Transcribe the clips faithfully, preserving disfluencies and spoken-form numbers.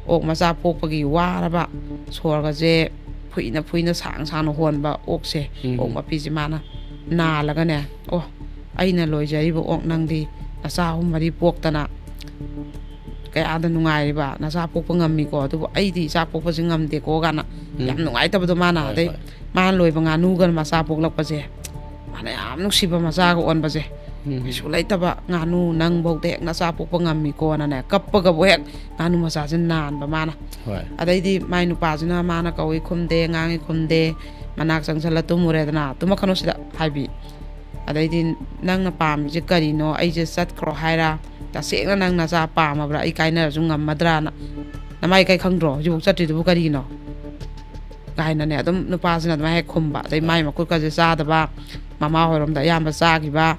ꯑꯣꯛ ꯃꯆꯥ ꯄꯣꯛꯄꯒꯤ ꯋꯥꯔꯕ, ꯁꯣꯔꯒꯁꯦ ꯐꯨꯏꯅ ꯐꯨꯏꯅ ꯁꯥꯡ ꯁꯥꯡꯅ ꯍꯣꯟꯕ ꯑꯣꯛꯁꯦ, ꯎꯝ꯫ ꯑꯣꯛ ꯃꯄꯤꯁꯦ ꯃꯥꯅ ꯅꯥꯜꯂꯒꯅꯦ, "ꯑꯣ, ꯑꯩꯅ ꯂꯣꯏꯖꯔꯤꯕ ꯑꯣꯛ ꯅꯪꯗꯤ ꯅꯆꯥ ꯑꯍꯨꯝ ꯃꯔꯤ ꯄꯣꯛꯇꯅ ꯀꯌꯥꯗ ꯅꯨꯡꯉꯥꯏꯔꯤꯕ, ꯅꯆꯥ ꯄꯣꯛꯄ ꯉꯝꯃꯤꯀꯣ, ꯑꯗꯨꯕꯨ ꯑꯩꯗꯤ ꯏꯆꯥ ꯄꯣꯛꯄꯁꯦ ꯉꯝꯗꯦꯀꯣ" ꯀꯥꯏꯅ ꯎꯝ꯫ ꯌꯥꯝ ꯅꯨꯡꯉꯥꯏꯇꯕꯗꯣ ꯃꯥꯅ꯫ ꯍꯣꯏ, ꯑꯗꯩ ꯍꯣꯏ꯫ ꯃꯥꯅ ꯂꯣꯏꯕ ꯉꯥꯅꯨꯒ ꯃꯆꯥ ꯄꯣꯛꯂꯛꯄꯁꯦ, ꯃꯥꯅ ꯌꯥꯝ ꯅꯨꯡꯁꯤꯕ ꯃꯆꯥꯒ ꯑꯣꯟꯕꯁꯦ, ꯎꯝ꯫ ꯀꯩꯁꯨ ꯂꯩꯇꯕ ꯉꯥꯅꯨ ꯅꯪꯐꯧꯗ ꯍꯦꯛ ꯅꯆꯥ ꯄꯣꯛꯄ ꯉꯝꯃꯤꯀꯣꯅꯅꯦ, ꯀꯞꯄꯒꯕꯨ ꯍꯦꯛ ꯉꯥꯅꯨ ꯃꯆꯥꯁꯦ ꯅꯥꯟꯕ ꯃꯥꯅ꯫ ꯍꯣꯏ꯫ ꯑꯗꯩꯗꯤ ꯃꯥꯏ ꯅꯨꯄꯥꯁꯤꯅ ꯃꯥꯅ ꯀꯧꯏ ꯈꯨꯝꯗꯦ, ꯉꯥꯡꯉꯤ ꯈꯨꯝꯗꯦ, ꯃꯅꯥꯛ ꯆꯪꯁꯜꯂ "ꯇꯨꯝꯃꯨꯔꯦꯗꯅ, ꯇꯨꯝꯃꯛꯀꯅꯨ ꯁꯤꯗ" ꯍꯥꯏꯕꯤ꯫ ꯑꯗꯩꯗꯤ "ꯅꯪꯅ ꯄꯥꯝꯃꯤꯁꯦ ꯀꯔꯤꯅꯣ? ꯑꯩꯁꯦ ꯆꯠꯈ꯭ꯔꯣ ꯍꯥꯏꯔ? ꯇꯁꯦꯡꯅ ꯅꯪ ꯅꯆꯥ ꯄꯥꯝꯃꯕ꯭ꯔꯥ? ꯑꯩ ꯀꯥꯏꯅꯔꯁꯨ ꯉꯝꯃꯗ꯭ꯔꯥꯅ? ꯅꯃꯥꯏ ꯏꯀꯥꯏ ꯈꯪꯗ꯭ꯔꯣ? ꯍꯧꯖꯤꯛꯐꯥꯎ ꯆꯠꯇ꯭ꯔꯤꯗꯨꯕꯨ ꯀꯔꯤꯒꯤꯅꯣ?" ꯀꯥꯏꯅꯅꯦ ꯑꯗꯨꯝ ꯅꯨꯄꯥꯁꯤꯅ ꯑꯗꯨꯃꯥꯏꯅ ꯍꯦꯛ ꯈꯨꯝꯕ꯫ ꯑꯗꯩ ꯃꯥꯏ ꯃꯈꯨꯠꯀꯁꯦ ꯆꯥꯗꯕ, ꯃꯃꯥ ꯍꯣꯏꯔꯣꯝꯗ ꯑꯌꯥꯝꯕ ꯆꯥꯈꯤꯕ꯫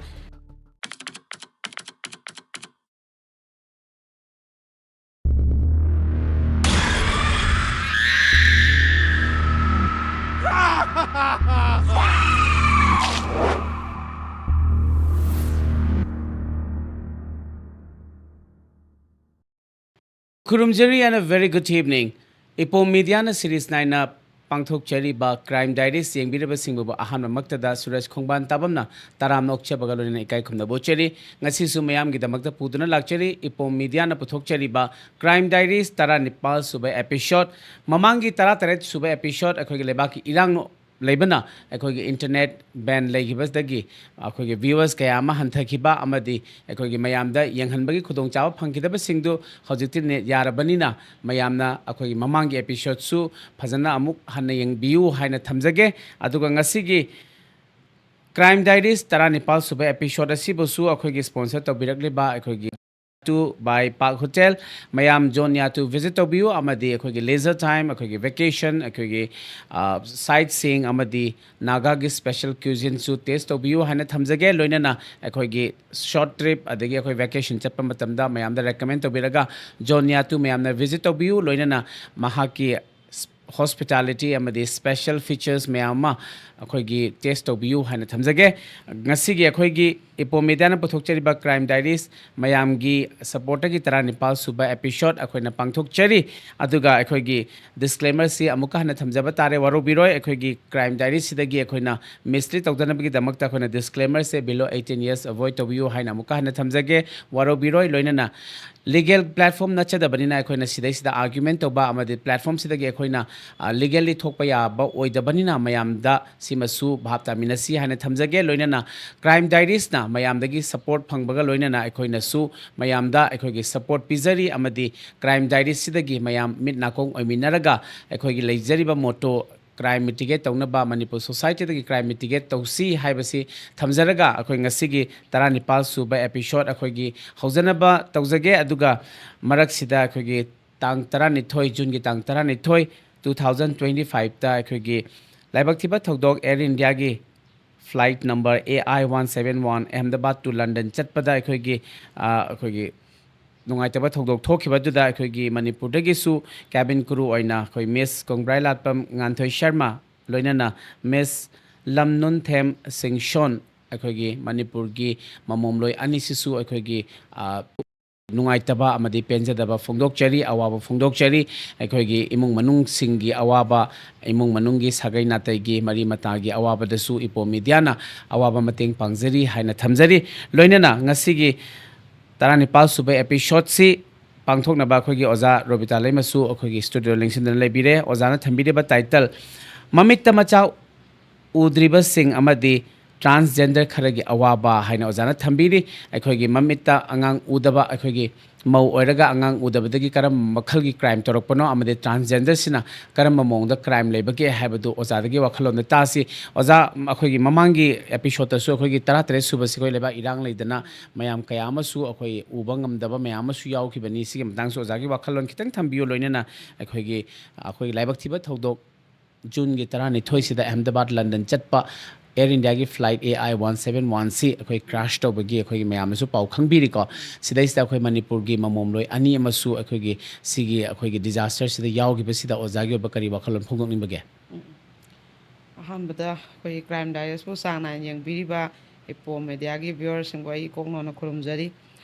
ꯈꯨꯔꯨꯝꯖꯔꯤ and a very good evening. ꯏꯄꯣꯝ ꯃꯤꯗꯤꯌꯥꯅ ꯁꯤꯔꯤꯁ ꯅꯥꯏꯅ ꯄꯥꯡꯊꯣꯛꯆꯔꯤꯕ Crime Diaries ꯌꯦꯡꯕꯤꯔꯕꯁꯤꯡꯕꯨ ꯑꯍꯥꯟꯕꯃꯛꯇꯗ ꯁꯨꯔꯦꯁ ꯈꯣꯡꯕꯥꯟ ꯇꯥꯕꯝꯅ ꯇꯔꯥꯝꯅ ꯑꯣꯛꯆꯕꯒ ꯂꯣꯏꯅꯅ ꯏꯀꯥꯏ ꯈꯨꯝꯅꯕ ꯎꯠꯆꯔꯤ꯫ ꯉꯁꯤꯁꯨ ꯃꯌꯥꯝꯒꯤꯗꯃꯛꯇ ꯄꯨꯗꯨꯅ ꯂꯥꯛꯆꯔꯤ ꯏꯄꯣꯝ ꯃꯤꯗꯤꯌꯥꯅ ꯄꯨꯊꯣꯛꯆꯔꯤꯕ Crime Diaries ꯇꯔꯥꯅꯤꯄꯥꯜ ꯁꯨꯕ episode꯫ ꯃꯃꯥꯡꯒꯤ ꯇꯔꯥꯇꯔꯦꯠ ꯁꯨꯕ episode ꯑꯩꯈꯣꯏꯒꯤ ꯂꯩꯕꯥꯛꯀꯤ ꯏꯔꯥꯡ ꯂꯩꯕꯅ ꯑꯩꯈꯣꯏꯒꯤ internet ban ꯂꯩꯈꯤꯕꯗꯒꯤ ꯑꯩꯈꯣꯏꯒꯤ viewers ꯀꯌꯥ ꯑꯃ ꯍꯟꯊꯈꯤꯕ ꯑꯃꯗꯤ ꯑꯩꯈꯣꯏꯒꯤ ꯃꯌꯥꯝꯗ ꯌꯦꯡꯍꯟꯕꯒꯤ ꯈꯨꯗꯣꯡꯆꯥꯕ ꯐꯪꯈꯤꯗꯕꯁꯤꯡꯗꯨ ꯍꯧꯖꯤꯛꯇꯤ net ꯌꯥꯔꯕꯅꯤꯅ ꯃꯌꯥꯝꯅ ꯑꯩꯈꯣꯏꯒꯤ ꯃꯃꯥꯡꯒꯤ episodeꯁꯨ ꯐꯖꯅ ꯑꯃꯨꯛ ꯍꯟꯅ ꯌꯦꯡꯕꯤꯌꯨ ꯍꯥꯏꯅ ꯊꯝꯖꯒꯦ꯫ ꯑꯗꯨꯒ ꯉꯁꯤꯒꯤ Crime Diaries ꯇꯔꯥꯅꯤꯄꯥꯜ ꯁꯨꯕ episode ꯑꯁꯤꯕꯨꯁꯨ ꯑꯩꯈꯣꯏꯒꯤ sponsor ꯇꯧꯕꯤꯔꯛꯂꯤꯕ ꯑꯩꯈꯣꯏꯒꯤ to by Park Hotel, ꯃꯌꯥꯝ ꯖꯣꯟꯌꯥꯇꯨ visit ꯇꯧꯕꯤꯌꯨ ꯑꯃꯗꯤ ꯑꯩꯈꯣꯏꯒꯤ leisure time, ꯑꯩꯈꯣꯏꯒꯤ vacation, ꯑꯩꯈꯣꯏꯒꯤ, ꯑ, sightseeing ꯑꯃꯗꯤ ꯅꯥꯒꯥꯒꯤ special cuisineꯁꯨ taste ꯇꯧꯕꯤꯌꯨ ꯍꯥꯏꯅ ꯊꯝꯖꯒꯦ꯫ ꯂꯣꯏꯅꯅ ꯑꯩꯈꯣꯏꯒꯤ short trip ꯑꯗꯒꯤ ꯑꯩꯈꯣꯏ vacation ꯆꯠꯄ ꯃꯇꯝꯗ ꯃꯌꯥꯝꯗ recommend ꯇꯧꯕꯤꯔꯒ ꯖꯣꯟꯌꯥꯇꯨ ꯃꯌꯥꯝꯅ visit ꯇꯧꯕꯤꯌꯨ꯫ ꯂꯣꯏꯅꯅ ꯃꯍꯥꯛꯀꯤ ꯍꯣꯁꯄꯤꯇꯥꯂꯤꯇꯤ ꯑꯃꯗꯤ ꯁ꯭ꯄꯦꯁꯦꯜ ꯐꯤꯆꯔꯁ ꯃꯌꯥꯝ ꯑꯃ ꯑꯩꯈꯣꯏꯒꯤ ꯇꯦꯁ ꯇꯧꯕꯤꯌꯨ ꯍꯥꯏꯅ ꯊꯝꯖꯒꯦ꯫ ꯉꯁꯤꯒꯤ ꯑꯩꯈꯣꯏꯒꯤ ꯏꯄꯣ ꯃꯤꯗꯤꯌꯥꯅ ꯄꯨꯊꯣꯛꯆꯔꯤꯕ ꯀ꯭ꯔꯥꯏꯝ ꯗꯥꯏꯔꯤꯁ ꯃꯌꯥꯝꯒꯤ ꯁꯄꯣꯔꯠꯇꯒꯤ ꯇꯔꯥꯅꯤꯄꯥꯜ ꯁꯨꯕ ꯑꯦꯄꯤꯁꯣꯗ ꯑꯩꯈꯣꯏꯅ ꯄꯥꯡꯊꯣꯛꯆꯔꯤ꯫ ꯑꯗꯨꯒ ꯑꯩꯈꯣꯏꯒꯤ ꯗꯤꯁꯀ꯭ꯂꯦꯃꯔꯁꯤ ꯑꯃꯨꯛꯀ ꯍꯟꯅ ꯊꯝꯖꯕ ꯇꯥꯔꯦ, ꯋꯥꯔꯧꯕꯤꯔꯣꯏ꯫ ꯑꯩꯈꯣꯏꯒꯤ ꯀ꯭ꯔꯥꯏꯝ ꯗꯥꯏꯔꯤꯁꯤꯗꯒꯤ ꯑꯩꯈꯣꯏꯅ ꯃꯤꯁꯂꯤꯗ ꯇꯧꯗꯅꯕꯒꯤꯗꯃꯛꯇ ꯑꯩꯈꯣꯏꯅ ꯗꯤꯁꯀ꯭ꯂꯦꯃꯔꯁꯦ below eighteen years avoid ꯇꯧꯕꯤꯌꯨ ꯍꯥꯏꯅ ꯑꯃꯨꯛꯀ ꯍꯟꯅ ꯊꯝꯖꯒꯦ, ꯋꯥꯔꯧꯕꯤꯔꯣꯏ꯫ ꯂꯣꯏꯅꯅ ꯂꯤꯒꯦꯜ ꯄ꯭ꯂꯦꯠꯐꯣꯝ ꯅꯠꯆꯗꯕꯅꯤꯅ ꯑꯩꯈꯣꯏꯅ ꯁꯤꯗꯩꯁꯤꯗ ꯑꯥꯔꯒ꯭ꯌꯨꯃꯦꯟ ꯇꯧꯕ ꯑꯃꯗꯤ ꯄ꯭ꯂꯦꯠꯐꯣꯝꯁꯤꯗꯒꯤ ꯑꯩꯈꯣꯏꯅ ꯂꯤꯒꯦꯜꯂꯤ ꯊꯣꯛꯄ ꯌꯥꯕ ꯑꯣꯏꯗꯕꯅꯤꯅ ꯃꯌꯥꯝꯗ ꯁꯤꯃꯁꯨ ꯚꯥꯞ ꯇꯥꯃꯤꯟꯅꯁꯤ ꯍꯥꯏꯅ ꯊꯝꯖꯒꯦ꯫ ꯂꯣꯏꯅꯅ ꯀ꯭ꯔꯥꯏꯝ ꯗꯥꯏꯔꯤꯁꯅ ꯃꯌꯥꯝꯗꯒꯤ ꯁꯄꯣꯔꯠ ꯐꯪꯕꯒ ꯂꯣꯏꯅꯅ ꯑꯩꯈꯣꯏꯅꯁꯨ ꯃꯌꯥꯝꯗ ꯑꯩꯈꯣꯏꯒꯤ ꯁꯄꯣꯔꯠ ꯄꯤꯖꯔꯤ ꯑꯃꯗꯤ ꯀ꯭ꯔꯥꯏꯝ ꯗꯥꯏꯔꯤꯁꯁꯤꯗꯒꯤ ꯃꯌꯥꯝ ꯃꯤꯠ ꯅꯥꯀꯣꯡ ꯑꯣꯏꯃꯤꯟꯅꯔꯒ ꯑꯩꯈꯣꯏꯒꯤ ꯂꯩꯖꯔꯤꯕ ꯃꯣꯇꯣ ꯀ꯭ꯔꯥꯏꯝ ꯃꯤꯇꯤꯒꯦꯠ ꯇꯧꯅꯕ, ꯃꯅꯤꯄꯨꯔ ꯁꯣꯁꯥꯏꯇꯤꯗꯒꯤ ꯀ꯭ꯔꯥꯏꯝ ꯃꯤꯇꯤꯒꯦꯠ ꯇꯧꯁꯤ ꯍꯥꯏꯕꯁꯤ ꯊꯝꯖꯔꯒ ꯑꯩꯈꯣꯏ ꯉꯁꯤꯒꯤ ꯇꯔꯥꯅꯤꯄꯥꯜ ꯁꯨꯕ ꯑꯦꯄꯤꯁꯣꯗ ꯑꯩꯈꯣꯏꯒꯤ ꯍꯧꯖꯅꯕ ꯇꯧꯖꯒꯦ꯫ ꯑꯗꯨꯒ ꯃꯔꯛꯁꯤꯗ ꯑꯩꯈꯣꯏꯒꯤ ꯇꯥꯡ ꯇꯔꯥꯅꯤꯊꯣꯏ, ꯖꯨꯟꯒꯤ ꯇꯥꯡ ꯇꯔꯥꯅꯤꯊꯣꯏ, two thousand twenty fiveꯇ ꯑꯩꯈꯣꯏꯒꯤ ꯂꯥꯏꯕꯛ ꯊꯤꯕ ꯊꯧꯗꯣꯛ ꯑꯦꯌꯔ ꯏꯟꯗꯤꯌꯥꯒꯤ flight number A I one seven one Ahmedabad to London ꯆꯠꯄꯗ ꯑꯩꯈꯣꯏꯒꯤ, ꯑ, ꯑꯩꯈꯣꯏꯒꯤ ꯅꯨꯡꯉꯥꯏꯇꯕ ꯊꯧꯗꯣꯛ ꯊꯣꯛꯈꯤꯕꯗꯨꯗ ꯑꯩꯈꯣꯏꯒꯤ ꯃꯅꯤꯄꯨꯔꯗꯒꯤꯁꯨ ꯀꯦꯕꯤꯟ ꯀ꯭ꯔꯨ ꯑꯣꯏꯅ ꯑꯩꯈꯣꯏ ꯃꯤꯁ ꯀꯣꯡꯕ꯭ꯔꯥꯏꯂꯥꯠꯄꯝ ꯉꯥꯟꯊꯣꯏ ꯁꯔꯃ, ꯂꯣꯏꯅꯅ ꯃꯤꯁ ꯂꯝꯅꯨꯟꯊꯦꯝ ꯁꯤꯡꯁꯣꯟ, ꯑꯩꯈꯣꯏꯒꯤ ꯃꯅꯤꯄꯨꯔꯒꯤ ꯃꯃꯣꯝꯂꯣꯏ ꯑꯅꯤꯁꯤꯁꯨ ꯑꯩꯈꯣꯏꯒꯤ, ꯑ, ꯅꯨꯡꯉꯥꯏꯇꯕ ꯑꯃꯗꯤ ꯄꯦꯟꯖꯗꯕ ꯐꯣꯡꯗꯣꯛꯆꯔꯤ, ꯑꯋꯥꯕ ꯐꯣꯡꯗꯣꯛꯆꯔꯤ꯫ ꯑꯩꯈꯣꯏꯒꯤ ꯏꯃꯨꯡ ꯃꯅꯨꯡꯁꯤꯡꯒꯤ ꯑꯋꯥꯕ, ꯏꯃꯨꯡ ꯃꯅꯨꯡꯒꯤ ꯁꯥꯒꯩ ꯅꯥꯇꯩꯒꯤ ꯃꯔꯤ ꯃꯇꯥꯒꯤ ꯑꯋꯥꯕꯗꯁꯨ ꯏꯄꯣ ꯃꯤꯗꯤꯌꯥꯅ ꯑꯋꯥꯕ ꯃꯇꯦꯡ ꯄꯥꯡꯖꯔꯤ ꯍꯥꯏꯅ ꯊꯝꯖꯔꯤ꯫ ꯂꯣꯏꯅꯅ ꯉꯁꯤꯒꯤ ꯇꯔꯥꯅꯤꯄꯥꯜ ꯁꯨꯕ ꯑꯦꯄꯤꯁꯣꯗꯁꯤ ꯄꯥꯡꯊꯣꯛꯅꯕ ꯑꯩꯈꯣꯏꯒꯤ ꯑꯣꯖꯥ ꯔꯣꯕꯤꯇꯥ ꯂꯩꯃꯁꯨ ꯑꯩꯈꯣꯏꯒꯤ ꯁ꯭ꯇꯨꯗꯤꯑꯣ ꯂꯦꯡꯁꯤꯟꯗꯨꯅ ꯂꯩꯕꯤꯔꯦ꯫ ꯑꯣꯖꯥꯅ ꯊꯝꯕꯤꯔꯤꯕ ꯇꯥꯏꯇꯜ, ꯃꯃꯤꯠꯇ ꯃꯆꯥ ꯎꯗ꯭ꯔꯤꯕꯁꯤꯡ ꯑꯃꯗꯤ ꯇ꯭ꯔꯥꯟꯁꯖꯦꯟꯗꯔ ꯈꯔꯒꯤ ꯑꯋꯥꯕ ꯍꯥꯏꯅ ꯑꯣꯖꯥꯅ ꯊꯝꯕꯤꯔꯤ꯫ ꯑꯩꯈꯣꯏꯒꯤ ꯃꯃꯤꯠꯇ ꯑꯉꯥꯡ ꯎꯗꯕ, ꯑꯩꯈꯣꯏꯒꯤ ꯃꯧ ꯑꯣꯏꯔꯒ ꯑꯉꯥꯡ ꯎꯗꯕꯗꯒꯤ ꯀꯔꯝꯕ ꯃꯈꯜꯒꯤ ꯀ꯭ꯔꯥꯏꯝ ꯇꯧꯔꯛꯄꯅꯣ ꯑꯃꯗꯤ ꯇ꯭ꯔꯥꯟꯁꯖꯦꯟꯗꯔꯁꯤꯅ ꯀꯔꯝꯕ ꯃꯑꯣꯡꯗ ꯀ꯭ꯔꯥꯏꯝ ꯂꯩꯕꯒꯦ ꯍꯥꯏꯕꯗꯨ ꯑꯣꯖꯥꯗꯒꯤ ꯋꯥꯈꯜꯂꯣꯟꯗ ꯇꯥꯁꯤ꯫ ꯑꯣꯖꯥ, ꯑꯩꯈꯣꯏꯒꯤ ꯃꯃꯥꯡꯒꯤ ꯑꯦꯄꯤꯁꯣꯗꯇꯁꯨ ꯑꯩꯈꯣꯏꯒꯤ ꯇꯔꯥꯇꯔꯦꯠ ꯁꯨꯕꯁꯤ ꯑꯩꯈꯣꯏ ꯂꯩꯕꯥꯛ ꯏꯔꯥꯡ ꯂꯩꯗꯅ ꯃꯌꯥꯝ ꯀꯌꯥ ꯑꯃꯁꯨ ꯑꯩꯈꯣꯏ ꯎꯕ ꯉꯝꯗꯕ ꯃꯌꯥꯝ ꯑꯃꯁꯨ ꯌꯥꯎꯈꯤꯕꯅꯤ꯫ ꯁꯤꯒꯤ ꯃꯇꯥꯡꯁꯨ ꯑꯣꯖꯥꯒꯤ ꯋꯥꯈꯜꯂꯣꯟ ꯈꯤꯇꯪ ꯊꯝꯕꯤꯌꯨ꯫ ꯂꯣꯏꯅꯅ ꯑꯩꯈꯣꯏꯒꯤ, ꯑꯩꯈꯣꯏꯒꯤ ꯂꯥꯏꯕꯛ ꯊꯤꯕ ꯊꯧꯗꯣꯛ ꯖꯨꯟꯒꯤ ꯇꯔꯥꯅꯤꯊꯣꯏꯁꯤꯗ ꯑꯍꯃꯗꯕꯥꯗ ꯂꯟꯗꯟ ꯆꯠꯄ ꯑꯦꯌꯔ ꯏꯟꯗꯤꯌꯥꯒꯤ flight A I want seven one ꯁꯤ ꯑꯩꯈꯣꯏ ꯀ꯭ꯔꯥꯁ ꯇꯧꯕꯒꯤ ꯑꯩꯈꯣꯏꯒꯤ ꯃꯌꯥꯝꯅꯁꯨ ꯄꯥꯎ ꯈꯪꯕꯤꯔꯤꯀꯣ꯫ ꯁꯤꯗꯩꯁꯤꯗ ꯑꯩꯈꯣꯏ ꯃꯅꯤꯄꯨꯔꯒꯤ ꯃꯃꯣꯝꯂꯣꯏ ꯑꯅꯤ ꯑꯃꯁꯨ ꯑꯩꯈꯣꯏꯒꯤ ꯁꯤꯒꯤ ꯑꯩꯈꯣꯏꯒꯤ ꯗꯤꯖꯥꯁꯇꯔꯁꯤꯗ ꯌꯥꯎꯈꯤꯕꯁꯤꯗ ꯑꯣꯖꯥꯒꯤ ꯑꯣꯏꯕ ꯀꯔꯤ ꯋꯥꯈꯜꯂꯣꯟ ꯐꯣꯡꯗꯣꯛꯅꯤꯡꯕꯒꯦ? ꯑꯍꯥꯟꯕꯗ ꯑꯩꯈꯣꯏꯒꯤ ꯀ꯭ꯔꯥꯏꯝ ꯗꯥꯏꯖꯦꯁꯄꯨ ꯆꯥꯡ ꯅꯥꯏꯅ ꯌꯦꯡꯕꯤꯔꯤꯕ ꯏꯄꯣꯝ ꯃꯦꯗꯤꯌꯥꯒꯤ ꯚ꯭ꯌꯨꯋꯔꯁꯤꯡꯕꯨ ꯑꯩ ꯀꯣꯛ ꯅꯧꯅ ꯈꯨꯔꯨꯝꯖꯔꯤ꯫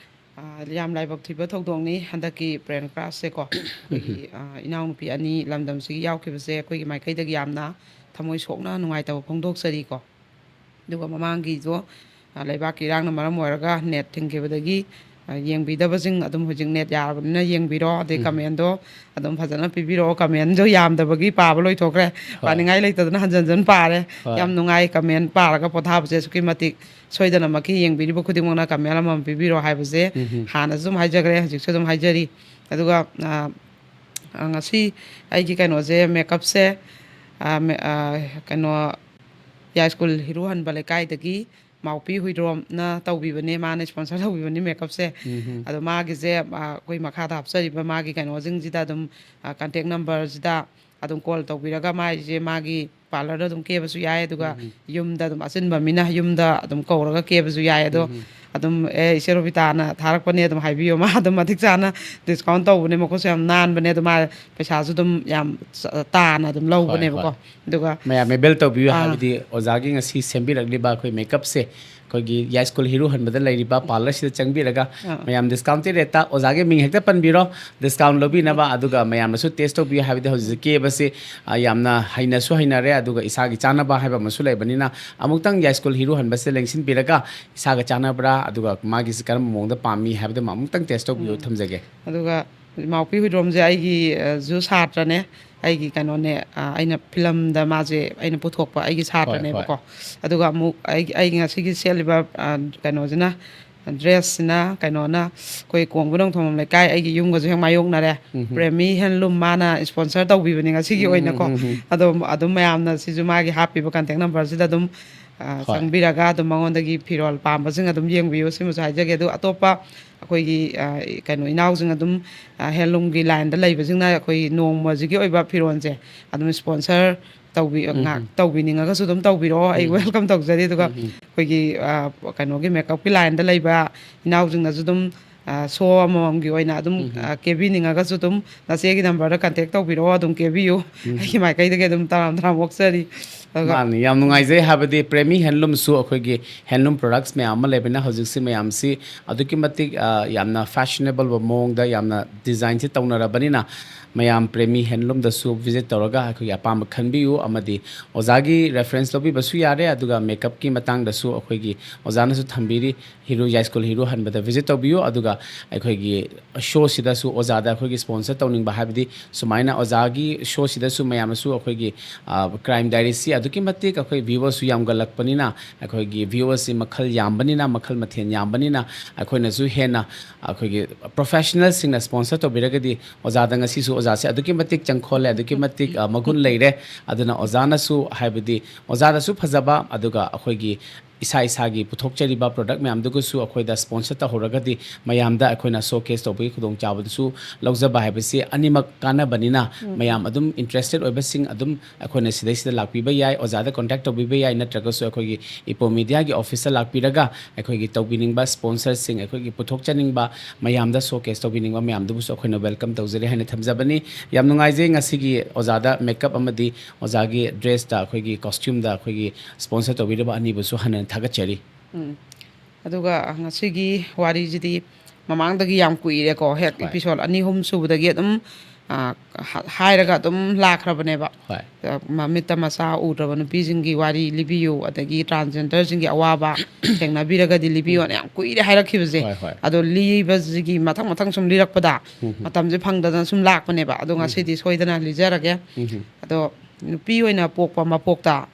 ꯑꯥ, ꯌꯥꯝ ꯂꯥꯏꯕꯛ ꯊꯤꯕ ꯊꯧꯗꯣꯛꯅꯤ ꯍꯟꯗꯛꯀꯤ ꯄ꯭ꯂꯦꯟ ꯀ꯭ꯔꯥꯁꯁꯦꯀꯣ꯫ ꯑꯩꯈꯣꯏꯒꯤ, ꯑꯥ, ꯏꯅꯥꯎꯅꯨꯄꯤ ꯑꯅꯤ ꯂꯝꯗꯝꯁꯤꯒꯤ ꯌꯥꯎꯈꯤꯕꯁꯦ ꯑꯩꯈꯣꯏꯒꯤ ꯃꯥꯏꯀꯩꯗꯒꯤ ꯌꯥꯝꯅ ꯊꯃꯣꯏ ꯁꯣꯛꯅ ꯅꯨꯡꯉꯥꯏꯇꯕ ꯐꯣꯡꯗꯣꯛꯆꯔꯤꯀꯣ꯫ ꯑꯗꯨꯒ ꯃꯃꯥꯡꯒꯤꯁꯨ, ꯑꯥ, ꯂꯩꯕꯥꯛꯀꯤ ꯏꯔꯥꯡꯅ ꯃꯔꯝ ꯑꯣꯏꯔꯒ ꯅꯦꯠ ꯊꯤꯡꯈꯤꯕꯗꯒꯤ, ꯑꯥ, ꯌꯦꯡꯕꯤꯗꯕꯁꯤꯡ ꯑꯗꯨꯝ ꯍꯧꯖꯤꯛ ꯅꯦꯠ ꯌꯥꯔꯕꯅꯤꯅ ꯌꯦꯡꯕꯤꯔꯣ꯫ ꯑꯗꯩ ꯀꯃꯦꯟꯗꯣ ꯑꯗꯨꯝ ꯐꯖꯅ ꯄꯤꯕꯤꯔꯛꯑꯣ꯫ ꯀꯃꯦꯟꯗꯣ ꯌꯥꯝꯗꯕꯒꯤ ꯄꯥꯕ ꯂꯣꯏꯊꯣꯛꯈ꯭ꯔꯦ꯫ ꯄꯥꯅꯤꯡꯉꯥꯏ ꯂꯩꯇꯗꯅ ꯍꯟꯖꯟ ꯍꯟꯖꯟ ꯄꯥꯔꯦ꯫ ꯌꯥꯝ ꯅꯨꯡꯉꯥꯏ ꯀꯃꯦꯟ ꯄꯥꯔꯒ ꯄꯣꯊꯥꯕꯁꯦ꯫ ꯑꯁꯨꯛꯀꯤ ꯃꯇꯤꯛ ꯁꯣꯏꯗꯅꯃꯛꯀꯤ ꯌꯦꯡꯕꯤꯔꯤꯕ ꯈꯨꯗꯤꯡꯃꯛꯅ ꯀꯃꯦꯟ ꯑꯃꯃꯝ ꯄꯤꯕꯤꯔꯣ ꯍꯥꯏꯕꯁꯦ ꯍꯥꯟꯅꯁꯨ ꯑꯗꯨꯝ ꯍꯥꯏꯖꯈ꯭ꯔꯦ, ꯍꯧꯖꯤꯛꯁꯨ ꯑꯗꯨꯝ ꯍꯥꯏꯖꯔꯤ꯫ ꯑꯗꯨꯒ, ꯑ, ꯑ, ꯉꯁꯤ ꯑꯩꯒꯤ ꯀꯩꯅꯣꯁꯦ, ꯃꯦꯀꯞꯁꯦ, ꯑ, ꯃꯦ-, ꯑ, ꯀꯩꯅꯣ, ꯌꯥꯏꯁ꯭ꯀꯨꯜ ꯍꯤꯔꯨ ꯍꯟꯕ ꯂꯩꯀꯥꯏꯗꯒꯤ ꯃꯥꯎꯄꯤ ꯍꯨꯏꯗ꯭ꯔꯣꯝꯅ ꯇꯧꯕꯤꯕꯅꯦ, ꯃꯥꯅ ꯁ꯭ꯄꯣꯟꯁꯔ ꯇꯧꯕꯤꯕꯅꯦ ꯃꯦꯀꯞꯁꯦ꯫ ꯑꯗꯣ ꯃꯥꯒꯤꯁꯦ, ꯑ, ꯑꯩꯈꯣꯏ ꯃꯈꯥꯗ ꯍꯥꯞꯆꯔꯤꯕ ꯃꯥꯒꯤ ꯀꯩꯅꯣꯁꯤꯡꯁꯤꯗ ꯑꯗꯨꯝ, ꯑ, ꯀꯟꯇꯦꯛ ꯅꯝꯕꯔꯁꯤꯗ ꯑꯗꯨꯝ ꯀꯣꯜ ꯇꯧꯕꯤꯔꯒ ꯃꯥꯏꯁꯦ ꯃꯥꯒꯤ ꯄꯥꯔꯂꯔꯗ ꯑꯗꯨꯝ ꯀꯦꯕꯁꯨ ꯌꯥꯏ, ꯑꯗꯨꯒ ꯌꯨꯝꯗ ꯑꯗꯨꯝ ꯑꯆꯤꯟꯕ ꯃꯤꯅ ꯌꯨꯝꯗ ꯑꯗꯨꯝ ꯀꯧꯔꯒ ꯀꯦꯕꯁꯨ ꯌꯥꯏ꯫ ꯑꯗꯣ ꯑꯗꯨꯝ, "ꯑꯦ, ꯏꯆꯦ ꯔꯣꯕꯤꯇꯥꯅ ꯊꯥꯔꯛꯄꯅꯦ" ꯑꯗꯨꯝ ꯍꯥꯏꯕꯤꯌꯣ, ꯃꯥ ꯑꯗꯨꯝ ꯃꯇꯤꯛ ꯆꯥꯅ ꯗꯤꯁꯀꯥꯎꯟ ꯇꯧꯕꯅꯦ, ꯃꯈꯨꯠꯁꯨ ꯌꯥꯝ ꯅꯥꯟꯕꯅꯦ, ꯑꯗꯣ ꯃꯥ ꯄꯩꯁꯥꯁꯨ ꯑꯗꯨꯝ ꯌꯥꯝ ꯆ-, ꯇꯥꯅ ꯑꯗꯨꯝ ꯂꯧꯕꯅꯦꯕꯀꯣ꯫ ꯑꯗꯨꯒ ꯃꯌꯥꯝ ꯑꯦꯕꯦꯜ ꯇꯧꯕꯤꯌꯨ, ꯑꯥ꯫ ꯍꯥꯏꯕꯗꯤ ꯑꯣꯖꯥꯒꯤ ꯉꯁꯤ ꯁꯦꯝꯕꯤꯔꯛꯂꯤꯕ ꯑꯩꯈꯣꯏ ꯃꯦꯀꯞꯁꯦ ꯑꯩꯈꯣꯏꯒꯤ ꯌꯥꯏꯁ꯭ꯀꯨꯜ ꯍꯤꯔꯨ ꯍꯟꯕꯗ ꯂꯩꯔꯤꯕ ꯄꯥꯔꯂꯔꯁꯤꯗ ꯆꯪꯕꯤꯔꯒ ꯑꯥ꯫ ꯃꯌꯥꯝ ꯗꯤꯁꯀꯥꯎꯟꯇꯦꯠ ꯔꯦꯠꯇ ꯑꯣꯖꯥꯒꯤ ꯃꯤꯡ ꯍꯦꯛꯇ ꯄꯟꯕꯤꯔꯣ, ꯗꯤꯁꯀꯥꯎꯟ ꯂꯧꯕꯤꯅꯕ, ꯑꯗꯨꯒ ꯃꯌꯥꯝꯅꯁꯨ ꯇꯦꯁ ꯇꯧꯕꯤꯌꯨ, ꯍꯥꯏꯕꯗꯤ ꯍꯧꯖꯤꯛ ꯀꯦꯕꯁꯤ, ꯑ, ꯌꯥꯝꯅ ꯍꯩꯅꯁꯨ ꯍꯩꯅꯔꯦ, ꯑꯗꯨꯒ ꯏꯁꯥꯒꯤ ꯆꯥꯅꯕ ꯍꯥꯏꯕ ꯑꯃꯁꯨ ꯂꯩꯕꯅꯤꯅ ꯑꯃꯨꯛꯇꯪ ꯌꯥꯏꯁ꯭ꯀꯨꯜ ꯍꯤꯔꯨ ꯍꯟꯕꯁꯦ ꯂꯦꯡꯁꯤꯟꯕꯤꯔꯒ ꯏꯁꯥꯒ ꯆꯥꯅꯕ꯭ꯔꯥ, ꯑꯗꯨꯒ ꯃꯥꯒꯤꯁꯤ ꯀꯔꯝꯕ ꯃꯑꯣꯡꯗ ꯄꯥꯝꯃꯤ ꯍꯥꯏꯕꯗꯨꯃ ꯑꯃꯨꯛꯇꯪ ꯇꯦꯁ ꯇꯧꯕꯤꯌꯨ꯫ ꯎꯝ꯫ ꯊꯝꯖꯒꯦ꯫ ꯑꯗꯨꯒ ꯃꯥꯎꯄꯤ ꯍꯨꯏꯗ꯭ꯔꯣꯝꯁꯦ ꯑꯩꯒꯤ, ꯑ, ꯖꯨ ꯁꯥꯇ꯭ꯔꯅꯦ꯫ ꯑꯩꯒꯤ ꯀꯩꯅꯣꯅꯦ, ꯑ, ꯑꯩꯅ ꯐꯤꯂꯝꯗ ꯃꯥꯁꯦ ꯑꯩꯅ ꯄꯨꯊꯣꯛꯄ ꯑꯩꯒꯤ ꯁꯥꯇ꯭ꯔꯅꯦꯕꯀꯣ꯫ ꯑꯗꯨꯒ ꯑꯃꯨꯛ ꯑꯩꯒꯤ, ꯑꯩꯒꯤ ꯉꯁꯤꯒꯤ ꯁꯦꯠꯂꯤꯕ, ꯑ, ꯀꯩꯅꯣꯁꯤꯅ, ꯗ꯭ꯔꯦꯁꯁꯤꯅ ꯀꯩꯅꯣꯅ ꯑꯩꯈꯣꯏ ꯀꯣꯡꯕ ꯅꯣꯡꯊꯣꯡꯕꯝ ꯂꯩꯀꯥꯏ, ꯑꯩꯒꯤ ꯌꯨꯝꯒꯁꯨ ꯍꯦꯛ ꯃꯥꯌꯣꯛꯅꯔꯦ꯫ ꯄ꯭ꯔꯦꯃꯤ ꯍꯦꯟꯂꯨꯝ ꯃꯥꯅ ꯁ꯭ꯄꯣꯟꯁꯔ ꯇꯧꯕꯤꯕꯅꯦ ꯉꯁꯤꯒꯤ ꯑꯣꯏꯅꯀꯣ꯫ ꯑꯗꯣ ꯑꯗꯨꯝ ꯃꯌꯥꯝꯅ ꯁꯤꯁꯨ ꯃꯥꯒꯤ ꯍꯥꯞꯄꯤꯕ ꯀꯟꯇꯦꯛ ꯅꯝꯕꯔꯁꯤꯗ ꯑꯗꯨꯝ ꯑ, ꯍꯣꯏ꯫ ꯆꯪꯕꯤꯔꯒ ꯑꯗꯨꯝ ꯃꯉꯣꯟꯗꯒꯤ ꯐꯤꯔꯣꯜ ꯄꯥꯝꯕꯁꯤꯡ ꯑꯗꯨꯝ ꯌꯦꯡꯕꯤꯌꯨ꯫ ꯁꯤꯃꯁꯨ ꯍꯥꯏꯖꯒꯦ꯫ ꯑꯗꯨ ꯑꯇꯣꯞꯄ ꯑꯩꯈꯣꯏꯒꯤ, ꯑ, ꯀꯩꯅꯣ, ꯏꯅꯥꯎꯁꯤꯡ ꯑꯗꯨꯝ, ꯑ, handloomꯒꯤ lineꯗ ꯂꯩꯕꯁꯤꯡꯅ ꯑꯩꯈꯣꯏ ꯅꯣꯡꯃꯁꯤꯒꯤ ꯑꯣꯏꯕ ꯐꯤꯔꯣꯜꯁꯦ ꯑꯗꯨꯝ sponsor ꯇꯧꯕꯤ-, ꯎꯝ, ꯉꯥꯛ-, ꯎꯝ꯫ ꯇꯧꯕꯤꯅꯤꯡꯉꯒꯁꯨ ꯑꯗꯨꯝ ꯇꯧꯕꯤꯔꯛꯑꯣ꯫ ꯑꯩ ꯎꯝ꯫ Welcome ꯇꯧꯖꯔꯤ꯫ ꯑꯗꯨꯒ ꯎꯝ, ꯎꯝ꯫ ꯑꯩꯈꯣꯏꯒꯤ, ꯑ, ꯀꯩꯅꯣꯒꯤ makeupꯀꯤ lineꯗ ꯂꯩꯕ ꯏꯅꯥꯎꯁꯤꯡꯅꯁꯨ ꯑꯗꯨꯝ, ꯑ, show ꯑꯃꯃꯝꯒꯤ ꯑꯣꯏꯅ ꯑꯗꯨꯝ, ꯎꯝ, ꯎꯝ꯫ ꯑ, ꯀꯦꯕꯤꯅꯤꯡꯉꯒꯁꯨ ꯑꯗꯨꯝ ꯅꯆꯦꯒꯤ numberꯗ contact ꯇꯧꯕꯤꯔꯛꯑꯣ꯫ ꯑꯗꯨꯝ ꯀꯦꯕꯤꯌꯨ꯫ ꯎꯝ꯫ ꯑꯩꯒꯤ ꯃꯥꯏꯀꯩꯗꯒꯤ ꯑꯗꯨꯝ ꯇꯔꯥꯝ ꯇꯔꯥꯝ ꯑꯣꯛꯆꯔꯤ꯫ ꯑꯗꯨꯒ ꯃꯥꯅꯤ, ꯌꯥꯝ ꯅꯨꯡꯉꯥꯏꯖꯩ꯫ ꯍꯥꯏꯕꯗꯤ ꯄ꯭ꯔꯦꯃꯤ handloomꯁꯨ ꯑꯩꯈꯣꯏꯒꯤ handloom products ꯃꯌꯥꯝ ꯑꯃ ꯂꯩꯕꯅꯤꯅ ꯍꯧꯖꯤꯛꯁꯤ ꯃꯌꯥꯝꯁꯤ ꯑꯗꯨꯛꯀꯤ ꯃꯇꯤꯛ, ꯑ, ꯌꯥꯝꯅ fashionable ꯑꯣꯏꯕ ꯃꯑꯣꯡꯗ ꯌꯥꯝꯅ designꯁꯤ ꯇꯧꯅꯔꯕꯅꯤꯅ ꯃꯌꯥꯝ ꯄ꯭ꯔꯦꯃꯤ handloomꯗꯁꯨ visit ꯇꯧꯔꯒ ꯑꯩꯈꯣꯏꯒꯤ ꯑꯄꯥꯝꯕ ꯈꯟꯕꯤꯌꯨ꯫ ꯑꯃꯗꯤ ꯑꯣꯖꯥꯒꯤ reference ꯂꯧꯕꯤꯕꯁꯨ ꯌꯥꯔꯦ꯫ ꯑꯗꯨꯒ makeupꯀꯤ ꯃꯇꯥꯡꯗꯁꯨ ꯑꯩꯈꯣꯏꯒꯤ ꯑꯣꯖꯥꯅꯁꯨ ꯊꯝꯕꯤꯔꯤ, ꯍꯤꯔꯨ ꯌꯥꯏꯁ꯭ꯀꯨꯜ ꯍꯤꯔꯨ ꯍꯟꯕꯗ visit ꯇꯧꯕꯤꯌꯨ꯫ ꯑꯗꯨꯒ ꯑꯩꯈꯣꯏꯒꯤ showꯁꯤꯗꯁꯨ ꯑꯣꯖꯥꯗ ꯑꯩꯈꯣꯏꯒꯤ sponsor ꯇꯧꯅꯤꯡꯕ, ꯍꯥꯏꯕꯗꯤ ꯁꯨꯃꯥꯏꯅ ꯑꯣꯖꯥꯒꯤ showꯁꯤꯗꯁꯨ ꯃꯌꯥꯝꯅꯁꯨ ꯑꯩꯈꯣꯏꯒꯤ, ꯑ, Crime Diariesꯁꯤ ꯑꯗꯨꯛꯀꯤ ꯃꯇꯤꯛ ꯑꯩꯈꯣꯏ viewersꯁꯨ ꯌꯥꯝꯒꯠꯂꯛꯄꯅꯤꯅ, ꯑꯩꯈꯣꯏꯒꯤ viewersꯁꯤ ꯃꯈꯜ ꯌꯥꯝꯕꯅꯤꯅ, ꯃꯈꯜ ꯃꯊꯦꯜ ꯌꯥꯝꯕꯅꯤꯅ, ꯑꯩꯈꯣꯏꯅꯁꯨ ꯍꯦꯟꯅ ꯑꯩꯈꯣꯏꯒꯤ professionalꯁꯤꯡꯅ sponsor ꯇꯧꯕꯤꯔꯒꯗꯤ ꯑꯣꯖꯥꯗ ꯉꯁꯤꯁꯨ ꯑꯣꯖꯥꯁꯦ ꯑꯗꯨꯛꯀꯤ ꯃꯇꯤꯛ ꯆꯪꯈꯣꯜꯂꯦ, ꯑꯗꯨꯛꯀꯤ ꯃꯇꯤꯛ, ꯑ, ꯃꯒꯨꯟ ꯂꯩꯔꯦ꯫ ꯑꯗꯨꯅ ꯑꯣꯖꯥꯅꯁꯨ, ꯍꯥꯏꯕꯗꯤ ꯑꯣꯖꯥꯗꯁꯨ ꯐꯖꯕ, ꯑꯗꯨꯒ ꯑꯩꯈꯣꯏꯒꯤ ꯏꯁꯥ ꯏꯁꯥꯒꯤ ꯄꯨꯊꯣꯛꯆꯔꯤꯕ product ꯃꯌꯥꯝꯗꯨꯒꯁꯨ ꯑꯩꯈꯣꯏꯗ sponsor ꯇꯧꯍꯧꯔꯒꯗꯤ ꯃꯌꯥꯝꯗ ꯑꯩꯈꯣꯏꯅ showcase ꯇꯧꯕꯒꯤ ꯈꯨꯗꯣꯡꯆꯥꯕꯗꯨꯁꯨ ꯂꯧꯖꯕ ꯍꯥꯏꯕꯁꯤ ꯑꯅꯤꯃꯛ ꯀꯥꯟꯅꯕꯅꯤꯅ, ꯎꯝ꯫ ꯃꯌꯥꯝ ꯑꯗꯨꯝ interested ꯑꯣꯏꯕꯁꯤꯡ ꯑꯗꯨꯝ ꯑꯩꯈꯣꯏꯅ ꯁꯤꯗꯩꯁꯤꯗ ꯂꯥꯛꯄꯤꯕ ꯌꯥꯏ, ꯑꯣꯖꯥꯗ contact ꯇꯧꯕꯤꯕ ꯌꯥꯏ, ꯅꯠꯇ꯭ꯔꯒꯁꯨ ꯑꯩꯈꯣꯏꯒꯤ ꯏꯄꯣ Mediaꯒꯤ officeꯇ ꯂꯥꯛꯄꯤꯔꯒ ꯑꯩꯈꯣꯏꯒꯤ ꯇꯧꯕꯤꯅꯤꯡꯕ sponsorꯁꯤꯡ, ꯑꯩꯈꯣꯏꯒꯤ ꯄꯨꯊꯣꯛꯆꯅꯤꯡꯕ ꯃꯌꯥꯝꯗ showcase ꯇꯧꯕꯤꯅꯤꯡꯕ ꯃꯌꯥꯝꯗꯨꯕꯨꯁꯨ ꯑꯩꯈꯣꯏꯅ welcome ꯇꯧꯖꯔꯤ ꯍꯥꯏꯅ ꯊꯝꯖꯕꯅꯤ꯫ ꯌꯥꯝ ꯅꯨꯡꯉꯥꯏꯖꯩ ꯉꯁꯤꯒꯤ ꯑꯣꯖꯥꯗ makeup ꯑꯃꯗꯤ ꯑꯣꯖꯥꯒꯤ dressꯇ, ꯑꯩꯈꯣꯏꯒꯤ costumeꯗ ꯑꯩꯈꯣꯏꯒꯤ sponsor ꯇꯧꯕꯤꯔꯤꯕ ꯑꯅꯤꯕꯨꯁꯨ ꯍꯟꯅ ꯊꯥꯒꯠꯆꯔꯤ꯫ ꯎꯝ꯫ ꯑꯗꯨꯒ ꯉꯁꯤꯒꯤ ꯋꯥꯔꯤꯁꯤꯗꯤ ꯃꯃꯥꯡꯗꯒꯤ ꯌꯥꯝ ꯀꯨꯏꯔꯦꯀꯣ, ꯍꯦꯛ ꯍꯣꯏ꯫ Episode ꯑꯅꯤ ꯑꯍꯨꯝ ꯁꯨꯕꯗꯒꯤ ꯑꯗꯨꯝ, ꯑ, ꯍ-, ꯍꯥꯏꯔꯒ ꯑꯗꯨꯝ ꯂꯥꯛꯈ꯭ꯔꯕꯅꯦꯕ꯫ ꯍꯣꯏ꯫ ꯑ, ꯃꯃꯤꯠꯇ ꯃꯆꯥ ꯎꯗ꯭ꯔꯕ ꯅꯨꯄꯤꯁꯤꯡꯒꯤ ꯋꯥꯔꯤ ꯂꯤꯕꯤꯌꯨ, ꯑꯗꯒꯤ transgenderꯁꯤꯡꯒꯤ ꯑꯋꯥꯕ ꯊꯦꯡꯅꯕꯤꯔꯒꯗꯤ ꯂꯤꯕꯤꯌꯨꯅ ꯌꯥꯝ ꯀꯨꯏꯔꯦ ꯍꯥꯏꯔꯛꯈꯤꯕꯁꯦ꯫ ꯍꯣꯏ, ꯍꯣꯏ꯫ ꯑꯗꯣ ꯂꯤꯕꯁꯤꯒꯤ ꯃꯊꯪ ꯃꯊꯪ ꯁꯨꯝ ꯂꯤꯔꯛꯄꯗ ꯎꯝ, ꯎꯝ꯫ ꯃꯇꯝꯁꯦ ꯐꯪꯗꯗꯅ ꯁꯨꯝ ꯂꯥꯛꯄꯅꯦꯕ꯫ ꯑꯗꯣ ꯎꯝ꯫ ꯉꯁꯤꯗꯤ ꯁꯣꯏꯗꯅ ꯂꯤꯖꯔꯒꯦ꯫ ꯎꯝ, ꯎꯝ꯫ ꯑꯗꯣ ꯅꯨꯄꯤ ꯑꯣꯏꯅ ꯄꯣꯛꯄ ꯃꯄꯣꯛꯇ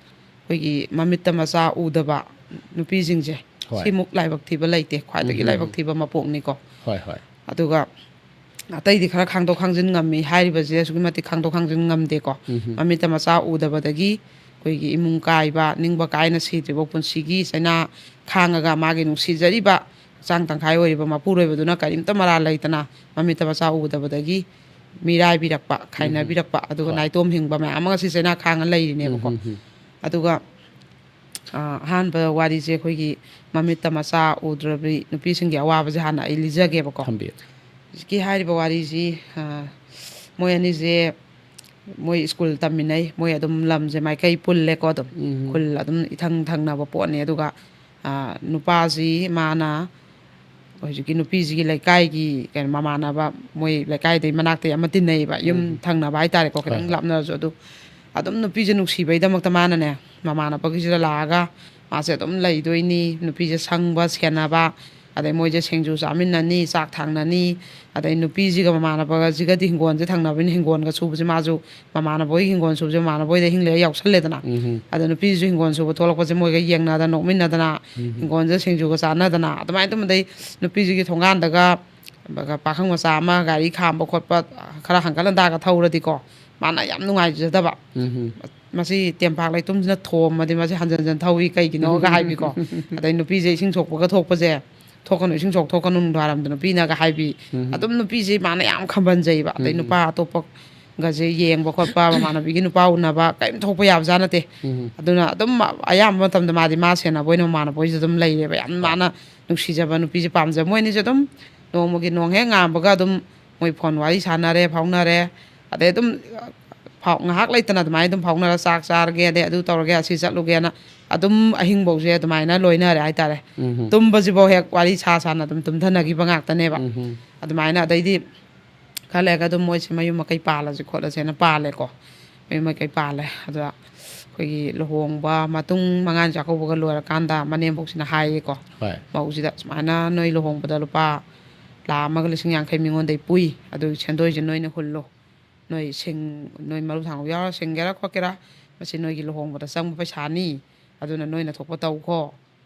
ꯑꯩꯈꯣꯏꯒꯤ ꯃꯃꯤꯠꯇ ꯃꯆꯥ ꯎꯗꯕ ꯅꯨꯄꯤꯁꯤꯡꯁꯦ, ꯍꯣꯏ꯫ ꯁꯤꯃꯨꯛ ꯂꯥꯏꯕꯛ ꯊꯤꯕ ꯂꯩꯇꯦ, ꯈ꯭ꯋꯥꯏꯗꯒꯤ ꯎꯝ, ꯎꯝ, ꯂꯥꯏꯕꯛ ꯎꯝ꯫ ꯊꯤꯕ ꯃꯄꯣꯛꯅꯤꯀꯣ꯫ ꯍꯣꯏ, ꯍꯣꯏ꯫ ꯑꯗꯨꯒ ꯑꯇꯩꯗꯤ ꯈꯔ ꯈꯥꯡꯗꯣꯛ ꯈꯥꯡꯖꯤꯟ ꯉꯝꯃꯤ, ꯍꯥꯏꯔꯤꯕꯁꯦ ꯑꯁꯨꯛꯀꯤ ꯃꯇꯤꯛ ꯈꯥꯡꯗꯣꯛ ꯈꯥꯡꯖꯤꯟ ꯉꯝꯗꯦꯀꯣ꯫ ꯎꯝ, ꯎꯝ꯫ ꯃꯃꯤꯠꯇ ꯃꯆꯥ ꯎꯗꯕꯗꯒꯤ ꯑꯩꯈꯣꯏꯒꯤ ꯏꯃꯨꯡ ꯀꯥꯏꯕ, ꯅꯤꯡꯕ ꯀꯥꯏꯅ ꯁꯤꯗ꯭ꯔꯤꯕ ꯄꯨꯟꯁꯤꯒꯤ ꯆꯩꯅꯥ ꯈꯥꯡꯉꯒ ꯃꯥꯒꯤ ꯅꯨꯡꯁꯤꯖꯔꯤꯕ ꯍꯛꯆꯥꯡ ꯇꯪꯈꯥꯏ ꯑꯣꯏꯔꯤꯕ ꯃꯄꯨꯔꯣꯏꯕꯗꯨꯅ ꯀꯔꯤꯝꯇ ꯃꯔꯥꯜ ꯂꯩꯇꯅ ꯃꯃꯤꯠꯇ ꯃꯆꯥ ꯎꯗꯕꯗꯒꯤ ꯃꯤꯔꯥꯏꯕꯤꯔꯛꯄ, ꯈꯥꯏꯅꯕꯤꯔꯛꯄ, ꯑꯗꯨꯒ ꯍꯣꯏ꯫ ꯅꯥꯏꯇꯣꯝ ꯍꯤꯡꯕ ꯃꯌꯥꯝ ꯑꯃ ꯁꯤ ꯆꯩꯅꯥ ꯈꯥꯡꯉ ꯂꯩꯔꯤꯅꯦꯕꯀꯣ꯫ ꯎꯝ, ꯍꯝ, ꯍꯝ꯫ ꯑꯗꯨꯒ, ꯑ, ꯑꯍꯥꯟꯕ ꯋꯥꯔꯤꯁꯦ ꯑꯩꯈꯣꯏꯒꯤ ꯃꯃꯤꯠꯇ ꯃꯆꯥ ꯎꯗ꯭ꯔꯕꯤ ꯅꯨꯄꯤꯁꯤꯡꯒꯤ ꯑꯋꯥꯕꯁꯦ ꯍꯥꯟꯅ ꯑꯩ ꯂꯤꯖꯒꯦꯕꯀꯣ꯫ ꯊꯝꯕꯤꯌꯨ꯫ ꯍꯧꯖꯤꯛꯀꯤ ꯍꯥꯏꯔꯤꯕ ꯋꯥꯔꯤꯁꯤ, ꯑ, ꯃꯣꯏ ꯑꯅꯤꯁꯦ ꯃꯣꯏ ꯁ꯭ꯀꯨꯜ ꯇꯝꯃꯤꯟꯅꯩ꯫ ꯃꯣꯏ ꯑꯗꯨꯝ ꯂꯝꯁꯦ ꯃꯥꯏꯀꯩ ꯄꯨꯜꯂꯦꯀꯣ ꯑꯗꯨꯝ꯫ ꯎꯝ꯫ ꯈꯨꯜ ꯑꯗꯨꯝ ꯏꯊꯪ ꯊꯪꯅꯕ ꯄꯣꯠꯅꯤ꯫ ꯑꯗꯨꯒ, ꯑ, ꯅꯨꯄꯥꯁꯤ ꯃꯥꯅ ꯍꯧꯖꯤꯛꯀꯤ ꯅꯨꯄꯤꯁꯤꯒꯤ ꯂꯩꯀꯥꯏꯒꯤ ꯀꯩꯅꯣ ꯃꯃꯥꯟꯅꯕ, ꯃꯣꯏ ꯂꯩꯀꯥꯏꯗꯩ ꯃꯅꯥꯛꯇꯩ ꯑꯃ ꯇꯤꯟꯅꯩꯌꯦꯕ꯫ ꯌꯨꯝ ꯎꯝ꯫ ꯊꯪꯅꯕ ꯍꯥꯏꯇꯥꯔꯦꯀꯣ, ꯍꯣꯏ, ꯈꯤꯇꯪ ꯍꯣꯏ꯫ ꯂꯥꯞꯅꯔꯁꯨ꯫ ꯑꯗꯨ ꯑꯗꯨꯝ ꯅꯨꯄꯤꯁꯦ ꯅꯨꯡꯁꯤꯕꯩꯗꯃꯛꯇ ꯃꯥꯅꯅꯦ, ꯃꯃꯥꯟꯅꯕꯒꯤꯁꯤꯗ ꯂꯥꯛꯑꯒ ꯃꯥꯁꯦ ꯑꯗꯨꯝ ꯂꯩꯗꯣꯏꯅꯤ꯫ ꯅꯨꯄꯤꯁꯦ ꯁꯪꯕ, ꯁꯦꯟꯅꯕ, ꯑꯗꯩ ꯃꯣꯏꯁꯦ ꯁꯤꯡꯖꯨ ꯆꯥꯃꯤꯟꯅꯅꯤ, ꯆꯥꯛ ꯊꯥꯡꯅꯅꯤ, ꯑꯗꯩ ꯅꯨꯄꯤꯁꯤꯒ ꯃꯃꯥꯟꯅꯕꯁꯤꯒꯗꯤ ꯍꯤꯡꯒꯣꯜꯁꯦ ꯊꯪꯅꯕꯅꯤꯅ ꯍꯤꯡꯒꯣꯜꯒ ꯁꯨꯕꯁꯦ ꯃꯥꯁꯨ ꯃꯃꯥꯟꯅꯕ ꯍꯣꯏꯒꯤ ꯍꯤꯡꯒꯣꯜ ꯁꯨꯕꯁꯦ ꯃꯃꯥꯟꯅꯕ ꯍꯣꯏꯗ ꯑꯍꯤꯡ ꯂꯦꯛꯑ ꯌꯥꯎꯁꯜꯂꯦꯗꯅ꯫ ꯎꯝ꯫ ꯑꯗ ꯅꯨꯄꯤꯁꯤꯁꯨ ꯍꯤꯡꯒꯣꯜ ꯁꯨꯕ ꯊꯣꯛꯂꯛꯄꯁꯦ ꯃꯣꯏꯒ ꯌꯦꯡꯅꯗꯅ, ꯅꯣꯛꯃꯤꯟꯅꯗꯅ, ꯎꯝ꯫ ꯍꯤꯡꯒꯣꯜꯁꯦ ꯁꯤꯡꯖꯨꯒ ꯆꯥꯟꯅꯗꯅ ꯑꯗꯨꯃꯥꯏꯅ ꯇꯧꯕꯗꯩ ꯅꯨꯄꯤꯁꯤꯒꯤ ꯊꯣꯡꯒꯥꯟꯗꯒ ꯄꯥꯈꯪ ꯃꯆꯥ ꯑꯃ ꯒꯥꯔꯤ ꯈꯥꯝꯕ ꯈꯣꯠꯄ ꯈꯔ ꯍꯪꯒꯠ ꯍꯟꯗꯥꯒ ꯊꯧꯔꯗꯤꯀꯣ, ꯃꯥꯅ ꯌꯥꯝ ꯅꯨꯡꯉꯥꯏꯖꯗꯕ꯫ ꯎꯝ꯫ "ꯃꯁꯤ ꯇꯦꯝꯄꯥꯛ ꯂꯩꯇꯨꯝꯁꯤꯅ ꯊꯣꯝꯃꯗꯤ ꯃꯁꯤ ꯍꯟꯖꯟ ꯍꯟꯖꯟ ꯊꯧꯏ ꯀꯩꯒꯤꯅꯣꯒ?" ꯍꯥꯏꯕꯤꯀꯣ꯫ ꯑꯗꯩ ꯅꯨꯄꯤꯁꯦ ꯏꯁꯤꯡ ꯁꯣꯛꯄꯒ ꯊꯣꯛꯄꯁꯦ, "ꯊꯣꯛꯀꯅꯨ, ꯏꯁꯤꯡ ꯁꯣꯛ ꯊꯣꯛꯀꯅꯨ ꯅꯨꯡꯗꯥꯡꯋꯥꯏꯔꯝꯗ ꯅꯨꯄꯤꯅꯒ" ꯍꯥꯏꯕꯤ꯫ ꯎꯝ꯫ ꯑꯗꯨꯝ ꯅꯨꯄꯤꯁꯦ ꯃꯥꯅ ꯌꯥꯝ ꯈꯝꯕꯟꯖꯩꯕ꯫ ꯑꯗꯩ ꯎꯝ꯫ ꯅꯨꯄꯥ ꯑꯇꯣꯞꯄꯒꯁꯦ ꯌꯦꯡꯕ ꯈꯣꯠꯄ, ꯃꯃꯥꯟꯅꯕꯤꯒꯤ ꯅꯨꯄꯥ ꯎꯅꯕ ꯀꯔꯤꯝ ꯊꯣꯛꯄ ꯌꯥꯕꯖꯥꯠ ꯅꯠꯇꯦ꯫ ꯎꯝ꯫ ꯑꯗꯨꯅ ꯑꯗꯨꯝ ꯑꯌꯥꯝꯕ ꯃꯇꯝꯗ ꯃꯥꯗꯤ ꯃꯥ ꯁꯦꯟꯅꯕ ꯑꯣꯏꯅ ꯃꯃꯥꯟꯅꯕ ꯍꯣꯏꯁꯦ ꯑꯗꯨꯝ ꯂꯩꯔꯦꯕ꯫ ꯌꯥꯝ ꯍꯣꯏ꯫ ꯃꯥꯅ ꯅꯨꯡꯁꯤꯖꯕ ꯅꯨꯄꯤꯁꯦ ꯄꯥꯝꯖꯕ꯫ ꯃꯣꯏ ꯑꯅꯤꯁꯦ ꯑꯗꯨꯝ ꯅꯣꯡꯃꯒꯤ ꯅꯣꯡ ꯍꯦꯛ ꯉꯥꯟꯕꯒ ꯑꯗꯨꯝ ꯃꯣꯏ ꯐꯣꯟ ꯋꯥꯔꯤ ꯁꯥꯟꯅꯔꯦ, ꯐꯥꯎꯅꯔꯦ꯫ ꯑꯗꯩ ꯑꯗꯨꯝ ꯐꯥꯎ-, ꯉꯥꯏꯍꯥꯛ ꯂꯩꯇꯅ ꯑꯗꯨꯃꯥꯏꯅ ꯑꯗꯨꯝ ꯐꯥꯎꯅꯔ ꯆꯥꯛ ꯆꯥꯔꯒꯦ, ꯑꯗꯩ ꯑꯗꯨ ꯇꯧꯔꯒꯦ, ꯑꯁꯤ ꯆꯠꯂꯨꯒꯦꯅ ꯑꯗꯨꯝ ꯑꯍꯤꯡꯐꯧꯁꯦ ꯑꯗꯨꯃꯥꯏꯅ ꯂꯣꯏꯅꯔꯦ ꯍꯥꯏꯇꯥꯔꯦ꯫ ꯎꯝ꯫ ꯇꯨꯝꯕꯁꯤꯐꯧ ꯍꯦꯛ ꯋꯥꯔꯤ ꯁꯥ ꯁꯥꯅ ꯑꯗꯨꯝ ꯇꯨꯝꯊꯅꯈꯤꯕ ꯉꯥꯛꯇꯅꯦꯕ꯫ ꯎꯝ꯫ ꯑꯗꯨꯃꯥꯏꯅ ꯑꯗꯩꯗꯤ ꯈꯔ ꯂꯩꯔꯒ ꯑꯗꯨꯝ ꯃꯣꯏꯁꯦ ꯃꯌꯨꯝ ꯃꯀꯩ ꯄꯥꯜꯂꯁꯦ ꯈꯣꯠꯂꯁꯦꯅ ꯄꯥꯜꯂꯦꯀꯣ꯫ ꯃꯌꯨꯝ ꯃꯀꯩ ꯄꯥꯜꯂꯦ꯫ ꯑꯗꯨꯗ ꯑꯩꯈꯣꯏꯒꯤ ꯂꯨꯍꯣꯡꯕ ꯃꯇꯨꯡ ꯃꯉꯥꯅꯤ ꯆꯥꯛꯀꯧꯕꯒ ꯂꯣꯏꯔꯀꯥꯟꯗ ꯃꯅꯦꯝꯕꯣꯛꯁꯤꯅ ꯍꯥꯏꯌꯦꯀꯣ꯫ ꯍꯣꯏ꯫ ꯃꯧꯁꯤꯗ ꯁꯨꯃꯥꯏꯅ ꯅꯣꯏ ꯂꯨꯍꯣꯡꯕꯗ ꯂꯨꯄꯥ ꯂꯥꯈ ꯑꯃꯒ ꯂꯤꯁꯤꯡ ꯌꯥꯡꯈꯩ ꯃꯤꯉꯣꯟꯗꯩ ꯄꯨꯏ꯫ ꯑꯗꯨꯒꯤ ꯁꯦꯟꯗꯣꯏꯁꯦ ꯅꯣꯏꯅ ꯍꯨꯜꯂꯨ꯫ ꯅꯣꯏ ꯁꯤꯡ-, ꯅꯣꯏ ꯃꯔꯨꯞ ꯊꯥꯡꯉꯨ ꯌꯥꯎꯔ ꯁꯤꯡꯒꯦꯔꯥ ꯈꯣꯠꯀꯦꯔꯥ, ꯃꯁꯤ ꯅꯣꯏꯒꯤ ꯂꯨꯍꯣꯡꯕꯗ ꯆꯪꯕ ꯄꯩꯁꯥꯅꯤ꯫ ꯑꯗꯨꯅ ꯅꯣꯏꯅ ꯊꯣꯛꯄ ꯇꯧꯈꯣ꯫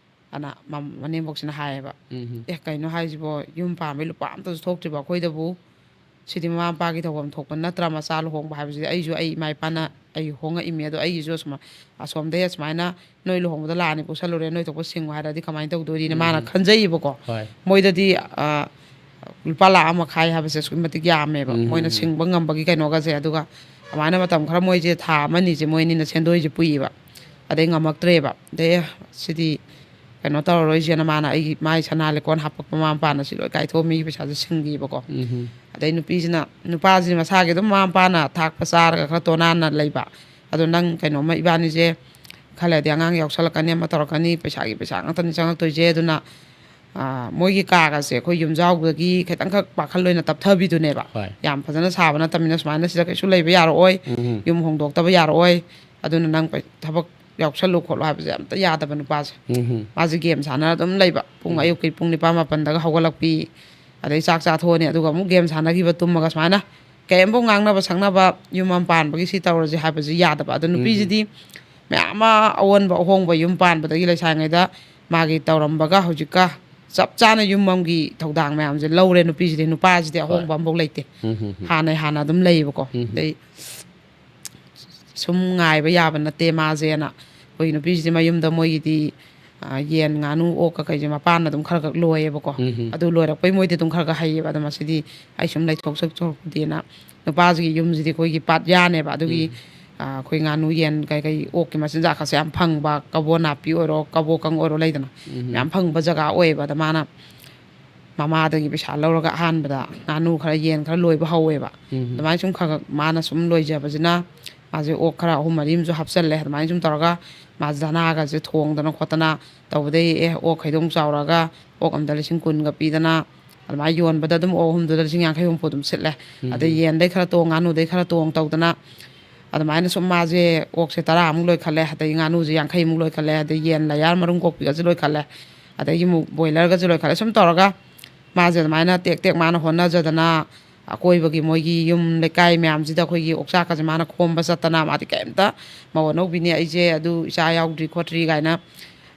ꯑꯅ ꯃ-, ꯃꯅꯦꯝꯕꯣꯛꯁꯤꯅ ꯍꯥꯏꯌꯦꯕ꯫ ꯎꯝ꯫ "ꯑꯦ, ꯀꯩꯅꯣ ꯍꯥꯏꯁꯤꯕꯣ? ꯌꯨꯝ ꯄꯥꯟꯕꯩ ꯂꯨꯄꯥ ꯑꯝꯇꯁꯨ ꯊꯣꯛꯇ꯭ꯔꯤꯕꯣ ꯑꯩꯈꯣꯏꯗꯕꯨ?" ꯁꯤꯗꯤ ꯃꯃꯥ ꯃꯄꯥꯒꯤ ꯇꯧꯐꯝ ꯊꯣꯛꯄ ꯅꯠꯇ꯭ꯔꯥ? ꯃꯆꯥ ꯂꯨꯍꯣꯡꯕ ꯍꯥꯏꯕꯁꯤꯗꯤ ꯑꯩꯁꯨ, ꯑꯩ ꯏꯃꯥ ꯏꯄꯥꯅ ꯑꯩ ꯍꯣꯡꯉꯛꯏꯃꯤ, ꯑꯗꯣ ꯑꯩꯒꯤꯁꯨ ꯑꯁꯨꯃꯥꯏ-, ꯑꯁꯣꯝꯗꯩ ꯑꯁꯨꯃꯥꯏꯅ ꯅꯣꯏ ꯂꯨꯍꯣꯡꯕꯗ ꯂꯥꯛꯑꯅꯤ ꯄꯨꯁꯜꯂꯨꯔꯦ, ꯅꯣꯏ ꯊꯣꯛꯄ ꯁꯤꯡꯉꯨ ꯍꯥꯏꯔꯗꯤ ꯀꯃꯥꯏꯅ ꯇꯧꯗꯣꯔꯤꯅ ꯃꯥꯅ ꯎꯝ꯫ ꯈꯟꯖꯩꯌꯦꯕꯀꯣ꯫ ꯍꯣꯏ꯫ ꯃꯣꯏꯗꯗꯤ, ꯑ, ꯂꯨꯄꯥ ꯂꯥꯈ ꯑꯃ ꯃꯈꯥꯏ ꯍꯥꯏꯕꯁꯦ ꯑꯁꯨꯛꯀꯤ ꯃꯇꯤꯛ ꯌꯥꯝꯃꯦꯕ, ꯎꯝ, ꯃꯣꯏꯅ ꯎꯝ, ꯎꯝ꯫ ꯁꯤꯡꯕ ꯉꯝꯕꯒꯤ ꯀꯩꯅꯣꯒꯁꯦ꯫ ꯑꯗꯨꯒ ꯑꯗꯨꯃꯥꯏꯅ ꯃꯇꯝ ꯈꯔ ꯃꯣꯏꯁꯦ ꯊꯥ ꯑꯃ ꯑꯅꯤꯁꯦ ꯃꯣꯏ ꯑꯅꯤꯅ ꯁꯦꯟꯗꯣꯏꯁꯦ ꯄꯨꯏꯌꯦꯕ꯫ ꯑꯗꯩ ꯉꯝꯃꯛꯇ꯭ꯔꯦꯕ꯫ ꯑꯗꯩ, "ꯑꯦ, ꯁꯤꯗꯤ ꯀꯩꯅꯣ ꯇꯧꯔꯔꯣꯏꯁꯦꯅ" ꯃꯥꯅ ꯑꯩꯒꯤ, ꯃꯥꯏ ꯁꯅꯥ ꯂꯤꯛꯀꯣꯟ ꯍꯥꯞꯄꯛꯄ ꯃꯃꯥ ꯃꯄꯥꯅ ꯁꯤ ꯂꯣꯏ ꯀꯥꯏꯊꯣꯛꯑ ꯃꯤꯒꯤ ꯄꯩꯁꯥꯁꯦ ꯁꯤꯡꯈꯤꯕꯀꯣ꯫ ꯎꯝ꯫ ꯑꯗꯩ ꯅꯨꯄꯤꯁꯤꯅ, ꯅꯨꯄꯥꯁꯤ ꯃꯁꯥꯒꯤ ꯑꯗꯨꯝ ꯃꯃꯥ ꯃꯄꯥꯅ ꯊꯥꯛꯄ ꯆꯥꯔꯒ ꯈꯔ ꯇꯣꯅꯥꯟꯅ ꯂꯩꯕ꯫ "ꯑꯗꯣ ꯅꯪ ꯀꯩꯅꯣꯝꯃ, ꯏꯕꯥꯅꯤꯁꯦ ꯈꯜꯂꯗꯤ ꯑꯉꯥꯡ ꯌꯥꯎꯁꯜꯂꯛꯀꯅꯤ, ꯑꯃ ꯇꯧꯔꯛꯀꯅꯤ, ꯄꯩꯁꯥꯒꯤ ꯄꯩꯁꯥ ꯉꯥꯛꯇꯅꯤ ꯆꯪꯉꯛꯇꯣꯏꯁꯦ, ꯑꯗꯨꯅ, ꯑꯥ, ꯃꯣꯏꯒꯤ ꯀꯥꯒꯁꯦ ꯑꯩꯈꯣꯏ ꯌꯨꯝꯖꯥꯎꯗꯒꯤ ꯈꯤꯇꯪꯈꯛ ꯄꯥꯈꯜ ꯑꯣꯏꯅ ꯇꯞꯊꯕꯤꯗꯨꯅꯦꯕ꯫ ꯍꯣꯏ꯫ ꯌꯥꯝ ꯐꯖꯅ ꯁꯥꯕ ꯅꯠꯇꯕꯅꯤꯅ ꯁꯨꯃꯥꯏꯅ ꯁꯤꯗ ꯀꯩꯁꯨ ꯂꯩꯕ ꯌꯥꯔꯛꯑꯣꯏ, ꯎꯝ꯫ ꯌꯨꯝ ꯍꯣꯡꯗꯣꯛꯇꯕ ꯌꯥꯔꯛꯑꯣꯏ, ꯑꯗꯨꯅ ꯅꯪ ꯄꯩ-, ꯊꯕꯛ ꯌꯥꯎꯁꯜꯂꯨ ꯈꯣꯠꯂꯨ" ꯍꯥꯏꯕꯁꯦ ꯑꯝꯇ ꯌꯥꯗꯕ ꯅꯨꯄꯥꯁꯦ꯫ ꯎꯝ꯫ ꯃꯥꯁꯦ ꯒꯦꯝ ꯁꯥꯟꯅꯔ ꯑꯗꯨꯝ ꯂꯩꯕ꯫ ꯄꯨꯡ ꯎꯝ꯫ ꯑꯌꯨꯛꯀꯤ ꯄꯨꯡ ꯅꯤꯄꯥꯟ ꯃꯥꯄꯟꯗꯒ ꯍꯧꯒꯠꯂꯛꯄꯤ, ꯑꯗꯩ ꯆꯥꯛ ꯆꯥꯊꯣꯛꯑꯅꯤ, ꯑꯗꯨꯒ ꯑꯃꯨꯛ ꯒꯦꯝ ꯁꯥꯟꯅꯈꯤꯕ, ꯇꯨꯝꯃꯒ ꯁꯨꯃꯥꯏꯅ ꯀꯔꯤꯝꯐꯥꯎ ꯉꯥꯡꯅꯕ ꯁꯛꯅꯕ, ꯌꯨꯝ ꯑꯃ ꯄꯥꯟꯕꯒꯤ ꯁꯤ ꯇꯧꯔꯁꯦ ꯍꯥꯏꯕꯁꯤ ꯌꯥꯗꯕ꯫ ꯑꯗꯣ ꯎꯝ꯫ ꯅꯨꯄꯤꯁꯤꯗꯤ ꯃꯌꯥꯝ ꯑꯃ ꯑꯑꯣꯟꯕ ꯑꯍꯣꯡꯕ ꯌꯨꯝ ꯄꯥꯟꯕꯗꯒꯤ ꯂꯩꯁꯥꯔꯤꯉꯩꯗ ꯃꯥꯒꯤ ꯇꯧꯔꯝꯕꯒ ꯍꯧꯖꯤꯛꯀ ꯆꯞ ꯆꯥꯅ ꯌꯨꯝ ꯑꯃꯒꯤ ꯊꯧꯗꯥꯡ ꯃꯌꯥꯝꯁꯦ ꯂꯧꯔꯦ ꯅꯨꯄꯤꯁꯤꯗꯤ꯫ ꯅꯨꯄꯥꯁꯤꯗꯤ ꯍꯣꯏ꯫ ꯑꯍꯣꯡꯕ ꯑꯃꯐꯥꯎ ꯂꯩꯇꯦ꯫ ꯎꯝ, ꯎꯝ, ꯎꯝ꯫ ꯍꯥꯟꯅꯩ ꯍꯥꯟꯅ ꯑꯗꯨꯝ ꯂꯩꯌꯦꯕꯀꯣ꯫ ꯎꯝ꯫ ꯑꯗꯩ ꯁꯨꯝ ꯉꯥꯏꯕ ꯌꯥꯕ ꯅꯠꯇꯦ ꯃꯥꯁꯦꯅ꯫ ꯑꯩꯈꯣꯏ ꯅꯨꯄꯤꯁꯤꯗꯤ ꯃꯌꯨꯝꯗ ꯃꯣꯏꯒꯤꯗꯤ, ꯑ, ꯌꯦꯟ, ꯉꯥꯅꯨ, ꯑꯣꯛ ꯀꯩꯀꯩꯁꯦ ꯃꯄꯥꯟꯅ ꯑꯗꯨꯝ ꯈꯔ ꯈꯛ ꯂꯣꯏꯌꯦꯕꯀꯣ꯫ ꯎꯝ, ꯎꯝ꯫ ꯑꯗꯨ ꯂꯣꯏꯔꯛꯄꯩ ꯃꯣꯏꯗꯤ ꯑꯗꯨꯝ ꯈꯔ ꯈꯔ ꯍꯩꯌꯦꯕ꯫ ꯑꯗꯣ ꯃꯁꯤꯗꯤ ꯑꯩ ꯁꯨꯝ ꯂꯩꯊꯣꯛ ꯆꯠꯊꯣꯛꯄꯗꯤꯅ ꯅꯨꯄꯥꯁꯤꯒꯤ ꯌꯨꯝꯁꯤꯗꯤ ꯑꯩꯈꯣꯏꯒꯤ ꯄꯥꯠ ꯌꯥꯅꯦꯕ꯫ ꯑꯗꯨꯒꯤ, ꯎꯝ꯫ ꯑ, ꯑꯩꯈꯣꯏ ꯉꯥꯅꯨ, ꯌꯦꯟ, ꯀꯩꯀꯩ, ꯑꯣꯛꯀꯤ ꯃꯆꯤꯟꯖꯥꯛꯀꯁꯦ ꯌꯥꯝ ꯐꯪꯕ, ꯀꯕꯣ ꯅꯥꯄꯤ ꯑꯣꯏꯔꯣ, ꯀꯕꯣ ꯀꯪ ꯑꯣꯏꯔꯣ, ꯂꯩꯗꯅ, ꯎꯝ꯫ ꯌꯥꯝ ꯐꯪꯕ ꯖꯒꯥ ꯑꯣꯏꯌꯦꯕ꯫ ꯑꯗ ꯃꯥꯅ ꯃꯃꯥꯗꯒꯤ ꯄꯩꯁꯥ ꯂꯧꯔꯒ ꯑꯍꯥꯟꯕꯗ ꯉꯥꯅꯨ ꯈꯔ, ꯌꯦꯟ ꯈꯔ ꯂꯣꯏꯕ ꯍꯧꯋꯦꯕ꯫ ꯎꯝ꯫ ꯑꯗꯨꯃꯥꯏꯅ ꯁꯨꯝ ꯈꯔ ꯈꯔ ꯃꯥꯅ ꯁꯨꯝ ꯂꯣꯏꯖꯕꯁꯤꯅ ꯃꯥꯁꯦ ꯑꯣꯛ ꯈꯔ ꯑꯍꯨꯝ ꯃꯔꯤ ꯑꯃꯁꯨ ꯍꯥꯞꯆꯜꯂꯦ꯫ ꯑꯗꯨꯃꯥꯏꯅ ꯁꯨꯝ ꯇꯧꯔꯒ ꯃꯥꯁꯦ ꯙꯅꯥꯒꯁꯦ ꯊꯣꯡꯗꯅ ꯈꯣꯠꯇꯅ ꯇꯧꯕꯗꯩ, ꯑꯦ, ꯑꯣꯛꯈꯩꯗꯣ ꯑꯃꯨꯛ ꯆꯥꯎꯔꯛꯑꯒ ꯑꯣꯛ ꯑꯃꯗ ꯂꯤꯁꯤꯡ ꯀꯨꯟꯒ ꯄꯤꯗꯅ, ꯑꯗꯨꯃꯥꯏꯅ ꯌꯣꯟꯕꯗ ꯑꯗꯨꯝ ꯑꯣꯛ ꯑꯍꯨꯝꯗꯨꯗ ꯂꯤꯁꯤꯡ ꯌꯥꯡꯈꯩ ꯍꯨꯝꯐꯨ ꯑꯗꯨꯝ ꯁꯤꯠꯂꯦ꯫ ꯎꯝ꯫ ꯑꯗꯩ ꯌꯦꯟꯗꯩ ꯈꯔ ꯇꯣꯡ, ꯉꯥꯅꯨꯗꯩ ꯈꯔ ꯇꯣꯡ ꯇꯧꯗꯅ ꯑꯗꯨꯃꯥꯏꯅ ꯁꯨꯝ ꯃꯥꯁꯦ ꯑꯣꯛꯁꯦ ꯇꯔꯥꯃꯨꯛ ꯂꯣꯏꯈꯠꯂꯦ, ꯑꯗꯩ ꯉꯥꯅꯨꯁꯦ ꯌꯥꯡꯈꯩꯃꯨꯛ ꯂꯣꯏꯈꯠꯂꯦ, ꯑꯗꯩ ꯌꯦꯟ ꯂꯌꯥꯔ ꯃꯔꯨꯝ ꯀꯣꯛꯄꯤꯒꯁꯦ ꯂꯣꯏꯈꯠꯂꯦ, ꯑꯗꯒꯤ ꯑꯃꯨꯛ ꯕꯣꯏꯂꯔꯒꯁꯦ ꯂꯣꯏꯈꯠꯂꯦ꯫ ꯁꯨꯝ ꯇꯧꯔꯒ ꯃꯥꯁꯦ ꯑꯗꯨꯃꯥꯏꯅ ꯇꯦꯛ ꯇꯦꯛ ꯃꯥꯅ ꯍꯣꯠꯅꯖꯗꯅ ꯑꯀꯣꯏꯕꯒꯤ ꯃꯣꯏꯒꯤ ꯌꯨꯝ ꯂꯩꯀꯥꯏ ꯃꯌꯥꯝꯁꯤꯗ ꯑꯩꯈꯣꯏꯒꯤ ꯑꯣꯛꯆꯥꯛꯀꯁꯦ ꯃꯥꯅ ꯈꯣꯝꯕ ꯆꯠꯇꯅ, ꯃꯥꯗꯤ ꯀꯩꯝꯇ ꯃꯧ ꯑꯅꯧꯕꯤꯅꯦ ꯑꯩꯁꯦ, ꯑꯗꯨ ꯏꯆꯥ ꯌꯥꯎꯗ꯭ꯔꯤ ꯈꯣꯠꯇ꯭ꯔꯤ ꯀꯥꯏꯅ,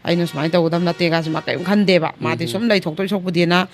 ꯑꯩꯅ ꯁꯨꯃꯥꯏꯅ ꯇꯧꯒꯗꯕ ꯅꯠꯇꯦ ꯀꯥꯏꯁꯦ ꯃꯥ ꯀꯔꯤꯝ ꯈꯟꯗꯦꯕ꯫ ꯃꯥꯗꯤ ꯎꯝ꯫ ꯁꯨꯝ ꯂꯩꯊꯣꯛꯇꯣꯏ ꯁꯔꯨꯛꯄꯨꯗꯤꯅ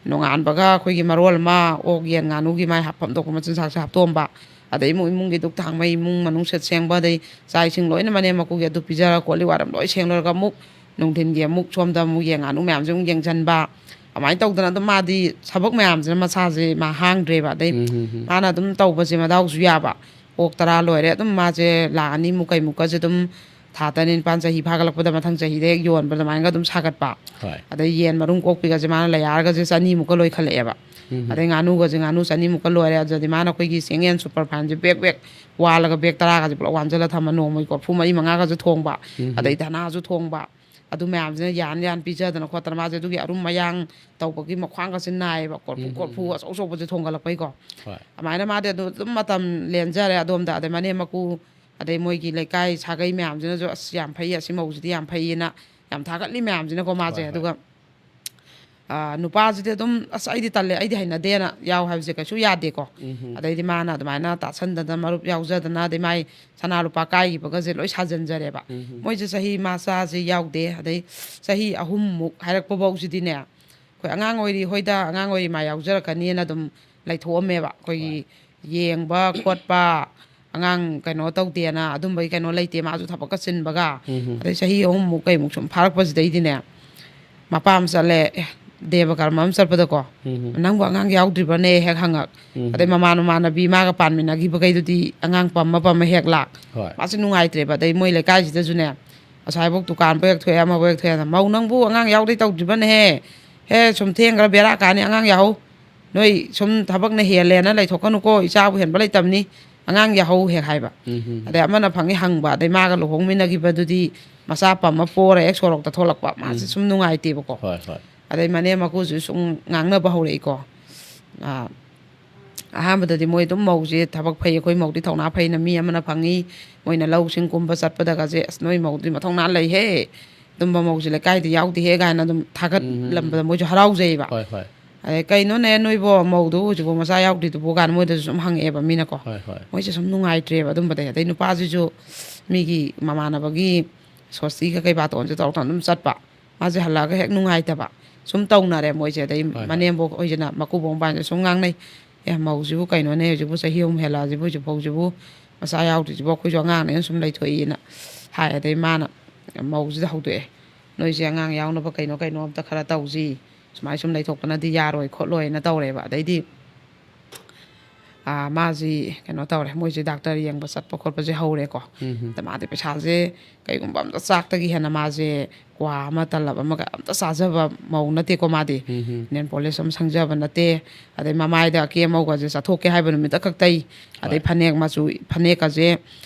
ꯅꯣꯡꯉꯥꯟꯕꯒ ꯑꯩꯈꯣꯏꯒꯤ ꯃꯔꯣꯜ ꯑꯃ ꯑꯣꯛ ꯌꯦꯟ ꯉꯥꯅꯨꯒꯤ ꯃꯥꯏ ꯍꯥꯞꯐꯝ ꯊꯣꯛꯄ ꯃꯆꯤꯟꯖꯥꯛꯁꯦ ꯍꯥꯞꯇꯣꯛꯑꯝꯕ꯫ ꯑꯗꯩ ꯏꯃꯨꯡ ꯏꯃꯨꯡꯒꯤ ꯙꯨꯛ ꯊꯥꯡꯕ, ꯏꯃꯨꯡ ꯃꯅꯨꯡ ꯁꯤꯠ ꯁꯦꯡꯕ, ꯑꯗꯩ ꯆꯥꯛ ꯏꯁꯤꯡ ꯂꯣꯏꯅ ꯃꯅꯦꯝ ꯃꯀꯨꯒꯤ ꯑꯗꯨ ꯄꯤꯖꯔꯒ ꯀꯣꯜ ꯂꯤꯛ ꯋꯥꯏꯔꯝ ꯂꯣꯏ ꯁꯦꯡꯂꯣꯏꯔꯒ ꯑꯃꯨꯛ ꯅꯨꯡꯊꯤꯟꯒꯤ ꯑꯃꯨꯛ ꯁꯣꯝꯗ ꯑꯃꯨꯛ ꯌꯦꯟ ꯉꯥꯅꯨ ꯃꯌꯥꯝꯁꯦ ꯑꯃꯨꯛ ꯌꯦꯡꯁꯤꯟꯕ꯫ ꯑꯗꯨꯃꯥꯏꯅ ꯇꯧꯗꯅ ꯑꯗꯨꯝ ꯃꯥꯗꯤ ꯊꯕꯛ ꯃꯌꯥꯝꯁꯤꯅ ꯃꯁꯥꯁꯦ ꯃꯥ ꯍꯥꯡꯗ꯭ꯔꯦꯕ꯫ ꯑꯗꯩ ꯎꯝ, ꯎꯝ, ꯎꯝ꯫ ꯃꯥꯅ ꯑꯗꯨꯝ ꯇꯧꯕꯁꯦ ꯃꯗꯥꯎꯁꯨ ꯌꯥꯕ꯫ ꯑꯣꯛ ꯇꯔꯥ ꯂꯣꯏꯔꯦ, ꯑꯗꯨꯝ ꯃꯥꯁꯦ ꯂꯥꯛ ꯑꯅꯤꯃꯨꯛ ꯀꯩꯃꯨꯛꯀꯁꯦ ꯑꯗꯨꯝ ꯊꯥ ꯇꯔꯦꯠ ꯅꯤꯄꯥꯟ, ꯆꯍꯤ ꯐꯥꯒꯠꯂꯛꯄꯗ ꯃꯊꯪ ꯆꯍꯤꯗ ꯍꯦꯛ ꯌꯣꯟꯕ ꯑꯗꯨꯃꯥꯏꯅꯒ ꯑꯗꯨꯝ ꯁꯥꯒꯠꯄ꯫ ꯍꯣꯏ꯫ ꯑꯗꯩ ꯌꯦꯟ ꯃꯔꯨꯝ ꯀꯣꯛꯄꯤꯒꯁꯦ ꯃꯥꯅ ꯂꯩꯌꯥꯔꯒꯁꯦ ꯆꯅꯤꯃꯨꯛꯀ ꯂꯣꯏꯈꯠꯂꯛꯑꯦꯕ꯫ ꯎꯝ꯫ ꯑꯗꯩ ꯉꯥꯅꯨꯒꯁꯦ ꯉꯥꯅꯨ ꯆꯅꯤꯃꯨꯛꯀ ꯂꯣꯏꯔꯦ꯫ ꯑꯗꯨꯗꯤ ꯃꯥꯅ ꯑꯩꯈꯣꯏꯒꯤ ꯆꯦꯡꯌꯦꯟ ꯁꯨꯄꯔ ꯐꯥꯏꯟꯁꯦ ꯕꯦꯛ ꯕꯦꯛ ꯋꯥꯜꯂꯒ ꯕꯦꯛ ꯇꯔꯥꯒꯁꯦ ꯄꯨꯂꯞ ꯋꯥꯟꯁꯤꯜꯂ ꯊꯝꯃ ꯅꯣꯡꯃꯒꯤ ꯀꯣꯔꯐꯨ ꯃꯔꯤ ꯃꯉꯥꯒꯁꯨ ꯊꯣꯡꯕ꯫ ꯎꯝ꯫ ꯑꯗꯩ ꯙꯅꯥꯁꯨ ꯊꯣꯡꯕ꯫ ꯑꯗꯨ ꯃꯌꯥꯝꯁꯤꯅ ꯌꯥꯟ ꯌꯥꯟ ꯄꯤꯖꯗꯅ ꯈꯣꯠꯇꯅ ꯃꯥꯁꯦ ꯑꯗꯨꯒꯤ ꯑꯔꯨꯝ ꯃꯌꯥꯡ ꯇꯧꯕꯒꯤ ꯃꯈ꯭ꯋꯥꯡꯒꯁꯦ ꯅꯥꯏꯌꯦꯕ, ꯀꯣꯔꯐꯨ ꯎꯝ, ꯀꯣꯔꯐꯨ ꯎꯝ꯫ ꯑꯆꯧ ꯑꯆꯧꯕꯁꯦ ꯊꯣꯡꯒꯠꯂꯛꯄꯩꯀꯣ꯫ ꯍꯣꯏ꯫ ꯑꯗꯨꯃꯥꯏꯅ ꯃꯥꯗꯤ ꯑꯗꯨ ꯑꯗꯨꯝ ꯃꯇꯝ ꯂꯦꯟꯖꯔꯦ ꯑꯗꯣꯝꯗ꯫ ꯑꯗꯩ ꯃꯅꯦꯝ ꯃꯀꯨ, ꯑꯗꯩ ꯃꯣꯏꯒꯤ ꯂꯩꯀꯥꯏ ꯁꯥꯒꯩ ꯃꯌꯥꯝꯁꯤꯅꯁꯨ "ꯑꯁ, ꯌꯥꯝ ꯐꯩ, ꯑꯁꯤ ꯃꯧꯁꯤꯗꯤ ꯌꯥꯝ ꯐꯩꯌꯦꯅ" ꯌꯥꯝ ꯊꯥꯒꯠꯂꯤ ꯃꯌꯥꯝꯁꯤꯅꯀꯣ ꯃꯥꯁꯦ꯫ ꯍꯣꯏ, ꯍꯣꯏ꯫ ꯑꯗꯨꯒ ꯑꯥ, ꯅꯨꯄꯥꯁꯤꯗꯤ ꯑꯗꯨꯝ "ꯑꯁ, ꯑꯩꯗꯤ ꯇꯜꯂꯦ, ꯑꯩꯗꯤ ꯍꯩꯅꯗꯦꯅ" ꯌꯥꯎ ꯍꯥꯏꯕꯁꯦ ꯀꯩꯁꯨ ꯌꯥꯗꯦꯀꯣ꯫ ꯎꯝ꯫ ꯑꯗꯩꯗꯤ ꯃꯥꯅ ꯑꯗꯨꯃꯥꯏꯅ ꯇꯥꯁꯟꯗꯅ, ꯃꯔꯨꯞ ꯌꯥꯎꯖꯗꯅ, ꯑꯗꯩ ꯃꯥꯏ ꯁꯅꯥ ꯂꯨꯄꯥ ꯀꯥꯏꯈꯤꯕꯒꯁꯦ ꯂꯣꯏ ꯁꯥꯖꯟꯖꯔꯦꯕ꯫ ꯎꯝ꯫ ꯃꯣꯏꯁꯦ ꯆꯍꯤ, ꯃꯆꯥꯁꯦ ꯌꯥꯎꯗꯦ, ꯑꯗꯩ ꯆꯍꯤ ꯑꯍꯨꯝꯃꯨꯛ ꯍꯥꯏꯔꯛꯄ ꯐꯥꯎꯁꯤꯗꯤꯅꯦ, ꯑꯩꯈꯣꯏ ꯑꯉꯥꯡ ꯑꯣꯏꯔꯤ, ꯍꯣꯏꯗ, ꯑꯉꯥꯡ ꯑꯣꯏꯔꯤ, ꯃꯥ ꯌꯥꯎꯖꯔꯛꯀꯅꯤꯅ ꯑꯗꯨꯝ ꯂꯩꯊꯣꯛꯑꯝꯃꯦꯕ꯫ ꯑꯩꯈꯣꯏꯒꯤ ꯍꯣꯏ꯫ ꯌꯦꯡꯕ ꯈꯣꯠꯄ, ꯑꯉꯥꯡ ꯀꯩꯅꯣ ꯇꯧꯗꯦꯅ ꯑꯗꯨꯝꯕꯒꯤ ꯀꯩꯅꯣ ꯂꯩꯇꯦ, ꯃꯥꯁꯨ ꯊꯕꯛꯀ ꯆꯤꯟꯕꯒ꯫ ꯎꯝ꯫ ꯑꯗꯩ ꯆꯍꯤ ꯑꯍꯨꯝꯃꯨꯛ ꯀꯩꯃꯨꯛ ꯁꯨꯝ ꯐꯥꯔꯛꯄꯁꯤꯗꯩꯗꯤꯅꯦ, ꯃꯄꯥ ꯑꯃ ꯆꯠꯂꯦ, ꯑꯦ, ꯗꯦꯕ ꯀꯔꯃ ꯑꯃ ꯆꯠꯄꯗꯀꯣ, ꯎꯝ꯫ "ꯅꯪꯕꯨ ꯑꯉꯥꯡ ꯌꯥꯎꯗ꯭ꯔꯤꯕꯅꯦ?" ꯍꯦꯛ ꯍꯪꯉꯛ꯫ ꯎꯝ꯫ ꯑꯗꯩ ꯃꯃꯥꯟ ꯃꯃꯥꯟꯅꯕꯤ ꯃꯥꯒ ꯄꯥꯟꯃꯤꯟꯅꯈꯤꯕꯈꯩꯗꯨꯗꯤ ꯑꯉꯥꯡ ꯄꯝꯃ ꯄꯝꯃ ꯍꯦꯛ ꯂꯥꯛ꯫ ꯍꯣꯏ꯫ ꯃꯥꯁꯦ ꯅꯨꯡꯉꯥꯏꯇ꯭ꯔꯦꯕ꯫ ꯑꯗꯩ ꯃꯣꯏ ꯂꯩꯀꯥꯏꯁꯤꯗꯁꯨꯅꯦ, ꯑꯁ꯭ꯋꯥꯏꯐꯧ ꯗꯨꯀꯥꯟꯕꯨ ꯍꯦꯛ ꯊꯣꯛꯑꯦ, ꯑꯃꯕꯨ ꯍꯦꯛ ꯊꯣꯛꯑꯦ, "ꯃꯧ, ꯅꯪꯕꯨ ꯑꯉꯥꯡ ꯌꯥꯎꯗꯩ ꯇꯧꯗ꯭ꯔꯤꯕꯅꯦꯍꯦ? ꯍꯦ, ꯁꯨꯝ ꯊꯦꯡꯈ꯭ꯔ ꯕꯦꯔꯥ ꯀꯥꯅꯤ, ꯑꯉꯥꯡ ꯌꯥꯍꯧ꯫ ꯅꯣꯏ ꯁꯨꯝ ꯊꯕꯛꯅ ꯍꯦꯜꯂꯦꯅ ꯂꯩꯊꯣꯛꯀꯅꯨꯀꯣ, ꯏꯆꯥꯕꯨ ꯍꯦꯟꯕ ꯂꯩꯇꯕꯅꯤ, ꯑꯉꯥꯡ ꯌꯥꯍꯧ" ꯍꯦꯛ ꯍꯥꯏꯕ꯫ ꯎꯝ, ꯎꯝ꯫ ꯑꯗꯩ ꯑꯃꯅ ꯐꯪꯉꯤ ꯍꯪꯕ, ꯑꯗꯩ ꯃꯥꯒ ꯂꯨꯍꯣꯡꯃꯤꯟꯅꯈꯤꯕꯗꯨꯗꯤ ꯃꯆꯥ ꯄꯝꯃ ꯄꯣꯔ ꯍꯦꯛ ꯁꯣꯔꯣꯛꯇ ꯊꯣꯛꯂꯛꯄ, ꯃꯥꯁꯦ ꯎꯝ꯫ ꯁꯨꯝ ꯅꯨꯡꯉꯥꯏꯇꯦꯕꯀꯣ꯫ ꯍꯣꯏ, ꯍꯣꯏ꯫ ꯑꯗꯩ ꯃꯅꯦꯝ ꯃꯀꯨꯁꯨ ꯁꯨꯝ ꯉꯥꯡꯅꯕ ꯍꯧꯔꯛꯏꯀꯣ꯫ ꯑꯥ, ꯑꯍꯥꯟꯕꯗꯗꯤ ꯃꯣꯏ ꯑꯗꯨꯝ ꯃꯧꯁꯦ ꯊꯕꯛ ꯐꯩ, ꯑꯩꯈꯣꯏ ꯃꯧꯗꯤ ꯊꯧꯅꯥ ꯐꯩꯅ ꯃꯤ ꯑꯃꯅ ꯐꯪꯉꯤ, ꯃꯣꯏꯅ ꯂꯧꯁꯤꯡ ꯀꯨꯝꯕ ꯆꯠꯄꯗꯒꯁꯦ, "ꯑꯁ, ꯅꯣꯏ ꯃꯧꯗꯤ ꯃꯊꯧꯅꯥ ꯂꯩꯍꯦ, ꯑꯗꯨꯝꯕ ꯃꯧꯁꯦ ꯂꯩꯀꯥꯏꯗ ꯌꯥꯎꯗꯦꯍꯦ" ꯀꯥꯏꯅ ꯑꯗꯨꯝ ꯊꯥꯒꯠꯂꯝꯕꯗ ꯎꯝ꯫ ꯃꯣꯏꯁꯨ ꯍꯔꯥꯎꯖꯩꯕ꯫ ꯍꯣꯏ, ꯍꯣꯏ꯫ ꯑꯗꯩ, "ꯀꯩꯅꯣꯅꯦ, ꯅꯣꯏꯕꯣ, ꯃꯧꯗꯨꯕꯨ ꯍꯧꯖꯤꯛꯐꯥꯎ ꯃꯆꯥ ꯌꯥꯎꯗ꯭ꯔꯤꯗꯨꯕꯨ?" ꯀꯥꯏꯅ ꯃꯣꯏꯗꯁꯨ ꯁꯨꯝ ꯍꯪꯉꯛꯑꯦꯕ ꯃꯤꯅꯀꯣ꯫ ꯍꯣꯏ, ꯍꯣꯏ꯫ ꯃꯣꯏꯁꯦ ꯁꯨꯝ ꯅꯨꯡꯉꯥꯏꯇ꯭ꯔꯦꯕ ꯑꯗꯨꯝꯕꯗꯩ꯫ ꯑꯗꯩ ꯅꯨꯄꯥꯁꯤꯁꯨ ꯃꯤꯒꯤ ꯃꯃꯥꯟꯅꯕꯒꯤ ꯁꯣꯁꯇꯤꯒ ꯀꯩ ꯕꯥꯇꯣꯟꯁꯦ ꯇꯧꯔꯛꯇꯅ ꯑꯗꯨꯝ ꯆꯠꯄ꯫ ꯃꯥꯁꯦ ꯍꯜꯂꯛꯑꯒ ꯍꯦꯛ ꯅꯨꯡꯉꯥꯏꯇꯕ꯫ ꯁꯨꯝ ꯇꯧꯅꯔꯦ ꯃꯣꯏꯁꯦ꯫ ꯑꯗꯩ ꯍꯣꯏ, ꯍꯣꯏ꯫ ꯃꯅꯦꯝꯕꯣꯛ ꯍꯣꯏꯁꯤꯅ, ꯃꯀꯨꯕꯣꯛ ꯃꯄꯥꯟꯁꯤꯅ ꯁꯨꯝ ꯉꯥꯡꯅꯩ, "ꯑꯦ, ꯃꯧꯁꯤꯕꯨ ꯀꯩꯅꯣꯅꯦ, ꯍꯧꯖꯤꯛꯄꯨ ꯆꯍꯤ ꯑꯍꯨꯝ ꯍꯦꯜꯂꯛꯑꯁꯤꯕꯨ ꯍꯧꯖꯤꯛꯐꯥꯎꯁꯤꯕꯨ ꯃꯆꯥ ꯌꯥꯎꯗ꯭ꯔꯤꯁꯤꯕꯨ ꯑꯩꯈꯣꯏꯁꯨ ꯑꯉꯥꯡꯅꯦꯅ ꯁꯨꯝ ꯂꯩꯊꯣꯛꯏꯅ" ꯍꯥꯏ꯫ ꯑꯗꯩ ꯃꯥꯅ ꯃꯧꯁꯤꯗ ꯍꯧꯗꯣꯛꯑꯦ, "ꯅꯣꯏꯁꯦ ꯑꯉꯥꯡ ꯌꯥꯎꯅꯕ ꯀꯩꯅꯣ ꯀꯩꯅꯣ ꯑꯝꯇ ꯈꯔ ꯇꯧꯁꯤ, ꯁꯨꯃꯥꯏ ꯁꯨꯝ ꯂꯩꯊꯣꯛꯄꯅꯗꯤ ꯌꯥꯔꯣꯏ ꯈꯣꯠꯂꯣꯏꯅ" ꯇꯧꯔꯦꯕ꯫ ꯑꯗꯩꯗꯤ ꯑꯥ, ꯃꯥꯁꯤ ꯀꯩꯅꯣ ꯇꯧꯔꯦ, ꯃꯣꯏꯁꯦ ꯗꯥꯛꯇꯔ ꯌꯦꯡꯕ ꯆꯠꯄ ꯈꯣꯠꯄꯁꯦ ꯍꯧꯔꯦꯀꯣ꯫ ꯎꯝ꯫ ꯑꯗ ꯃꯥꯗꯤ ꯄꯩꯁꯥꯁꯦ ꯀꯩꯒꯨꯝꯕ ꯑꯝꯇ ꯆꯥꯛꯇꯒꯤ ꯍꯦꯟꯅ ꯃꯥꯁꯦ ꯀ꯭ꯋꯥ ꯑꯃ, ꯇꯂꯕ ꯑꯃꯒ ꯑꯝꯇ ꯆꯥꯖꯕ ꯃꯧ ꯅꯠꯇꯦꯀꯣ ꯃꯥꯗꯤ꯫ ꯎꯝ꯫ ꯅꯦꯜ ꯄꯣꯂꯤꯁ ꯑꯃ ꯁꯪꯖꯕ ꯅꯠꯇꯦ꯫ ꯑꯗꯩ ꯃꯃꯥꯏꯗ ꯑꯀꯦ ꯑꯃꯧꯒꯁꯦ ꯆꯠꯊꯣꯛꯀꯦ ꯍꯥꯏꯕ ꯅꯨꯃꯤꯠꯇ ꯈꯛꯇꯩ꯫ ꯑꯗꯩ ꯍꯣꯏ꯫ ꯐꯅꯦꯛ ꯃꯆꯨ, ꯐꯅꯦꯛꯀꯁꯦ,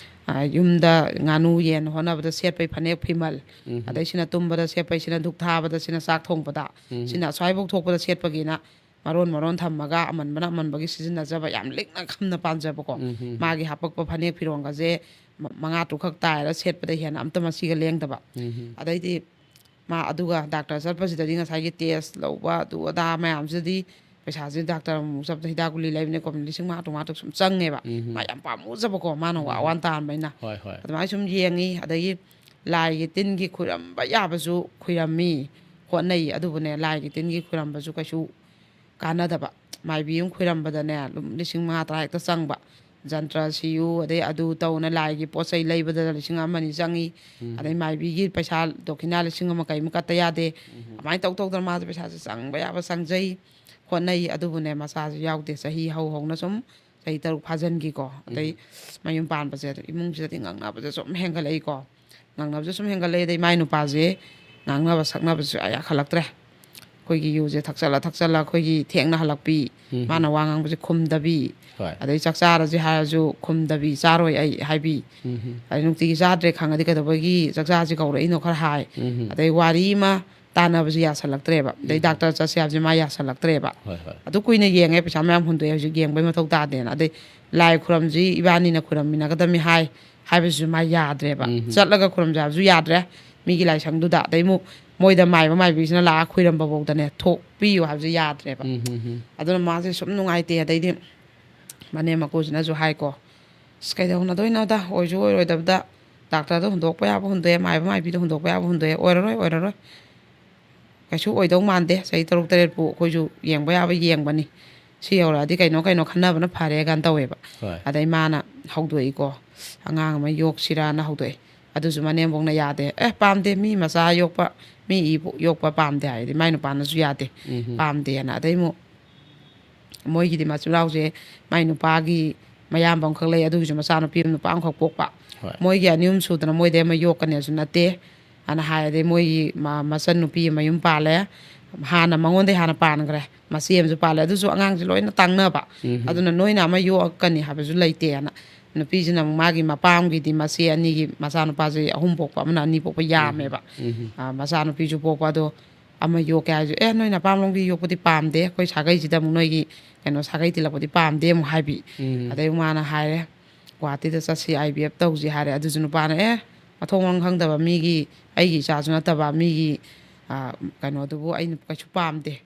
ꯑꯥ, ꯌꯨꯝꯗ ꯉꯥꯅꯨ ꯌꯦꯟ ꯍꯣꯠꯅꯕꯗ ꯁꯦꯠꯄꯩ ꯐꯅꯦꯛ ꯐꯤꯃꯜ꯫ ꯎꯝ꯫ ꯑꯗꯩ ꯁꯤꯅ ꯇꯨꯝꯕꯗ ꯁꯦꯠꯄꯩ, ꯁꯤꯅ ꯙꯨꯛ ꯊꯥꯕꯗ, ꯁꯤꯅ ꯆꯥꯛ ꯊꯣꯡꯕꯗ, ꯎꯝ꯫ ꯁꯤꯅ ꯑꯁ꯭ꯋꯥꯏꯐꯥꯎ ꯊꯣꯛꯄꯗ ꯁꯦꯠꯄꯒꯤꯅ ꯃꯔꯣꯟ ꯃꯔꯣꯟ ꯊꯝꯃꯒ ꯑꯃꯟꯕꯅ ꯑꯃꯟꯕꯒꯤ ꯁꯤꯖꯤꯟꯅꯖꯕ ꯌꯥꯝ ꯂꯤꯛꯅ ꯈꯝꯅ ꯄꯥꯟꯖꯕꯀꯣ꯫ ꯎꯝ, ꯎꯝ, ꯎꯝ꯫ ꯃꯥꯒꯤ ꯍꯥꯄꯛꯄ ꯐꯅꯦꯛ ꯐꯤꯔꯣꯟꯒꯁꯦ ꯃ-, ꯃꯉꯥ ꯇꯔꯨꯛꯈꯛ ꯇꯥꯏꯔ ꯁꯦꯠꯄꯗ ꯍꯦꯟꯅ ꯑꯝꯇ ꯃꯁꯤꯒ ꯂꯦꯡꯗꯕ꯫ ꯎꯝ, ꯎꯝ꯫ ꯑꯗꯩꯗꯤ ꯃꯥ ꯑꯗꯨꯒ ꯗꯥꯛꯇꯔ ꯆꯠꯄꯁꯤꯗꯗꯤ ꯉꯁꯥꯏꯒꯤ ꯇꯦꯁ ꯂꯧꯕ ꯑꯗꯨ ꯑꯗꯥ ꯃꯌꯥꯝꯁꯤꯗꯗꯤ ꯄꯩꯁꯥꯁꯦ ꯗꯥꯛꯇꯔ ꯑꯃꯨꯛ ꯆꯠꯄꯗ ꯍꯤꯗꯥꯛ ꯒꯨꯂꯤ ꯂꯩꯕꯅꯦ ꯈꯣꯠꯄꯅꯦ ꯂꯤꯁꯤꯡ ꯃꯉꯥ ꯇꯔꯨꯛ, ꯃꯉꯥ ꯇꯔꯨꯛ ꯁꯨꯝ ꯆꯪꯉꯦꯕ꯫ ꯎꯝ, ꯎꯝ꯫ ꯃꯥ ꯌꯥꯝ ꯄꯥꯝꯃꯨꯖꯕꯀꯣ, ꯃꯥꯅ ꯋꯥ ꯎꯝ꯫ ꯋꯥꯅ ꯇꯥꯟꯕꯅꯤꯅ꯫ ꯍꯣꯏ, ꯍꯣꯏ꯫ ꯑꯗꯨꯃꯥꯏꯅ ꯁꯨꯝ ꯌꯦꯡꯉꯤ꯫ ꯑꯗꯒꯤ ꯂꯥꯏꯒꯤ ꯇꯤꯟꯒꯤ ꯈꯨꯔꯝꯕ ꯌꯥꯕꯁꯨ ꯈꯨꯔꯝꯃꯤ, ꯍꯣꯠꯅꯩ꯫ ꯑꯗꯨꯕꯨꯅꯦ, ꯂꯥꯏꯒꯤ ꯇꯤꯟꯒꯤ ꯈꯨꯔꯝꯕꯁꯨ ꯀꯩꯁꯨ ꯀꯥꯟꯅꯗꯕ꯫ ꯃꯥꯏꯕꯤ ꯑꯃ ꯈꯨꯔꯝꯕꯗꯅꯦ, ꯑꯗꯨꯝ ꯂꯤꯁꯤꯡ ꯃꯉꯥ ꯇꯔꯥ ꯍꯦꯛꯇ ꯆꯪꯕ꯫ ꯖꯟꯇ꯭ꯔ ꯁꯤꯌꯨ, ꯑꯗꯩ ꯑꯗꯨ ꯇꯧꯅ ꯂꯥꯏꯒꯤ ꯄꯣꯠ ꯆꯩ ꯂꯩꯕꯗ ꯂꯤꯁꯤꯡ ꯑꯃ ꯑꯅꯤ ꯆꯪꯉꯤ꯫ ꯎꯝ꯫ ꯑꯗꯩ ꯃꯥꯏꯕꯤꯒꯤ ꯄꯩꯁꯥ ꯗꯣꯈꯤꯅꯥ ꯂꯤꯁꯤꯡ ꯑꯃ ꯀꯩ ꯑꯃ ꯀꯠꯇ ꯌꯥꯗꯦ꯫ ꯎꯝ꯫ ꯑꯗꯨꯃꯥꯏꯅ ꯇꯧ ꯇꯧꯗꯅ ꯃꯥꯁꯦ ꯄꯩꯁꯥꯁꯦ ꯆꯪꯕ ꯌꯥꯕ ꯆꯪꯖꯩ, ꯍꯣꯠꯅꯩ꯫ ꯑꯗꯨꯕꯨꯅꯦ, ꯃꯆꯥꯁꯦ ꯌꯥꯎꯗꯦ꯫ ꯆꯍꯤ ꯍꯧ ꯍꯧꯅ ꯁꯨꯝ ꯆꯍꯤ ꯇꯔꯨꯛ ꯐꯥꯖꯤꯟꯈꯤꯀꯣ꯫ ꯑꯗꯩ ꯎꯝ꯫ ꯃꯌꯨꯝ ꯄꯥꯟꯕꯁꯦ ꯏꯃꯨꯡꯁꯤꯗꯗꯤ ꯉꯥꯡꯅꯕꯁꯦ ꯁꯨꯝ ꯍꯦꯟꯒꯠꯂꯛꯏꯀꯣ꯫ ꯉꯥꯡꯅꯕꯁꯦ ꯁꯨꯝ ꯍꯦꯟꯒꯠꯂꯛꯑꯦ꯫ ꯑꯗꯩ ꯃꯥꯏ ꯅꯨꯄꯥꯁꯦ ꯉꯥꯡꯅꯕ ꯁꯛꯅꯕꯁꯨ ꯌꯥ-, ꯌꯥꯈꯠꯂꯛꯇ꯭ꯔꯦ꯫ ꯑꯩꯈꯣꯏꯒꯤ ꯌꯨꯁꯦ ꯊꯛꯆꯜꯂ ꯊꯛꯆꯜꯂ ꯑꯩꯈꯣꯏꯒꯤ ꯊꯦꯡꯅ ꯍꯜꯂꯛꯄꯤ, ꯎꯝ꯫ ꯃꯥꯅ ꯋꯥ ꯉꯥꯡꯕꯁꯦ ꯈꯨꯝꯗꯕꯤ, ꯍꯣꯏ꯫ ꯑꯗꯩ ꯆꯥꯛ ꯆꯥꯔꯁꯦ ꯍꯥꯏꯔꯁꯨ ꯈꯨꯝꯗꯕꯤ, "ꯆꯥꯔꯣꯏ ꯑꯩ" ꯍꯥꯏꯕꯤ꯫ ꯎꯝ꯫ ꯑꯗꯩ ꯅꯨꯡꯇꯤꯒꯤ ꯆꯥꯗ꯭ꯔꯦ ꯈꯪꯉꯗꯤ ꯀꯩꯗꯧꯕꯒꯤ ꯆꯥꯛ ꯆꯥꯁꯤ ꯀꯧꯔꯛꯏꯅꯣ ꯈꯔ ꯍꯥꯏ꯫ ꯎꯝ꯫ ꯑꯗꯩ ꯋꯥꯔꯤ ꯑꯃ ꯇꯥꯟꯅꯕꯁꯨ ꯌꯥꯁꯜꯂꯛꯇ꯭ꯔꯦꯕ꯫ ꯑꯗꯩ ꯎꯝ꯫ ꯗꯥꯛꯇꯔ ꯆꯠꯁꯦ ꯍꯥꯏꯕꯁꯦ ꯃꯥ ꯌꯥꯁꯜꯂꯛꯇ꯭ꯔꯦꯕ꯫ ꯍꯣꯏ, ꯍꯣꯏ꯫ ꯑꯗꯨ ꯀꯨꯏꯅ ꯌꯦꯡꯉꯦ, ꯄꯩꯁꯥ ꯃꯌꯥꯝ ꯍꯨꯟꯗꯣꯛꯑꯦ, ꯍꯧꯖꯤꯛ ꯌꯦꯡꯕꯩ ꯃꯊꯧ ꯇꯥꯗꯦꯅ꯫ ꯑꯗꯩ ꯂꯥꯏ ꯈꯨꯔꯝꯁꯤ ꯏꯕꯥꯅꯤꯅ ꯈꯨꯔꯝꯃꯤꯟꯅꯒꯗꯕꯅꯤ ꯍꯥꯏ, ꯍꯥꯏꯕꯁꯤꯁꯨ ꯃꯥ ꯌꯥꯗ꯭ꯔꯦꯕ꯫ ꯎꯝ꯫ ꯆꯠꯂꯒ ꯈꯨꯔꯨꯝꯖꯦ ꯍꯥꯏꯕꯁꯨ ꯌꯥꯗ꯭ꯔꯦ, ꯃꯤꯒꯤ ꯂꯥꯏꯁꯪꯗꯨꯗ꯫ ꯑꯗꯩ ꯑꯃꯨꯛ ꯃꯣꯏꯗ ꯃꯥꯏꯕ ꯃꯥꯏꯕꯤꯁꯤꯅ ꯂꯥꯛꯑ ꯈꯨꯔꯝꯕ ꯐꯥꯎꯗꯅꯦ, ꯊꯣꯛꯄꯤꯌꯨ ꯍꯥꯏꯕꯁꯨ ꯌꯥꯗ꯭ꯔꯦꯕ꯫ ꯎꯝ, ꯎꯝ, ꯎꯝ꯫ ꯑꯗꯨꯅ ꯃꯥꯁꯦ ꯁꯨꯝ ꯅꯨꯡꯉꯥꯏꯇꯦ꯫ ꯑꯗꯩꯗꯤ ꯃꯅꯦꯝ ꯃꯀꯨꯁꯤꯅꯁꯨ ꯍꯥꯏꯀꯣ, "ꯑꯁ, ꯀꯩꯗꯧꯅꯗꯣꯏꯅꯣꯗ, ꯑꯣꯏꯁꯨ ꯑꯣꯏꯔꯣꯏꯗꯕꯗ, ꯗꯥꯛꯇꯔꯗ ꯍꯨꯟꯗꯣꯛꯄ ꯌꯥꯕ ꯍꯨꯟꯗꯣꯛꯑꯦ, ꯃꯥꯏꯕ ꯃꯥꯏꯕꯤꯗ ꯍꯨꯟꯗꯣꯛꯄ ꯌꯥꯕ ꯍꯨꯟꯗꯣꯛꯑꯦ, ꯑꯣꯏꯔꯔꯣꯏ, ꯑꯣꯏꯔꯔꯣꯏ, ꯀꯩꯁꯨ ꯑꯣꯏꯗꯧ ꯃꯥꯟꯗꯦ, ꯆꯍꯤ ꯇꯔꯨꯛ ꯇꯔꯦꯠꯄꯨ ꯑꯩꯈꯣꯏꯁꯨ ꯌꯦꯡꯕ ꯌꯥꯕ ꯌꯦꯡꯕꯅꯤ, ꯁꯤ ꯌꯧꯔꯛꯑꯗꯤ ꯀꯩꯅꯣ ꯀꯩꯅꯣ ꯈꯟꯅꯕꯅ ꯐꯔꯦ ꯀꯥꯏꯅ ꯇꯧꯋꯦꯕ꯫ ꯍꯣꯏ꯫ ꯑꯗꯩ ꯃꯥꯅ ꯍꯧꯗꯣꯛꯏꯀꯣ, ꯑꯉꯥꯡ ꯑꯃ ꯌꯣꯛꯁꯤꯔꯥꯅ ꯍꯧꯗꯣꯛꯑꯦ꯫ ꯑꯗꯨꯁꯨ ꯃꯅꯦꯝꯕꯣꯛꯅ ꯌꯥꯗꯦ, "ꯑꯦ, ꯄꯥꯝꯗꯦ, ꯃꯤ ꯃꯆꯥ ꯌꯣꯛꯄ, ꯃꯤ ꯏꯕꯨ ꯌꯣꯛꯄ ꯄꯥꯝꯗꯦ" ꯍꯥꯏꯗꯤ ꯃꯥꯏ ꯅꯨꯄꯥꯅꯁꯨ ꯌꯥꯗꯦ, ꯎꯝ꯫ ꯄꯥꯝꯗꯦꯅ꯫ ꯑꯗꯩ ꯑꯃꯨꯛ ꯃꯣꯏꯒꯤꯗꯤ ꯃꯆꯤꯟ ꯃꯅꯥꯎꯁꯦ, ꯃꯥꯏ ꯅꯨꯄꯥꯒꯤ ꯃꯌꯥꯝꯕ ꯑꯃꯈꯛ ꯂꯩ, ꯑꯗꯨꯒꯤꯁꯨ ꯃꯆꯥꯅꯨꯄꯤ ꯑꯃ ꯅꯨꯄꯥ ꯑꯃꯈꯛ ꯄꯣꯛꯄ꯫ ꯍꯣꯏ꯫ ꯃꯣꯏꯒꯤ ꯑꯅꯤ ꯑꯍꯨꯝ ꯁꯨꯗꯅ ꯃꯣꯏꯗꯩ ꯑꯃ ꯌꯣꯛꯀꯅꯦꯁꯨ ꯅꯠꯇꯦ꯫ ꯑꯅ ꯍꯥꯏ, ꯑꯗꯩ ꯃꯣꯏꯒꯤ ꯃ-, ꯃꯆꯟꯅꯨꯄꯤ ꯑꯃ ꯃꯌꯨꯝ ꯄꯥꯜꯂꯦ, ꯍꯥꯟꯅ ꯃꯉꯣꯟꯗꯩ ꯍꯥꯟꯅ ꯄꯥꯟꯈ꯭ꯔꯦ, ꯃꯆꯦ ꯑꯃꯁꯨ ꯄꯥꯜꯂꯦ, ꯑꯗꯨꯁꯨ ꯑꯉꯥꯡꯁꯦ ꯂꯣꯏꯅ ꯇꯥꯡꯅꯕ꯫ ꯎꯝ꯫ ꯑꯗꯨꯅ ꯅꯣꯏꯅ ꯑꯃ ꯌꯣꯛꯀꯅꯤ ꯍꯥꯏꯕꯁꯨ ꯂꯩꯇꯦꯅ꯫ ꯅꯨꯄꯤꯁꯤꯅ ꯑꯃꯨꯛ ꯃꯥꯒꯤ ꯃꯄꯥꯝꯒꯤꯗꯤ ꯃꯆꯦ ꯑꯅꯤꯒꯤ ꯃꯆꯥꯅꯨꯄꯥꯁꯦ ꯑꯍꯨꯝ ꯄꯣꯛꯄ, ꯑꯃꯅ ꯑꯅꯤ ꯄꯣꯛꯄ ꯌꯥꯝꯃꯦꯕ꯫ ꯎꯝ꯫ ꯑ, ꯃꯆꯥꯅꯨꯄꯤꯁꯨ ꯄꯣꯛꯄ꯫ ꯑꯗꯣ ꯑꯃ ꯌꯣꯛꯀꯦ ꯍꯥꯏꯔꯁꯨ, "ꯑꯦ, ꯅꯣꯏ ꯅꯄꯥꯝꯂꯣꯝꯒꯤ ꯌꯣꯛꯄꯗꯤ ꯄꯥꯝꯗꯦ, ꯑꯩꯈꯣꯏ ꯁꯥꯒꯩꯁꯤꯗ ꯑꯃꯨꯛ ꯅꯣꯏꯒꯤ ꯀꯩꯅꯣ ꯁꯥꯒꯩ ꯇꯤꯜꯂꯛꯄꯗꯤ ꯄꯥꯝꯗꯦ" ꯑꯃꯨꯛ ꯍꯥꯏꯕꯤ꯫ ꯎꯝ꯫ ꯑꯗꯩ ꯃꯥꯅ ꯍꯥꯏꯔꯦ, "ꯒꯨꯍꯥꯇꯤꯗ ꯆꯠꯁꯤ, ꯑꯥꯏ ꯚꯤ ꯑꯦꯐ ꯇꯧꯁꯤ" ꯍꯥꯏꯔꯦ꯫ ꯑꯗꯨꯁꯨ ꯅꯨꯄꯥꯅ, "ꯑꯦ, ꯃꯊꯣꯡ ꯃꯔꯝ ꯈꯪꯗꯕ ꯃꯤꯒꯤ, ꯑꯩꯒꯤ ꯏꯆꯥꯁꯨ ꯅꯠꯇꯕ ꯃꯤꯒꯤ, ꯑ, ꯀꯩꯅꯣꯗꯨꯕꯨ ꯑꯩꯅ ꯀꯩꯁꯨ ꯄꯥꯝꯗꯦ,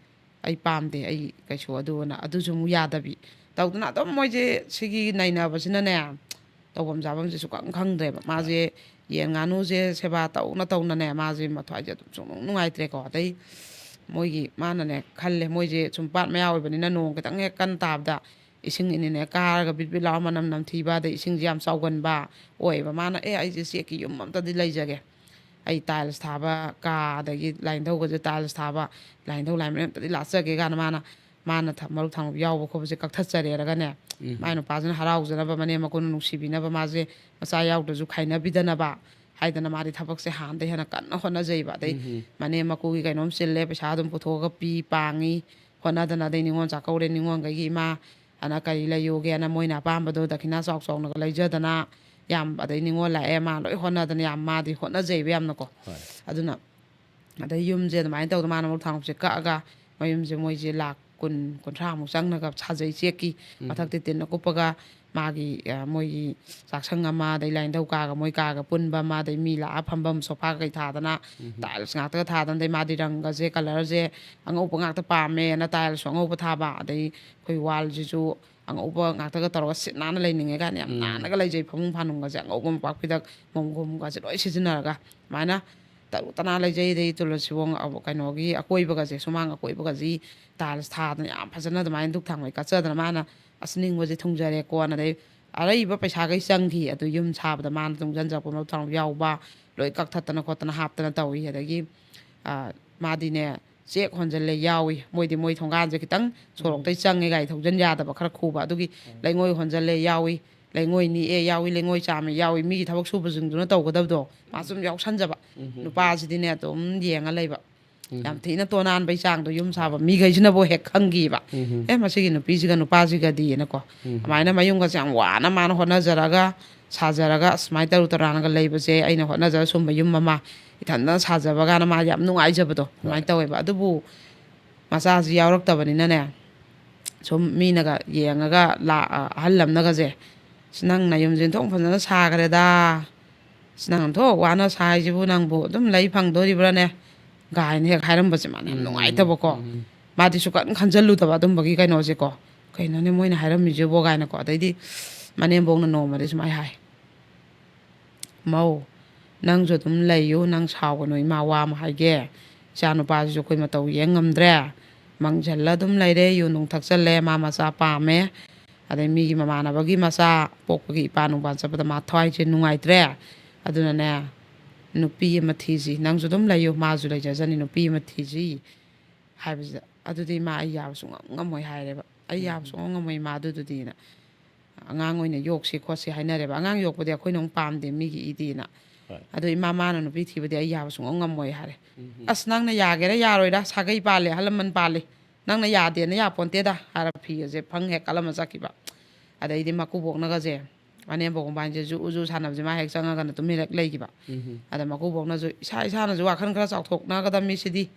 ꯑꯩ ꯄꯥꯝꯗꯦ, ꯑꯩ ꯀꯩꯁꯨ", ꯑꯗꯨꯅ ꯑꯗꯨꯁꯨ ꯑꯃꯨꯛ ꯌꯥꯗꯕꯤ꯫ ꯇꯧꯗꯅ ꯑꯗꯨꯝ ꯃꯣꯏꯁꯦ ꯁꯤꯒꯤ ꯅꯩꯅꯕꯁꯤꯅꯅꯦ, ꯇꯧꯐꯝ ꯆꯥꯐꯝꯁꯦ ꯁꯨꯈꯪ ꯈꯪꯗ꯭ꯔꯦꯕ꯫ ꯃꯥꯁꯦ ꯌꯦꯟ ꯉꯥꯅꯨꯁꯦ ꯁꯦꯕꯥ ꯇꯧꯅ ꯇꯧꯅꯅꯦ, ꯃꯥꯁꯦ ꯃꯊ꯭ꯋꯥꯏꯁꯦ ꯑꯗꯨꯝ ꯁꯨꯡꯅꯨꯡ ꯅꯨꯡꯉꯥꯏꯇ꯭ꯔꯦꯀꯣ꯫ ꯑꯗꯩ ꯃꯣꯏꯒꯤ, ꯃꯥꯅꯅꯦ ꯈꯜꯂꯦ, ꯃꯣꯏꯁꯦ ꯁꯨꯝ ꯄꯥꯠ ꯃꯌꯥ ꯑꯣꯏꯕꯅꯤꯅ ꯅꯣꯡ ꯈꯤꯇꯪ ꯍꯦꯛ ꯀꯟꯅ ꯇꯥꯕꯗ ꯏꯁꯤꯡ ꯏꯅꯤꯅꯦ ꯀꯥꯔꯒ ꯕꯤꯠ ꯕꯤꯠ ꯂꯥꯎꯔ ꯃꯅꯝ ꯅꯝꯊꯤꯕ, ꯑꯗꯩ ꯏꯁꯤꯡꯁꯦ ꯌꯥꯝ ꯆꯥꯎꯒꯟꯕ ꯑꯣꯏꯌꯦꯕ꯫ ꯃꯥꯅ, "ꯑꯦ, ꯑꯩꯁꯦ ꯆꯦꯛꯀꯤ ꯌꯨꯝ ꯑꯝꯇꯗꯤ ꯂꯩꯖꯒꯦ, ꯑꯩ ꯇꯥꯏꯜꯁ ꯊꯥꯕ ꯀꯥ, ꯑꯗꯒꯤ ꯂꯥꯏꯅꯤꯡꯊꯧꯒꯁꯦ ꯇꯥꯏꯜꯁ ꯊꯥꯕ, ꯂꯥꯏꯅꯤꯡꯊꯧ ꯂꯥꯏꯃꯔꯦꯝ ꯑꯝꯇꯗꯤ ꯂꯥꯠꯆꯒꯦ" ꯀꯥꯏꯅ ꯃꯥꯅ, ꯃꯥꯅ ꯊ-, ꯃꯔꯨꯞ ꯊꯥꯡ ꯌꯥꯎꯕ ꯈꯣꯠꯄꯁꯦ ꯀꯛꯊꯠꯆꯔꯦꯔꯒꯅꯦ, ꯎꯝ꯫ ꯃꯥꯏ ꯅꯨꯄꯥꯁꯤꯅ ꯍꯔꯥꯎꯖꯅꯕ, ꯃꯅꯦꯝ ꯃꯀꯨꯅ ꯅꯨꯡꯁꯤꯕꯤꯅꯕ, ꯃꯥꯁꯦ ꯃꯆꯥ ꯌꯥꯎꯗ꯭ꯔꯁꯨ ꯈꯥꯏꯅꯕꯤꯗꯅꯕ ꯍꯥꯏꯗꯅ ꯃꯥꯗꯤ ꯊꯕꯛꯁꯦ ꯍꯥꯟꯅꯗꯩ ꯍꯦꯟꯅ ꯀꯟꯅ ꯍꯣꯠꯅꯖꯩꯕ꯫ ꯑꯗꯩ ꯎꯝ꯫ ꯃꯅꯦꯝ ꯃꯀꯨꯒꯤ ꯀꯩꯅꯣꯝ ꯆꯤꯜꯂꯦ, ꯄꯩꯁꯥ ꯑꯗꯨꯝ ꯄꯨꯊꯣꯛꯑꯒ ꯄꯤ, ꯄꯥꯡꯉꯤ, ꯍꯣꯠꯅꯗꯅ꯫ ꯑꯗꯩ ꯅꯤꯉꯣꯜ ꯆꯥꯛꯀꯧꯔꯦ, ꯅꯤꯉꯣꯜꯈꯩꯒꯤ ꯏꯃꯥ ꯑꯅ ꯀꯔꯤ ꯂꯩꯌꯨꯒꯦꯅ ꯃꯣꯏꯅ ꯑꯄꯥꯝꯕꯗꯣ ꯗꯈꯤꯅꯥ ꯆꯥꯎ ꯆꯥꯎꯅꯒ ꯂꯩꯖꯗꯅ ꯌꯥꯝ, ꯑꯗꯩ ꯅꯤꯉꯣꯜ ꯂꯥꯛꯑꯦ, ꯃꯥ ꯂꯣꯏ ꯍꯣꯠꯅꯗꯅ ꯌꯥꯝ, ꯃꯥꯗꯤ ꯍꯣꯠꯅꯖꯩꯕ ꯌꯥꯝꯅꯀꯣ꯫ ꯍꯣꯏ꯫ ꯑꯗꯨꯅ ꯑꯗꯩ ꯌꯨꯝꯁꯦ ꯑꯗꯨꯃꯥꯏꯅ ꯇꯧꯗꯅ ꯃꯥꯅ ꯃꯔꯨꯞ ꯊꯥꯡꯒꯨꯞꯁꯦ ꯀꯛꯑꯒ ꯃꯌꯨꯝꯁꯦ ꯃꯣꯏꯁꯦ ꯂꯥꯛ ꯀꯨꯟ, ꯀꯨꯟꯊ꯭ꯔꯥꯃꯨꯛ ꯆꯪꯅꯒ ꯁꯥꯖꯩ ꯆꯦꯛꯀꯤ꯫ ꯎꯝ꯫ ꯃꯊꯛꯇ ꯇꯤꯟꯅ ꯀꯨꯞꯄꯒ ꯃꯥꯒꯤ, ꯑ, ꯃꯣꯏꯒꯤ ꯆꯥꯛꯁꯪ ꯑꯃ, ꯑꯗꯩ ꯂꯥꯏꯅꯤꯡꯊꯧ ꯀꯥꯒ ꯃꯣꯏ ꯀꯥꯒ ꯄꯨꯟꯕ ꯑꯃ, ꯑꯗꯩ ꯃꯤ ꯂꯥꯛꯑ ꯐꯝꯐꯝ ꯁꯣꯐꯥ ꯀꯩ ꯊꯥꯗꯅ, ꯎꯝ꯫ ꯇꯥꯏꯜꯁ ꯉꯥꯛꯇꯒ ꯊꯥꯗꯅ, ꯑꯗꯩ ꯃꯥꯗꯤ ꯔꯪꯒꯁꯦ, ꯀꯂꯔꯁꯦ ꯑꯉꯧꯕ ꯉꯥꯛꯇ ꯄꯥꯝꯃꯦꯅ ꯇꯥꯏꯜꯁꯁꯨ ꯑꯉꯧꯕ ꯊꯥꯕ, ꯑꯗꯩ ꯑꯩꯈꯣꯏ ꯋꯥꯜꯁꯤꯁꯨ ꯑꯉꯧꯕ ꯉꯥꯛꯇꯒ ꯇꯧꯔꯒ ꯁꯤꯠ ꯅꯥꯟꯅ ꯂꯩꯅꯤꯡꯉꯦ ꯀꯥꯏꯅ ꯌꯥꯝ ꯎꯝ꯫ ꯅꯥꯟꯅꯒ ꯂꯩꯖꯩ꯫ ꯐꯃꯨꯡ ꯐꯥꯅꯨꯡꯒꯁꯦ ꯑꯉꯧꯕ ꯃꯣꯝꯄꯥꯛ ꯐꯤꯗꯛ ꯃꯣꯝꯒꯣꯝꯒꯁꯦ ꯂꯣꯏ ꯁꯤꯖꯤꯟꯅꯔꯒ ꯑꯗꯨꯃꯥꯏꯅ ꯇꯔꯨ ꯇꯅꯥ ꯂꯩꯖꯩ꯫ ꯑꯗꯩ ꯇꯨꯂꯁꯤꯕꯣꯡ ꯑ-, ꯀꯩꯅꯣꯒꯤ ꯑꯀꯣꯏꯕꯒꯁꯦ, ꯁꯨꯃꯥꯡ ꯑꯀꯣꯏꯕꯒꯁꯤ ꯇꯥꯏꯜꯁ ꯊꯥꯗꯅ ꯌꯥꯝ ꯐꯖꯅ ꯑꯗꯨꯃꯥꯏꯅ ꯙꯨꯛ ꯊꯥꯡꯃꯩ ꯀꯠꯆꯗꯅ, ꯃꯥꯅ ꯑꯁ ꯅꯤꯡꯕꯁꯦ ꯊꯨꯡꯖꯔꯦꯀꯣꯅ꯫ ꯑꯗꯩ ꯑꯔꯩꯕ ꯄꯩꯁꯥꯈꯩ ꯆꯪꯈꯤ꯫ ꯑꯗꯨ ꯌꯨꯝ ꯁꯥꯕꯗ ꯃꯥꯅ ꯇꯨꯡꯁꯤꯟꯖꯔꯛꯄ ꯃꯔꯨꯞ ꯊꯥꯡ ꯌꯥꯎꯕ, ꯂꯣꯏ ꯀꯛꯊꯠꯇꯅ ꯈꯣꯠꯇꯅ ꯍꯥꯞꯇꯅ ꯇꯧꯏ꯫ ꯑꯗꯒꯤ, ꯑ, ꯃꯥꯗꯤꯅꯦ, ꯆꯦꯛ ꯍꯣꯟꯖꯜꯂꯦ ꯌꯥꯎꯏ꯫ ꯃꯣꯏꯗꯤ ꯃꯣꯏ ꯊꯣꯡꯒꯥꯟꯁꯦ ꯈꯤꯇꯪ ꯁꯣꯔꯣꯛꯇꯩ ꯆꯪꯉꯦ, ꯒꯥꯔꯤ ꯊꯧꯖꯤꯟ ꯌꯥꯗꯕ ꯈꯔ ꯈꯨꯕ꯫ ꯑꯗꯨꯒꯤ ꯂꯩꯉꯣꯏ ꯍꯣꯟꯖꯜꯂꯦ ꯌꯥꯎꯏ, ꯂꯩꯉꯣꯏ ꯅꯤꯛꯑꯦ ꯌꯥꯎꯏ, ꯂꯩꯉꯣꯏ ꯆꯥꯝꯃꯦ ꯌꯥꯎꯏ꯫ ꯃꯤꯒꯤ ꯊꯕꯛ ꯁꯨꯕꯁꯤꯡꯗꯨꯅ ꯇꯧꯒꯗꯕꯗꯣ ꯃꯥ ꯁꯨꯝ ꯌꯥꯎꯁꯟꯖꯕ꯫ ꯅꯨꯄꯥꯁꯤꯗꯤꯅꯦ ꯑꯗꯨꯝ ꯌꯦꯡꯉ ꯂꯩꯕ꯫ ꯌꯥꯝ ꯊꯤꯅ ꯇꯣꯅꯥꯟꯕꯩ ꯆꯥꯡꯗꯣ ꯌꯨꯝ ꯁꯥꯕ ꯃꯤꯈꯩꯁꯤꯅꯕꯨ ꯍꯦꯛ ꯈꯪꯈꯤꯕ꯫ "ꯑꯦ, ꯃꯁꯤꯒꯤ ꯅꯨꯄꯤꯁꯤꯒ ꯅꯨꯄꯥꯁꯤꯒꯗꯤꯅꯀꯣ"꯫ ꯑꯗꯨꯃꯥꯏꯅ ꯃꯌꯨꯝꯒꯁꯦ ꯌꯥꯝ ꯋꯥꯅ ꯃꯥꯅ ꯍꯣꯠꯅꯖꯔꯒ ꯁꯥꯖꯔꯒ ꯑꯁꯨꯃꯥꯏꯅ ꯇꯔꯨ ꯇꯔꯥꯅꯒ ꯂꯩꯕꯁꯦ, ꯑꯩꯅ ꯍꯣꯠꯅꯖꯔ ꯁꯨꯝꯕ ꯌꯨꯝ ꯑꯃ ꯏꯊꯟꯇꯅ ꯁꯥꯖꯕ ꯀꯥꯟꯗ ꯃꯥ ꯌꯥꯝ ꯅꯨꯡꯉꯥꯏꯖꯕꯗꯣ ꯑꯗꯨꯃꯥꯏꯅ ꯇꯧꯋꯦꯕ꯫ ꯑꯗꯨꯕꯨ ꯃꯆꯥꯁꯤ ꯌꯥꯎꯔꯛꯇꯕꯅꯤꯅꯅꯦ, ꯁꯨꯝ ꯃꯤꯅꯒ ꯌꯦꯡꯉꯒ ꯂꯥ-, ꯑꯍꯜ ꯑꯃꯅꯒꯁꯦ, "ꯑꯁ, ꯅꯪ ꯅꯌꯨꯝꯁꯦ ꯊꯣꯡ ꯐꯖꯅ ꯁꯥꯈ꯭ꯔꯦꯗ, ꯑꯁ, ꯅꯪ ꯊꯣꯛ ꯋꯥꯅ ꯁꯥꯏꯁꯤꯕꯨ, ꯅꯪꯕꯨ ꯑꯗꯨꯝ ꯂꯩ ꯐꯪꯗꯣꯔꯤꯕ꯭ꯔꯥꯅꯦ?" ꯒꯥꯏꯅ ꯍꯦꯛ ꯍꯥꯏꯔꯝꯕꯁꯦ ꯃꯥꯅ ꯌꯥꯝ ꯅꯨꯡꯉꯥꯏꯇꯕꯀꯣ꯫ ꯃꯥꯗꯤ ꯁꯨꯀꯟ ꯈꯟꯖꯜꯂꯨꯗꯕ ꯑꯗꯨꯝꯕꯒꯤ ꯀꯩꯅꯣꯁꯦꯀꯣ꯫ "ꯀꯩꯅꯣꯅꯦ ꯃꯣꯏꯅ ꯍꯥꯏꯔꯝꯃꯤꯁꯤꯕꯣ?" ꯀꯥꯏꯅꯀꯣ꯫ ꯑꯗꯩꯗꯤ ꯃꯅꯦꯝꯕꯣꯛꯅ ꯅꯣꯡꯃꯗꯤ ꯁꯨꯃꯥꯏꯅ ꯍꯥꯏ, "ꯃꯧ, ꯅꯪꯁꯨ ꯑꯗꯨꯝ ꯂꯩꯌꯨ, ꯅꯪ ꯁꯥꯎꯒꯅꯨ, ꯏꯃꯥ ꯋꯥ ꯑꯃ ꯍꯥꯏꯒꯦ꯫ ꯏꯆꯥ ꯅꯨꯄꯥꯁꯤꯁꯨ ꯑꯩꯈꯣꯏ ꯃꯇꯧ ꯌꯦꯡ ꯉꯝꯗ꯭ꯔꯦ, ꯃꯥꯡꯁꯤꯜꯂ ꯑꯗꯨꯝ ꯂꯩꯔꯦ, ꯌꯨ ꯅꯨꯡ ꯊꯛꯆꯜꯂꯦ, ꯃꯥ ꯃꯆꯥ ꯄꯥꯝꯃꯦ, ꯑꯗꯩ ꯃꯤꯒꯤ ꯃꯃꯥꯟꯅꯕꯒꯤ ꯃꯆꯥ ꯄꯣꯛꯄꯒꯤ ꯏꯄꯥ ꯅꯨꯡꯄꯥ ꯆꯠꯄꯗ ꯃꯥ ꯊꯋꯥꯏꯁꯦ ꯅꯨꯡꯉꯥꯏꯇ꯭ꯔꯦ꯫ ꯑꯗꯨꯅꯅꯦ, ꯅꯨꯄꯤ ꯑꯃ ꯊꯤꯁꯤ, ꯅꯪꯁꯨ ꯑꯗꯨꯝ ꯂꯩꯌꯨ, ꯃꯥꯁꯨ ꯂꯩꯖꯖꯅꯤ, ꯅꯨꯄꯤ ꯑꯃ ꯊꯤꯁꯤ" ꯍꯥꯏꯕꯁꯤꯗ, "ꯑꯗꯨꯗꯤ ꯃꯥ ꯑꯩ ꯌꯥꯕ ꯁꯨꯡꯉꯝ ꯉꯝꯃꯣꯏ" ꯍꯥꯏꯔꯦꯕ꯫ "ꯑꯩ ꯌꯥꯕ ꯁꯨꯡꯉꯝ ꯉꯝꯃꯣꯏ ꯃꯥ ꯑꯗꯨꯗꯨꯗꯤꯅ꯫ ꯑꯉꯥꯡ ꯑꯣꯏꯅ ꯌꯣꯛꯁꯤ ꯈꯣꯠꯁꯤ ꯍꯥꯏꯅꯔꯦꯕ꯫ ꯑꯉꯥꯡ ꯌꯣꯛꯄꯗꯤ ꯑꯩꯈꯣꯏꯅ ꯑꯃꯨꯛ ꯄꯥꯝꯗꯦ, ꯃꯤꯒꯤ ꯏꯗꯤꯅ꯫ ꯑꯗꯣ ꯏꯃꯥ, ꯃꯥꯅ ꯅꯨꯄꯤ ꯊꯤꯕꯗꯤ ꯑꯩ ꯌꯥꯕ ꯁꯨꯡꯉꯝ ꯉꯝꯃꯣꯏ ꯍꯥꯏꯔꯦ꯫ "ꯑꯁ, ꯅꯪꯅ ꯌꯥꯒꯦꯔꯥ ꯌꯥꯔꯣꯏꯔꯥ, ꯁꯥꯒꯩ ꯄꯥꯜꯂꯦ, ꯑꯍꯜ ꯂꯃꯟ ꯄꯥꯜꯂꯤ, ꯅꯪꯅ ꯌꯥꯗꯦꯅ ꯌꯥꯄꯣꯟꯇꯦꯗ" ꯍꯥꯏꯔ ꯐꯤ ꯑꯁꯦ ꯐꯪ ꯍꯦꯛ ꯀꯠꯂꯝꯃ ꯆꯠꯈꯤꯕ꯫ ꯑꯗꯩꯗꯤ ꯃꯀꯨꯕꯣꯛꯅꯒꯁꯦ, ꯃꯅꯦꯝꯕꯣꯛ ꯃꯕꯥꯅꯤꯁꯦ ꯖꯨ ꯖꯨ ꯁꯥꯟꯅꯕꯁꯦ ꯃꯥ ꯍꯦꯛ ꯆꯪꯉꯒꯅ ꯇꯨꯃꯤꯟ ꯍꯦꯛ ꯂꯩꯈꯤꯕ꯫ ꯑꯗ ꯃꯀꯨꯕꯣꯛꯅꯁꯨ, "ꯏꯁꯥ ꯏꯁꯥꯅꯁꯨ ꯋꯥꯈꯜ ꯈꯔ ꯆꯥꯎꯊꯣꯛꯅꯒꯗꯕꯅꯤ ꯁꯤꯗꯤ꯫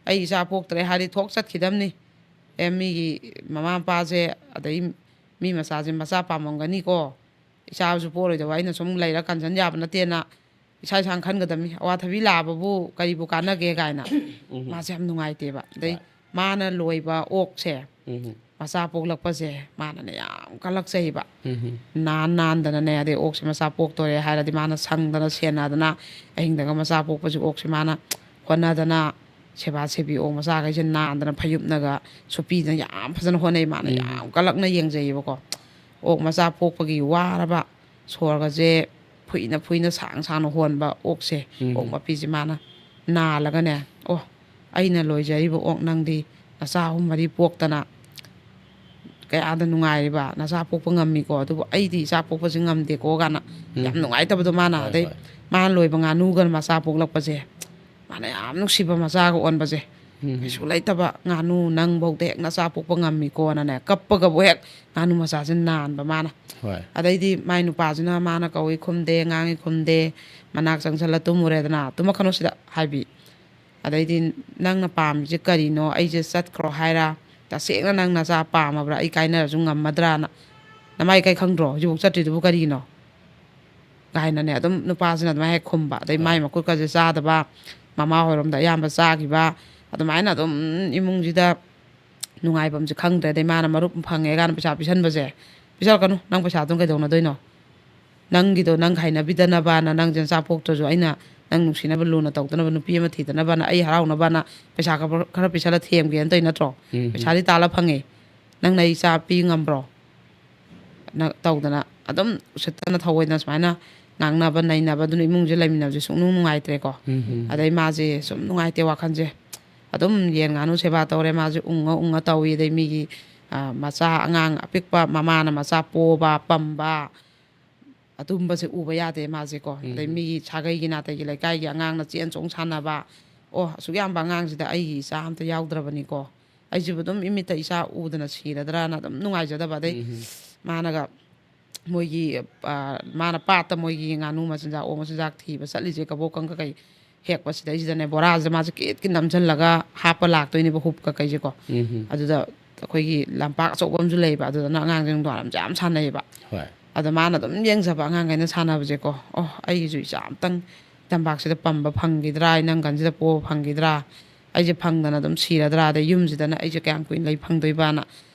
ꯑꯩ ꯏꯆꯥ ꯄꯣꯛꯇ꯭ꯔꯦ ꯍꯥꯏꯔꯗꯤ ꯊꯣꯛ ꯆꯠꯈꯤꯗꯕꯅꯤ꯫ ꯑꯦ, ꯃꯤꯒꯤ ꯃꯃꯥ ꯃꯄꯥꯁꯦ, ꯑꯗꯩ ꯃꯤ ꯃꯆꯥꯁꯦ ꯃꯆꯥ ꯄꯥꯝꯃꯝꯒꯅꯤꯀꯣ꯫ ꯏꯆꯥꯁꯨ ꯄꯣꯛꯑꯔꯣꯏꯗꯕ ꯑꯩꯅ ꯁꯨꯝ ꯂꯩꯔ ꯀꯟꯁꯟ ꯌꯥꯕ ꯅꯠꯇꯦꯅ ꯏꯁꯥ ꯏꯁꯥꯅ ꯈꯟꯒꯗꯕꯅꯤ꯫ ꯑꯋꯥꯊꯕꯤ ꯂꯥꯕꯕꯨ ꯀꯔꯤꯕꯨ ꯀꯥꯟꯅꯒꯦ?" ꯀꯥꯏꯅ꯫ ꯃꯥꯁꯦ ꯌꯥꯝ ꯅꯨꯡꯉꯥꯏꯇꯦꯕ꯫ ꯑꯗꯩ ꯃꯥꯅ ꯂꯣꯏꯕ ꯑꯣꯛꯁꯦ, ꯃꯆꯥ ꯄꯣꯛꯂꯛꯄꯁꯦ ꯃꯥꯅꯅꯦ ꯌꯥꯝ ꯀꯜꯂꯛꯆꯩꯕ꯫ ꯎꯝ꯫ ꯅꯥꯟ ꯅꯥꯟꯗꯅꯅꯦ, ꯑꯗꯩ ꯑꯣꯛꯁꯦ ꯃꯆꯥ ꯄꯣꯛꯇꯣꯔꯦ ꯍꯥꯏꯔꯗꯤ ꯃꯥꯅ ꯁꯪꯗꯅ ꯁꯦꯟꯅꯗꯅ, ꯑꯍꯤꯡꯗꯒ ꯃꯆꯥ ꯄꯣꯛꯄꯁꯦ ꯑꯣꯛꯁꯦ ꯃꯥꯅ ꯍꯣꯠꯅꯗꯅ, ꯁꯦꯕꯥ ꯁꯦꯕꯤ, ꯑꯣꯛ ꯃꯆꯥꯈꯩꯁꯦ ꯅꯥꯟꯗꯅ ꯐꯩꯖꯨꯞꯅꯒ ꯁꯨꯞꯄꯤꯗꯅ ꯌꯥꯝ ꯐꯖꯅ ꯍꯣꯠꯅꯩ꯫ ꯃꯥꯅ ꯎꯝ꯫ ꯌꯥꯝ ꯀꯜꯂꯛꯅ ꯌꯦꯡꯖꯩꯌꯦꯕꯀꯣ꯫ ꯑꯣꯛ ꯃꯆꯥ ꯄꯣꯛꯄꯒꯤ ꯋꯥꯔꯕ ꯁꯣꯔꯒꯁꯦ ꯐꯨꯏꯅ ꯐꯨꯏꯅ ꯁꯥꯡ ꯁꯥꯡꯅ ꯍꯣꯟꯕ ꯑꯣꯛꯁꯦ, ꯎꯝ꯫ ꯑꯣꯛ ꯃꯄꯤꯁꯦ ꯃꯥꯅ ꯅꯥꯜꯂꯒꯅꯦ, "ꯑꯣ, ꯑꯩꯅ ꯂꯣꯏꯖꯔꯤꯕ ꯑꯣꯛ ꯅꯪꯗꯤ ꯅꯆꯥ ꯑꯍꯨꯝ ꯃꯔꯤ ꯄꯣꯛꯇꯅ ꯀꯌꯥꯗ ꯅꯨꯡꯉꯥꯏꯔꯤꯕ, ꯅꯆꯥ ꯄꯣꯛꯄ ꯉꯝꯃꯤꯀꯣ, ꯑꯗꯨꯕꯨ ꯑꯩꯗꯤ ꯏꯆꯥ ꯄꯣꯛꯄꯁꯦ ꯉꯝꯗꯦꯀꯣ" ꯀꯥꯏꯅ ꯎꯝ꯫ ꯌꯥꯝ ꯅꯨꯡꯉꯥꯏꯇꯕꯗꯣ ꯃꯥꯅ꯫ ꯍꯣꯏ, ꯑꯗꯩ ꯍꯣꯏ꯫ ꯃꯥꯅ ꯂꯣꯏꯕ ꯉꯥꯅꯨꯒ ꯃꯆꯥ ꯄꯣꯛꯂꯛꯄꯁꯦ ꯃꯥꯅ ꯌꯥꯝ ꯅꯨꯡꯁꯤꯕ ꯃꯆꯥꯒ ꯑꯣꯟꯕꯁꯦ ꯎꯝ꯫ ꯀꯩꯁꯨ ꯂꯩꯇꯕ꯫ "ꯉꯥꯅꯨ ꯅꯪꯐꯧꯗ ꯍꯦꯛ ꯅꯆꯥ ꯄꯣꯛꯄ ꯉꯝꯃꯤꯀꯣꯅꯅꯦ", ꯀꯞꯄꯒꯕꯨ ꯍꯦꯛ ꯉꯥꯅꯨ ꯃꯆꯥꯁꯦ ꯅꯥꯟꯕ ꯃꯥꯅ꯫ ꯍꯣꯏ꯫ ꯑꯗꯩꯗꯤ ꯃꯥꯏ ꯅꯨꯄꯥꯁꯤꯅ ꯃꯥꯅ ꯀꯧꯏ ꯈꯨꯝꯗꯦ, ꯉꯥꯡꯉꯤ ꯈꯨꯝꯗꯦ, ꯃꯅꯥꯛ ꯆꯪꯁꯜꯂ ꯇꯨꯝꯃꯨꯔꯦꯗꯅ, "ꯇꯨꯝꯃꯛꯀꯅꯨ ꯁꯤꯗ" ꯍꯥꯏꯕꯤ꯫ ꯑꯗꯩꯗꯤ "ꯅꯪꯅ ꯄꯥꯝꯃꯤꯁꯦ ꯀꯔꯤꯅꯣ? ꯑꯩꯁꯦ ꯆꯠꯈ꯭ꯔꯣ ꯍꯥꯏꯔ? ꯇꯁꯦꯡꯅ ꯅꯪ ꯅꯆꯥ ꯄꯥꯝꯃꯕ꯭ꯔꯥ? ꯑꯩ ꯀꯥꯏꯅꯔꯁꯨ ꯉꯝꯃꯗ꯭ꯔꯥꯅ? ꯅꯃꯥꯏ ꯏꯀꯥꯏ ꯈꯪꯗ꯭ꯔꯣ? ꯍꯧꯖꯤꯛꯐꯥꯎ ꯆꯠꯇ꯭ꯔꯤꯗꯨꯕꯨ ꯀꯔꯤꯒꯤꯅꯣ?" ꯀꯥꯏꯅꯅꯦ ꯑꯗꯨꯝ ꯅꯨꯄꯥꯁꯤꯅ ꯑꯗꯨꯃꯥꯏꯅ ꯍꯦꯛ ꯈꯨꯝꯕ꯫ ꯑꯗꯩ ꯃꯥꯏ ꯍꯣꯏ꯫ ꯃꯈꯨꯠꯀꯁꯦ ꯆꯥꯗꯕ, ꯃꯃꯥ ꯍꯣꯏꯔꯣꯝꯗ ꯑꯌꯥꯝꯕ ꯆꯥꯈꯤꯕ, ꯑꯗꯨꯃꯥꯏꯅ ꯑꯗꯨꯝ ꯏꯃꯨꯡꯁꯤꯗ ꯅꯨꯡꯉꯥꯏꯐꯝꯁꯦ ꯈꯪꯗ꯭ꯔꯦ꯫ ꯑꯗꯩ ꯃꯥꯅ ꯃꯔꯨꯞ ꯐꯪꯉꯦ ꯀꯥꯏꯅ ꯄꯩꯁꯥ ꯄꯤꯁꯟꯕꯁꯦ, "ꯄꯤꯁꯜꯂꯛꯀꯅꯨ, ꯅꯪ ꯄꯩꯁꯥꯗꯨꯅ ꯀꯩꯗꯧꯅꯗꯣꯏꯅꯣ? ꯅꯪꯒꯤꯗꯣ ꯅꯪ ꯍꯩꯅꯕꯤꯗꯅꯕꯅ, ꯅꯪꯁꯦ ꯅꯆꯥ ꯄꯣꯛꯇ꯭ꯔꯁꯨ ꯑꯩꯅ ꯅꯪ ꯅꯨꯡꯁꯤꯅꯕ ꯂꯨꯅ ꯇꯧꯗꯅꯕ, ꯅꯨꯄꯤ ꯑꯃ ꯊꯤꯗꯅꯕꯅ, ꯑꯩ ꯍꯔꯥꯎꯅꯕꯅ ꯄꯩꯁꯥ ꯈꯔ, ꯈꯔ ꯄꯤꯁꯜꯂ ꯊꯦꯝꯒꯦꯅ ꯇꯧꯔꯤ ꯅꯠꯇ꯭ꯔꯣ? ꯎꯝ꯫ ꯄꯩꯁꯥꯗꯤ ꯇꯥꯜꯂ ꯐꯪꯉꯦ, ꯅꯪꯅ ꯑꯩ ꯏꯆꯥ ꯄꯤ ꯉꯝꯕ꯭ꯔꯣ?" ꯅ-, ꯇꯧꯗꯅ ꯑꯗꯨꯝ ꯎꯁꯤꯠꯇꯅ ꯊꯑꯣꯏꯗꯅ ꯁꯨꯃꯥꯏꯅ ꯉꯥꯡꯅꯕ ꯅꯩꯅꯕ, ꯑꯗꯨꯅ ꯏꯃꯨꯡꯁꯦ ꯂꯩꯃꯤꯟꯅꯕꯁꯦ ꯁꯨꯡꯅꯨꯡ ꯅꯨꯡꯉꯥꯏꯇ꯭ꯔꯦꯀꯣ꯫ ꯎꯝ, ꯎꯝ꯫ ꯑꯗꯩ ꯃꯥꯁꯦ ꯁꯨꯝ ꯅꯨꯡꯉꯥꯏꯇꯦ ꯋꯥꯈꯜꯁꯦ꯫ ꯑꯗꯨꯝ ꯌꯦꯟ ꯉꯥꯅꯨ ꯁꯦꯕꯥ ꯇꯧꯔꯦ, ꯃꯥꯁꯦ ꯎꯪꯉ ꯎꯪꯉ ꯇꯧꯏ꯫ ꯑꯗꯩ ꯃꯤꯒꯤ, ꯑ, ꯃꯆꯥ ꯑꯉꯥꯡ ꯑꯄꯤꯛꯄ ꯃꯃꯥꯅ ꯃꯆꯥ ꯄꯣꯕ ꯄꯝꯕ, ꯑꯗꯨꯝꯕꯁꯦ ꯎꯕ ꯌꯥꯗꯦ ꯃꯥꯁꯦꯀꯣ꯫ ꯑꯗꯩ ꯎꯝ꯫ ꯃꯤꯒꯤ ꯁꯥꯒꯩꯒꯤ ꯅꯥꯇꯩꯒꯤ ꯂꯩꯀꯥꯏꯒꯤ ꯑꯉꯥꯡꯅ ꯆꯦꯟ ꯆꯣꯡ ꯁꯥꯟꯅꯕ, "ꯑꯣ, ꯑꯁꯨꯛ ꯌꯥꯝꯕ ꯑꯉꯥꯡꯁꯤꯗ ꯑꯩꯒꯤ ꯏꯆꯥ ꯑꯝꯇ ꯌꯥꯎꯗ꯭ꯔꯕꯅꯤꯀꯣ, ꯑꯩꯁꯤꯕꯨ ꯑꯗꯨꯝ ꯏꯃꯤꯠꯇ ꯏꯆꯥ ꯎꯗꯅ ꯁꯤꯔꯗ꯭ꯔꯥꯅ" ꯑꯗꯨꯝ ꯅꯨꯡꯉꯥꯏꯖꯗꯕ꯫ ꯑꯗꯩ ꯎꯝ꯫ ꯃꯥꯅꯒ ꯃꯣꯏꯒꯤ, ꯑ, ꯃꯥꯅ ꯄꯥꯠꯇ ꯃꯣꯏꯒꯤ ꯉꯥꯅꯨ ꯃꯆꯤꯟꯖꯥꯛ, ꯑꯣꯛ ꯃꯆꯤꯟꯖꯥꯛ ꯊꯤꯕ ꯆꯠꯂꯤꯁꯦ, ꯀꯕꯣꯛꯀꯪ ꯀꯩꯀꯩ ꯍꯦꯛꯄꯁꯤꯗꯩꯁꯤꯗꯅꯦ, ꯕꯣꯔꯥꯁꯤꯗ ꯃꯥꯁꯦ ꯀꯤꯠ ꯀꯤꯠ ꯅꯝꯁꯤꯜꯂꯒ ꯍꯥꯞꯄ ꯂꯥꯛꯇꯣꯏꯅꯦꯕ, ꯍꯨꯞ ꯀꯩꯀꯩꯁꯦꯀꯣ꯫ ꯎꯝ꯫ ꯑꯗꯨꯗ ꯑꯩꯈꯣꯏꯒꯤ ꯂꯝꯄꯥꯛ ꯑꯆꯧꯕ ꯑꯃꯁꯨ ꯂꯩꯌꯦꯕ, ꯑꯗꯨꯗꯅ ꯑꯉꯥꯡꯁꯤꯡ ꯅꯨꯡꯗꯥꯡꯋꯥꯏꯔꯝꯁꯦ ꯌꯥꯝ ꯁꯥꯟꯅꯩꯌꯦꯕ꯫ ꯍꯣꯏ꯫ ꯑꯗ ꯃꯥꯅ ꯑꯗꯨꯝ ꯌꯦꯡꯖꯕ ꯑꯉꯥꯡꯈꯩꯅ ꯁꯥꯟꯅꯕꯁꯦꯀꯣ, "ꯑꯣ, ꯑꯩꯒꯤꯁꯨ ꯏꯆꯥ ꯑꯝꯇꯪ ꯇꯝꯄꯥꯛꯁꯤꯗ ꯄꯝꯕ ꯐꯪꯈꯤꯗ꯭ꯔꯥ, ꯏꯅꯪꯒꯟꯁꯤꯗ ꯄꯣꯕ ꯐꯪꯈꯤꯗ꯭ꯔꯥ, ꯑꯩꯁꯦ ꯐꯪꯗꯅ ꯑꯗꯨꯝ ꯁꯤꯔꯗ꯭ꯔꯥ, ꯑꯗꯩ ꯌꯨꯝꯁꯤꯗꯅ ꯑꯩꯁꯦ ꯀꯌꯥꯝ ꯀꯨꯏꯅ ꯂꯩ ꯐꯪꯗꯣꯏꯕꯅ?"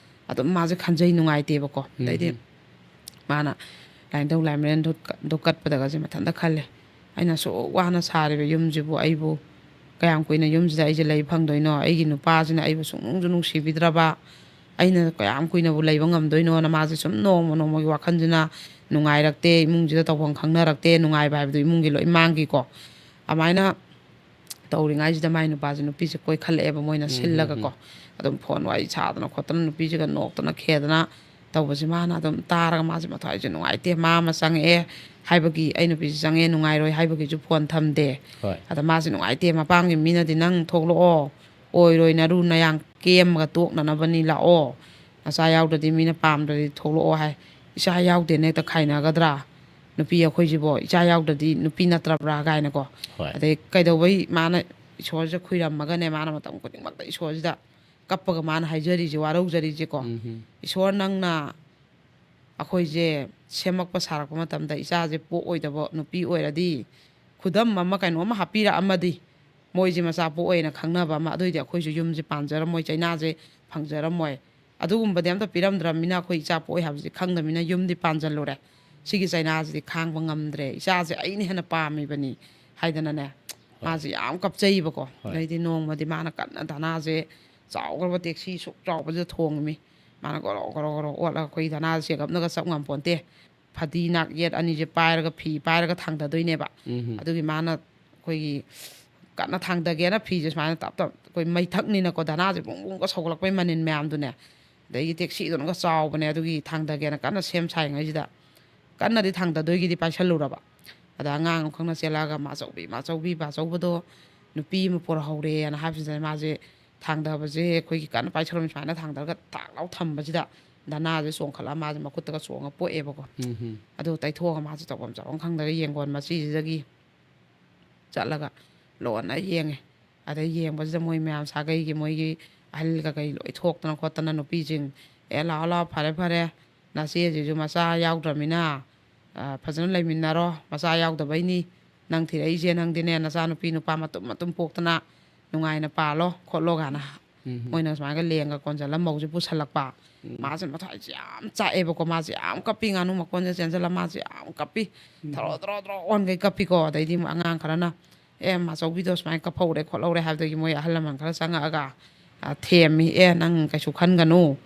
ꯑꯗꯨꯝ ꯃꯥꯁꯦ ꯈꯟꯖꯩ, ꯅꯨꯡꯉꯥꯏꯇꯦꯕꯀꯣ꯫ ꯑꯗꯩꯗꯤ ꯎꯝ꯫ ꯃꯥꯅ ꯂꯥꯏꯅꯤꯡꯊꯧ ꯂꯥꯏꯃꯔꯦꯟꯗꯣ ꯀ-, ꯗꯣ ꯀꯠꯄꯗꯒꯁꯦ ꯃꯊꯟꯇ ꯈꯜꯂꯦ, "ꯑꯩꯅ ꯑꯁꯨꯛ ꯋꯥꯅ ꯁꯥꯔꯤꯕ ꯌꯨꯝꯁꯤꯕꯨ ꯑꯩꯕꯨ ꯀꯌꯥꯝ ꯀꯨꯏꯅ ꯌꯨꯝꯁꯤꯗ ꯑꯩꯁꯦ ꯂꯩ ꯐꯪꯗꯣꯏꯅꯣ? ꯑꯩꯒꯤ ꯅꯨꯄꯥꯁꯤꯅ ꯑꯩꯕꯨ ꯁꯨꯡꯅꯨꯡꯁꯨ ꯅꯨꯡꯁꯤꯕꯤꯗ꯭ꯔꯕ, ꯑꯩꯅ ꯀꯌꯥꯝ ꯀꯨꯏꯅꯕꯨ ꯂꯩꯕ ꯉꯝꯗꯣꯏꯅꯣꯅ?" ꯃꯥꯁꯦ ꯁꯨꯝ ꯅꯣꯡꯃ ꯅꯣꯡꯃꯒꯤ ꯋꯥꯈꯜꯁꯤꯅ ꯅꯨꯡꯉꯥꯏꯔꯛꯇꯦ, ꯏꯃꯨꯡꯁꯤꯗ ꯇꯧꯐꯝ ꯈꯪꯅꯔꯛꯇꯦ, ꯅꯨꯡꯉꯥꯏꯕ ꯍꯥꯏꯕꯗꯨ ꯏꯃꯨꯡꯒꯤ ꯂꯣꯏ ꯃꯥꯡꯈꯤꯀꯣ꯫ ꯑꯗꯨꯃꯥꯏꯅ ꯇꯧꯔꯤꯉꯩꯁꯤꯗ ꯃꯥꯏ ꯅꯨꯄꯥꯁꯦ ꯅꯨꯄꯤꯁꯦ ꯀꯣꯏꯈꯠꯂꯛꯑꯦꯕ, ꯃꯣꯏꯅ ꯎꯝ, ꯎꯝ, ꯁꯤꯜꯂꯒꯀꯣ꯫ ꯎꯝ꯫ ꯑꯗꯨꯝ ꯐꯣꯟ ꯋꯥꯔꯤ ꯁꯥꯗꯅ ꯈꯣꯠꯇꯅ, ꯅꯨꯄꯤꯁꯤꯒ ꯅꯣꯛꯇꯅ ꯈꯦꯗꯅ ꯇꯧꯕꯁꯦ ꯃꯥꯅ ꯑꯗꯨꯝ ꯇꯥꯔꯒ ꯃꯥꯁꯦ ꯃꯊ꯭ꯋꯥꯏꯁꯦ ꯅꯨꯡꯉꯥꯏꯇꯦ꯫ ꯃꯥ ꯑꯃ ꯆꯪꯉꯛꯑꯦ ꯍꯥꯏꯕꯒꯤ, "ꯑꯩ ꯅꯨꯄꯤꯁꯦ ꯆꯪꯉꯛꯑꯦ, ꯅꯨꯡꯉꯥꯏꯔꯣꯏ" ꯍꯥꯏꯕꯒꯤꯁꯨ ꯐꯣꯟ ꯊꯝꯗꯦ꯫ ꯍꯣꯏ꯫ ꯑꯗ ꯃꯥꯁꯦ ꯅꯨꯡꯉꯥꯏꯇꯦ, ꯃꯄꯥꯝꯒꯤ ꯃꯤꯅꯗꯤ "ꯅꯪ ꯊꯣꯛꯂꯛꯑꯣ, ꯑꯣꯏꯔꯣꯏ, ꯅꯔꯨ ꯅꯌꯥꯡ ꯀꯦꯝꯃꯒ ꯇꯣꯛꯅꯅꯕꯅꯤ, ꯂꯥꯛꯑꯣ, ꯅꯆꯥ ꯌꯥꯎꯗ꯭ꯔꯗꯤ ꯃꯤꯅ ꯄꯥꯝꯗ꯭ꯔꯗꯤ ꯊꯣꯛꯂꯛꯑꯣ" ꯍꯥꯏ꯫ ꯏꯆꯥ ꯌꯥꯎꯗꯦꯅ ꯍꯦꯛꯇ ꯈꯥꯏꯅꯒꯗ꯭ꯔꯥ? ꯅꯨꯄꯤ ꯑꯩꯈꯣꯏꯁꯤꯕꯣ, ꯏꯆꯥ ꯌꯥꯎꯗ꯭ꯔꯗꯤ ꯅꯨꯄꯤ ꯅꯠꯇ꯭ꯔꯕ꯭ꯔꯥ ꯀꯥꯏꯅꯀꯣ꯫ ꯍꯣꯏ꯫ ꯑꯗꯩ ꯀꯩꯗꯧꯕꯩ ꯃꯥꯅ ꯏꯁꯣꯔꯁꯦ ꯈꯨꯏꯔꯝꯃꯒꯅꯦ, ꯃꯥꯅ ꯃꯇꯝ ꯈꯨꯗꯤꯡꯃꯛꯇ ꯏꯁꯣꯔꯁꯤꯗ ꯀꯞꯄꯒ ꯃꯥꯅ ꯍꯥꯏꯖꯔꯤꯁꯦ, ꯋꯥꯔꯧꯖꯔꯤꯁꯦꯀꯣ꯫ ꯎꯝ꯫ "ꯏꯁꯣꯔ, ꯅꯪꯅ ꯑꯩꯈꯣꯏꯁꯦ ꯁꯦꯝꯃꯛꯄ ꯁꯥꯔꯛꯄ ꯃꯇꯝꯗ ꯏꯆꯥꯁꯦ ꯄꯣꯛꯑꯣꯏꯗꯕ ꯅꯨꯄꯤ ꯑꯣꯏꯔꯗꯤ, ꯈꯨꯗꯝ ꯑꯃ, ꯀꯩꯅꯣ ꯑꯃ ꯍꯥꯞꯄꯤꯔꯛꯑꯝꯃꯗꯤ, ꯃꯣꯏꯁꯦ ꯃꯆꯥ ꯄꯣꯛꯑꯣꯏꯅ ꯈꯪꯅꯕ ꯑꯃ, ꯑꯗꯨꯑꯣꯏꯗꯤ ꯑꯩꯈꯣꯏꯁꯨ ꯌꯨꯝꯁꯦ ꯄꯥꯟꯖꯔꯝꯃꯣꯏ, ꯆꯩꯅꯥꯁꯦ ꯐꯪꯖꯔꯝꯃꯣꯏ꯫ ꯑꯗꯨꯒꯨꯝꯕꯗꯤ ꯑꯝꯇ ꯄꯤꯔꯝꯗ꯭ꯔꯕꯅꯤꯅ, ꯑꯩꯈꯣꯏ ꯏꯆꯥ ꯄꯣꯛꯑꯣꯏ ꯍꯥꯏꯕꯁꯤ ꯈꯪꯗꯕꯅꯤꯅ ꯌꯨꯝꯗꯤ ꯄꯥꯟꯖꯜꯂꯨꯔꯦ꯫ ꯁꯤꯒꯤ ꯆꯩꯅꯥꯁꯤꯗꯤ ꯈꯥꯡꯕ ꯉꯝꯗ꯭ꯔꯦ, ꯏꯆꯥꯁꯦ ꯑꯩꯅ ꯍꯦꯟꯅ ꯄꯥꯝꯃꯤꯕꯅꯤ" ꯍꯥꯏꯗꯅꯅꯦ, ꯍꯣꯏ꯫ ꯃꯥꯁꯦ ꯌꯥꯝ ꯀꯞꯆꯩꯕꯀꯣ꯫ ꯍꯣꯏ꯫ ꯑꯗꯩꯗꯤ ꯅꯣꯡꯃꯗꯤ ꯃꯥꯅ ꯀꯟꯅ ꯙꯅꯥꯁꯦ, ꯆꯥꯎꯈ꯭ꯔꯕ ꯇꯦꯛꯁꯤ ꯁꯨꯛ ꯆꯥꯎꯕꯁꯤꯗ ꯊꯣꯡꯉꯤꯃꯤ꯫ ꯃꯥꯅ ꯒꯣꯔꯣ ꯒꯣꯔꯣ ꯒꯣꯔꯣ ꯑꯣꯠꯂꯒ, ꯑꯩꯈꯣꯏ ꯙꯅꯥꯁꯦ ꯆꯦꯒꯞꯅꯒ ꯆꯞ ꯉꯝꯄꯣꯟꯇꯦ꯫ ꯐꯗꯤ ꯅꯥꯛ ꯌꯦꯠ ꯑꯅꯤꯁꯦ ꯄꯥꯏꯔꯒ, ꯐꯤ ꯄꯥꯏꯔꯒ ꯊꯥꯡꯗꯗꯣꯏꯅꯦꯕ꯫ ꯎꯝ꯫ ꯑꯗꯨꯒꯤ ꯃꯥꯅ ꯑꯩꯈꯣꯏꯒꯤ ꯀꯟꯅ ꯊꯥꯡꯗꯒꯦꯅ ꯐꯤꯁꯦ ꯁꯨꯃꯥꯏꯅ ꯇꯞ ꯇꯞ, ꯑꯩꯈꯣꯏ ꯃꯩꯊꯛꯅꯤꯅꯀꯣ, ꯙꯅꯥꯁꯦ ꯕꯨꯡ ꯕꯨꯡꯒ ꯁꯧꯒꯠꯂꯛꯄꯩ ꯃꯅꯤꯟ ꯃꯌꯥꯝꯗꯨꯅꯦ, ꯑꯗꯒꯤ ꯇꯦꯛꯁꯤꯗꯨꯅꯒ ꯆꯥꯎꯕꯅꯦ꯫ ꯑꯗꯨꯒꯤ ꯊꯥꯡꯗꯒꯦꯅ ꯀꯟꯅ ꯁꯦꯝ ꯁꯥꯔꯤꯉꯩꯁꯤꯗ, ꯀꯟꯅꯗꯤ ꯊꯥꯡꯗꯗꯣꯏꯒꯤꯗꯤ ꯄꯥꯏꯁꯜꯂꯨꯔꯕ, ꯑꯗ ꯑꯉꯥꯡ ꯑꯃꯈꯛꯅ ꯆꯦꯜꯂꯛꯑꯒ, "ꯃꯥꯆꯧꯕꯤ, ꯃꯥꯆꯧꯕꯤ, ꯕꯥꯆꯧꯕꯗꯣ ꯅꯨꯄꯤ ꯑꯃ ꯄꯣꯔꯍꯧꯔꯦꯅ" ꯍꯥꯏꯕꯁꯤꯗ, ꯃꯥꯁꯦ ꯊꯥꯡꯗꯕꯁꯦ ꯑꯩꯈꯣꯏꯒꯤ ꯀꯟꯅ ꯄꯥꯏꯁꯜꯂꯝꯃꯤ ꯁꯨꯃꯥꯏꯅ ꯊꯥꯡꯗꯔꯒ ꯊꯥꯛ ꯂꯥꯎ ꯊꯝꯕꯁꯤꯗ, ꯙꯅꯥꯁꯦ ꯆꯣꯡꯈꯠꯂꯒ ꯃꯥꯁꯦ ꯃꯈꯨꯠꯇꯒ ꯆꯣꯡꯉ ꯄꯣꯛꯑꯦꯕꯀꯣ꯫ ꯎꯝ꯫ ꯑꯗꯨ ꯇꯩꯊꯣꯛꯑꯒ ꯃꯥꯁꯦ ꯇꯧꯐꯝ ꯆꯥꯐꯝ ꯈꯪꯗꯒ ꯌꯦꯡꯒꯣꯟ ꯃꯆꯤꯁꯤꯗꯒꯤ ꯆꯠꯂꯒ ꯂꯣꯟꯅ ꯌꯦꯡꯉꯦ꯫ ꯑꯗꯩ ꯌꯦꯡꯕꯁꯤꯗ ꯃꯣꯏ ꯃꯌꯥꯝ ꯁꯥꯒꯩꯒꯤ, ꯃꯣꯏꯒꯤ ꯑꯍꯜ ꯀꯀꯩ ꯂꯣꯏ ꯊꯣꯛꯇꯅ ꯈꯣꯠꯇꯅ, ꯅꯨꯄꯤꯁꯤꯡ, "ꯑꯦ, ꯂꯥꯛꯑꯣ, ꯂꯥꯛꯑꯣ, ꯐꯔꯦ, ꯐꯔꯦ, ꯅꯆꯦꯁꯤꯁꯨ ꯃꯆꯥ ꯌꯥꯎꯗ꯭ꯔꯃꯤꯅ, ꯑ, ꯐꯖꯅ ꯂꯩꯃꯤꯟꯅꯔꯣ, ꯃꯆꯥ ꯌꯥꯎꯗꯕꯩꯅꯤ ꯅꯪ ꯊꯤꯔꯛꯏꯁꯦ, ꯅꯪꯗꯤꯅꯦ ꯅꯆꯥꯅꯨꯄꯤ ꯅꯨꯄꯥ ꯃꯇꯨꯝ ꯃꯇꯨꯝ ꯄꯣꯛꯇꯅ ꯅꯨꯡꯉꯥꯏꯅ ꯄꯥꯜꯂꯣ ꯈꯣꯠꯂꯣ" ꯀꯥꯏꯅ ꯎꯝ꯫ ꯃꯣꯏꯅ ꯁꯨꯃꯥꯏꯅ ꯂꯦꯡꯒ ꯀꯣꯟꯁꯤꯜꯂ ꯃꯧꯁꯦ ꯄꯨꯁꯜꯂꯛꯄ꯫ ꯎꯝ꯫ ꯃꯥꯁꯦ ꯃꯊ꯭ꯋꯥꯏꯁꯦ ꯌꯥꯝ ꯆꯥꯛꯑꯦꯕꯀꯣ, ꯃꯥꯁꯦ ꯌꯥꯝ ꯀꯞꯄꯤ, ꯉꯥꯅꯨ ꯃꯀꯣꯟꯁꯦ ꯆꯦꯟꯁꯤꯜꯂ ꯃꯥꯁꯦ ꯌꯥꯝ ꯀꯞꯄꯤ꯫ ꯎꯝ꯫ ꯊꯔꯣ ꯊꯔꯣ ꯊꯔꯣ ꯑꯣꯟꯈꯩ ꯀꯞꯄꯤꯀꯣ꯫ ꯑꯗꯩꯗꯤ ꯑꯃꯨꯛ ꯑꯉꯥꯡ ꯈꯔꯅ, "ꯑꯦ, ꯃꯥꯆꯧꯕꯤꯗꯣ ꯁꯨꯃꯥꯏꯅ ꯀꯞꯍꯧꯔꯦ ꯈꯣꯠꯍꯧꯔꯦ" ꯍꯥꯏꯕꯗꯒꯤ ꯃꯣꯏ ꯑꯍꯜ ꯂꯃꯟ ꯈꯔ ꯆꯪꯉꯛꯑꯒ, ꯑ, ꯊꯦꯝꯃꯤ꯫ "ꯑꯦ, ꯅꯪ ꯀꯩꯁꯨ ꯈꯟꯒꯅꯨ,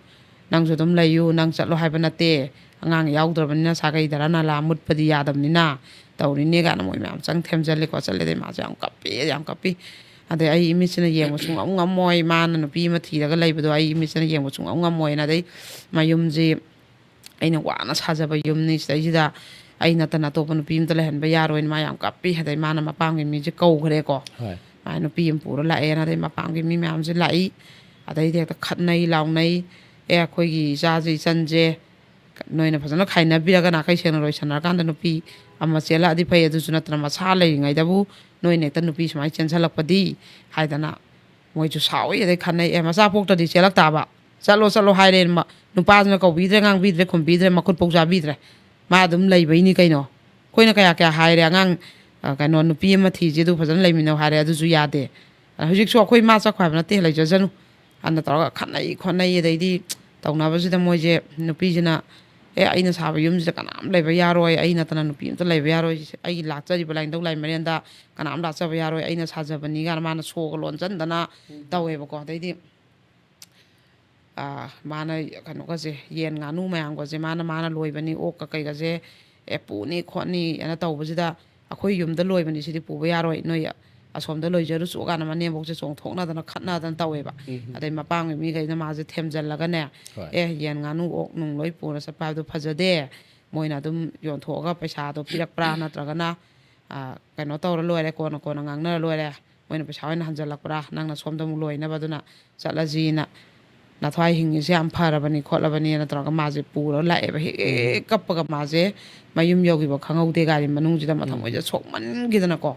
ꯅꯪꯁꯨ ꯑꯗꯨꯝ ꯂꯩꯌꯨ, ꯅꯪ ꯆꯠꯂꯣ ꯍꯥꯏꯕ ꯅꯠꯇꯦ, ꯑꯉꯥꯡ ꯌꯥꯎꯗ꯭ꯔꯕꯅꯤꯅ ꯁꯥꯒꯩ ꯙꯔꯥ ꯅꯥꯂꯥ ꯃꯨꯠꯄꯗꯤ ꯌꯥꯗꯕꯅꯤꯅ ꯇꯧꯔꯤꯅꯦ" ꯀꯥꯏꯅ ꯃꯣꯏ ꯃꯌꯥꯝ ꯆꯪ ꯊꯦꯝꯖꯤꯜꯂꯦꯀꯣ꯫ ꯆꯠꯂꯦ, ꯑꯗꯩ ꯃꯥꯁꯦ ꯌꯥꯝ ꯀꯞꯄꯤ, ꯌꯥꯝ ꯀꯞꯄꯤ꯫ ꯑꯗꯩ ꯑꯩ ꯏꯃꯤꯠꯁꯤꯅ ꯌꯦꯡꯕ ꯁꯨꯡꯉꯝ ꯉꯝꯃꯣꯏ, ꯃꯥꯅ ꯅꯨꯄꯤ ꯑꯃ ꯊꯤꯔꯒ ꯂꯩꯕꯗꯣ ꯑꯩ ꯏꯃꯤꯠꯁꯤꯅ ꯌꯦꯡꯕ ꯁꯨꯡꯉꯝ ꯉꯝꯃꯣꯏꯅ꯫ ꯑꯗꯩ ꯃꯌꯨꯝꯁꯤ ꯑꯩꯅ ꯋꯥꯅ ꯁꯥꯖꯕ ꯌꯨꯝꯅꯤ, ꯁꯤꯗꯩꯁꯤꯗ ꯑꯩ ꯅꯠꯇꯅ ꯑꯇꯣꯞꯄ ꯅꯨꯄꯤ ꯑꯃꯇ ꯂꯩꯍꯟꯕ ꯌꯥꯔꯣꯏꯅ ꯃꯥ ꯌꯥꯝ ꯀꯞꯄꯤ꯫ ꯑꯗꯩ ꯃꯥꯅ ꯃꯄꯥꯝꯒꯤ ꯃꯤꯁꯦ ꯀꯧꯈ꯭ꯔꯦꯀꯣ꯫ ꯍꯣꯏ꯫ ꯃꯥꯏ ꯅꯨꯄꯤ ꯑꯃ ꯄꯨꯔ ꯂꯥꯛꯑꯦꯅ, ꯑꯗꯩ ꯃꯄꯥꯝꯒꯤ ꯃꯤ ꯃꯌꯥꯝꯁꯦ ꯂꯥꯛꯏ꯫ ꯑꯗꯩꯗꯤ ꯍꯦꯛꯇ ꯈꯠꯅꯩ ꯂꯥꯎꯅꯩ꯫ "ꯑꯦ, ꯑꯩꯈꯣꯏꯒꯤ ꯏꯆꯥꯁꯦ, ꯏꯆꯟꯁꯦ ꯅꯣꯏꯅ ꯐꯖꯅ ꯈꯥꯏꯅꯕꯤꯔꯒ ꯅꯥꯈꯩ ꯁꯦꯡꯅ ꯂꯣꯏꯁꯟꯅꯔꯀꯥꯟꯗ ꯅꯨꯄꯤ ꯑꯃ ꯆꯦꯜꯂꯛꯑꯗꯤ ꯐꯩ, ꯑꯗꯨꯁꯨ ꯅꯠꯇꯅ ꯃꯁꯥ ꯂꯩꯔꯤꯉꯩꯗꯕꯨ ꯅꯣꯏꯅ ꯍꯦꯛꯇ ꯅꯨꯄꯤ ꯁꯨꯃꯥꯏꯅ ꯆꯦꯟꯁꯜꯂꯛꯄꯗꯤ" ꯍꯥꯏꯗꯅ ꯃꯣꯏꯁꯨ ꯁꯥꯎꯏ, ꯑꯗꯩ ꯈꯠꯅꯩ꯫ "ꯑꯦ, ꯃꯆꯥ ꯄꯣꯛꯇ꯭ꯔꯗꯤ ꯆꯦꯜꯂꯛ ꯇꯥꯕ, ꯆꯠꯂꯣ, ꯆꯠꯂꯣ" ꯍꯥꯏꯔꯦ꯫ ꯃ-, ꯅꯨꯄꯥꯁꯤꯅ ꯀꯧꯕꯤꯗ꯭ꯔꯦ, ꯉꯥꯡꯕꯤꯗ꯭ꯔꯦ, ꯈꯨꯝꯕꯤꯗ꯭ꯔꯦ, ꯃꯈꯨꯠ ꯐꯥꯎ ꯆꯥꯕꯤꯗ꯭ꯔꯦ꯫ ꯃꯥ ꯑꯗꯨꯝ ꯂꯩꯕꯩꯅꯤ ꯀꯩꯅꯣ꯫ ꯑꯩꯈꯣꯏꯅ ꯀꯌꯥ ꯀꯌꯥ ꯍꯥꯏꯔꯦ, ꯑꯉꯥꯡ, ꯑ, ꯀꯩꯅꯣ, ꯅꯨꯄꯤ ꯑꯃ ꯊꯤꯁꯦ, ꯑꯗꯨ ꯐꯖꯅ ꯂꯩꯃꯤꯟꯅꯧ ꯍꯥꯏꯔꯦ, ꯑꯗꯨꯁꯨ ꯌꯥꯗꯦ꯫ ꯑ, ꯍꯧꯖꯤꯛꯁꯨ ꯑꯩꯈꯣꯏ ꯃꯥ ꯆꯠꯈꯣ ꯍꯥꯏꯕ ꯅꯠꯇꯦ, ꯂꯩꯖꯖꯅꯨ꯫ ꯑꯗꯨꯅ ꯇꯧꯔꯒ ꯈꯠꯅꯩ ꯈꯣꯠꯅꯩ, ꯑꯗꯩꯗꯤ ꯇꯧꯅꯕꯁꯤꯗ ꯃꯣꯏꯁꯦ, ꯅꯨꯄꯤꯁꯤꯅ, "ꯑꯦ, ꯑꯩꯅ ꯁꯥꯕ ꯌꯨꯝꯁꯤꯗ ꯀꯅꯥꯝ ꯂꯩꯕ ꯌꯥꯔꯣꯏ, ꯑꯩ ꯅꯠꯇꯅ ꯅꯨꯄꯤ ꯑꯝꯇ ꯂꯩꯕ ꯌꯥꯔꯣꯏ, ꯑꯩꯒꯤ ꯂꯥꯠꯆꯔꯤꯕ ꯂꯥꯏꯅꯤꯡꯊꯧ ꯂꯥꯏꯃꯔꯦꯟꯗ ꯀꯅꯥꯝ ꯂꯥꯠꯆꯕ ꯌꯥꯔꯣꯏ, ꯑꯩꯅ ꯁꯥꯖꯕꯅꯤ" ꯀꯥꯏꯅ ꯃꯥꯅ ꯁꯣꯒ ꯂꯣꯟꯁꯤꯟꯗꯅ ꯇꯧꯋꯦꯕꯀꯣ꯫ ꯑꯗꯩꯗꯤ ꯑꯥ, ꯃꯥꯅ ꯀꯩꯅꯣꯒꯁꯦ, ꯌꯦꯟ ꯉꯥꯅꯨ ꯃꯌꯥꯝꯒꯁꯦ ꯃꯥꯅ, ꯃꯥꯅ ꯂꯣꯏꯕꯅꯤ, ꯑꯣꯛꯀ ꯀꯩꯒꯁꯦ, "ꯑꯦ, ꯄꯨꯅꯤ ꯈꯣꯠꯅꯤ" ꯑꯅ ꯇꯧꯕꯁꯤꯗ, "ꯑꯩꯈꯣꯏ ꯌꯨꯝꯗ ꯂꯣꯏꯕꯅꯤ, ꯁꯤꯗꯤ ꯄꯨꯕ ꯌꯥꯔꯣꯏ, ꯅꯣꯏ ꯑꯁꯣꯝꯗ ꯂꯣꯏꯖꯔꯨꯆꯣ" ꯀꯥꯏꯅ ꯃꯅꯦꯝꯕꯣꯛꯁꯦ ꯆꯣꯡꯊꯣꯛꯅꯗꯅ ꯈꯠꯅꯗꯅ ꯇꯧꯋꯦꯕ꯫ ꯎꯝ꯫ ꯑꯗꯩ ꯃꯄꯥꯝꯒꯤ ꯃꯤꯈꯩꯅ ꯃꯥꯁꯦ ꯊꯦꯝꯖꯤꯜꯂꯒꯅꯦ, ꯍꯣꯏ꯫ "ꯑꯦ, ꯌꯦꯟ ꯉꯥꯅꯨ ꯑꯣꯛ ꯅꯨꯡ ꯂꯣꯏ ꯄꯨꯔ ꯆꯠꯄ ꯍꯥꯏꯕꯗꯣ ꯐꯖꯗꯦ, ꯃꯣꯏꯅ ꯑꯗꯨꯝ ꯌꯣꯟꯊꯣꯛꯑꯒ ꯄꯩꯁꯥꯗꯣ ꯄꯤꯔꯛꯄ꯭ꯔꯥ, ꯅꯠꯇ꯭ꯔꯒꯅ ꯑꯥ, ꯀꯩꯅꯣ ꯇꯧꯔ ꯂꯣꯏꯔꯦ, ꯀꯣꯟꯅ ꯀꯣꯟꯅ ꯉꯥꯡꯅꯔ ꯂꯣꯏꯔꯦ, ꯃꯣꯏꯅ ꯄꯩꯁꯥ ꯑꯣꯏꯅ ꯍꯟꯖꯜꯂꯛꯄ꯭ꯔꯥ, ꯅꯪꯅ ꯁꯣꯝꯗ ꯑꯃꯨꯛ ꯂꯣꯏꯅꯕ, ꯑꯗꯨꯅ ꯆꯠꯂꯁꯤꯅ, ꯅꯊ꯭ꯋꯥꯏ ꯍꯤꯡꯉꯤꯁꯦ ꯌꯥꯝ ꯐꯔꯕꯅꯤ ꯈꯣꯠꯂꯕꯅꯤꯅ ꯇꯧꯔꯒ ꯃꯥꯁꯦ ꯄꯨꯔ ꯂꯥꯛꯑꯦꯕ꯫ ꯍꯦꯛ ꯎꯝ꯫ ꯀꯞꯄꯒ ꯃꯥꯁꯦ ꯃꯌꯨꯝ ꯌꯧꯈꯤꯕ ꯈꯪꯍꯧꯗꯦ, ꯒꯥꯔꯤ ꯃꯅꯨꯡꯁꯤꯗ ꯎꯝ꯫ ꯃꯊꯃꯣꯏꯁꯦ ꯁꯣꯛꯃꯟꯈꯤꯗꯅꯀꯣ꯫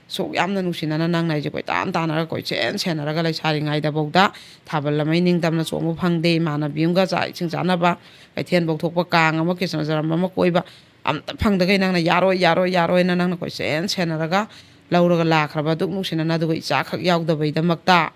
ꯁꯨꯛ ꯌꯥꯝꯅ ꯅꯨꯡꯁꯤꯅꯅ ꯅꯪꯅ ꯑꯩꯁꯦ ꯀꯣꯏꯇꯥꯟ ꯇꯥꯟꯅꯔꯒ ꯀꯣꯏꯆꯦꯟ ꯁꯦꯟꯅꯔꯒ ꯂꯩꯁꯥꯔꯤꯉꯩꯗꯐꯥꯎꯗ ꯊꯥꯕꯜ ꯂꯃꯩ ꯅꯤꯡꯇꯝꯅ ꯆꯣꯡꯕ ꯐꯪꯗꯦ, ꯏꯃꯥꯟꯅꯕꯤ ꯑꯃꯒ ꯆꯥꯛ ꯏꯁꯤꯡ ꯆꯥꯅꯕ ꯀꯩꯊꯦꯜꯐꯧ ꯊꯣꯛꯄ, ꯀꯥꯡ ꯑꯃ, ꯀ꯭ꯔꯤꯁꯅ ꯖꯔꯝ ꯑꯃ ꯀꯣꯏꯕ ꯑꯝꯇ ꯐꯪꯗꯈꯩ ꯅꯪꯅ ꯌꯥꯔꯣꯏ, ꯌꯥꯔꯣꯏ, ꯌꯥꯔꯣꯏꯅ ꯅꯪꯅ ꯀꯣꯏꯆꯦꯟ ꯁꯦꯟꯅꯔꯒ ꯂꯧꯔꯒ ꯂꯥꯛꯈ꯭ꯔꯕ ꯑꯗꯨꯛ ꯅꯨꯡꯁꯤꯅꯅ, ꯑꯗꯨꯒ ꯏꯆꯥꯈꯛ ꯌꯥꯎꯗꯕꯩꯗꯃꯛꯇ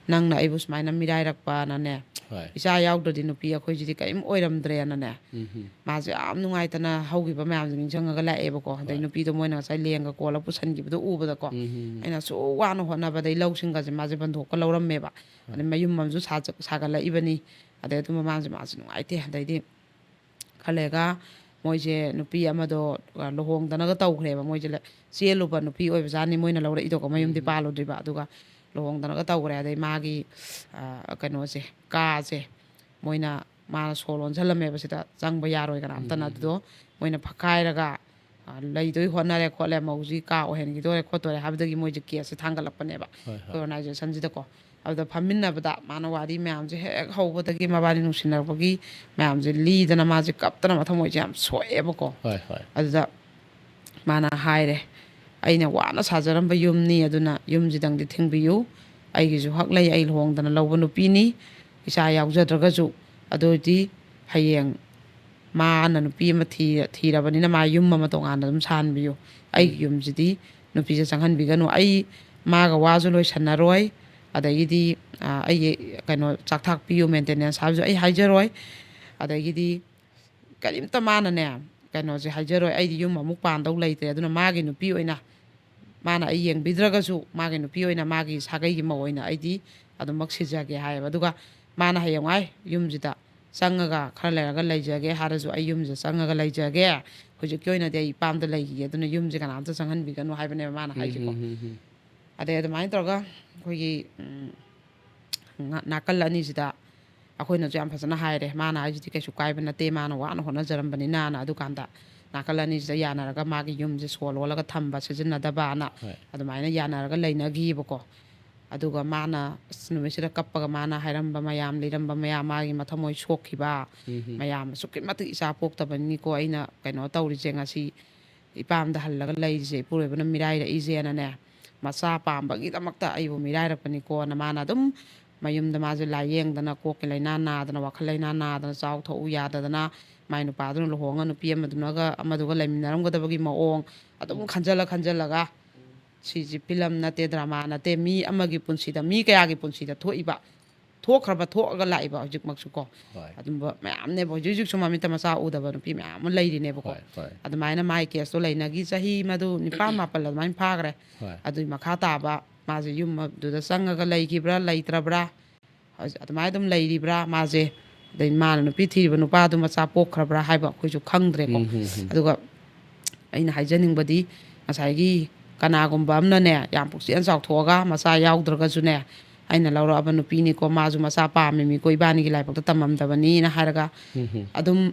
ꯅꯪꯅ ꯑꯩꯕꯨ ꯁꯨꯃꯥꯏꯅ ꯃꯤꯔꯥꯏꯔꯛꯄꯅꯅꯦ, ꯍꯣꯏ꯫ ꯏꯆꯥ ꯌꯥꯎꯗ꯭ꯔꯗꯤ ꯅꯨꯄꯤ ꯑꯩꯈꯣꯏꯁꯤꯗꯤ ꯀꯔꯤꯝ ꯑꯣꯏꯔꯝꯗ꯭ꯔꯦꯅꯅꯦ, ꯎꯝ ꯍꯝ꯫ ꯃꯥꯁꯦ ꯌꯥꯝ ꯅꯨꯡꯉꯥꯏꯇꯅ ꯍꯧꯈꯤꯕ ꯃꯌꯥꯝꯁꯦ ꯅꯤꯡꯁꯤꯡꯉꯒ ꯂꯥꯛꯑꯦꯕꯀꯣ꯫ ꯑꯗꯩ ꯍꯣꯏ꯫ ꯅꯨꯄꯤꯗꯣ ꯃꯣꯏꯅ ꯉꯁꯥꯏ ꯂꯦꯡꯒ ꯀꯣꯜꯂ ꯄꯨꯁꯟꯈꯤꯕꯗꯣ ꯎꯕꯗꯀꯣ, ꯎꯝ ꯍꯝ꯫ ꯑꯩꯅ ꯑꯁꯨꯛ ꯋꯥꯅ ꯍꯣꯠꯅꯕꯗꯩ ꯂꯧꯁꯤꯡꯒꯁꯦ ꯃꯥꯁꯦ ꯕꯟꯗꯣꯛꯀ ꯂꯧꯔꯝꯃꯦꯕ꯫ ꯑꯗꯩ ꯃꯌꯨꯝ ꯑꯃꯁꯨ ꯁꯥꯖ- ꯁꯥꯒꯠꯂꯛꯏꯕꯅꯤ꯫ ꯑꯗꯩ ꯑꯗꯨ ꯃꯃꯥꯡꯁꯦ ꯃꯥꯁꯦ ꯅꯨꯡꯉꯥꯏꯇꯦ꯫ ꯑꯗꯩꯗꯤ ꯈꯔ ꯂꯩꯔꯒ ꯃꯣꯏꯁꯦ ꯅꯨꯄꯤ ꯑꯃꯗꯣ, ꯑ, ꯂꯨꯍꯣꯡꯗꯅꯒ ꯇꯧꯈ꯭ꯔꯦꯕ꯫ ꯃꯣꯏꯁꯦ ꯂ-, ꯆꯦꯜꯂꯨꯕ ꯅꯨꯄꯤ ꯑꯣꯏꯕꯖꯥꯠꯅꯤ ꯃꯣꯏꯅ ꯂꯧꯔꯛꯏꯗꯣꯀꯣ, ꯃꯌꯨꯝꯗꯤ ꯎꯝ꯫ ꯄꯥꯜꯂꯨꯗ꯭ꯔꯤꯕ꯫ ꯑꯗꯨꯒ ꯂꯨꯍꯣꯡꯗꯅꯒ ꯇꯧꯈ꯭ꯔꯦ꯫ ꯑꯗꯩ ꯃꯥꯒꯤ, ꯑ, ꯀꯩꯅꯣꯁꯦ, ꯀꯥꯁꯦ ꯃꯣꯏꯅ, ꯃꯥꯅ ꯁꯣ ꯂꯣꯟꯁꯜꯂꯝꯃꯦꯕ, ꯁꯤꯗ ꯆꯪꯕ ꯌꯥꯔꯣꯏ ꯀꯅꯥꯝꯇꯅ꯫ ꯎꯝ꯫ ꯑꯗꯨꯗꯣ ꯃꯣꯏꯅ ꯐꯛꯈꯥꯏꯔꯒ, ꯑ, ꯂꯩꯗꯣꯏ ꯍꯣꯠꯅꯔꯦ ꯈꯣꯠꯂꯦ, ꯃꯧꯁꯤ ꯀꯥ ꯑꯣꯏꯍꯟꯈꯤꯗꯣꯔꯦ ꯈꯣꯠꯇꯣꯔꯦ ꯍꯥꯏꯕꯗꯒꯤ ꯃꯣꯏꯁꯦ ꯀꯦꯁꯁꯦ ꯊꯥꯡꯒꯠꯂꯛꯄꯅꯦꯕ ꯍꯣꯏ, ꯑꯩꯈꯣꯏ ꯍꯣꯏ꯫ ꯑꯣꯔꯒꯅꯥꯏꯖꯦꯁꯟꯁꯤꯗꯀꯣ꯫ ꯑꯗꯨꯗ ꯐꯝꯃꯤꯟꯅꯕꯗ ꯃꯥꯅ ꯋꯥꯔꯤ ꯃꯌꯥꯝꯁꯦ ꯍꯦꯛ ꯍꯧꯕꯗꯒꯤ, ꯃꯕꯥꯅꯤ ꯅꯨꯡꯁꯤꯅꯔꯛꯄꯒꯤ ꯃꯌꯥꯝꯁꯦ ꯂꯤꯗꯅ ꯃꯥꯁꯦ ꯀꯞꯇꯅ ꯃꯊꯃꯣꯏꯁꯦ ꯌꯥꯝ ꯁꯣꯛꯑꯦꯕꯀꯣ꯫ ꯍꯣꯏ, ꯍꯣꯏ꯫ ꯑꯗꯨꯗ ꯃꯥꯅ ꯍꯥꯏꯔꯦ, "ꯑꯩꯅ ꯋꯥꯅ ꯁꯥꯖꯔꯝꯕ ꯌꯨꯝꯅꯤ, ꯑꯗꯨꯅ ꯌꯨꯝꯁꯤꯗꯪꯗꯤ ꯊꯤꯡꯕꯤꯌꯨ꯫ ꯑꯩꯒꯤꯁꯨ ꯍꯛ ꯂꯩ, ꯑꯩ ꯂꯨꯍꯣꯡꯗꯅ ꯂꯧꯕ ꯅꯨꯄꯤꯅꯤ, ꯏꯆꯥ ꯌꯥꯎꯖꯗ꯭ꯔꯒꯁꯨ꯫ ꯑꯗꯨ ꯑꯣꯏꯗꯤ ꯍꯌꯦꯡ ꯃꯥꯅ ꯅꯨꯄꯤ ꯑꯃ ꯊꯤ-, ꯊꯤꯔꯕꯅꯤꯅ ꯃꯥ ꯌꯨꯝ ꯑꯃ ꯇꯣꯉꯥꯟꯅ ꯑꯗꯨꯝ ꯁꯥꯍꯟꯕꯤꯌꯨ꯫ ꯑꯩꯒꯤ ꯌꯨꯝꯁꯤꯗꯤ ꯅꯨꯄꯤꯁꯦ ꯆꯪꯍꯟꯕꯤꯒꯅꯨ꯫ ꯑꯩ ꯃꯥꯒ ꯋꯥꯁꯨ ꯂꯣꯏꯁꯟꯅꯔꯣꯏ꯫ ꯑꯗꯒꯤꯗꯤ, ꯑ, ꯑꯩꯒꯤ ꯀꯩꯅꯣ ꯆꯥꯛ ꯊꯥꯛꯄꯤꯌꯨ, ꯃꯦꯟꯇꯦꯅꯦꯟꯁ ꯍꯥꯏꯕꯁꯨ ꯑꯩ ꯍꯥꯏꯖꯔꯣꯏ꯫ ꯑꯗꯒꯤꯗꯤ ꯀꯔꯤꯝꯇ ꯃꯥꯅꯅꯦ, ꯀꯩꯅꯣꯁꯦ ꯍꯥꯏꯖꯔꯣꯏ꯫ ꯑꯩꯗꯤ ꯌꯨꯝ ꯑꯃꯨꯛ ꯄꯥꯟꯗꯧ ꯂꯩꯇ꯭ꯔꯦ꯫ ꯑꯗꯨꯅ ꯃꯥꯒꯤ ꯅꯨꯄꯤ ꯑꯣꯏꯅ, ꯃꯥꯅ ꯑꯩ ꯌꯦꯡꯕꯤꯗ꯭ꯔꯒꯁꯨ, ꯃꯥꯒꯤ ꯅꯨꯄꯤ ꯑꯣꯏꯅ, ꯃꯥꯒꯤ ꯁꯥꯒꯩꯒꯤ ꯃꯧ ꯑꯣꯏꯅ ꯑꯩꯗꯤ ꯑꯗꯨꯃꯛ ꯁꯤꯖꯒꯦ" ꯍꯥꯏꯌꯦꯕ꯫ ꯑꯗꯨꯒ ꯃꯥꯅ ꯍꯌꯦꯡꯋꯥꯏ ꯌꯨꯝꯁꯤꯗ ꯆꯪꯉꯒ ꯈꯔ ꯂꯩꯔꯒ ꯂꯩꯖꯒꯦ ꯍꯥꯏꯔꯁꯨ, "ꯑꯩ ꯌꯨꯝꯁꯤꯗ ꯆꯪꯉꯒ ꯂꯩꯖꯒꯦ, ꯍꯧꯖꯤꯛꯀꯤ ꯑꯣꯏꯅꯗꯤ ꯑꯩ ꯏꯄꯥꯝꯗ ꯂꯩꯈꯤꯒꯦ, ꯑꯗꯨꯅ ꯌꯨꯝꯁꯦ ꯀꯅꯥꯝꯇ ꯆꯪꯍꯟꯕꯤꯒꯅꯨ" ꯍꯥꯏꯕꯅꯦꯕ ꯃꯥꯅ ꯍꯥꯏꯁꯦꯀꯣ꯫ ꯎꯝ, ꯎꯝ, ꯎꯝ, ꯎꯝ꯫ ꯑꯗꯩ ꯑꯗꯨꯃꯥꯏꯅ ꯇꯧꯔꯒ ꯑꯩꯈꯣꯏꯒꯤ, ꯎꯝ, ꯉ-, ꯅꯥꯀꯜ ꯑꯅꯤꯁꯤꯗ ꯑꯩꯈꯣꯏꯅꯁꯨ ꯌꯥꯝ ꯐꯖꯅ ꯍꯥꯏꯔꯦ꯫ ꯃꯥꯅ ꯍꯥꯏꯁꯤꯗꯤ ꯀꯩꯁꯨ ꯀꯥꯏꯕ ꯅꯠꯇꯦ, ꯃꯥꯅ ꯋꯥꯅ ꯍꯣꯠꯅꯖꯔꯝꯕꯅꯤꯅꯅ꯫ ꯑꯗꯨꯀꯥꯟꯗ ꯅꯥꯀꯜ ꯑꯅꯤꯁꯤꯗ ꯌꯥꯅꯔꯒ ꯃꯥꯒꯤ ꯌꯨꯝꯁꯦ ꯁꯣ ꯂꯣꯜꯂꯒ ꯊꯝꯕ, ꯁꯤꯖꯤꯟꯅꯗꯕꯅ ꯍꯣꯏ꯫ ꯑꯗꯨꯃꯥꯏꯅ ꯌꯥꯅꯔꯒ ꯂꯩꯅꯈꯤꯕꯀꯣ꯫ ꯑꯗꯨꯒ ꯃꯥꯅ ꯑꯁ ꯅꯨꯃꯤꯠꯁꯤꯗ ꯀꯞꯄꯒ ꯃꯥꯅ ꯍꯥꯏꯔꯝꯕ ꯃꯌꯥꯝ, ꯂꯤꯔꯝꯕ ꯃꯌꯥꯝ, ꯃꯥꯒꯤ ꯃꯊꯃꯣꯏ ꯁꯣꯛꯈꯤꯕ ꯎꯝ, ꯎꯝ꯫ ꯃꯌꯥꯝ, "ꯑꯁꯨꯛꯀꯤ ꯃꯇꯤꯛ ꯏꯆꯥ ꯄꯣꯛꯇꯕꯅꯤꯀꯣ ꯑꯩꯅ ꯀꯩꯅꯣ ꯇꯧꯔꯤꯁꯦ, ꯉꯁꯤ ꯏꯄꯥꯝꯗ ꯍꯜꯂꯒ ꯂꯩꯔꯤꯁꯦ, ꯏꯄꯨꯔꯣꯏꯕꯅ ꯃꯤꯔꯥꯏꯔꯛꯏꯁꯦꯅꯅꯦ, ꯃꯆꯥ ꯄꯥꯝꯕꯒꯤꯗꯃꯛꯇ ꯑꯩꯕꯨ ꯃꯤꯔꯥꯏꯔꯛꯄꯅꯤꯀꯣꯅ" ꯃꯥꯅ ꯑꯗꯨꯝ ꯃꯌꯨꯝꯗ ꯃꯥꯁꯦ ꯂꯥꯏꯌꯦꯡꯗꯅ, ꯀꯣꯛꯀꯤ ꯂꯥꯏꯅꯥ ꯅꯥꯗꯅ, ꯋꯥꯈꯜ ꯂꯥꯏꯅꯥ ꯅꯥꯗꯅ, ꯆꯥꯎ ꯊꯛꯎ ꯌꯥꯗꯗꯅ, ꯃꯥꯏ ꯅꯨꯄꯥꯗꯨꯅ ꯂꯨꯍꯣꯡꯉ ꯅꯨꯄꯤ ꯑꯃꯗꯨꯅꯒ, ꯑꯃꯗꯨꯒ ꯂꯩꯃꯤꯟꯅꯔꯝꯒꯗꯕꯒꯤ ꯃꯑꯣꯡ ꯑꯗꯨꯝ ꯈꯟꯖꯜꯂ ꯈꯟꯖꯜꯂꯒ ꯁꯤꯁꯤ ꯐꯤꯂꯝ ꯅꯠꯇꯦ, ꯗ꯭ꯔꯃꯥ ꯅꯠꯇꯦ, ꯃꯤ ꯑꯃꯒꯤ ꯄꯨꯟꯁꯤꯗ, ꯃꯤ ꯀꯌꯥꯒꯤ ꯄꯨꯟꯁꯤꯗ ꯊꯣꯛꯏꯕ, ꯊꯣꯛꯈ꯭ꯔꯕ, ꯊꯣꯛꯑꯒ ꯂꯥꯛꯏꯕ ꯍꯧꯖꯤꯛꯃꯛꯁꯨ ꯀꯣ꯫ ꯍꯣꯏ꯫ ꯑꯗꯨꯝꯕ ꯃꯌꯥꯝꯅꯦꯕ ꯍꯧꯖꯤꯛ ꯍꯧꯖꯤꯛꯁꯨ ꯃꯃꯤꯠꯇ ꯃꯆꯥ ꯎꯗꯕ ꯅꯨꯄꯤ ꯃꯌꯥꯝ ꯑꯃ ꯂꯩꯔꯤꯅꯦꯕꯀꯣ꯫ ꯍꯣꯏ, ꯍꯣꯏ꯫ ꯑꯗꯨꯃꯥꯏꯅ ꯃꯥꯒꯤ ꯀꯦꯁꯇꯣ ꯂꯩꯅꯈꯤ, ꯆꯍꯤ ꯃꯗꯨ ꯅꯤꯄꯥꯟ ꯃꯥꯄꯜ ꯑꯗꯨꯃꯥꯏꯅ ꯐꯥꯈ꯭ꯔꯦ꯫ ꯍꯣꯏ꯫ ꯑꯗꯨꯒꯤ ꯃꯈꯥ ꯇꯥꯕ ꯃꯥꯁꯦ ꯌꯨꯝ ꯑꯗꯨꯗ ꯆꯪꯉꯒ ꯂꯩꯈꯤꯕ꯭ꯔꯥ, ꯂꯩꯇ꯭ꯔꯕ꯭ꯔꯥ, ꯍꯧꯖꯤꯛ ꯑꯗꯨꯃꯥꯏꯅ ꯑꯗꯨꯝ ꯂꯩꯔꯤꯕ꯭ꯔꯥ ꯃꯥꯁꯦ, ꯑꯗꯩ ꯃꯥꯅ ꯅꯨꯄꯤ ꯊꯤꯔꯤꯕ ꯅꯨꯄꯥꯗꯨ ꯃꯆꯥ ꯄꯣꯛꯈ꯭ꯔꯕ꯭ꯔꯥ ꯍꯥꯏꯕ ꯑꯩꯈꯣꯏꯁꯨ ꯈꯪꯗ꯭ꯔꯦꯀꯣ꯫ ꯎꯝ, ꯎꯝ, ꯎꯝ꯫ ꯑꯗꯨꯒ ꯑꯩꯅ ꯍꯥꯏꯖꯅꯤꯡꯕꯗꯤ, ꯉꯁꯥꯏꯒꯤ ꯀꯅꯥꯒꯨꯝꯕ ꯑꯃꯅꯅꯦ, ꯌꯥꯝ ꯄꯨꯛꯆꯦꯜ ꯆꯥꯎꯊꯣꯛꯑꯒ ꯃꯆꯥ ꯌꯥꯎꯗ꯭ꯔꯒꯁꯨꯅꯦ, "ꯑꯩꯅ ꯂꯧꯔꯛꯑꯕ ꯅꯨꯄꯤꯅꯤꯀꯣ, ꯃꯥꯁꯨ ꯃꯆꯥ ꯄꯥꯝꯃꯤꯃꯤꯀꯣ, ꯏꯕꯥꯅꯤꯒꯤ ꯂꯥꯏꯕꯛꯇ ꯇꯝꯃꯝꯗꯕꯅꯤꯅ" ꯍꯥꯏꯔꯒ ꯎꯝ, ꯎꯝ꯫ ꯑꯗꯨꯝ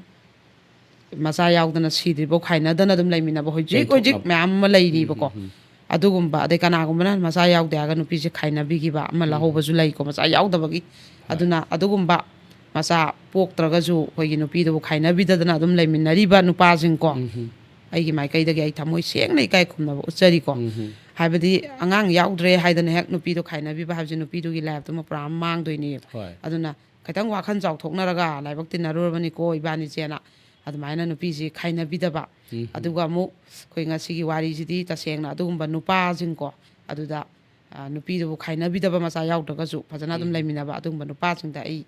ꯃꯆꯥ ꯌꯥꯎꯗꯅ ꯁꯤꯗ꯭ꯔꯤꯐꯥꯎ ꯈꯥꯏꯅꯗꯅ ꯑꯗꯨꯝ ꯂꯩꯃꯤꯟꯅꯕ ꯍꯧꯖꯤꯛ ꯍꯧꯖꯤꯛ ꯄꯦꯟꯊꯣꯛꯅꯕ꯫ ꯃꯌꯥꯝ ꯑꯃ ꯂꯩꯔꯤꯕꯀꯣ꯫ ꯎꯝ, ꯎꯝ, ꯎꯝ꯫ ꯑꯗꯨꯒꯨꯝꯕ, ꯑꯗꯩ ꯀꯅꯥꯒꯨꯝꯕꯅ ꯃꯆꯥ ꯌꯥꯎꯗꯦ ꯍꯥꯏꯔꯒ ꯅꯨꯄꯤꯁꯦ ꯈꯥꯏꯅꯕꯤꯈꯤꯕ ꯑꯃ ꯎꯝ꯫ ꯂꯧꯍꯧꯕꯁꯨ ꯂꯩꯀꯣ, ꯃꯆꯥ ꯌꯥꯎꯗꯕꯒꯤ꯫ ꯍꯣꯏ꯫ ꯑꯗꯨꯅ ꯑꯗꯨꯒꯨꯝꯕ ꯃꯆꯥ ꯄꯣꯛꯇ꯭ꯔꯒꯁꯨ ꯑꯩꯈꯣꯏꯒꯤ ꯅꯨꯄꯤꯗꯨꯕꯨ ꯈꯥꯏꯅꯕꯤꯗꯗꯅ ꯑꯗꯨꯝ ꯂꯩꯃꯤꯟꯅꯔꯤꯕ ꯅꯨꯄꯥꯁꯤꯡꯀꯣ, ꯎꯝ, ꯎꯝ꯫ ꯑꯩꯒꯤ ꯃꯥꯏꯀꯩꯗꯒꯤ ꯑꯩ ꯊꯃꯣꯏ ꯁꯦꯡꯅ ꯏꯀꯥꯏ ꯈꯨꯝꯅꯕ ꯎꯠꯆꯔꯤꯀꯣ꯫ ꯎꯝ, ꯎꯝ꯫ ꯍꯥꯏꯕꯗꯤ ꯑꯉꯥꯡ ꯌꯥꯎꯗ꯭ꯔꯦ ꯍꯥꯏꯗꯅ ꯍꯦꯛ ꯅꯨꯄꯤꯗꯣ ꯈꯥꯏꯅꯕꯤꯕ ꯍꯥꯏꯕꯁꯦ ꯅꯨꯄꯤꯗꯨꯒꯤ ꯂꯥꯏꯐꯇꯨꯃ ꯄꯨꯔꯥ ꯃꯥꯡꯗꯣꯏꯅꯦꯕ꯫ ꯍꯣꯏ꯫ ꯑꯗꯨꯅ ꯈꯤꯇꯪ ꯋꯥꯈꯜ ꯆꯥꯎꯊꯣꯛꯅꯔꯒ ꯂꯥꯏꯕꯛ ꯇꯤꯟꯅꯔꯨꯔꯕꯅꯤꯀꯣ ꯏꯕꯥꯅꯤꯁꯦꯅ ꯑꯗꯨꯃꯥꯏꯅ ꯅꯨꯄꯤꯁꯤ ꯈꯥꯏꯅꯕꯤꯗꯕ꯫ ꯎꯝ꯫ ꯑꯗꯨꯒ ꯑꯃꯨꯛ ꯑꯩꯈꯣꯏ ꯉꯁꯤꯒꯤ ꯋꯥꯔꯤꯁꯤꯗꯤ ꯇꯁꯦꯡꯅ ꯑꯗꯨꯒꯨꯝꯕ ꯅꯨꯄꯥꯁꯤꯡꯀꯣ, ꯑꯗꯨꯗ, ꯑ, ꯅꯨꯄꯤꯗꯨꯕꯨ ꯈꯥꯏꯅꯕꯤꯗꯕ, ꯃꯆꯥ ꯌꯥꯎꯗ꯭ꯔꯒꯁꯨ ꯐꯖꯅ ꯑꯗꯨꯝ ꯎꯝ꯫ ꯂꯩꯃꯤꯟꯅꯕ ꯑꯗꯨꯒꯨꯝꯕ ꯅꯨꯄꯥꯁꯤꯡꯗ ꯑꯩ,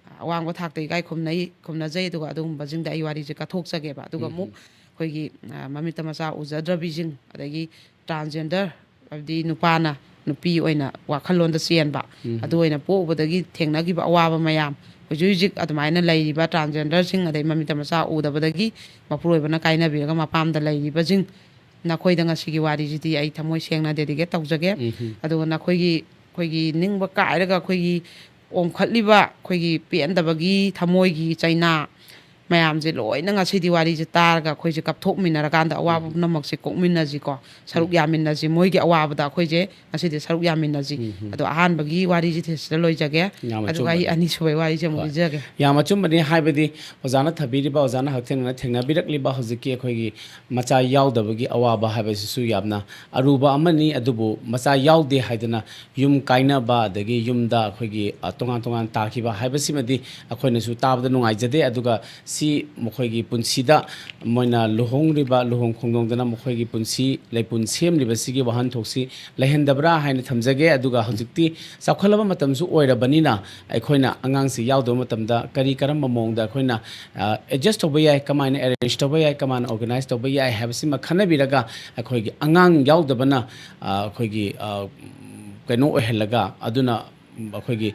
ꯑ, ꯑꯋꯥꯡꯕ ꯊꯥꯛꯇ ꯏꯀꯥꯏ ꯈꯨꯝꯅꯩ, ꯈꯨꯝꯅꯖꯩ꯫ ꯑꯗꯨꯒ ꯑꯗꯨꯒꯨꯝꯕꯁꯤꯡꯗ ꯑꯩ ꯋꯥꯔꯤꯁꯦ ꯀꯠꯊꯣꯛꯆꯒꯦꯕ꯫ ꯑꯗꯨꯒ ꯑꯃꯨꯛ ꯎꯝ꯫ ꯑꯩꯈꯣꯏꯒꯤ, ꯑ, ꯃꯃꯤꯠꯇ ꯃꯆꯥ ꯎꯖꯗ꯭ꯔꯕꯤꯁꯤꯡ, ꯑꯗꯒꯤ transgender, ꯍꯥꯏꯕꯗꯤ ꯅꯨꯄꯥꯅ ꯅꯨꯄꯤ ꯑꯣꯏꯅ ꯋꯥꯈꯜꯂꯣꯟꯗ ꯆꯦꯟꯕ, ꯎꯝ꯫ ꯑꯗꯨ ꯑꯣꯏꯅ ꯄꯣꯛꯎꯕꯗꯒꯤ ꯊꯦꯡꯅꯈꯤꯕ ꯑꯋꯥꯕ ꯃꯌꯥꯝ, ꯍꯧꯖꯤꯛ ꯍꯧꯖꯤꯛ ꯑꯗꯨꯃꯥꯏꯅ ꯂꯩꯔꯤꯕ transgenderꯁꯤꯡ, ꯑꯗꯩ ꯃꯃꯤꯠꯇ ꯃꯆꯥ ꯎꯗꯕꯗꯒꯤ ꯃꯄꯨꯔꯣꯏꯕꯅ ꯀꯥꯏꯅꯕꯤꯔꯒ ꯃꯄꯥꯝꯗ ꯂꯩꯔꯤꯕꯁꯤꯡ, ꯅꯈꯣꯏꯗ ꯉꯁꯤꯒꯤ ꯋꯥꯔꯤꯁꯤꯗꯤ ꯑꯩ ꯊꯃꯣꯏ ꯁꯦꯡꯅ dedicate ꯇꯧꯖꯒꯦ꯫ ꯎꯝ꯫ ꯑꯗꯨꯒ ꯅꯈꯣꯏꯒꯤ, ꯑꯩꯈꯣꯏꯒꯤ ꯅꯤꯡꯕ ꯀꯥꯏꯔꯒ ꯑꯩꯈꯣꯏꯒꯤ ꯄꯣꯝꯈꯠꯂꯤꯕ ꯑꯩꯈꯣꯏꯒꯤ ꯄꯦꯟꯗꯕꯒꯤ ꯊꯃꯣꯏꯒꯤ ꯆꯩꯅꯥ ꯃꯌꯥꯝꯁꯦ ꯂꯣꯏꯅ ꯉꯁꯤꯗꯤ ꯋꯥꯔꯤꯁꯦ ꯇꯥꯔꯒ ꯑꯩꯈꯣꯏꯁꯦ ꯀꯞꯊꯣꯛꯃꯤꯟꯅꯔꯀꯥꯟꯗ ꯑꯋꯥꯕ ꯎꯝ꯫ ꯄꯨꯝꯅꯃꯛꯁꯦ ꯀꯣꯛꯃꯤꯟꯅꯁꯤꯀꯣ, ꯁꯔꯨꯛ ꯎꯝ꯫ ꯌꯥꯃꯤꯟꯅꯁꯤ, ꯃꯣꯏꯒꯤ ꯑꯋꯥꯕꯗ ꯑꯩꯈꯣꯏꯁꯦ ꯉꯁꯤꯗꯤ ꯁꯔꯨꯛ ꯌꯥꯃꯤꯟꯅꯁꯤ꯫ ꯎꯝ, ꯎꯝ꯫ ꯑꯗꯣ ꯑꯍꯥꯟꯕꯒꯤ ꯋꯥꯔꯤꯁꯤꯗꯤ ꯁꯤꯗ ꯂꯣꯏꯖꯒꯦ꯫ ꯌꯥꯝ ꯑꯗꯨꯒ ꯑꯩ ꯑꯆꯨꯝꯕꯅꯤ꯫ ꯑꯅꯤꯁꯨꯕꯒꯤ ꯋꯥꯔꯤꯁꯦ ꯑꯃꯨꯛ ꯍꯣꯏ꯫ ꯂꯤꯖꯒꯦ꯫ ꯌꯥꯝ ꯑꯆꯨꯝꯕꯅꯤ, ꯍꯥꯏꯕꯗꯤ ꯑꯣꯖꯥꯅ ꯊꯝꯕꯤꯔꯤꯕ, ꯑꯣꯖꯥꯅ ꯍꯛꯊꯦꯡꯅꯅ ꯊꯦꯡꯅꯕꯤꯔꯛꯂꯤꯕ ꯍꯧꯖꯤꯛꯀꯤ ꯑꯩꯈꯣꯏꯒꯤ ꯃꯆꯥ ꯌꯥꯎꯗꯕꯒꯤ ꯑꯋꯥꯕ ꯍꯥꯏꯕꯁꯤꯁꯨ ꯌꯥꯝꯅ ꯑꯔꯨꯕ ꯑꯃꯅꯤ꯫ ꯑꯗꯨꯕꯨ ꯃꯆꯥ ꯌꯥꯎꯗꯦ ꯍꯥꯏꯗꯅ ꯌꯨꯝ ꯀꯥꯏꯅꯕ, ꯑꯗꯒꯤ ꯌꯨꯝꯗ ꯑꯩꯈꯣꯏꯒꯤ, ꯑ, ꯇꯣꯉꯥꯟ ꯇꯣꯉꯥꯟ ꯇꯥꯈꯤꯕ ꯍꯥꯏꯕꯁꯤꯃꯗꯤ ꯑꯩꯈꯣꯏꯅꯁꯨ ꯇꯥꯕꯗ ꯅꯨꯡꯉꯥꯏꯖꯗꯦ꯫ ꯑꯗꯨꯒ ꯁꯤ ꯃꯈꯣꯏꯒꯤ ꯄꯨꯟꯁꯤꯗ ꯃꯣꯏꯅ ꯂꯨꯍꯣꯡꯂꯤꯕ, ꯂꯨꯍꯣꯡ ꯈꯣꯡꯗꯣꯡꯗꯅ ꯃꯈꯣꯏꯒꯤ ꯄꯨꯟꯁꯤ ꯂꯩꯄꯨꯟ ꯁꯦꯝꯂꯤꯕꯁꯤꯒꯤ ꯋꯥꯍꯟꯊꯣꯛꯁꯤ ꯂꯩꯍꯟꯗꯕ꯭ꯔꯥ ꯍꯥꯏꯅ ꯊꯝꯖꯒꯦ꯫ ꯑꯗꯨꯒ ꯍꯧꯖꯤꯛꯇꯤ ꯆꯥꯎꯈꯠꯂꯕ ꯃꯇꯝꯁꯨ ꯑꯣꯏꯔꯕꯅꯤꯅ ꯑꯩꯈꯣꯏꯅ ꯑꯉꯥꯡꯁꯤ ꯌꯥꯎꯗꯕ ꯃꯇꯝꯗ ꯀꯔꯤ ꯀꯔꯝꯕ ꯃꯑꯣꯡꯗ ꯑꯩꯈꯣꯏꯅ ꯑꯦꯗꯖꯁ ꯇꯧꯕ ꯌꯥꯏ, ꯀꯃꯥꯏꯅ ꯑꯦꯔꯦꯟꯖ ꯇꯧꯕ ꯌꯥꯏ, ꯀꯃꯥꯏꯅ ꯑꯣꯔꯒꯅꯥꯏꯖ ꯇꯧꯕ ꯌꯥꯏ ꯍꯥꯏꯕꯁꯤꯃ ꯈꯟꯅꯕꯤꯔꯒ ꯑꯩꯈꯣꯏꯒꯤ ꯑꯉꯥꯡ ꯌꯥꯎꯗꯕꯅ ꯑꯩꯈꯣꯏꯒꯤ ꯀꯩꯅꯣ ꯑꯣꯏꯍꯜꯂꯒ ꯑꯗꯨꯅ ꯑꯩꯈꯣꯏꯒꯤ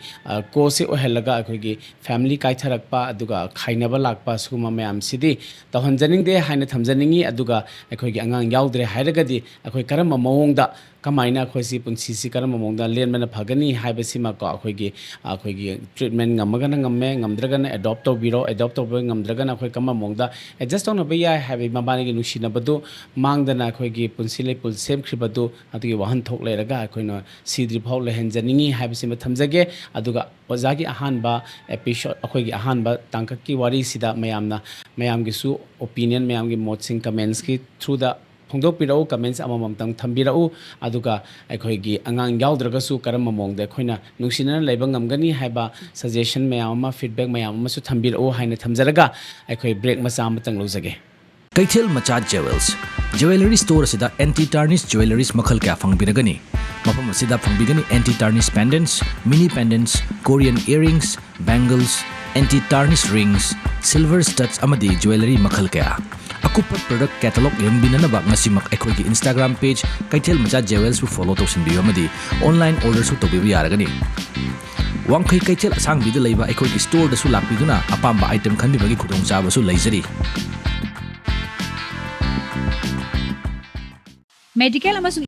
ꯀꯣꯁꯁꯦ ꯑꯣꯏꯍꯜꯂꯒ ꯑꯩꯈꯣꯏꯒꯤ ꯐꯦꯃꯤꯂꯤ ꯀꯥꯏꯊꯔꯛꯄ ꯑꯗꯨꯒ ꯈꯥꯏꯅꯕ ꯂꯥꯛꯄ ꯁꯤꯒꯨꯝꯕ ꯃꯌꯥꯝꯁꯤꯗꯤ ꯇꯧꯍꯟꯖꯅꯤꯡꯗꯦ ꯍꯥꯏꯅ ꯊꯝꯖꯅꯤꯡꯉꯤ꯫ ꯑꯗꯨꯒ ꯑꯩꯈꯣꯏꯒꯤ ꯑꯉꯥꯡ ꯌꯥꯎꯗ꯭ꯔꯦ ꯍꯥꯏꯔꯒꯗꯤ ꯑꯩꯈꯣꯏ ꯀꯔꯝꯕ ꯃꯑꯣꯡꯗ ꯀꯃꯥꯏꯅ ꯑꯩꯈꯣꯏꯁꯤ ꯄꯨꯟꯁꯤꯁꯤ ꯀꯔꯝꯕ ꯃꯑꯣꯡꯗ ꯂꯦꯟꯕꯅ ꯐꯒꯅꯤ ꯍꯥꯏꯕꯁꯤꯃꯀꯣ ꯑꯩꯈꯣꯏꯒꯤ ꯑꯩꯈꯣꯏꯒꯤ ꯇ꯭ꯔꯤꯠꯃꯦꯟ ꯉꯝꯃꯒꯅ ꯉꯝꯃꯦ, ꯉꯝꯗ꯭ꯔꯒꯅ ꯑꯦꯗꯣꯞ ꯇꯧꯕꯤꯔꯣ, ꯑꯦꯗꯣꯞ ꯇꯧꯕ ꯉꯝꯗ꯭ꯔꯒꯅ ꯑꯩꯈꯣꯏ ꯀꯔꯝꯕ ꯃꯑꯣꯡꯗ ꯑꯦꯗꯖꯁ ꯇꯧꯅꯕ ꯌꯥꯏ ꯍꯥꯏꯕꯒꯤ ꯃꯕꯥꯅꯤꯒꯤ ꯅꯨꯡꯁꯤꯅꯕꯗꯨ ꯃꯥꯡꯗꯅ ꯑꯩꯈꯣꯏꯒꯤ ꯄꯨꯟꯁꯤ ꯂꯩꯄꯨꯟ ꯁꯦꯝꯈ꯭ꯔꯤꯕꯗꯨ ꯑꯗꯨꯒꯤ ꯋꯥꯍꯟꯊꯣꯛ ꯂꯩꯔꯒ ꯑꯩꯈꯣꯏꯅ ꯁꯤꯗ꯭ꯔꯤ ꯐꯥꯎ ꯂꯩꯍꯟꯖꯅꯤꯡꯉꯤ ꯍꯥꯏꯕꯁꯤꯃ ꯊꯝꯖꯒꯦ꯫ ꯑꯗꯨꯒ ꯑꯣꯖꯥꯒꯤ ꯑꯍꯥꯟꯕ ꯑꯦꯄꯤꯁꯣꯗ, ꯑꯩꯈꯣꯏꯒꯤ ꯑꯍꯥꯟꯕ ꯇꯥꯡꯀꯛꯀꯤ ꯋꯥꯔꯤꯁꯤꯗ ꯃꯌꯥꯝꯅ, ꯃꯌꯥꯝꯒꯤꯁꯨ ꯑꯣꯄꯤꯅꯤꯌꯟ, ꯃꯌꯥꯝꯒꯤ ꯃꯣꯠꯁꯤꯡ ꯀꯃꯦꯟꯁꯀꯤ ꯊ꯭ꯔꯨꯗ ꯐꯣꯡꯗꯣꯛꯄꯤꯔꯛꯎ, ꯀꯃꯦꯟꯁ ꯑꯃꯃꯝꯇꯪ ꯊꯝꯕꯤꯔꯛꯎ꯫ ꯑꯗꯨꯒ ꯑꯩꯈꯣꯏꯒꯤ ꯑꯉꯥꯡ ꯌꯥꯎꯗ꯭ꯔꯒꯁꯨ ꯀꯔꯝꯕ ꯃꯑꯣꯡꯗ ꯑꯩꯈꯣꯏꯅ ꯅꯨꯡꯁꯤꯅꯅ ꯂꯩꯕ ꯉꯝꯒꯅꯤ ꯍꯥꯏꯕ ꯁꯖꯦꯁꯟ ꯃꯌꯥꯝ ꯑꯃ, ꯐꯤꯗꯕꯦꯛ ꯃꯌꯥꯝ ꯑꯃꯁꯨ ꯊꯝꯕꯤꯔꯛꯎ ꯍꯥꯏꯅ ꯊꯝꯖꯔꯒ ꯑꯩꯈꯣꯏ ꯕ꯭ꯔꯦꯛ ꯃꯆꯥ ꯑꯃꯇꯪ ꯂꯧꯖꯒꯦ꯫ ꯀꯩꯊꯦꯜ ꯃꯆꯥ ꯖꯦꯋꯦꯜꯁ ꯖꯨꯋꯦꯂꯔꯤ ꯁ꯭ꯇꯣꯔ ꯑꯁꯤꯗ ꯑꯦꯟꯇꯤ ꯇꯥꯔꯅꯤꯁ ꯖꯨꯋꯦꯂꯔꯤꯁ ꯃꯈꯜ ꯀꯌꯥ ꯐꯪꯕꯤꯔꯒꯅꯤ꯫ ꯃꯐꯝ ꯑꯁꯤꯗ ꯐꯪꯕꯤꯒꯅꯤ ꯑꯦꯟꯇꯤ ꯇꯥꯔꯅꯤꯁ ꯄꯦꯟꯗꯦꯟꯠꯁ, ꯃꯤꯅꯤ ꯄꯦꯟꯗꯦꯟꯠꯁ, ꯀꯣꯔꯤꯌꯟ ꯏꯌꯔꯔꯤꯡꯁ, ꯕꯦꯡꯒꯜꯁ, ꯑꯦꯟꯇꯤ ꯇꯥꯔꯅꯤꯁ ꯔꯤꯡꯁ, ꯁꯤꯜꯚꯔ ꯁ꯭ꯇꯗꯁ ꯑꯃꯗꯤ ꯖꯨꯋꯦꯂꯔꯤ ꯃꯈꯜ ꯀꯌꯥ꯫ ꯑꯀꯨꯞꯄ ꯄ꯭ꯔꯗꯛ ꯀꯦꯇꯂꯣꯒ ꯌꯦꯡꯕꯤꯅꯅꯕ ꯉꯁꯤꯃꯛ ꯑꯩꯈꯣꯏꯒꯤ ꯏꯟꯁꯇꯥꯒ꯭ꯔꯥꯝ ꯄꯦꯖ ꯀꯩꯊꯦꯜ ꯃꯆꯥ ꯖꯦꯋꯦꯜꯁꯄꯨ ꯐꯣꯂꯣ ꯇꯧꯁꯤꯟꯕꯤꯌꯨ ꯑꯃꯗꯤ ꯑꯣꯟꯂꯥꯏꯟ ꯑꯣꯔꯗꯔꯁꯨ ꯇꯧꯕꯤꯕ ꯌꯥꯔꯒꯅꯤ꯫ ꯋꯥꯡꯈꯩ ꯀꯩꯊꯦꯜ ꯑꯁꯥꯡꯕꯤꯗ ꯂꯩꯕ ꯑꯩꯈꯣꯏꯒꯤ ꯁ꯭ꯇꯣꯔꯗꯁꯨ ꯂꯥꯛꯄꯤꯗꯨꯅ ꯑꯄꯥꯝꯕ ꯑꯥꯏꯇꯦꯝ ꯈꯟꯕꯤꯕꯒꯤ ꯈꯨꯗꯣꯡꯆꯥꯕꯁꯨ ꯂꯩꯖꯔꯤ꯫ ꯃꯦꯗꯤꯀꯦꯜ ꯑꯃꯁꯨꯡ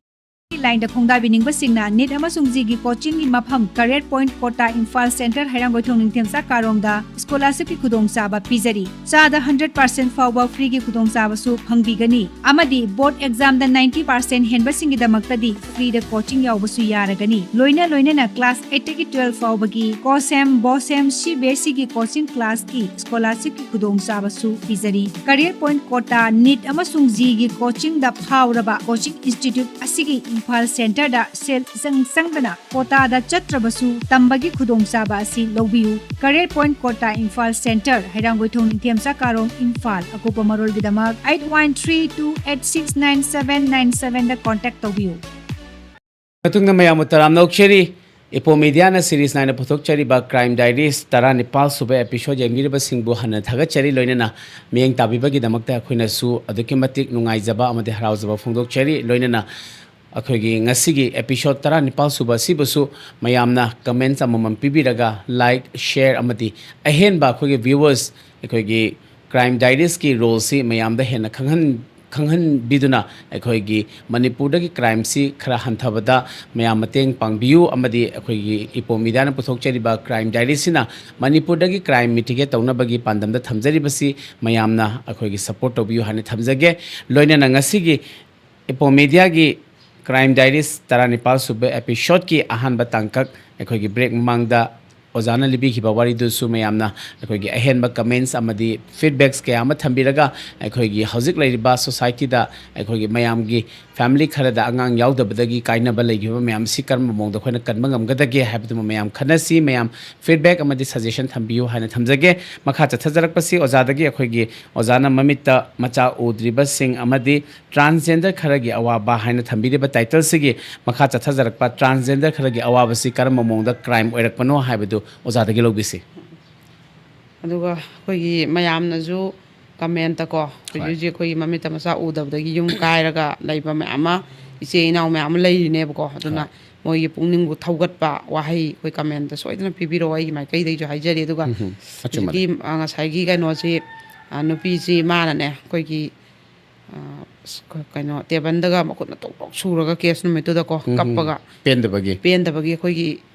ꯂꯥꯏꯟꯗ ꯈꯣꯡꯗꯥꯕꯤꯅꯤꯡꯕꯁꯤꯡꯅ ꯅꯤꯠ ꯑꯃꯁꯨꯡ ꯖꯤꯒꯤ ꯀꯣꯆꯤꯡꯒꯤ ꯃꯐꯝ ꯀꯔꯤꯌꯔ ꯄꯣꯏꯟꯠ ꯀꯣꯇꯥ ꯏꯝꯐꯥꯜ ꯁꯦꯟꯇꯔ ꯍꯩꯔꯥꯡꯒꯣꯏꯊꯣꯡ ꯅꯤꯡꯊꯦꯝꯆꯥ ꯀꯥꯔꯣꯡꯗ ꯁ꯭ꯀꯣꯂꯥꯔꯁꯤꯞꯀꯤ ꯈꯨꯗꯣꯡꯆꯥꯕ ꯄꯤꯖꯔꯤ꯫ ꯆꯥꯗ ꯍꯟꯗ꯭ꯔꯦꯠ ꯄꯥꯔꯁꯦꯟꯠ ꯐꯥꯎꯕ ꯐ꯭ꯔꯤꯒꯤ ꯈꯨꯗꯣꯡꯆꯥꯕꯁꯨ ꯐꯪꯕꯤꯒꯅꯤ ꯑꯃꯗꯤ ꯕꯣꯔꯗ ꯑꯦꯛꯖꯥꯝꯗ ꯅꯥꯏꯟꯇꯤ ꯄꯥꯔꯁꯦꯟꯠ ꯍꯦꯟꯕꯁꯤꯡꯒꯤꯗꯃꯛꯇꯗꯤ ꯐ꯭ꯔꯤꯗ ꯀꯣꯆꯤꯡ ꯌꯥꯎꯕꯁꯨ ꯌꯥꯔꯒꯅꯤ꯫ ꯂꯣꯏꯅ ꯂꯣꯏꯅꯅ ꯀ꯭ꯂꯥꯁ ꯑꯩꯠꯇꯒꯤ ꯇꯨꯋꯦꯜꯐ ꯐꯥꯎꯕꯒꯤ ꯀꯣꯁꯦꯝ, ꯕꯣꯁꯦꯝ, ꯁꯤꯕꯤꯑꯦꯁꯏꯒꯤ ꯀꯣꯆꯤꯡ ꯀ꯭ꯂꯥꯁꯀꯤ ꯁ꯭ꯀꯣꯂꯥꯔꯁꯤꯞꯀꯤ ꯈꯨꯗꯣꯡꯆꯥꯕꯁꯨ ꯄꯤꯖꯔꯤ꯫ ꯀꯔꯤꯌꯔ ꯄꯣꯏꯟꯠ ꯀꯣꯇꯥ, ꯅꯤꯠ ꯑꯃꯁꯨꯡ ꯖꯤꯒꯤ ꯀꯣꯆꯤꯡꯗ ꯐꯥꯎꯔꯕ ꯀꯣꯆꯤꯡ ꯏꯟꯁꯇꯤꯇ꯭ꯌꯨꯠ ꯑꯁꯤꯒꯤ ꯏꯝꯐꯥꯜ ꯁꯦꯟꯇꯔꯗ ꯁꯦꯜ ꯏꯆꯪ ꯆꯪꯗꯅ ꯀꯣꯇꯥꯗ ꯆꯠꯇ꯭ꯔꯕꯁꯨ ꯇꯝꯕꯒꯤ ꯈꯨꯗꯣꯡꯆꯥꯕ ꯑꯁꯤ ꯂꯧꯕꯤꯌꯨ꯫ Career Point Kota, Imphal Center, ꯍꯩꯔꯥꯡꯒꯣꯏꯊꯣꯡ, ꯅꯤꯡꯊꯦꯝꯆꯥ ꯀꯥꯔꯣꯡ, ꯏꯝꯐꯥꯜ꯫ ꯑꯀꯨꯞꯄ ꯃꯔꯣꯜꯒꯤꯗꯃꯛ eight one three two eight six nine seven nine seven ꯗ contact ꯇꯧꯕꯤꯌꯨ꯫ ꯃꯇꯨꯡꯗ ꯃꯌꯥꯝꯕꯨ ꯇꯔꯥꯝꯅ ꯑꯣꯛꯆꯔꯤ꯫ ꯏꯄꯣ ꯃꯤꯗꯤꯌꯥꯅ ꯁꯤꯔꯤꯁ ꯅꯥꯏꯅ ꯄꯨꯊꯣꯛꯆꯔꯤꯕ Crime Diaries ꯇꯔꯥꯅꯤꯄꯥꯜ ꯁꯨꯕ episode ꯌꯦꯡꯕꯤꯔꯤꯕꯁꯤꯡꯕꯨ ꯍꯟꯅ ꯊꯥꯒꯠꯆꯔꯤ꯫ ꯂꯣꯏꯅꯅ ꯃꯤꯠꯌꯦꯡ ꯇꯥꯕꯤꯕꯒꯤꯗꯃꯛꯇ ꯑꯩꯈꯣꯏꯅꯁꯨ ꯑꯗꯨꯛꯀꯤ ꯃꯇꯤꯛ ꯅꯨꯡꯉꯥꯏꯖꯕ ꯑꯃꯗꯤ ꯍꯔꯥꯎꯖꯕ ꯐꯣꯡꯗꯣꯛꯆꯔꯤ꯫ ꯂꯣꯏꯅꯅ ꯑꯩꯈꯣꯏꯒꯤ ꯉꯁꯤꯒꯤ episode ꯇꯔꯥꯅꯤꯄꯥꯜ ꯁꯨꯕ ꯑꯁꯤꯕꯨꯁꯨ ꯃꯌꯥꯝꯅ comments ꯑꯃꯃꯝ ꯄꯤꯕꯤꯔꯒ, like, share ꯑꯃꯗꯤ ꯑꯍꯦꯟꯕ ꯑꯩꯈꯣꯏꯒꯤ viewers, ꯑꯩꯈꯣꯏꯒꯤ Crime Diariesꯀꯤ roleꯁꯤ ꯃꯌꯥꯝꯗ ꯍꯦꯟꯅ ꯈꯪꯍꯟ-, ꯈꯪꯍꯟꯕꯤꯗꯨꯅ ꯑꯩꯈꯣꯏꯒꯤ ꯃꯅꯤꯄꯨꯔꯗꯒꯤ crimeꯁꯤ ꯈꯔ ꯍꯟꯊꯕꯗ ꯃꯌꯥꯝ ꯃꯇꯦꯡ ꯄꯥꯡꯕꯤꯌꯨ꯫ ꯑꯃꯗꯤ ꯑꯩꯈꯣꯏꯒꯤ ꯏꯄꯣ ꯃꯤꯗꯤꯌꯥꯅ ꯄꯨꯊꯣꯛꯆꯔꯤꯕ Crime Diariesꯁꯤꯅ ꯃꯅꯤꯄꯨꯔꯗꯒꯤ crime mitigate ꯇꯧꯅꯕꯒꯤ ꯄꯥꯟꯗꯝꯗ ꯊꯝꯖꯔꯤꯕꯁꯤ ꯃꯌꯥꯝꯅ ꯑꯩꯈꯣꯏꯒꯤ support ꯇꯧꯕꯤꯌꯨ ꯍꯥꯏꯅ ꯊꯝꯖꯒꯦ꯫ ꯂꯣꯏꯅꯅ ꯉꯁꯤꯒꯤ ꯏꯄꯣ ꯃꯤꯗꯤꯌꯥꯒꯤ Crime Diaries ꯇꯔꯥꯅꯤꯄꯥꯜ ꯁꯨꯕ episodeꯀꯤ ꯑꯍꯥꯟꯕ ꯇꯥꯡꯀꯛ ꯑꯩꯈꯣꯏꯒꯤ break ꯃꯃꯥꯡꯗ ꯑꯣꯖꯥꯅ ꯂꯤꯕꯤꯈꯤꯕ ꯋꯥꯔꯤꯗꯨꯁꯨ ꯃꯌꯥꯝꯅ ꯑꯩꯈꯣꯏꯒꯤ ꯑꯍꯦꯟꯕ comments ꯑꯃꯗꯤ feedbacks ꯀꯌꯥ ꯑꯃ ꯊꯝꯕꯤꯔꯒ, ꯑꯩꯈꯣꯏꯒꯤ ꯍꯧꯖꯤꯛ ꯂꯩꯔꯤꯕ societyꯗ ꯑꯩꯈꯣꯏꯒꯤ ꯃꯌꯥꯝꯒꯤ family ꯈꯔꯗ ꯑꯉꯥꯡ ꯌꯥꯎꯗꯕꯗꯒꯤ ꯀꯥꯏꯅꯕ ꯂꯩꯈꯤꯕ ꯃꯌꯥꯝꯁꯤ ꯀꯔꯝꯕ ꯃꯑꯣꯡꯗ ꯑꯩꯈꯣꯏꯅ ꯀꯟꯕ ꯉꯝꯒꯗꯒꯦ ꯍꯥꯏꯕꯗꯨꯃ ꯃꯌꯥꯝ ꯈꯟꯅꯁꯤ꯫ ꯃꯌꯥꯝ feedback ꯑꯃꯗꯤ suggestion ꯊꯝꯕꯤꯌꯨ ꯍꯥꯏꯅ ꯊꯝꯖꯒꯦ꯫ ꯃꯈꯥ ꯆꯠꯊꯖꯔꯛꯄꯁꯤ ꯑꯣꯖꯥꯗꯒꯤ, ꯑꯩꯈꯣꯏꯒꯤ ꯑꯣꯖꯥꯅ ꯃꯃꯤꯠꯇ ꯃꯆꯥ ꯎꯗ꯭ꯔꯤꯕꯁꯤꯡ ꯑꯃꯗꯤ transgender ꯈꯔꯒꯤ ꯑꯋꯥꯕ ꯍꯥꯏꯅ ꯊꯝꯕꯤꯔꯤꯕ titleꯁꯤꯒꯤ ꯃꯈꯥ ꯆꯠꯊꯖꯔꯛꯄ transgender ꯈꯔꯒꯤ ꯑꯋꯥꯕꯁꯤ ꯀꯔꯝꯕ ꯃꯑꯣꯡꯗ crime ꯑꯣꯏꯔꯛꯄꯅꯣ ꯍꯥꯏꯕꯗꯨ ꯑꯣꯖꯥꯗꯒꯤ ꯂꯧꯕꯤꯁꯤ꯫ ꯑꯗꯨꯒ ꯑꯩꯈꯣꯏꯒꯤ ꯃꯌꯥꯝꯅꯁꯨ commentꯇꯀꯣ, ꯍꯧꯖꯤꯛ ꯍꯣꯏ꯫ ꯍꯧꯖꯤꯛ ꯑꯩꯈꯣꯏꯒꯤ ꯃꯃꯤꯠꯇ ꯃꯆꯥ ꯎꯗꯕꯗꯒꯤ ꯌꯨꯝ ꯀꯥꯏꯔꯒ ꯂꯩꯕ ꯃꯌꯥꯝ ꯑꯃ, ꯏꯆꯦ ꯏꯅꯥꯎ ꯃꯌꯥꯝ ꯑꯃ ꯂꯩꯔꯤꯅꯦꯕꯀꯣ꯫ ꯑꯗꯨꯅ ꯍꯣꯏ꯫ ꯃꯣꯏꯒꯤ ꯄꯨꯛꯅꯤꯡꯕꯨ ꯊꯧꯒꯠꯄ ꯋꯥꯍꯩ ꯑꯩꯈꯣꯏ commentꯇ ꯁꯣꯏꯗꯅ ꯄꯤꯕꯤꯔꯛꯑꯣ, ꯑꯩꯒꯤ ꯃꯥꯏꯀꯩꯗꯒꯤꯁꯨ ꯍꯥꯏꯖꯔꯤ꯫ ꯑꯗꯨꯒ ꯎꯝ ꯍꯝ꯫ ꯑꯆꯨꯝꯕꯅꯤ꯫ ꯍꯧꯖꯤꯛꯀꯤ, ꯑ, ꯉꯁꯥꯏꯒꯤ ꯀꯩꯅꯣꯁꯤ, ꯑ, ꯅꯨꯄꯤꯁꯤ ꯃꯥꯅꯅꯦ, ꯑꯩꯈꯣꯏꯒꯤ ꯑ, ꯀꯩꯅꯣ, tableꯗꯒ ꯃꯈꯨꯠꯅ ꯇꯣꯛ ꯇꯣꯛ ꯁꯨꯔꯒ case ꯅꯨꯃꯤꯠꯇꯨꯗꯀꯣ, ꯎꯝ꯫ ꯀꯞꯄꯒ꯫ ꯄꯦꯟꯗꯕꯒꯤ꯫ ꯄꯦꯟꯗꯕꯒꯤ ꯑꯩꯈꯣꯏꯒꯤ,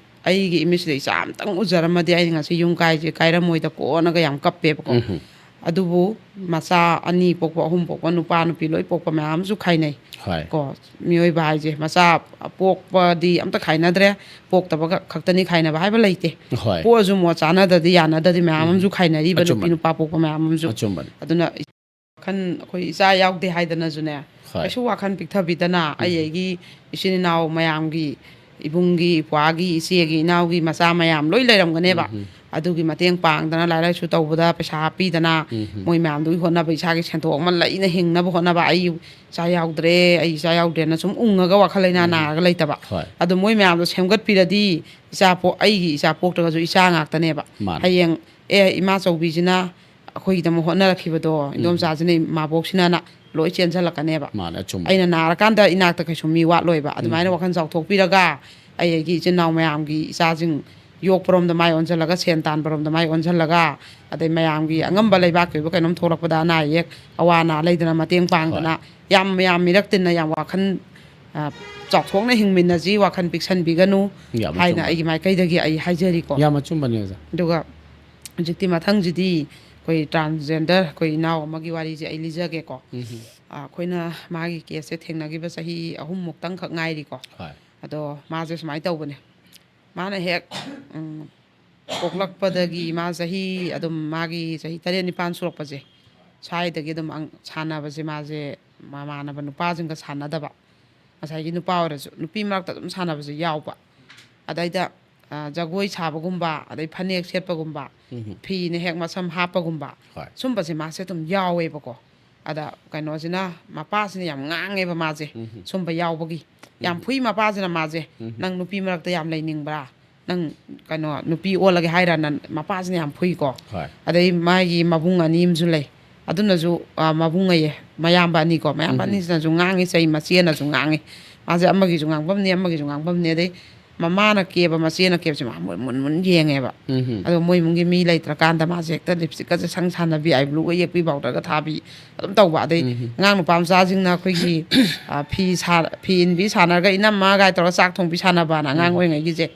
ꯑꯩꯒꯤ ꯏꯃꯤꯠꯁꯤꯗ ꯏꯆꯥ ꯑꯝꯇꯪ ꯎꯖꯔꯝꯃꯗꯤ ꯑꯩꯅ ꯉꯁꯤ ꯌꯨꯝ ꯀꯥꯏꯁꯦ ꯀꯥꯏꯔꯝꯃꯣꯏꯗ ꯀꯣꯟꯅꯒ ꯌꯥꯝ ꯀꯞꯄꯦꯕꯀꯣ꯫ ꯎꯝ꯫ ꯑꯗꯨꯕꯨ ꯃꯆꯥ ꯑꯅꯤ ꯄꯣꯛꯄ, ꯑꯍꯨꯝ ꯄꯣꯛꯄ, ꯅꯨꯄꯥ ꯅꯨꯄꯤ ꯂꯣꯏ ꯄꯣꯛꯄ ꯃꯌꯥꯝ ꯑꯃꯁꯨ ꯈꯥꯏꯅꯩ꯫ ꯍꯣꯏ꯫ ꯀꯣ, ꯃꯤꯑꯣꯏꯕ ꯍꯥꯏꯁꯦ ꯃꯆꯥ ꯄꯣꯛꯄꯗꯤ ꯑꯝꯇ ꯈꯥꯏꯅꯗ꯭ꯔꯦ, ꯄꯣꯛꯇꯕ ꯈꯛ-, ꯈꯛꯇꯅꯤ ꯈꯥꯏꯅꯕ ꯍꯥꯏꯕ ꯂꯩꯇꯦ꯫ ꯍꯣꯏ꯫ ꯄꯣꯛꯑꯁꯨ ꯃꯣꯠ ꯆꯥꯅꯗꯗꯤ ꯌꯥꯅꯗꯗꯤ ꯃꯌꯥꯝ ꯎꯝ꯫ ꯑꯃꯁꯨ ꯈꯥꯏꯅꯔꯤꯕ, ꯅꯨꯄꯤ ꯑꯆꯨꯝꯕꯅꯤ꯫ ꯅꯨꯄꯥ ꯄꯣꯛꯄ ꯃꯌꯥꯝ ꯑꯃꯁꯨ꯫ ꯑꯆꯨꯝꯕꯅꯤ꯫ ꯑꯗꯨꯅ ꯋꯥꯈꯜ, ꯑꯩꯈꯣꯏ ꯏꯆꯥ ꯌꯥꯎꯗꯦ ꯍꯥꯏꯗꯅꯁꯨꯅꯦ, ꯍꯣꯏ꯫ ꯀꯩꯁꯨ ꯋꯥꯈꯜ ꯄꯤꯛꯊꯕꯤꯗꯅ, ꯎꯝ꯫ ꯑꯩ ꯑꯩꯒꯤ ꯏꯆꯤꯟ ꯏꯅꯥꯎ ꯃꯌꯥꯝꯒꯤ, ꯏꯕꯨꯡꯒꯤ, ꯏꯄ꯭ꯋꯥꯒꯤ, ꯏꯆꯦꯒꯤ, ꯏꯅꯥꯎꯒꯤ ꯃꯆꯥ ꯃꯌꯥꯝ ꯂꯣꯏ ꯂꯩꯔꯝꯒꯅꯦꯕ꯫ ꯎꯝ꯫ ꯑꯗꯨꯒꯤ ꯃꯇꯦꯡ ꯄꯥꯡꯗꯅ, ꯂꯥꯏꯔꯤꯛ ꯂꯥꯏꯁꯨ ꯇꯧꯕꯗ ꯄꯩꯁꯥ ꯍꯥꯞꯄꯤꯗꯅ, ꯎꯝ꯫ ꯃꯣꯏ ꯃꯌꯥꯝꯗꯨꯒꯤ ꯍꯣꯠꯅꯕ, ꯏꯁꯥꯒꯤ ꯁꯦꯟꯊꯣꯛ ꯑꯃ ꯂꯩꯅ ꯍꯤꯡꯅꯕ ꯍꯣꯠꯅꯕ, ꯑꯩ ꯏꯆꯥ ꯌꯥꯎꯗ꯭ꯔꯦ, ꯑꯩ ꯏꯆꯥ ꯌꯥꯎꯗ꯭ꯔꯦꯅ ꯁꯨꯝ ꯎꯪꯉꯒ ꯋꯥꯈꯜ ꯂꯩꯅꯥ ꯎꯝ꯫ ꯅꯥꯔꯒ ꯂꯩꯇꯕ꯫ ꯍꯣꯏ꯫ ꯑꯗꯣ ꯃꯣꯏ ꯃꯌꯥꯝꯗꯣ ꯁꯦꯝꯒꯠꯄꯤꯔꯗꯤ, ꯏꯆꯥ ꯄꯣ-, ꯑꯩꯒꯤ ꯏꯆꯥ ꯄꯣꯛꯇ꯭ꯔꯒꯁꯨ ꯏꯆꯥ ꯉꯥꯛꯇꯅꯦꯕ꯫ ꯃꯥꯅꯦ꯫ ꯍꯌꯦꯡ, "ꯑꯦ, ꯏꯃꯥ ꯆꯧꯕꯤꯁꯤꯅ ꯑꯩꯈꯣꯏꯒꯤꯗꯃꯛ ꯍꯣꯠꯅꯔꯛꯈꯤꯕꯗꯣ, ꯎꯝ꯫ ꯏꯗꯣꯝꯆꯥꯁꯤꯅ, ꯏꯃꯥꯕꯣꯛꯁꯤꯅꯅ" ꯂꯣꯏ ꯆꯦꯟꯁꯤꯜꯂꯛꯀꯅꯦꯕ꯫ ꯃꯥꯅꯦ, ꯑꯆꯨꯝꯕ꯫ ꯑꯩꯅ ꯅꯥꯔꯀꯥꯟꯗ ꯏꯅꯥꯛꯇ ꯀꯩꯁꯨ ꯃꯤ ꯋꯥꯠꯂꯣꯏꯕ꯫ ꯑꯗꯨꯃꯥꯏꯅ ꯎꯝ꯫ ꯋꯥꯈꯜ ꯆꯥꯎꯊꯣꯛꯄꯤꯔꯒ, ꯑꯩ ꯑꯩꯒꯤ ꯏꯆꯤꯟ ꯏꯅꯥꯎ ꯃꯌꯥꯝꯒꯤ ꯏꯆꯥꯁꯤꯡ ꯌꯣꯛꯄꯔꯣꯝꯗ ꯃꯥꯏ ꯑꯣꯟꯁꯤꯜꯂꯒ, ꯁꯦꯟ ꯇꯥꯟꯕꯔꯣꯝꯗ ꯃꯥꯏ ꯑꯣꯟꯁꯤꯜꯂꯒ, ꯑꯗꯩ ꯃꯌꯥꯝꯒꯤ ꯑꯉꯝꯕ ꯂꯩꯕꯥꯛꯀꯤ ꯑꯣꯏꯕ ꯀꯩꯅꯣꯝ ꯊꯣꯛꯂꯛꯄꯗ, ꯑꯅꯥ ꯑꯌꯦꯛ, ꯑꯋꯥ ꯑꯅꯥ ꯂꯩꯗꯅ ꯃꯇꯦꯡ ꯄꯥꯡꯗꯅ, ꯍꯣꯏ꯫ ꯌꯥꯝ ꯃꯌꯥꯝ ꯃꯤꯔꯛ ꯇꯤꯟꯅ ꯌꯥꯝ ꯋꯥꯈꯜ, ꯑ, ꯆꯥꯎꯊꯣꯛꯅ ꯍꯤꯡꯃꯤꯟꯅꯁꯤ, ꯋꯥꯈꯜ ꯄꯤꯛꯁꯟꯕꯤꯒꯅꯨ ꯌꯥꯝ ꯍꯥꯏꯅ ꯑꯆꯨꯝꯕ꯫ ꯑꯩꯒꯤ ꯃꯥꯏꯀꯩꯗꯒꯤ ꯑꯩ ꯍꯥꯏꯖꯔꯤꯀꯣ꯫ ꯌꯥꯝ ꯑꯆꯨꯝꯕꯅꯦ, ꯑꯣꯖꯥ꯫ ꯑꯗꯨꯒ ꯍꯧꯖꯤꯛꯇꯤ ꯃꯊꯪꯁꯤꯗꯤ ꯑꯩꯈꯣꯏ transgender, ꯑꯩꯈꯣꯏ ꯏꯅꯥꯎ ꯑꯃꯒꯤ ꯋꯥꯔꯤꯁꯦ ꯑꯩ ꯂꯤꯖꯒꯦꯀꯣ꯫ ꯎꯝ꯫ ꯑ, ꯑꯩꯈꯣꯏꯅ ꯃꯥꯒꯤ caseꯁꯦ ꯊꯦꯡꯅꯈꯤꯕ ꯆꯍꯤ ꯑꯍꯨꯝꯃꯨꯛꯇꯪꯈꯛ ꯉꯥꯏꯔꯤꯀꯣ꯫ ꯍꯣꯏ꯫ ꯑꯗꯣ ꯃꯥꯁꯦ ꯁꯨꯃꯥꯏꯅ ꯇꯧꯕꯅꯦ꯫ ꯃꯥꯅ ꯍꯦꯛ, ꯎꯝ, ꯄꯣꯛꯂꯛꯄꯗꯒꯤ ꯃꯥ ꯆꯍꯤ, ꯑꯗꯨꯝ ꯃꯥꯒꯤ ꯆꯍꯤ ꯇꯔꯦꯠ ꯅꯤꯄꯥꯟ ꯁꯨꯔꯛꯄꯁꯦ, ꯁ꯭ꯋꯥꯏꯗꯒꯤ ꯑꯗꯨꯝ ꯑꯪ-, ꯁꯥꯟꯅꯕꯁꯦ ꯃꯥꯁꯦ ꯃꯃꯥꯟꯅꯕ ꯅꯨꯄꯥꯁꯤꯡꯒ ꯁꯥꯟꯅꯗꯕ꯫ ꯉꯁꯥꯏꯒꯤ ꯅꯨꯄꯥ ꯑꯣꯏꯔꯁꯨ ꯅꯨꯄꯤ ꯃꯔꯛꯇ ꯑꯗꯨꯝ ꯁꯥꯟꯅꯕꯁꯦ ꯌꯥꯎꯕ꯫ ꯑꯗꯩꯗ, ꯑ, ꯖꯒꯣꯏ ꯁꯥꯕꯒꯨꯝꯕ, ꯑꯗꯩ ꯐꯅꯦꯛ ꯁꯦꯠꯄꯒꯨꯝꯕ, ꯎꯝ꯫ ꯐꯤꯅ ꯍꯦꯛ ꯃꯁꯝ ꯍꯥꯞꯄꯒꯨꯝꯕ, ꯍꯣꯏ꯫ ꯁꯨꯝꯕꯁꯦ ꯃꯥꯁꯦ ꯑꯗꯨꯝ ꯌꯥꯎꯋꯦꯕꯀꯣ꯫ ꯑꯗ ꯀꯩꯅꯣꯁꯤꯅ, ꯃꯄꯥꯁꯤꯅ ꯌꯥꯝ ꯉꯥꯡꯉꯦꯕ ꯃꯥꯁꯦ, ꯎꯝ꯫ ꯁꯨꯝꯕ ꯌꯥꯎꯕꯒꯤ꯫ ꯌꯥꯝ ꯎꯝ꯫ ꯐꯨꯏ ꯃꯄꯥꯁꯤꯅ ꯃꯥꯁꯦ, ꯎꯝ꯫ "ꯅꯪ ꯅꯨꯄꯤ ꯃꯔꯛꯇ ꯌꯥꯝ ꯂꯩꯅꯤꯡꯕ꯭ꯔꯥ? ꯅꯪ, ꯀꯩꯅꯣ, ꯅꯨꯄꯤ ꯑꯣꯜꯂꯒꯦ ꯍꯥꯏꯔꯅ?" ꯃꯄꯥꯁꯤꯅ ꯌꯥꯝ ꯐꯨꯏꯀꯣ꯫ ꯍꯣꯏ꯫ ꯑꯗꯩ ꯃꯥꯒꯤ ꯃꯕꯨꯡ ꯑꯅꯤ ꯑꯃꯁꯨ ꯂꯩ꯫ ꯑꯗꯨꯅꯁꯨ, ꯑ, ꯃꯕꯨꯡ ꯑꯌꯦ, ꯃꯌꯥꯝꯕ ꯑꯅꯤꯀꯣ, ꯃꯌꯥꯝꯕ ꯎꯝ꯫ ꯑꯅꯤꯁꯤꯅꯁꯨ ꯉꯥꯡꯉꯤ, ꯆꯩ ꯃꯆꯦꯅꯁꯨ ꯉꯥꯡꯉꯤ꯫ ꯃꯥꯁꯦ ꯑꯃꯒꯤꯁꯨ ꯉꯥꯡꯐꯝꯅꯤ, ꯑꯃꯒꯤꯁꯨ ꯉꯥꯡꯐꯝꯅꯤ꯫ ꯑꯗꯩ ꯃꯃꯥꯅ ꯀꯦꯕ, ꯃꯆꯦꯅ ꯀꯦꯕꯁꯦ ꯃꯥ ꯃꯨꯟ ꯃꯨꯟ ꯃꯨꯟ ꯌꯦꯡꯉꯦꯕ꯫ ꯎꯝ꯫ ꯑꯗꯣ ꯃꯣꯏ ꯏꯃꯨꯡꯒꯤ ꯃꯤ ꯂꯩꯇ꯭ꯔꯀꯥꯟꯗ ꯃꯥꯁꯦ ꯍꯦꯛꯇ lipstickꯀꯁꯦ ꯁꯪ ꯁꯥꯟꯅꯕꯤ, eyebrow ꯌꯦꯛꯄꯤ, powderꯒ ꯊꯥꯕꯤ ꯑꯗꯨꯝ ꯇꯧꯕ꯫ ꯑꯗꯩ ꯎꯝ꯫ ꯑꯉꯥꯡ ꯅꯨꯄꯥ ꯃꯆꯥꯁꯤꯡꯅ ꯑꯩꯈꯣꯏꯒꯤ, ꯑ, ꯐꯤ ꯁꯥ-, ꯐꯤ ꯏꯟꯕꯤ ꯁꯥꯟꯅꯔꯒ, "ꯏꯅꯝꯃ" ꯀꯥꯏ ꯇꯧꯔꯒ ꯆꯥꯛ ꯊꯣꯡꯕꯤ ꯁꯥꯟꯅꯕꯅ ꯑꯉꯥꯡ ꯎꯝ꯫ ꯑꯣꯏꯔꯤꯉꯩꯒꯤꯁꯦ꯫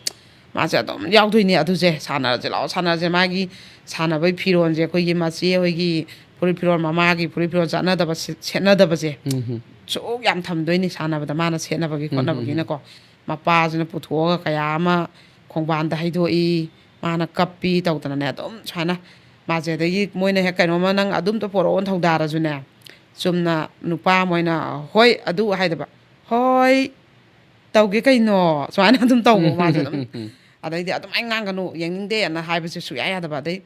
ꯃꯥꯁꯦ ꯑꯗꯨꯝ ꯌꯥꯎꯗꯣꯏꯅꯦ ꯑꯗꯨꯁꯦ, "ꯁꯥꯟꯅꯔꯁꯦ ꯂꯥꯛꯑꯣ, ꯁꯥꯟꯅꯔꯁꯦ"꯫ ꯃꯥꯒꯤ ꯁꯥꯟꯅꯕꯒꯤ ꯐꯤꯔꯣꯜꯁꯦ, ꯑꯩꯈꯣꯏꯒꯤ ꯃꯆꯦ ꯍꯣꯏꯒꯤ ꯐꯨꯔꯤꯠ ꯐꯤꯔꯣꯜ, ꯃꯃꯥꯒꯤ ꯐꯨꯔꯤꯠ ꯐꯤꯔꯣꯜ ꯆꯠꯅꯗꯕ, ꯁꯦ-, ꯁꯦꯠꯅꯗꯕꯁꯦ ꯎꯝ꯫ ꯁꯨꯛ ꯌꯥꯝ ꯊꯝꯗꯣꯏꯅꯤ ꯁꯥꯟꯅꯕꯗ, ꯃꯥꯅ ꯁꯦꯠꯅꯕꯒꯤ ꯎꯝ꯫ ꯈꯣꯠꯅꯕꯒꯤꯅꯀꯣ꯫ ꯃꯄꯥꯁꯤꯅ ꯄꯨꯊꯣꯛꯑꯒ ꯀꯌꯥ ꯑꯃ ꯈꯣꯡꯕꯥꯟꯗ ꯍꯩꯗꯣꯛꯏ, ꯃꯥꯅ ꯀꯞꯄꯤ ꯇꯧꯗꯅꯅꯦ꯫ ꯑꯗꯨꯝ ꯁꯨꯃꯥꯏꯅ ꯃꯥꯁꯦ꯫ ꯑꯗꯒꯤ ꯃꯣꯏꯅ ꯍꯦꯛ ꯀꯩꯅꯣꯝꯃ "ꯅꯪ ꯑꯗꯨꯝꯇ ꯄꯣꯔꯛꯑꯣꯅ" ꯊꯧꯗꯥꯔꯁꯨꯅꯦ, ꯆꯨꯝꯅ ꯅꯨꯄꯥ ꯑꯃ ꯑꯣꯏꯅ "ꯍꯣꯏ" ꯑꯗꯨ ꯍꯥꯏꯗꯕ, "ꯍꯣꯏ, ꯇꯧꯒꯦ ꯀꯩꯅꯣ", ꯁꯨꯃꯥꯏꯅ ꯑꯗꯨꯝ ꯇꯧꯕ ꯃꯥꯁꯦ ꯑꯗꯨꯝ꯫ ꯑꯗꯩꯗꯤ "ꯑꯗꯨꯃꯥꯏꯅ ꯉꯥꯡꯒꯅꯨ, ꯌꯦꯡꯅꯤꯡꯗꯦꯅ" ꯍꯥꯏꯕꯁꯦ ꯁꯨꯡꯌꯥ ꯌꯥꯗꯕ꯫ ꯑꯗꯩ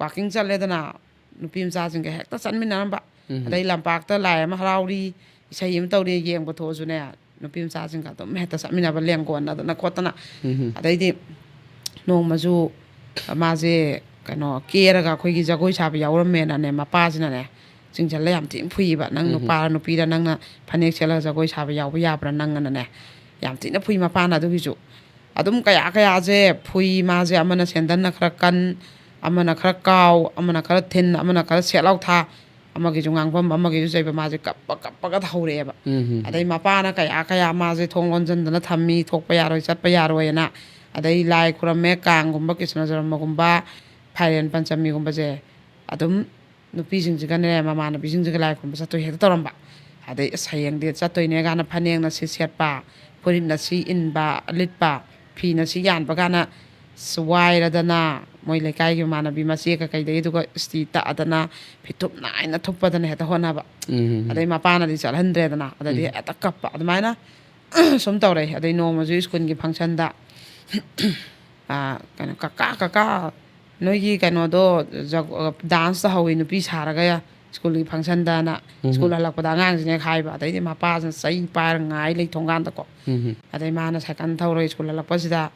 ꯋꯥꯀꯤꯡ ꯆꯠꯂꯦꯗꯅ, ꯅꯨꯄꯤ ꯃꯆꯥꯁꯤꯡꯒ ꯍꯦꯛꯇ ꯆꯠꯃꯤꯟꯅꯔꯝꯕ꯫ ꯑꯗꯩ ꯂꯝꯄꯥꯛꯇ ꯂꯥꯏ ꯑꯃ ꯍꯔꯥꯎꯔꯤ, ꯏꯁꯩ ꯑꯃ ꯇꯧꯔꯤ, ꯌꯦꯡꯕ ꯊꯣꯛꯑꯁꯨꯅꯦ, ꯅꯨꯄꯤ ꯃꯆꯥꯁꯤꯡꯒ ꯑꯗꯨꯝ ꯍꯦꯛꯇ ꯆꯠꯃꯤꯟꯅꯕ, ꯂꯦꯡꯒꯣꯟꯅꯗꯅ ꯈꯣꯠꯇꯅ꯫ ꯑꯗꯩꯗꯤ ꯅꯣꯡꯃꯁꯨ ꯃꯥꯁꯦ ꯀꯩꯅꯣ ꯀꯦꯔꯒ ꯑꯩꯈꯣꯏꯒꯤ ꯖꯒꯣꯏ ꯁꯥꯕ ꯌꯥꯎꯔꯝꯃꯦꯅꯅꯦ, ꯃꯄꯥꯁꯤꯅꯅꯦ ꯆꯤꯡꯁꯤꯜꯂ ꯌꯥꯝ ꯊꯤꯅ ꯐꯨꯏꯕ꯫ "ꯅꯪ ꯅꯨꯄꯥꯔ ꯅꯨꯄꯤꯔ, ꯅꯪꯅ ꯐꯅꯦꯛ ꯁꯦꯠꯂꯒ ꯖꯒꯣꯏ ꯁꯥꯕ ꯌꯥꯎꯕ ꯌꯥꯕ꯭ꯔꯥ ꯅꯪ?" ꯑꯅꯅꯦ ꯌꯥꯝ ꯊꯤꯅ ꯐꯨꯏ ꯃꯄꯥꯅ ꯑꯗꯨꯒꯤꯁꯨ꯫ ꯑꯗꯨꯝ ꯀꯌꯥ ꯀꯌꯥꯁꯦ ꯐꯨꯏ ꯃꯥꯁꯦ꯫ ꯑꯃꯅ ꯁꯦꯟꯗꯟꯅ ꯈꯔ ꯀꯟ, ꯑꯃꯅ ꯈꯔ ꯀꯥꯎ, ꯑꯃꯅ ꯈꯔ ꯊꯤꯟ, ꯑꯃꯅ ꯈꯔ ꯁꯦꯠ ꯂꯥꯎ ꯊꯥ, ꯑꯃꯒꯤꯁꯨ ꯉꯥꯡꯐꯝ, ꯑꯃꯒꯤꯁꯨ ꯆꯩꯕ꯫ ꯃꯥꯁꯦ ꯀꯞꯄ ꯀꯞꯄꯒ ꯍꯧꯔꯛꯑꯦꯕ꯫ ꯑꯗꯩ ꯃꯄꯥꯅ ꯀꯌꯥ ꯀꯌꯥ ꯃꯥꯁꯦ ꯊꯣꯡ ꯂꯣꯟꯁꯤꯟꯗꯅ ꯊꯝꯃꯤ, "ꯊꯣꯛꯄ ꯌꯥꯔꯣꯏ, ꯆꯠꯄ ꯌꯥꯔꯣꯏꯅ"꯫ ꯑꯗꯩ ꯂꯥꯏ ꯈꯨꯔꯝꯃꯦ, ꯀꯥꯡꯒꯨꯝꯕ, ꯀ꯭ꯔꯤꯁꯅ ꯖꯔꯃꯒꯨꯝꯕ, ꯐꯥꯏꯔꯦꯟ ꯄꯟꯆꯃꯤꯒꯨꯝꯕꯁꯦ ꯑꯗꯨꯝ ꯅꯨꯄꯤꯁꯤꯡꯁꯤꯒꯅꯦ, ꯃꯃꯥꯟꯅꯕꯤꯁꯤꯡꯁꯤꯒ ꯂꯥꯏ ꯈꯨꯔꯨꯝꯕ ꯆꯠꯇꯣꯏ ꯍꯦꯛꯇ ꯇꯧꯔꯝꯕ꯫ ꯑꯗꯩ "ꯑꯁ, ꯍꯌꯦꯡꯗꯤ ꯆꯠꯇꯣꯏꯅꯦ" ꯀꯥꯏꯅ ꯐꯅꯦꯛꯅ ꯁꯤ ꯁꯦꯠꯄ, ꯐꯨꯔꯤꯠꯅ ꯁꯤ ꯏꯟꯕ, ꯂꯤꯠꯄ, ꯐꯤꯅ ꯁꯤ ꯌꯥꯟꯕ ꯀꯥꯏꯅ ꯑꯁ ꯋꯥꯏꯔꯗꯅ, ꯃꯣꯏ ꯂꯩꯀꯥꯏꯒꯤ ꯃꯃꯥꯟꯅꯕꯤ ꯃꯆꯦ ꯀꯩꯀꯩꯗꯒꯤ, ꯑꯗꯨꯒ ꯏꯁꯇꯤ ꯇꯛꯑꯗꯅ, ꯐꯤꯊꯨꯞ ꯅꯥꯏꯅ ꯊꯨꯞꯄꯗꯅ ꯍꯦꯛꯇ ꯍꯣꯠꯅꯕ꯫ ꯑꯗꯩ ꯃꯄꯥꯅꯗꯤ ꯆꯠꯍꯟꯗ꯭ꯔꯦꯗꯅ, ꯑꯗꯩꯗꯤ ꯍꯦꯛꯇ ꯀꯞꯄ꯫ ꯑꯗꯨꯃꯥꯏꯅ ꯁꯨꯝ ꯇꯧꯔꯦ꯫ ꯑꯗꯩ ꯅꯣꯡꯃꯁꯨ ꯁ꯭ꯀꯨꯜꯒꯤ ꯐꯪꯁꯟꯗ, ꯑꯥ, ꯀꯩꯅꯣ, "ꯀꯀꯥ, ꯀꯀꯥ, ꯅꯣꯏꯒꯤ ꯀꯩꯅꯣꯗꯣ, ꯖꯒ-, ꯗꯥꯟꯁ ꯇꯧꯍꯧꯋꯤ ꯅꯨꯄꯤ ꯁꯥꯔꯒ ꯁ꯭ꯀꯨꯜꯒꯤ ꯐꯪꯁꯟꯗꯅ", ꯁ꯭ꯀꯨꯜ ꯍꯜꯂꯛꯄꯗ ꯑꯉꯥꯡꯁꯤꯡꯅ ꯍꯦꯛ ꯍꯥꯏꯕ꯫ ꯑꯗꯩꯗꯤ ꯃꯄꯥꯁꯤꯅ ꯆꯩ ꯄꯥꯏꯔ ꯉꯥꯏ ꯂꯩ ꯊꯣꯡꯒꯥꯟꯗꯀꯣ꯫ ꯑꯗꯩ ꯃꯥꯅ ꯁꯥꯏꯀꯜ ꯊꯧꯔꯒ ꯁ꯭ꯀꯨꯜ ꯍꯜꯂꯛꯄꯁꯤꯗ,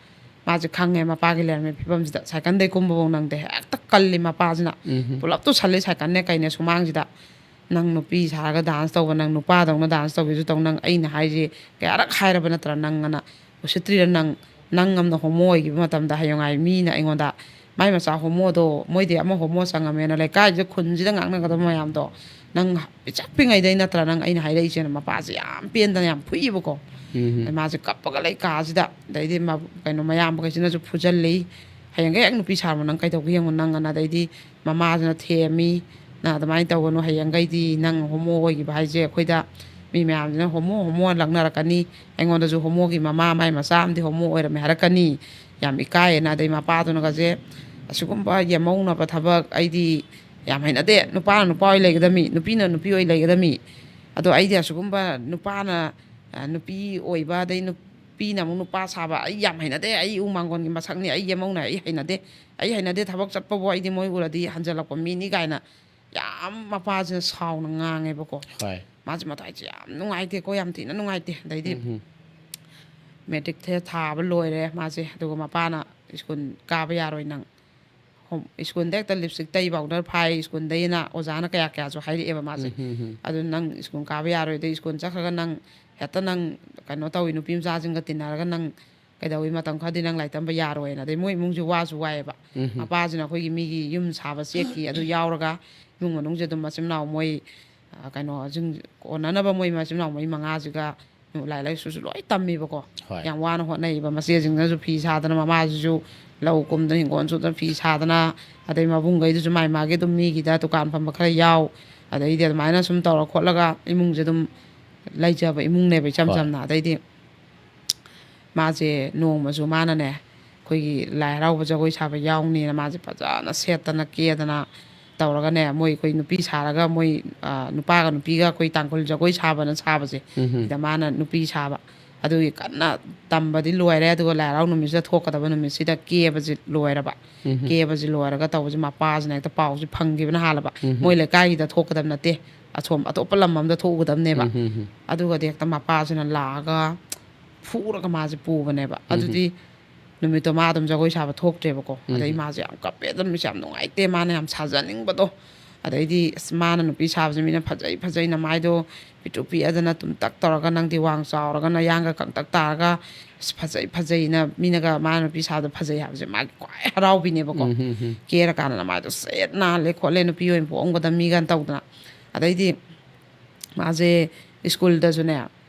ꯃꯥꯁꯦ ꯈꯪꯉꯦ ꯃꯄꯥꯒꯤ ꯂꯩꯔꯝꯃꯤꯕ ꯐꯤꯕꯝꯁꯤꯗ, ꯁꯥꯏꯀꯜꯗꯩ ꯀꯨꯝꯕꯐꯥꯎ ꯅꯪꯗꯦ, ꯍꯦꯛꯇ ꯀꯜꯂꯤ ꯃꯄꯥꯁꯤꯅ꯫ ꯄꯨꯂꯞ ꯇꯨꯁꯜꯂꯤ ꯁꯥꯏꯀꯜꯅꯦ ꯀꯩꯅꯦ ꯁꯨꯃꯥꯡꯁꯤꯗ꯫ "ꯅꯪ ꯅꯨꯄꯤ ꯁꯥꯔꯒ ꯗꯥꯟꯁ ꯇꯧꯕ, ꯅꯪ ꯅꯨꯄꯥꯗꯧꯅ ꯗꯥꯟꯁ ꯇꯧꯒꯦꯁꯨ ꯇꯧ, ꯅꯪ ꯑꯩꯅ ꯍꯥꯏꯁꯦ ꯀꯌꯥꯔꯛ ꯍꯥꯏꯔꯕ ꯅꯠꯇ꯭ꯔꯥ ꯅꯪ?" ꯑꯅ ꯎꯁꯤꯠꯇ꯭ꯔꯤꯔ ꯅꯪ? ꯅꯪ ꯑꯃꯅ ꯍꯣꯃꯣ ꯑꯣꯏꯈꯤꯕ ꯃꯇꯝꯗ ꯍꯌꯦꯡꯋꯥꯏ ꯃꯤꯅ ꯑꯩꯉꯣꯟꯗ, "ꯃꯥꯏ ꯃꯆꯥ ꯍꯣꯃꯣꯗꯣ, ꯃꯣꯏꯗꯤ ꯑꯃ ꯍꯣꯃꯣ ꯆꯪꯉꯝꯃꯦꯅ ꯂꯩꯀꯥꯏꯁꯤꯗ, ꯈꯨꯟꯁꯤꯗ ꯉꯥꯡꯅꯒꯗꯕ ꯃꯌꯥꯝꯗꯣ, ꯅꯪ ꯄꯤꯁꯛ ꯄꯤꯛꯉꯩꯗꯩ ꯅꯠꯇ꯭ꯔꯥ ꯅꯪ ꯑꯩꯅ ꯍꯥꯏꯔꯛꯏꯁꯦꯅ?" ꯃꯄꯥꯁꯦ ꯌꯥꯝ ꯄꯦꯟꯗꯅ ꯌꯥꯝ ꯐꯨꯏꯌꯦꯕꯀꯣ꯫ ꯑꯗꯩ ꯃꯥꯁꯦ ꯀꯞꯄꯒ ꯂꯩ ꯀꯥꯁꯤꯗ꯫ ꯑꯗꯩꯗꯤ ꯃ-, ꯀꯩꯅꯣ, ꯃꯌꯥꯝꯕꯈꯩꯁꯤꯅꯁꯨ ꯐꯨꯖꯜꯂꯤ, "ꯍꯌꯦꯡꯈꯩ ꯍꯦꯛ ꯅꯨꯄꯤ ꯁꯥꯔꯕ ꯅꯪ ꯀꯩꯗꯧꯒꯦ ꯌꯦꯡꯉꯨ ꯅꯪ" ꯑꯅ꯫ ꯑꯗꯩꯗꯤ ꯃꯃꯥꯁꯤꯅ ꯊꯦꯝꯃꯤ, "ꯅꯪ ꯑꯗꯨꯃꯥꯏꯅ ꯇꯧꯒꯅꯨ, ꯍꯌꯦꯡꯈꯩꯗꯤ ꯅꯪ ꯍꯣꯃꯣ ꯑꯣꯏꯈꯤꯕ ꯍꯥꯏꯁꯦ ꯑꯩꯈꯣꯏꯗ ꯃꯤ ꯃꯌꯥꯝꯁꯤꯅ ꯍꯣꯃꯣ, ꯍꯣꯃꯣ ꯂꯛꯅꯔꯛꯀꯅꯤ, ꯑꯩꯉꯣꯟꯗꯁꯨ ꯍꯣꯃꯣꯒꯤ ꯃꯃꯥ, ꯃꯥꯏ ꯃꯆꯥ ꯑꯃꯗꯤ ꯍꯣꯃꯣ ꯑꯣꯏꯔꯝꯃꯦ ꯍꯥꯏꯔꯛꯀꯅꯤ, ꯌꯥꯝ ꯏꯀꯥꯏꯌꯦꯅ", ꯑꯗꯩ ꯃꯄꯥꯗꯨꯅꯒꯁꯦ ꯑꯁꯤꯒꯨꯝꯕ ꯌꯦꯝꯍꯧꯅꯕ ꯊꯕꯛ ꯑꯩꯗꯤ ꯌꯥꯝ ꯍꯩꯅꯗꯦ꯫ ꯅꯨꯄꯥꯅ ꯅꯨꯄꯥ ꯑꯣꯏ ꯂꯩꯒꯗꯕꯅꯤ, ꯅꯨꯄꯤꯅ ꯅꯨꯄꯤ ꯑꯣꯏ ꯂꯩꯒꯗꯕꯅꯤ꯫ ꯑꯗꯣ ꯑꯩꯗꯤ ꯑꯁꯤꯒꯨꯝꯕ ꯅꯨꯄꯥꯅ, ꯑ, ꯅꯨꯄꯤ ꯑꯣꯏꯕ, ꯑꯗꯩ ꯅꯨꯄꯤꯅ ꯑꯃꯨꯛ ꯅꯨꯄꯥ ꯁꯥꯕ, ꯑꯩ ꯌꯥꯝ ꯍꯩꯅꯗꯦ꯫ ꯑꯩ ꯎ ꯃꯥꯡꯒꯣꯟꯒꯤ ꯃꯁꯛꯅꯤ, ꯑꯩ ꯌꯦꯝꯍꯧꯅ, ꯑꯩ ꯍꯩꯅꯗꯦ꯫ ꯑꯩ ꯍꯩꯅꯗꯦ, ꯊꯕꯛ ꯆꯠꯄꯕꯨ ꯑꯩꯗꯤ ꯃꯣꯏ ꯎꯔꯗꯤ ꯍꯟꯖꯜꯂꯛꯄ ꯃꯤꯅꯤ ꯀꯥꯏꯅ ꯌꯥꯝ ꯃꯄꯥꯁꯤꯅ ꯁꯥꯎꯅ ꯉꯥꯡꯉꯦꯕꯀꯣ꯫ ꯍꯣꯏ꯫ ꯃꯥꯁꯦ ꯃꯊ꯭ꯋꯥꯏꯁꯦ ꯌꯥꯝ ꯅꯨꯡꯉꯥꯏꯇꯦꯀꯣ, ꯌꯥꯝ ꯊꯤꯅ ꯅꯨꯡꯉꯥꯏꯇꯦ꯫ ꯑꯗꯩꯗꯤ ꯎꯝ꯫ ꯃꯦꯇ꯭ꯔꯤꯛꯁꯦ ꯊꯥꯕ ꯂꯣꯏꯔꯦ ꯃꯥꯁꯦ, ꯑꯗꯨꯒ ꯃꯄꯥꯅ "ꯁ꯭ꯀꯨꯜ ꯀꯥꯕ ꯌꯥꯔꯣꯏ ꯅꯪ"꯫ ꯍꯣꯝ-, ꯁ꯭ꯀꯨꯜꯗ ꯍꯦꯛꯇ ꯂꯤꯞꯁꯇꯤꯛ ꯇꯩ ꯄꯥꯎꯗꯔ ꯐꯥꯏ ꯁ꯭ꯀꯨꯜꯗꯩꯅ ꯑꯣꯖꯥꯅ ꯀꯌꯥ ꯀꯌꯥꯁꯨ ꯍꯥꯏꯔꯛꯑꯦꯕ ꯃꯥꯁꯦ꯫ ꯎꯝ, ꯎꯝ, ꯎꯝ꯫ "ꯑꯗꯨ ꯅꯪ ꯁ꯭ꯀꯨꯜ ꯀꯥꯕ ꯌꯥꯔꯣꯏ, ꯑꯗꯩ ꯁ꯭ꯀꯨꯜ ꯆꯠꯈ꯭ꯔꯒ ꯅꯪ ꯍꯦꯛꯇ ꯅꯪ ꯀꯩꯅꯣ ꯇꯧꯏ, ꯅꯨꯄꯤ ꯃꯆꯥꯁꯤꯡꯒ ꯇꯤꯟꯅꯔꯒ ꯅꯪ ꯀꯩꯗꯧꯏ, ꯃꯇꯝ ꯈꯔꯗꯤ ꯅꯪ ꯂꯥꯏꯔꯤꯛ ꯇꯝꯕ ꯌꯥꯔꯣꯏꯅ"꯫ ꯑꯗꯩ ꯃꯣꯏ ꯏꯃꯨꯡꯁꯨ ꯋꯥꯁꯨ ꯋꯥꯏꯑꯦꯕ꯫ ꯎꯝ, ꯎꯝ꯫ ꯃꯄꯥꯁꯤꯅ ꯑꯩꯈꯣꯏꯒꯤ ꯃꯤꯒꯤ ꯌꯨꯝ ꯁꯥꯕ ꯆꯦꯛꯀꯤ ꯑꯗꯨ ꯌꯥꯎꯔꯒ ꯏꯃꯨꯡ ꯃꯅꯨꯡꯁꯦ ꯑꯗꯨꯝ ꯃꯆꯤꯟ ꯃꯅꯥꯎ ꯃꯣꯏ, ꯑ, ꯀꯩꯅꯣꯁꯤꯡ ꯀꯣꯟꯅꯅꯕ ꯃꯣꯏ ꯃꯆꯤꯟ ꯃꯅꯥꯎ ꯃꯣꯏ ꯃꯉꯥꯁꯤꯒ ꯂꯥꯏꯔꯤꯛ ꯂꯥꯏꯁꯨꯁꯨ ꯂꯣꯏ ꯇꯝꯃꯤꯕꯀꯣ꯫ ꯍꯣꯏ꯫ ꯌꯥꯝ ꯋꯥꯅ ꯍꯣꯠꯅꯩꯕ꯫ ꯃꯆꯦꯁꯤꯡꯅꯁꯨ ꯐꯤ ꯁꯥꯗꯅ, ꯃꯃꯥꯁꯤꯁꯨ ꯂꯧ ꯀꯨꯝꯗꯅ, ꯍꯤꯡꯒꯣꯜ ꯁꯨꯗꯅ, ꯐꯤ ꯁꯥꯗꯅ, ꯑꯗꯩ ꯃꯕꯨꯡꯈꯩꯗꯨꯁꯨ ꯃꯥꯏ ꯃꯥꯒꯤ ꯑꯗꯨꯝ ꯃꯤꯒꯤꯗ ꯗꯨꯀꯥꯟ ꯐꯝꯕ ꯈꯔ ꯌꯥꯎ, ꯑꯗꯩꯗꯤ ꯑꯗꯨꯃꯥꯏꯅ ꯁꯨꯝ ꯇꯧꯔ ꯈꯣꯠꯂꯒ ꯏꯃꯨꯡꯁꯦ ꯑꯗꯨꯝ ꯂꯩꯖꯕ ꯏꯃꯨꯡꯅꯦꯕ, ꯏꯆꯝ ꯍꯣꯏ꯫ ꯆꯝꯅ꯫ ꯑꯗꯩꯗꯤ ꯃꯥꯁꯦ ꯅꯣꯡꯃꯁꯨ ꯃꯥꯅꯅꯦ, ꯑꯩꯈꯣꯏꯒꯤ ꯂꯥꯏ ꯍꯔꯥꯎꯕ ꯖꯒꯣꯏ ꯁꯥꯕ ꯌꯥꯎꯅꯤꯅ ꯃꯥꯁꯦ ꯐꯖꯅ ꯁꯦꯠꯇꯅ ꯀꯦꯗꯅ ꯇꯧꯔꯒꯅꯦ, ꯃꯣꯏ ꯑꯩꯈꯣꯏ ꯅꯨꯄꯤ ꯁꯥꯔꯒ ꯃꯣꯏ, ꯑ, ꯅꯨꯄꯥꯒ ꯅꯨꯄꯤꯒ ꯑꯩꯈꯣꯏ ꯇꯥꯡꯈꯨꯜ ꯖꯒꯣꯏ ꯁꯥꯕꯅ ꯁꯥꯕꯁꯦ, ꯎꯝ, ꯎꯝ꯫ ꯁꯤꯗ ꯃꯥꯅ ꯅꯨꯄꯤ ꯁꯥꯕ꯫ ꯑꯗꯨꯒꯤ ꯀꯟꯅ ꯇꯝꯕꯗꯤ ꯂꯣꯏꯔꯦ, ꯑꯗꯨꯒ ꯂꯥꯏ ꯍꯔꯥꯎ ꯅꯨꯃꯤꯠꯁꯤꯗ ꯊꯣꯛꯀꯗꯕ ꯅꯨꯃꯤꯠꯁꯤꯗ ꯀꯦꯕꯁꯦ ꯂꯣꯏꯔꯕ꯫ ꯎꯝ, ꯎꯝ꯫ ꯀꯦꯕꯁꯦ ꯂꯣꯏꯔꯒ ꯇꯧꯕꯁꯦ ꯃꯄꯥꯁꯤꯅ ꯍꯦꯛꯇ ꯄꯥꯎꯁꯦ ꯐꯪꯈꯤꯕꯅ ꯍꯥꯜꯂꯕ꯫ ꯎꯝ, ꯎꯝ꯫ ꯃꯣꯏ ꯂꯩꯀꯥꯏꯒꯤꯗ ꯊꯣꯛꯀꯗꯕ ꯅꯠꯇꯦ, ꯑꯁꯣꯝ ꯑꯇꯣꯞꯄ ꯂꯝ ꯑꯃꯗ ꯊꯣꯛꯎꯒꯗꯕꯅꯦꯕ꯫ ꯎꯝ, ꯎꯝ, ꯎꯝ꯫ ꯑꯗꯨꯒꯗꯤ ꯍꯦꯛꯇ ꯃꯄꯥꯁꯤꯅ ꯂꯥꯛꯑꯒ ꯐꯨꯔꯒ ꯃꯥꯁꯦ ꯄꯨꯕꯅꯦꯕ꯫ ꯎꯝ, ꯎꯝ꯫ ꯑꯗꯨꯗꯤ ꯅꯨꯃꯤꯠꯇꯣ ꯃꯥ ꯑꯗꯨꯝ ꯖꯒꯣꯏ ꯁꯥꯕ ꯊꯣꯛꯇ꯭ꯔꯦꯕꯀꯣ꯫ ꯎꯝ, ꯑꯗꯩ ꯎꯝ꯫ ꯃꯥꯁꯦ ꯌꯥꯝ ꯀꯞꯄꯦ, ꯑꯗꯨ ꯅꯨꯃꯤꯠꯁꯦ ꯌꯥꯝ ꯅꯨꯡꯉꯥꯏꯇꯦ, ꯃꯥꯅ ꯌꯥꯝ ꯁꯥꯖꯅꯤꯡꯕꯗꯣ꯫ ꯑꯗꯩꯗꯤ ꯑꯁ, ꯃꯥꯅ ꯅꯨꯄꯤ ꯁꯥꯕꯁꯦ ꯃꯤꯅ ꯐꯖꯩ ꯐꯖꯩꯅ ꯃꯥꯏꯗꯣ ꯄꯤꯛꯇ꯭ꯔꯨ ꯄꯤꯛꯑꯗꯅ ꯇꯨꯝꯇꯛ ꯇꯧꯔꯒ, ꯅꯪꯗꯤ ꯋꯥꯡ ꯆꯥꯎꯔꯒ ꯅꯌꯥꯡꯒ ꯀꯪꯇꯛ ꯇꯥꯔꯒ, ꯑꯁ, ꯐꯖꯩ ꯐꯖꯩꯅ ꯃꯤꯅꯒ ꯃꯥꯅ ꯅꯨꯄꯤ ꯁꯥꯕꯗꯣ ꯐꯖꯩ ꯍꯥꯏꯕꯁꯦ ꯃꯥꯒꯤ ꯈ꯭ꯋꯥꯏ ꯍꯔꯥꯎꯕꯤꯅꯦꯕꯀꯣ꯫ ꯎꯝ, ꯎꯝ, ꯎꯝ꯫ ꯀꯦꯔꯀꯥꯟꯗ ꯃꯥꯏꯗꯣ ꯁꯦꯠ ꯅꯥꯜꯂꯦ ꯈꯣꯠꯂꯦ, ꯅꯨꯄꯤ ꯑꯣꯏꯅ ꯄꯣꯛꯑꯝꯒꯗꯕ ꯃꯤꯒꯅ ꯇꯧꯗꯅ꯫ ꯑꯗꯩꯗꯤ ꯃꯥꯁꯦ ꯁ꯭ꯀꯨꯜꯗꯁꯨꯅꯦ,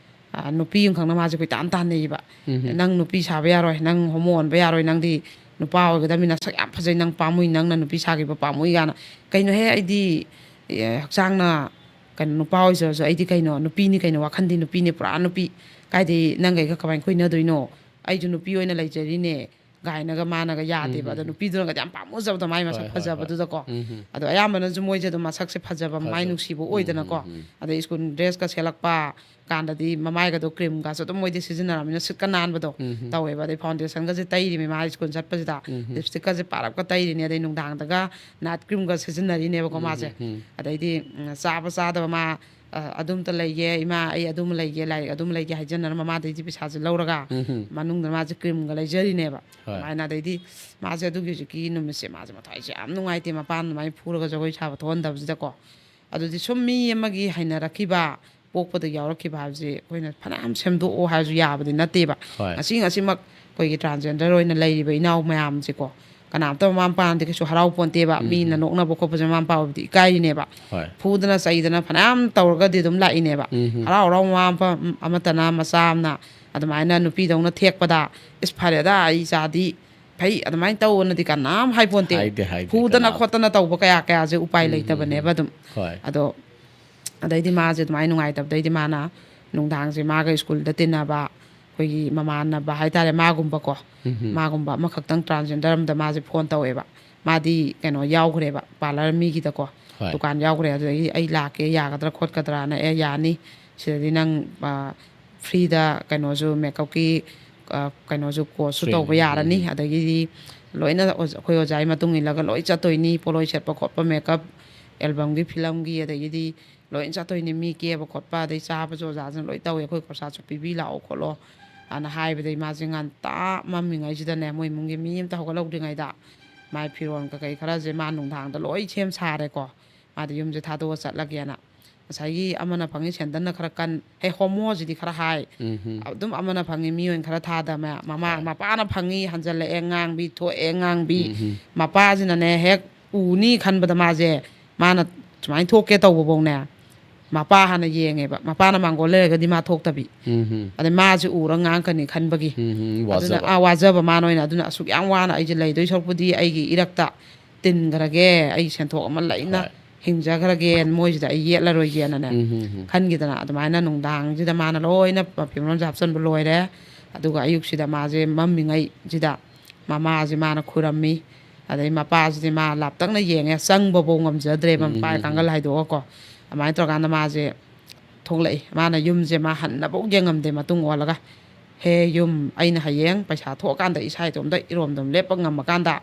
ꯑ, ꯅꯨꯄꯤ ꯑꯃꯈꯛꯅ ꯃꯥꯁꯦ ꯀꯣꯏꯇꯥꯟ ꯇꯥꯟꯅꯩꯌꯦꯕ꯫ ꯎꯝ, ꯎꯝ꯫ "ꯅꯪ ꯅꯨꯄꯤ ꯁꯥꯕ ꯌꯥꯔꯣꯏ, ꯅꯪ ꯍꯣꯃꯣ ꯑꯣꯟꯕ ꯌꯥꯔꯣꯏ, ꯅꯪꯗꯤ ꯅꯨꯄꯥ ꯑꯣꯏꯒꯗꯕꯅꯤ, ꯅꯁꯛ ꯌꯥꯝ ꯐꯖꯩ, ꯅꯪ ꯄꯥꯝꯃꯨꯏ, ꯅꯪꯅ ꯅꯨꯄꯤ ꯁꯥꯈꯤꯕ ꯄꯥꯝꯃꯨꯏ" ꯀꯥꯏꯅ꯫ ꯀꯩꯅꯣꯍꯦ, ꯑꯩꯗꯤ, ꯑꯦ, ꯍꯛꯆꯥꯡꯅ ꯀꯩꯅꯣ, ꯅꯨꯄꯥ ꯑꯣꯏꯖꯔꯁꯨ ꯑꯩꯗꯤ ꯀꯩꯅꯣ, ꯅꯨꯄꯤꯅꯤ ꯀꯩꯅꯣ, ꯋꯥꯈꯟꯗꯤ ꯅꯨꯄꯤꯅꯤ, ꯄꯨꯔꯥ ꯅꯨꯄꯤ꯫ ꯀꯥꯏꯗꯩ ꯅꯪꯒ ꯑꯩꯒ ꯀꯃꯥꯏꯅ ꯀꯣꯏꯅꯗꯣꯏꯅꯣ? ꯑꯩꯁꯨ ꯅꯨꯄꯤ ꯑꯣꯏꯅ ꯂꯩꯖꯔꯤꯅꯦ꯫ ꯒꯥꯏꯅꯒ ꯃꯥꯅꯒ ꯌꯥꯗꯦꯕ꯫ ꯑꯗꯣ ꯎꯝ꯫ ꯅꯨꯄꯤꯗꯨꯅꯒꯗꯤ ꯌꯥꯝ ꯄꯥꯝꯃꯨꯖꯕꯗꯣ ꯃꯥꯏ ꯃꯁꯛ ꯍꯣꯏ, ꯍꯣꯏ, ꯍꯣꯏ꯫ ꯐꯖꯕꯗꯨꯗꯀꯣ꯫ ꯎꯝ꯫ ꯑꯗꯣ ꯑꯌꯥꯝꯕꯅꯁꯨ ꯃꯣꯏꯁꯦ ꯑꯗꯨꯝ ꯃꯁꯛꯁꯦ ꯐꯖꯕ, ꯃꯥꯏ ꯐꯖꯕ꯫ ꯅꯨꯡꯁꯤꯕ ꯎꯝ, ꯑꯣꯏꯗꯅꯀꯣ꯫ ꯎꯝ, ꯎꯝ꯫ ꯑꯗꯩ ꯁ꯭ꯀꯨꯜ ꯗ꯭ꯔꯦꯁꯀ ꯁꯦꯠꯂꯛꯄ ꯀꯥꯟꯗꯗꯤ ꯃꯃꯥꯏꯒꯗꯣ ꯀ꯭ꯔꯤꯝꯒꯁꯨ ꯑꯗꯨꯝ ꯃꯣꯏꯗꯤ ꯁꯤꯖꯤꯟꯅꯔꯕꯅꯤꯅ ꯁꯤꯠꯀ ꯅꯥꯟꯕꯗꯣ ꯎꯝ꯫ ꯇꯧꯋꯦꯕ꯫ ꯑꯗꯩ ꯐꯥꯎꯟꯗꯦꯁꯟꯒꯁꯦ ꯇꯩꯔꯤꯃꯤ ꯃꯥ ꯁ꯭ꯀꯨꯜ ꯆꯠꯄꯁꯤꯗ꯫ ꯎꯝ꯫ ꯂꯤꯞꯁꯇꯤꯛꯀꯁꯦ ꯄꯥꯔꯞꯀ ꯇꯩꯔꯤꯅꯤ꯫ ꯑꯗꯩ ꯅꯨꯡꯗꯥꯡꯗꯒ ꯅꯥꯏꯠ ꯀ꯭ꯔꯤꯝꯒ ꯁꯤꯖꯤꯟꯅꯔꯤꯅꯦꯕꯀꯣ ꯎꯝ, ꯃꯥꯁꯦ꯫ ꯎꯝ, ꯎꯝ꯫ ꯑꯗꯩꯗꯤ, ꯎꯝ, ꯆꯥꯕ ꯆꯥꯗꯕ ꯃꯥ, ꯑ, ꯑꯗꯨꯝꯇ ꯂꯩꯒꯦ, "ꯏꯃꯥ, ꯑꯩ ꯑꯗꯨꯝ ꯂꯩꯒꯦ, ꯂꯥꯏꯔꯤꯛ ꯑꯗꯨꯝ ꯂꯩꯒꯦ" ꯍꯥꯏꯖꯟꯅꯔ ꯃꯃꯥꯗꯩꯗꯤ ꯄꯩꯁꯥꯁꯦ ꯂꯧꯔꯒ ꯎꯝ, ꯎꯝ꯫ ꯃꯅꯨꯡꯗ ꯃꯥꯁꯦ ꯀ꯭ꯔꯤꯝꯒ ꯂꯩꯖꯔꯤꯅꯦꯕ꯫ ꯍꯣꯏ꯫ ꯑꯗꯨꯃꯥꯏꯅ ꯑꯗꯩꯗꯤ ꯃꯥꯁꯦ ꯑꯗꯨꯒꯤ ꯍꯧꯖꯤꯛꯀꯤ ꯅꯨꯃꯤꯠꯁꯦ ꯃꯥꯁꯦ ꯃꯊ꯭ꯋꯥꯏꯁꯦ ꯌꯥꯝ ꯅꯨꯡꯉꯥꯏꯇꯦ, ꯃꯄꯥꯅ ꯑꯗꯨꯃꯥꯏꯅ ꯐꯨꯔꯒ ꯖꯒꯣꯏ ꯁꯥꯕ ꯊꯣꯛꯍꯟꯗꯕꯁꯤꯗꯀꯣ꯫ ꯑꯗꯨꯗꯤ ꯁꯨꯝ ꯃꯤ ꯑꯃꯒꯤ ꯍꯩꯅꯔꯛꯈꯤꯕ, ꯄꯣꯛꯄꯗ ꯌꯥꯎꯔꯛꯈꯤꯕ ꯍꯥꯏꯕꯁꯦ ꯑꯩꯈꯣꯏꯅ ꯐꯅꯌꯥꯝ ꯁꯦꯝꯗꯣꯛꯑꯣ ꯍꯥꯏꯔꯁꯨ ꯌꯥꯕꯗꯤ ꯅꯠꯇꯦꯕ꯫ ꯍꯣꯏ꯫ ꯉꯁꯤ ꯉꯁꯤꯃꯛ ꯑꯩꯈꯣꯏꯒꯤ ꯇ꯭ꯔꯥꯟꯁꯖꯦꯟꯗꯔ ꯑꯣꯏꯅ ꯂꯩꯔꯤꯕ ꯏꯅꯥꯎ ꯃꯌꯥꯝꯁꯦꯀꯣ, ꯀꯅꯥꯝꯇ ꯃꯃꯥ ꯃꯄꯥꯅꯗꯤ ꯀꯩꯁꯨ ꯍꯔꯥꯎ ꯄꯣꯟꯇꯦꯕ꯫ ꯎꯝ, ꯃꯤꯅ ꯎꯝ꯫ ꯅꯣꯛꯅꯕ ꯈꯣꯠꯄꯁꯦ ꯃꯃꯥ ꯃꯄꯥ ꯑꯣꯏꯕꯗꯤ ꯏꯀꯥꯏꯔꯤꯅꯦꯕ꯫ ꯍꯣꯏ꯫ ꯐꯨꯗꯅ ꯆꯩꯗꯅ ꯐꯅꯌꯥꯝ ꯇꯧꯔꯒꯗꯤ ꯑꯗꯨꯝ ꯂꯥꯛꯏꯅꯦꯕ꯫ ꯎꯝ, ꯎꯝ꯫ ꯍꯔꯥꯎ ꯍꯔꯥꯎ ꯃꯃꯥ ꯃꯄꯥ ꯑꯃꯠꯇꯅ ꯃꯆꯥ ꯑꯃꯅ ꯑꯗꯨꯃꯥꯏꯅ ꯅꯨꯄꯤꯗꯧꯅ ꯊꯦꯛꯄꯗ, "ꯏꯁ, ꯐꯔꯦꯗ, ꯑꯩ ꯏꯆꯥꯗꯤ ꯐꯩ ꯑꯗꯨꯃꯥꯏꯅ ꯇꯧꯑꯣꯅꯗꯤ" ꯀꯅꯥꯝ ꯍꯥꯏꯄꯣꯟꯇꯦ꯫ ꯍꯥꯏꯗꯦ, ꯍꯥꯏꯗꯦ, ꯐꯨꯗꯅ ꯀꯅꯥꯝ꯫ ꯈꯣꯠꯇꯅ ꯇꯧꯕ ꯀꯌꯥ ꯀꯌꯥꯁꯦ ꯎꯄꯥꯏ ꯎꯝ, ꯎꯝ, ꯂꯩꯇꯕꯅꯦꯕ ꯎꯝ꯫ ꯑꯗꯨꯝ꯫ ꯍꯣꯏ꯫ ꯑꯗꯣ ꯑꯗꯩꯗꯤ ꯃꯥꯁꯦ ꯑꯗꯨꯃꯥꯏꯅ ꯅꯨꯡꯉꯥꯏꯇꯕꯗꯩꯗꯤ ꯃꯥꯅ ꯅꯨꯡꯗꯥꯡꯁꯦ ꯃꯥꯒ ꯁ꯭ꯀꯨꯜꯗ ꯇꯤꯟꯅꯕ ꯑꯩꯈꯣꯏꯒꯤ ꯃꯃꯥꯟꯅꯕ ꯍꯥꯏꯇꯥꯔꯦ, ꯃꯥꯒꯨꯝꯕꯀꯣ, ꯎꯝ, ꯎꯝ꯫ ꯃꯥꯒꯨꯝꯕ ꯑꯃꯈꯛꯇꯪ ꯇ꯭ꯔꯥꯟꯁꯖꯦꯟꯗꯔ ꯑꯃꯗ ꯃꯥꯁꯦ ꯐꯣꯟ ꯇꯧꯋꯦꯕ꯫ ꯃꯥꯗꯤ ꯀꯩꯅꯣ ꯌꯥꯎꯈ꯭ꯔꯦꯕ, ꯄꯥꯔꯂꯔ ꯃꯤꯒꯤꯗꯀꯣ, ꯍꯣꯏ꯫ ꯗꯨꯀꯥꯟ ꯌꯥꯎꯈ꯭ꯔꯦ꯫ ꯑꯗꯨꯗꯒꯤ ꯑꯩ ꯂꯥꯛꯀꯦ, ꯌꯥꯒꯗ꯭ꯔꯥ ꯈꯣꯠꯀꯗ꯭ꯔꯥꯅ꯫ "ꯑꯦ, ꯌꯥꯅꯤ, ꯁꯤꯗꯗꯤ ꯅꯪ, ꯑ, ꯐ꯭ꯔꯤꯗ ꯀꯩꯅꯣꯁꯨ, ꯃꯦꯀꯞꯀꯤ, ꯑ, ꯀꯩꯅꯣꯁꯨ, ꯀꯣꯔꯁꯁꯨ ꯇꯧꯕ ꯇ꯭ꯔꯦꯅꯤꯡ꯫ ꯌꯥꯔꯅꯤ, ꯎꯝ꯫ ꯑꯗꯒꯤꯗꯤ ꯂꯣꯏꯅ ꯑꯣꯖ-, ꯑꯩꯈꯣꯏ ꯑꯣꯖꯥꯒꯤ ꯃꯇꯨꯡ ꯏꯜꯂꯒ ꯂꯣꯏ ꯆꯠꯇꯣꯏꯅꯤ, ꯄꯣꯠꯂꯣꯏ ꯁꯦꯠꯄ ꯈꯣꯠꯄ, ꯃꯦꯀꯞ, ꯑꯦꯜꯕꯝꯒꯤ, ꯐꯤꯂꯝꯒꯤ, ꯑꯗꯒꯤꯗꯤ ꯂꯣꯏ ꯆꯠꯇꯣꯏꯅꯤ, ꯃꯤ ꯀꯦꯕ ꯈꯣꯠꯄ, ꯑꯗꯩ ꯆꯥꯕꯁꯨ ꯑꯣꯖꯥꯁꯤꯅ ꯂꯣꯏ ꯇꯧꯋꯦ, ꯑꯩꯈꯣꯏ ꯈꯣꯔꯁꯥꯁꯨ ꯄꯤꯕꯤ ꯂꯥꯛꯑꯣ ꯈꯣꯠꯂꯣ" ꯑꯅ ꯍꯥꯏꯕꯗꯩ ꯃꯥꯁꯦ ꯉꯟꯇꯥ ꯃꯝꯃꯤꯉꯩꯁꯤꯗꯅꯦ, ꯃꯣꯏ ꯏꯃꯨꯡꯒꯤ ꯃꯤ ꯑꯝꯇ ꯍꯧꯒꯠꯍꯧꯗ꯭ꯔꯤꯉꯩꯗ ꯃꯥꯏ ꯐꯤꯔꯣꯜ ꯀꯩꯀꯩ ꯈꯔꯁꯦ ꯃꯥ ꯅꯨꯡꯗꯥꯡꯗ ꯂꯣꯏ ꯁꯦꯝ ꯁꯥꯔꯦꯀꯣ꯫ ꯃꯥꯗꯤ ꯌꯨꯝꯁꯦ ꯊꯥꯗꯣꯛꯑ ꯆꯠꯂꯒꯦꯅ꯫ ꯉꯁꯥꯏꯒꯤ ꯑꯃꯅ ꯐꯪꯉꯤ ꯁꯦꯟꯗꯜꯅ ꯈꯔ ꯀꯟ, ꯍꯦ, ꯍꯣꯃꯣꯁꯤꯗꯤ ꯈꯔ ꯍꯥꯏ꯫ ꯎꯝ ꯍꯝ꯫ ꯑꯗꯨꯝ ꯑꯃꯅ ꯐꯪꯉꯤ, ꯃꯤ ꯑꯣꯏꯅ ꯈꯔ ꯊꯥꯗ ꯃꯌꯥꯝ꯫ ꯃꯃꯥ, ꯍꯣꯏ꯫ ꯃꯄꯥꯅ ꯐꯪꯉꯤ, ꯍꯟꯖꯜꯂꯛꯑꯦ, ꯉꯥꯡꯕꯤ, ꯊꯣꯛꯑꯦ, ꯉꯥꯡꯕꯤ꯫ ꯎꯝ ꯍꯝ꯫ ꯃꯄꯥꯁꯤꯅꯅꯦ, ꯍꯦꯛ ꯎꯅꯤ ꯈꯟꯕꯗ ꯃꯥꯁꯦ, ꯃꯥꯅ ꯁꯨꯃꯥꯏꯅ ꯊꯣꯛꯀꯦ ꯇꯧꯕꯐꯧꯅꯦ, ꯃꯄꯥ ꯍꯥꯟꯅ ꯌꯦꯡꯉꯦꯕ꯫ ꯃꯄꯥꯅ ꯃꯥꯡꯒꯣꯜ ꯂꯩꯔꯒꯗꯤ ꯃꯥ ꯊꯣꯛꯇꯕꯤ꯫ ꯎꯝ ꯍꯝ꯫ ꯑꯗꯩ ꯃꯥꯁꯦ ꯎꯔ ꯉꯥꯡꯉꯛꯀꯅꯤ ꯈꯟꯕꯒꯤ꯫ ꯎꯝ ꯍꯝ, ꯑꯗꯨꯅ, ꯋꯥꯖꯕ꯫ ꯑꯥ, ꯋꯥꯖꯕ ꯃꯥꯅ ꯑꯣꯏꯅ꯫ ꯑꯗꯨꯅ ꯑꯁꯨꯛ ꯌꯥꯝ ꯋꯥꯅ ꯑꯩꯁꯦ ꯂꯩꯗꯣꯏ ꯁꯔꯨꯛꯄꯨꯗꯤ ꯑꯩꯒꯤ ꯏꯔꯛꯇ ꯇꯤꯟꯈ꯭ꯔꯒꯦ, ꯑꯩ ꯁꯦꯟꯊꯣꯛ ꯑꯃ ꯂꯩꯅ ꯍꯣꯏ꯫ ꯍꯤꯡꯖꯈ꯭ꯔꯒꯦ, ꯃꯣꯏꯁꯤꯗ ꯑꯩ ꯌꯦꯠꯂꯔꯣꯏꯒꯦꯅꯅꯦ ꯎꯝ ꯍꯝ ꯍꯝ꯫ ꯈꯟꯈꯤꯗꯅ, ꯑꯗꯨꯃꯥꯏꯅ ꯅꯨꯡꯗꯥꯡꯁꯤꯗ ꯃꯥꯅ ꯂꯣꯏꯅ ꯐꯤꯔꯣꯜꯁꯦ ꯍꯥꯞꯆꯤꯟꯕ ꯂꯣꯏꯔꯦ꯫ ꯑꯗꯨꯒ ꯑꯌꯨꯛꯁꯤꯗ ꯃꯥꯁꯦ ꯃꯝꯃꯤꯉꯩꯁꯤꯗ ꯃꯃꯥꯁꯦ ꯃꯥꯅ ꯈꯨꯔꯝꯃꯤ꯫ ꯑꯗꯩ ꯃꯄꯥꯁꯤꯗꯤ ꯃꯥ ꯂꯥꯞꯇꯛꯅ ꯌꯦꯡꯉꯦ, ꯆꯪꯕꯐꯧ ꯉꯝꯖꯗ꯭ꯔꯦꯕ, ꯎꯝ, ꯃꯄꯥꯒꯤ ꯎꯝ, ꯎꯝ꯫ ꯀꯥꯡꯒꯜ ꯍꯥꯏꯗꯣꯛꯑꯀꯣ꯫ ꯑꯗꯨꯃꯥꯏꯅ ꯇꯧꯔꯀꯥꯟꯗ ꯃꯥꯁꯦ ꯊꯣꯛꯂꯛꯏ꯫ ꯃꯥꯅ ꯌꯨꯝꯁꯦ ꯃꯥ ꯍꯟꯅꯐꯧ ꯌꯦꯡꯉꯝꯗꯦ, ꯃꯇꯨꯡ ꯑꯣꯜꯂꯒ, "ꯍꯦ ꯌꯨꯝ, ꯑꯩꯅ ꯍꯌꯦꯡ ꯄꯩꯁꯥ ꯊꯣꯛꯑꯀꯥꯟꯗ ꯏꯁꯥ ꯏꯇꯣꯝꯇ ꯏꯔꯣꯝꯗꯣꯝ ꯂꯦꯞꯄ ꯉꯝꯃꯀꯥꯟꯗ,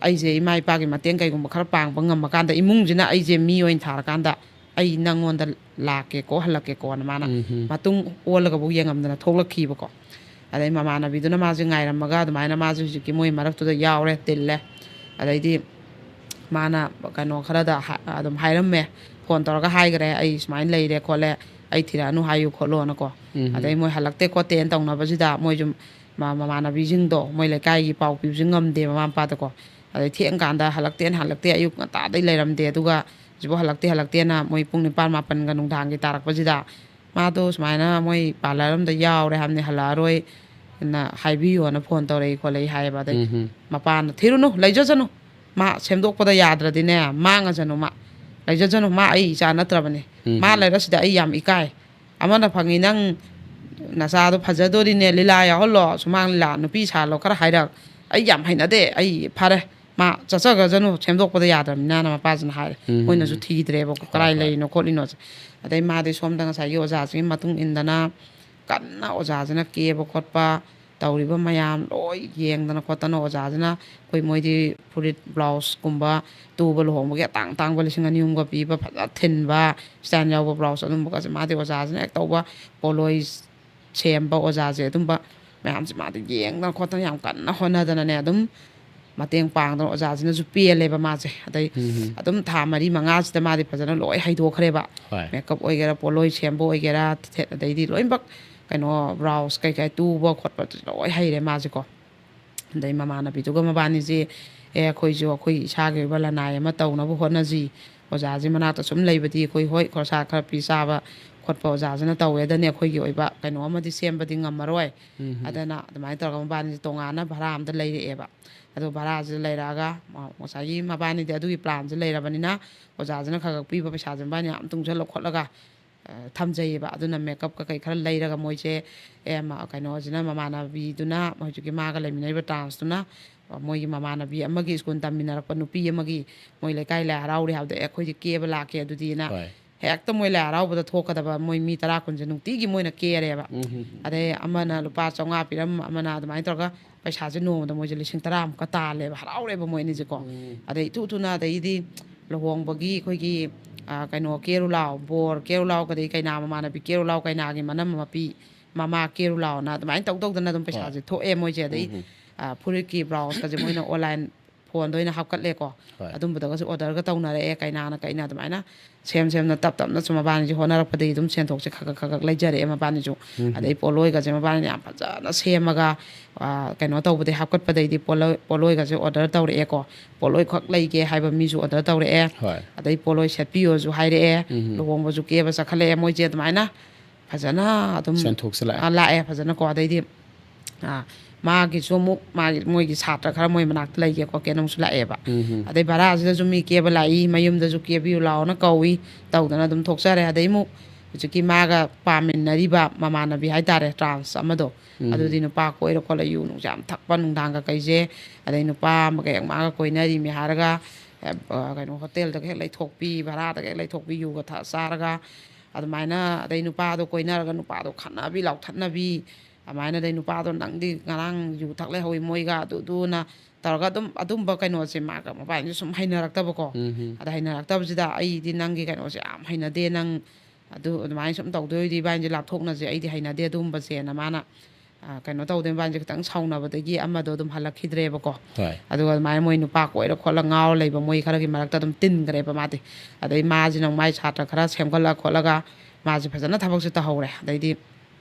ꯑꯩꯁꯦ ꯏꯃꯥ ꯏꯄꯥꯒꯤ ꯃꯇꯦꯡ ꯀꯩꯒꯨꯝꯕ ꯈꯔ ꯄꯥꯡꯕ ꯉꯝꯃꯀꯥꯟꯗ, ꯏꯃꯨꯡꯁꯤꯅ ꯑꯩꯁꯦ ꯃꯤ ꯑꯣꯏꯅ ꯊꯥꯔꯀꯥꯟꯗ ꯑꯩ ꯅꯪꯉꯣꯟꯗ ꯂꯥꯛꯀꯦꯀꯣ, ꯍꯜꯂꯛꯀꯦꯀꯣꯅ" ꯃꯥꯅ ꯎꯝ, ꯎꯝ꯫ ꯃꯇꯨꯡ ꯑꯣꯜꯂꯒꯐꯧ ꯌꯦꯡꯉꯝꯗꯅ ꯊꯣꯛꯂꯛꯈꯤꯕꯀꯣ꯫ ꯑꯗꯩ ꯃꯃꯥꯟꯅꯕꯤꯗꯨꯅ ꯃꯥꯁꯦ ꯉꯥꯏꯔꯝꯃꯒ ꯑꯗꯨꯃꯥꯏꯅ ꯃꯥꯁꯦ ꯍꯧꯖꯤꯛꯀꯤ ꯃꯣꯏ ꯃꯔꯛꯇꯨꯗ ꯌꯥꯎꯔꯦ, ꯇꯤꯜꯂꯦ꯫ ꯑꯗꯩꯗꯤ ꯃꯥꯅ ꯀꯩꯅꯣ ꯈꯔꯗ ꯍꯥ-, ꯑꯗꯨꯝ ꯍꯥꯏꯔꯝꯃꯦ, ꯐꯣꯟ ꯇꯧꯔꯒ ꯍꯥꯏꯈ꯭ꯔꯦ, "ꯑꯩ ꯁꯨꯃꯥꯏꯅ ꯂꯩꯔꯦ ꯈꯣꯠꯂꯦ, ꯑꯩ ꯊꯤꯔꯛꯑꯅꯨ ꯍꯥꯏꯌꯨ" ꯈꯣꯠꯂꯣꯅꯀꯣ꯫ ꯎꯝ, ꯎꯝ꯫ ꯑꯗꯩ ꯃꯣꯏ ꯍꯜꯂꯛꯇꯦ ꯈꯣꯠꯇꯦꯅ ꯇꯧꯅꯕꯁꯤꯗ ꯃꯣꯏꯁꯨ ꯃ-, ꯃꯃꯥꯟꯅꯕꯤꯁꯤꯡꯗꯣ ꯃꯣꯏ ꯂꯩꯀꯥꯏꯒꯤ ꯄꯥꯎ ꯄꯤꯕꯁꯨ ꯉꯝꯗꯦ ꯃꯃꯥ ꯃꯄꯥꯗꯀꯣ꯫ ꯑꯗꯩ ꯊꯦꯡꯀꯥꯟꯗ ꯍꯜꯂꯛꯇꯦꯅ ꯍꯜꯂꯛꯇꯦ, ꯑꯌꯨꯛ ꯉꯟꯇꯥꯗꯩ ꯂꯩꯔꯝꯗꯦ, ꯑꯗꯨꯒ ꯍꯧꯖꯤꯛꯐꯥꯎ ꯍꯜꯂꯛꯇꯦ ꯍꯜꯂꯛꯇꯦꯅ ꯃꯣꯏ ꯄꯨꯡ ꯅꯤꯄꯥꯟ ꯃꯥꯄꯟꯒ ꯅꯨꯡꯗꯥꯡꯒꯤ ꯇꯥꯔꯛꯄꯁꯤꯗ ꯃꯥꯗꯣ ꯁꯨꯃꯥꯏꯅ ꯃꯣꯏ ꯄꯥꯔꯂꯔ ꯑꯃꯗ ꯌꯥꯎꯔꯦ ꯍꯥꯏꯕꯅꯤ, ꯍꯜꯂꯛꯑꯔꯣꯏꯅ ꯍꯥꯏꯕꯤꯌꯣꯅ ꯐꯣꯟ ꯇꯧꯔꯛꯏ ꯈꯣꯠꯂꯛꯏ ꯍꯥꯏꯌꯦꯕ꯫ ꯑꯗꯩ ꯎꯝ, ꯎꯝ꯫ ꯃꯄꯥꯅ, "ꯊꯤꯔꯨꯅꯨ, ꯂꯩꯖꯁꯅꯨ, ꯃꯥ ꯁꯦꯝꯗꯣꯛꯄꯗ ꯌꯥꯗ꯭ꯔꯗꯤꯅꯦ, ꯃꯥꯡꯉꯖꯅꯨ, ꯃꯥ ꯂꯩꯖꯁꯅꯨ, ꯃꯥ ꯑꯩ ꯏꯆꯥ ꯅꯠꯇ꯭ꯔꯕꯅꯦ, ꯎꯝ, ꯃꯥ ꯎꯝ꯫ ꯂꯩꯔꯁꯤꯗ ꯑꯩ ꯌꯥꯝ ꯏꯀꯥꯏ, ꯑꯃꯅ ꯐꯪꯉꯤ, ꯅꯪ ꯅꯆꯥꯗꯣ ꯐꯖꯗꯣꯔꯤꯅꯦ, ꯂꯤꯂꯥ ꯌꯥꯎꯍꯜꯂꯣ, ꯁꯨꯃꯥꯡ ꯂꯤꯂꯥ, ꯅꯨꯄꯤ ꯁꯥꯍꯜꯂꯣ ꯈꯔ ꯍꯥꯏꯔꯛ, ꯑꯩ ꯌꯥꯝ ꯍꯩꯅꯗꯦ, ꯑꯩ ꯐꯔꯦ, ꯃꯥ ꯆꯠꯆꯈ꯭ꯔꯖꯅꯨ, ꯁꯦꯝꯗꯣꯛꯄꯗ ꯌꯥꯗ꯭ꯔꯕꯅꯤꯅ"ꯅ ꯃꯄꯥꯁꯤꯅ ꯍꯥꯏꯔꯦ꯫ ꯎꯝ, ꯎꯝ, ꯃꯣꯏꯅꯁꯨ ꯎꯝ꯫ ꯊꯤꯗ꯭ꯔꯦꯕꯀꯣ, ꯍꯣꯏ, ꯀꯗꯥꯏ ꯍꯣꯏ꯫ ꯂꯩꯔꯤꯅꯣ ꯈꯣꯠꯂꯤꯅꯣꯁꯦ꯫ ꯑꯗꯩ ꯃꯥꯗꯤ ꯁꯣꯝꯗ ꯉꯁꯥꯏꯒꯤ ꯑꯣꯖꯥꯁꯤꯒꯤ ꯃꯇꯨꯡ ꯏꯟꯗꯅ ꯀꯟꯅ ꯑꯣꯖꯥꯁꯤꯅ ꯀꯦꯕ ꯈꯣꯠꯄ ꯇꯧꯔꯤꯕ ꯃꯌꯥꯝ ꯂꯣꯏ ꯌꯦꯡꯗꯅ ꯈꯣꯠꯇꯅ ꯑꯣꯖꯥꯁꯤꯅ, ꯑꯩꯈꯣꯏ ꯃꯣꯏꯗꯤ ꯐꯨꯔꯤꯠ ꯕ꯭ꯂꯥꯎꯁꯀꯨꯝꯕ ꯇꯨꯕ, ꯂꯨꯍꯣꯡꯕꯒꯤ ꯑꯇꯥꯡ ꯑꯇꯥꯡꯕ ꯂꯤꯁꯤꯡ ꯑꯅꯤ ꯑꯍꯨꯝꯒ ꯄꯤꯕ ꯐꯖ ꯊꯤꯟꯕ, ꯁ꯭ꯇꯥꯏꯜ ꯌꯥꯎꯕ ꯕ꯭ꯂꯥꯎꯁ ꯑꯗꯨꯝꯕꯒꯁꯦ ꯃꯥꯗꯤ ꯑꯣꯖꯥꯁꯤꯅ ꯍꯦꯛ ꯇꯧꯕ, ꯄꯣꯂꯣꯏ ꯁꯦꯝꯕ ꯑꯣꯖꯥꯁꯦ, ꯑꯗꯨꯝꯕ ꯃꯌꯥꯝꯁꯦ ꯃꯥꯗꯤ ꯌꯦꯡꯗꯅ ꯈꯣꯠꯇꯅ ꯌꯥꯝ ꯀꯟꯅ ꯍꯣꯠꯅꯗꯅꯅꯦ, ꯑꯗꯨꯝ ꯃꯇꯦꯡ ꯄꯥꯡꯗꯅ ꯑꯣꯖꯥꯁꯤꯅꯁꯨ ꯄꯦꯜꯂꯦꯕ ꯃꯥꯁꯦ꯫ ꯑꯗꯩ ꯎꯝ, ꯎꯝ꯫ ꯑꯗꯨꯝ ꯊꯥ ꯃꯔꯤ ꯃꯉꯥꯁꯤꯗ ꯃꯥꯗꯤ ꯐꯖꯅ ꯂꯣꯏ ꯍꯩꯗꯣꯛꯈ꯭ꯔꯦꯕ꯫ ꯍꯣꯏ꯫ ꯃꯦꯀꯞ ꯑꯣꯏꯒꯦꯔꯥ, ꯄꯣꯠꯂꯣꯏ ꯁꯦꯝꯕ ꯑꯣꯏꯒꯦꯔꯥ, ꯊꯦꯠ-, ꯑꯗꯩꯗꯤ ꯂꯣꯏꯅꯃꯛ ꯀꯩꯅꯣ, ꯕ꯭ꯂꯥꯎꯁ ꯀꯩꯀꯩ ꯇꯨꯕ ꯈꯣꯠꯄ ꯂꯣꯏ ꯍꯩꯔꯦ ꯃꯥꯁꯦꯀꯣ꯫ ꯑꯗꯩ ꯃꯃꯥꯟꯅꯕꯤꯗꯨꯒ ꯃꯕꯥꯅꯤꯁꯦ, "ꯑꯦ, ꯑꯩꯈꯣꯏꯁꯨ ꯑꯩꯈꯣꯏ ꯏꯁꯥꯒꯤ ꯑꯣꯏꯕ ꯂꯅꯥꯏ ꯑꯃ ꯇꯧꯅꯕ ꯍꯣꯠꯅꯁꯤ꯫ ꯑꯣꯖꯥꯁꯤ ꯃꯅꯥꯛꯇ ꯁꯨꯝ ꯂꯩꯕꯗꯤ ꯑꯩꯈꯣꯏ, ꯍꯣꯏ, ꯈꯣꯔꯁꯥ ꯈꯔ ꯄꯤ ꯆꯥꯕ ꯈꯣꯠꯄ ꯑꯣꯖꯥꯁꯤꯅ ꯇꯧꯋꯦꯗꯅꯦ, ꯑꯩꯈꯣꯏꯒꯤ ꯑꯣꯏꯕ ꯀꯩꯅꯣ ꯑꯃꯗꯤ ꯁꯦꯝꯕꯗꯤ ꯉꯝꯃꯔꯣꯏ"꯫ ꯎꯝ, ꯎꯝ꯫ ꯑꯗꯨꯅ ꯑꯗꯨꯃꯥꯏꯅ ꯇꯧꯔꯒ ꯃꯕꯥꯅꯤꯁꯦ ꯇꯣꯉꯥꯟꯅ ꯚꯔꯥ ꯑꯃꯗ ꯂꯩꯔꯛꯑꯦꯕ꯫ ꯑꯗꯣ ꯚꯔꯥꯁꯤꯗ ꯂꯩꯔꯛꯑꯒ ꯃ-, ꯉꯁꯥꯏꯒꯤ ꯃꯕꯥꯅꯤꯗꯤ ꯑꯗꯨꯒꯤ ꯄ꯭ꯂꯥꯟꯁꯦ ꯂꯩꯔꯕꯅꯤꯅ, ꯑꯣꯖꯥꯁꯤꯅ ꯈꯔ ꯈꯔ ꯄꯤꯕ ꯄꯩꯁꯥꯁꯦ ꯃꯕꯥꯅꯤ ꯌꯥꯝ ꯇꯨꯡꯁꯤꯜꯂ ꯈꯣꯠꯂꯒ ꯊꯝꯖꯩꯌꯦꯕ꯫ ꯑꯗꯨꯅ ꯃꯦꯀꯞ ꯀꯩꯀꯩ ꯈꯔ ꯂꯩꯔꯒ ꯃꯣꯏꯁꯦ, ꯑꯦ, ꯃ-, ꯀꯩꯅꯣꯁꯤꯅ, ꯃꯃꯥꯟꯅꯕꯤꯗꯨꯅ, ꯍꯧꯖꯤꯛꯀꯤ ꯃꯥꯒ ꯂꯩꯃꯤꯟꯅꯔꯤꯕ ꯇ꯭ꯔꯥꯟꯁꯇꯨꯅ, ꯑ, ꯃꯣꯏꯒꯤ ꯃꯃꯥꯟꯅꯕꯤ ꯑꯃꯒꯤ ꯁ꯭ꯀꯨꯜ ꯇꯝꯃꯤꯟꯅꯔꯛꯄ ꯅꯨꯄꯤ ꯑꯃꯒꯤ, ꯃꯣꯏ ꯂꯩꯀꯥꯏ ꯂꯥꯏ ꯍꯔꯥꯎꯔꯤ ꯍꯥꯏꯕꯗ, "ꯑꯦ, ꯑꯩꯈꯣꯏꯗꯤ ꯀꯦꯕ ꯂꯥꯛꯀꯦ ꯑꯗꯨꯗꯤꯅ", ꯍꯣꯏ꯫ ꯍꯦꯛꯇ ꯃꯣꯏ ꯂꯥꯏ ꯍꯔꯥꯎꯕꯗ ꯊꯣꯛꯀꯗꯕ ꯃꯣꯏ ꯃꯤ ꯇꯔꯥ ꯀꯨꯟꯁꯦ ꯅꯨꯡꯇꯤꯒꯤ ꯃꯣꯏꯅ ꯀꯦꯔꯦꯕ꯫ ꯎꯝ, ꯎꯝ, ꯎꯝ꯫ ꯑꯗꯩ ꯑꯃꯅ ꯂꯨꯄꯥ ꯆꯥꯝꯃꯉꯥ ꯄꯤꯔꯝ, ꯑꯃꯅ ꯑꯗꯨꯃꯥꯏꯅ ꯇꯧꯔꯒ ꯄꯩꯁꯥꯁꯦ ꯅꯣꯡꯃꯗ ꯃꯣꯏꯁꯦ ꯂꯤꯁꯤꯡ ꯇꯔꯥꯃꯨꯛꯀ ꯇꯥꯜꯂꯦꯕ, ꯍꯔꯥꯎꯔꯦꯕ ꯃꯣꯏ ꯑꯅꯤꯁꯦꯀꯣ꯫ ꯎꯝ꯫ ꯑꯗꯩ ꯏꯇꯨ ꯇꯨꯅ ꯑꯗꯩꯗꯤ ꯂꯨꯍꯣꯡꯕꯒꯤ ꯑꯩꯈꯣꯏꯒꯤ, ꯑ, ꯀꯩꯅꯣ, ꯀꯦꯔꯨ ꯂꯥꯎ, ꯕꯣꯔ ꯀꯦꯔꯨ ꯂꯥꯎ, ꯑꯗꯩ ꯀꯩꯅꯥ ꯃꯃꯥꯟꯅꯕꯤ ꯀꯦꯔꯨ ꯂꯥꯎ, ꯀꯩꯅꯥꯒꯤ ꯃꯅꯝ ꯃꯄꯤ, ꯃꯃꯥ ꯀꯦꯔꯨ ꯂꯥꯎꯅ ꯑꯗꯨꯃꯥꯏꯅ ꯇꯧ ꯇꯧꯗꯅ ꯑꯗꯨꯝ ꯍꯣꯏ꯫ ꯄꯩꯁꯥꯁꯦ ꯊꯣꯛꯑꯦ ꯃꯣꯏꯁꯦ꯫ ꯑꯗꯩ, ꯎꯝ, ꯎꯝ꯫ ꯑ, ꯐꯨꯔꯤꯠꯀꯤ ꯕ꯭ꯂꯥꯎꯁꯀꯁꯦ ꯃꯣꯏꯅ ꯑꯣꯟꯂꯥꯏꯟ ꯐꯣꯟꯗ ꯑꯣꯏꯅ ꯍꯥꯞꯀꯠꯂꯦꯀꯣ꯫ ꯍꯣꯏ꯫ ꯑꯗꯨꯝꯕꯗꯒꯁꯨ ꯑꯣꯔꯗꯔꯒ ꯇꯧꯅꯔꯛꯑꯦ, ꯀꯩꯅꯥꯅ ꯀꯩꯅ ꯑꯗꯨꯃꯥꯏꯅ ꯁꯦꯝ ꯁꯦꯝꯅ ꯇꯞ ꯇꯞꯅꯁꯨ ꯃꯕꯥꯅꯤꯁꯦ ꯍꯣꯠꯅꯔꯛꯄꯗꯒꯤ ꯑꯗꯨꯝ ꯁꯦꯟꯊꯣꯛꯁꯦ ꯈꯔ ꯈꯔ ꯈꯔ ꯈꯔ ꯂꯩꯖꯔꯛꯑꯦ ꯃꯕꯥꯅꯤꯁꯨ꯫ ꯎꯝ꯫ ꯑꯗꯩ ꯄꯣꯠꯂꯣꯏꯒꯁꯦ ꯃꯕꯥꯅꯤꯅ ꯌꯥꯝ ꯐꯖꯅ ꯁꯦꯝꯃꯒ, ꯑ, ꯀꯩꯅꯣ ꯇꯧꯕꯗꯩ, ꯍꯥꯞꯀꯠꯄꯗꯩꯗꯤ ꯄꯣꯠꯂꯣꯏ-, ꯄꯣꯠꯂꯣꯏꯒꯁꯦ ꯑꯣꯔꯗꯔ ꯇꯧꯔꯛꯑꯦꯀꯣ꯫ ꯄꯣꯠꯂꯣꯏ ꯈꯛ ꯂꯩꯒꯦ ꯍꯥꯏꯕ ꯃꯤꯁꯨ ꯑꯣꯔꯗꯔ ꯇꯧꯔꯛꯑꯦ꯫ ꯍꯣꯏ꯫ ꯑꯗꯩ ꯄꯣꯠꯂꯣꯏ ꯁꯦꯠꯄꯤꯌꯣꯁꯨ ꯍꯥꯏꯔꯛꯑꯦ꯫ ꯎꯝ꯫ ꯂꯨꯍꯣꯡꯕꯁꯨ ꯀꯦꯕ ꯆꯠꯈꯠꯂꯛꯑꯦ ꯃꯣꯏꯁꯦ ꯑꯗꯨꯃꯥꯏꯅ꯫ ꯐꯖꯅ ꯑꯗꯨꯝ, ꯁꯦꯟꯊꯣꯛꯁꯦ ꯂꯥꯛꯑꯦ꯫ ꯑ, ꯂꯥꯛꯑꯦ ꯐꯖꯅꯀꯣ꯫ ꯑꯗꯩꯗꯤ, ꯑ, ꯃꯥꯒꯤꯁꯨ ꯑꯃꯨꯛ ꯃꯥꯒꯤ, ꯃꯣꯏꯒꯤ ꯁꯥꯇ꯭ꯔ ꯈꯔ ꯃꯣꯏ ꯃꯅꯥꯛꯇ ꯂꯩꯒꯦ ꯈꯣꯠꯀꯦꯅ ꯑꯃꯨꯛꯁꯨ ꯂꯥꯛꯑꯦꯕ꯫ ꯎꯝ꯫ ꯑꯗꯩ ꯚꯔꯥꯁꯤꯗꯁꯨ ꯃꯤ ꯀꯦꯕ ꯂꯥꯛꯏ, ꯃꯌꯨꯝꯗꯁꯨ ꯀꯦꯕꯤꯌꯨ ꯂꯥꯛꯑꯣꯅ ꯀꯧꯏ, ꯇꯧꯗꯅ ꯑꯗꯨꯝ ꯊꯣꯛꯆꯔꯦ꯫ ꯑꯗꯩ ꯑꯃꯨꯛ ꯍꯧꯖꯤꯛꯀꯤ ꯃꯥꯒ ꯄꯥꯃꯤꯟꯅꯔꯤꯕ ꯃꯃꯥꯟꯅꯕꯤ ꯍꯥꯏꯇꯥꯔꯦ, ꯇ꯭ꯔꯥꯟꯁ ꯑꯃꯗꯣ, ꯎꯝ꯫ ꯑꯗꯨꯗꯤ ꯅꯨꯄꯥ ꯀꯣꯏꯔ ꯈꯣꯠꯂ ꯌꯨ ꯅꯨꯡꯁꯦ ꯌꯥꯝ ꯊꯛꯄ, ꯅꯨꯡꯗꯥꯡꯒ ꯀꯩꯁꯦ꯫ ꯑꯗꯩ ꯅꯨꯄꯥ ꯑꯃꯒ ꯍꯦꯛ ꯃꯥꯒ ꯀꯣꯏꯅꯔꯤꯃꯤ ꯍꯥꯏꯔꯒ, ꯑ, ꯀꯩꯅꯣ, ꯍꯣꯇꯦꯜꯗꯒ ꯍꯦꯛ ꯂꯩꯊꯣꯛꯄꯤ, ꯚꯔꯥꯗꯒ ꯍꯦꯛ ꯂꯩꯊꯣꯛꯄꯤ, ꯌꯨꯒ ꯊꯛꯑ ꯆꯥꯔꯒ ꯑꯗꯨꯃꯥꯏꯅ꯫ ꯑꯗꯩ ꯅꯨꯄꯥꯗꯣ ꯀꯣꯏꯅꯔꯒ ꯅꯨꯄꯥꯗꯣ ꯈꯠꯅꯕꯤ ꯂꯥꯎꯊꯠꯅꯕꯤ, ꯑꯗꯨꯃꯥꯏꯅ꯫ ꯑꯗꯩ ꯅꯨꯄꯥꯗꯣ "ꯅꯪꯗꯤ ꯉꯔꯥꯡ ꯌꯨ ꯊꯛ ꯂꯩꯍꯧꯋꯤ ꯃꯣꯏꯒ", ꯑꯗꯨꯗꯨꯅ ꯇꯧꯔꯒ ꯑꯗꯨꯝ ꯑꯗꯨꯝꯕ ꯀꯩꯅꯣꯁꯦ ꯃꯥꯒ ꯃꯕꯥꯅꯤꯁꯦ ꯁꯨꯝ ꯍꯩꯅꯔꯛꯇꯕꯀꯣ꯫ ꯎꯝ꯫ ꯑꯗ ꯍꯩꯅꯔꯛꯇꯕꯁꯤꯗ, "ꯑꯩꯗꯤ ꯅꯪꯒꯤ ꯀꯩꯅꯣꯁꯦ ꯌꯥꯝ ꯍꯩꯅꯗꯦ, ꯅꯪ ꯑꯗꯨ ꯑꯗꯨꯃꯥꯏꯅ ꯁꯨꯝ ꯇꯧꯗꯣꯏꯗꯤ ꯏꯕꯥꯅꯤꯁꯦ ꯂꯥꯞꯊꯣꯛꯅꯁꯦ, ꯑꯩꯗꯤ ꯍꯩꯅꯗꯦ ꯑꯗꯨꯒꯨꯝꯕꯁꯦꯅ", ꯃꯥꯅ, ꯑ, ꯀꯩꯅꯣ ꯇꯧꯗꯣꯏ ꯃꯕꯥꯅꯤꯁꯦ ꯈꯤꯇꯪ ꯁꯥꯎꯅꯕꯗꯒꯤ ꯑꯃꯗꯣ ꯑꯗꯨꯝ ꯍꯜꯂꯛꯈꯤꯗ꯭ꯔꯦꯕꯀꯣ꯫ ꯍꯣꯏ꯫ ꯑꯗꯨꯒ ꯑꯗꯨꯃꯥꯏꯅ ꯃꯣꯏ ꯅꯨꯄꯥ ꯀꯣꯏꯔ ꯈꯣꯠꯂ ꯉꯥꯎꯔ ꯂꯩꯕ ꯃꯣꯏ ꯈꯔꯒꯤ ꯃꯔꯛꯇ ꯑꯗꯨꯝ ꯇꯤꯟꯈ꯭ꯔꯦꯕ ꯃꯥꯗꯤ꯫ ꯑꯗꯩ ꯃꯥꯁꯤꯅ ꯑꯃꯨꯛ ꯃꯥꯏ ꯁꯥꯇ꯭ꯔ ꯈꯔ ꯁꯦꯝꯒꯠꯂ ꯈꯣꯠꯂꯒ ꯃꯥꯁꯦ ꯐꯖꯅ ꯊꯕꯛꯁꯦ ꯇꯧꯍꯧꯔꯦ꯫ ꯑꯗꯩꯗꯤ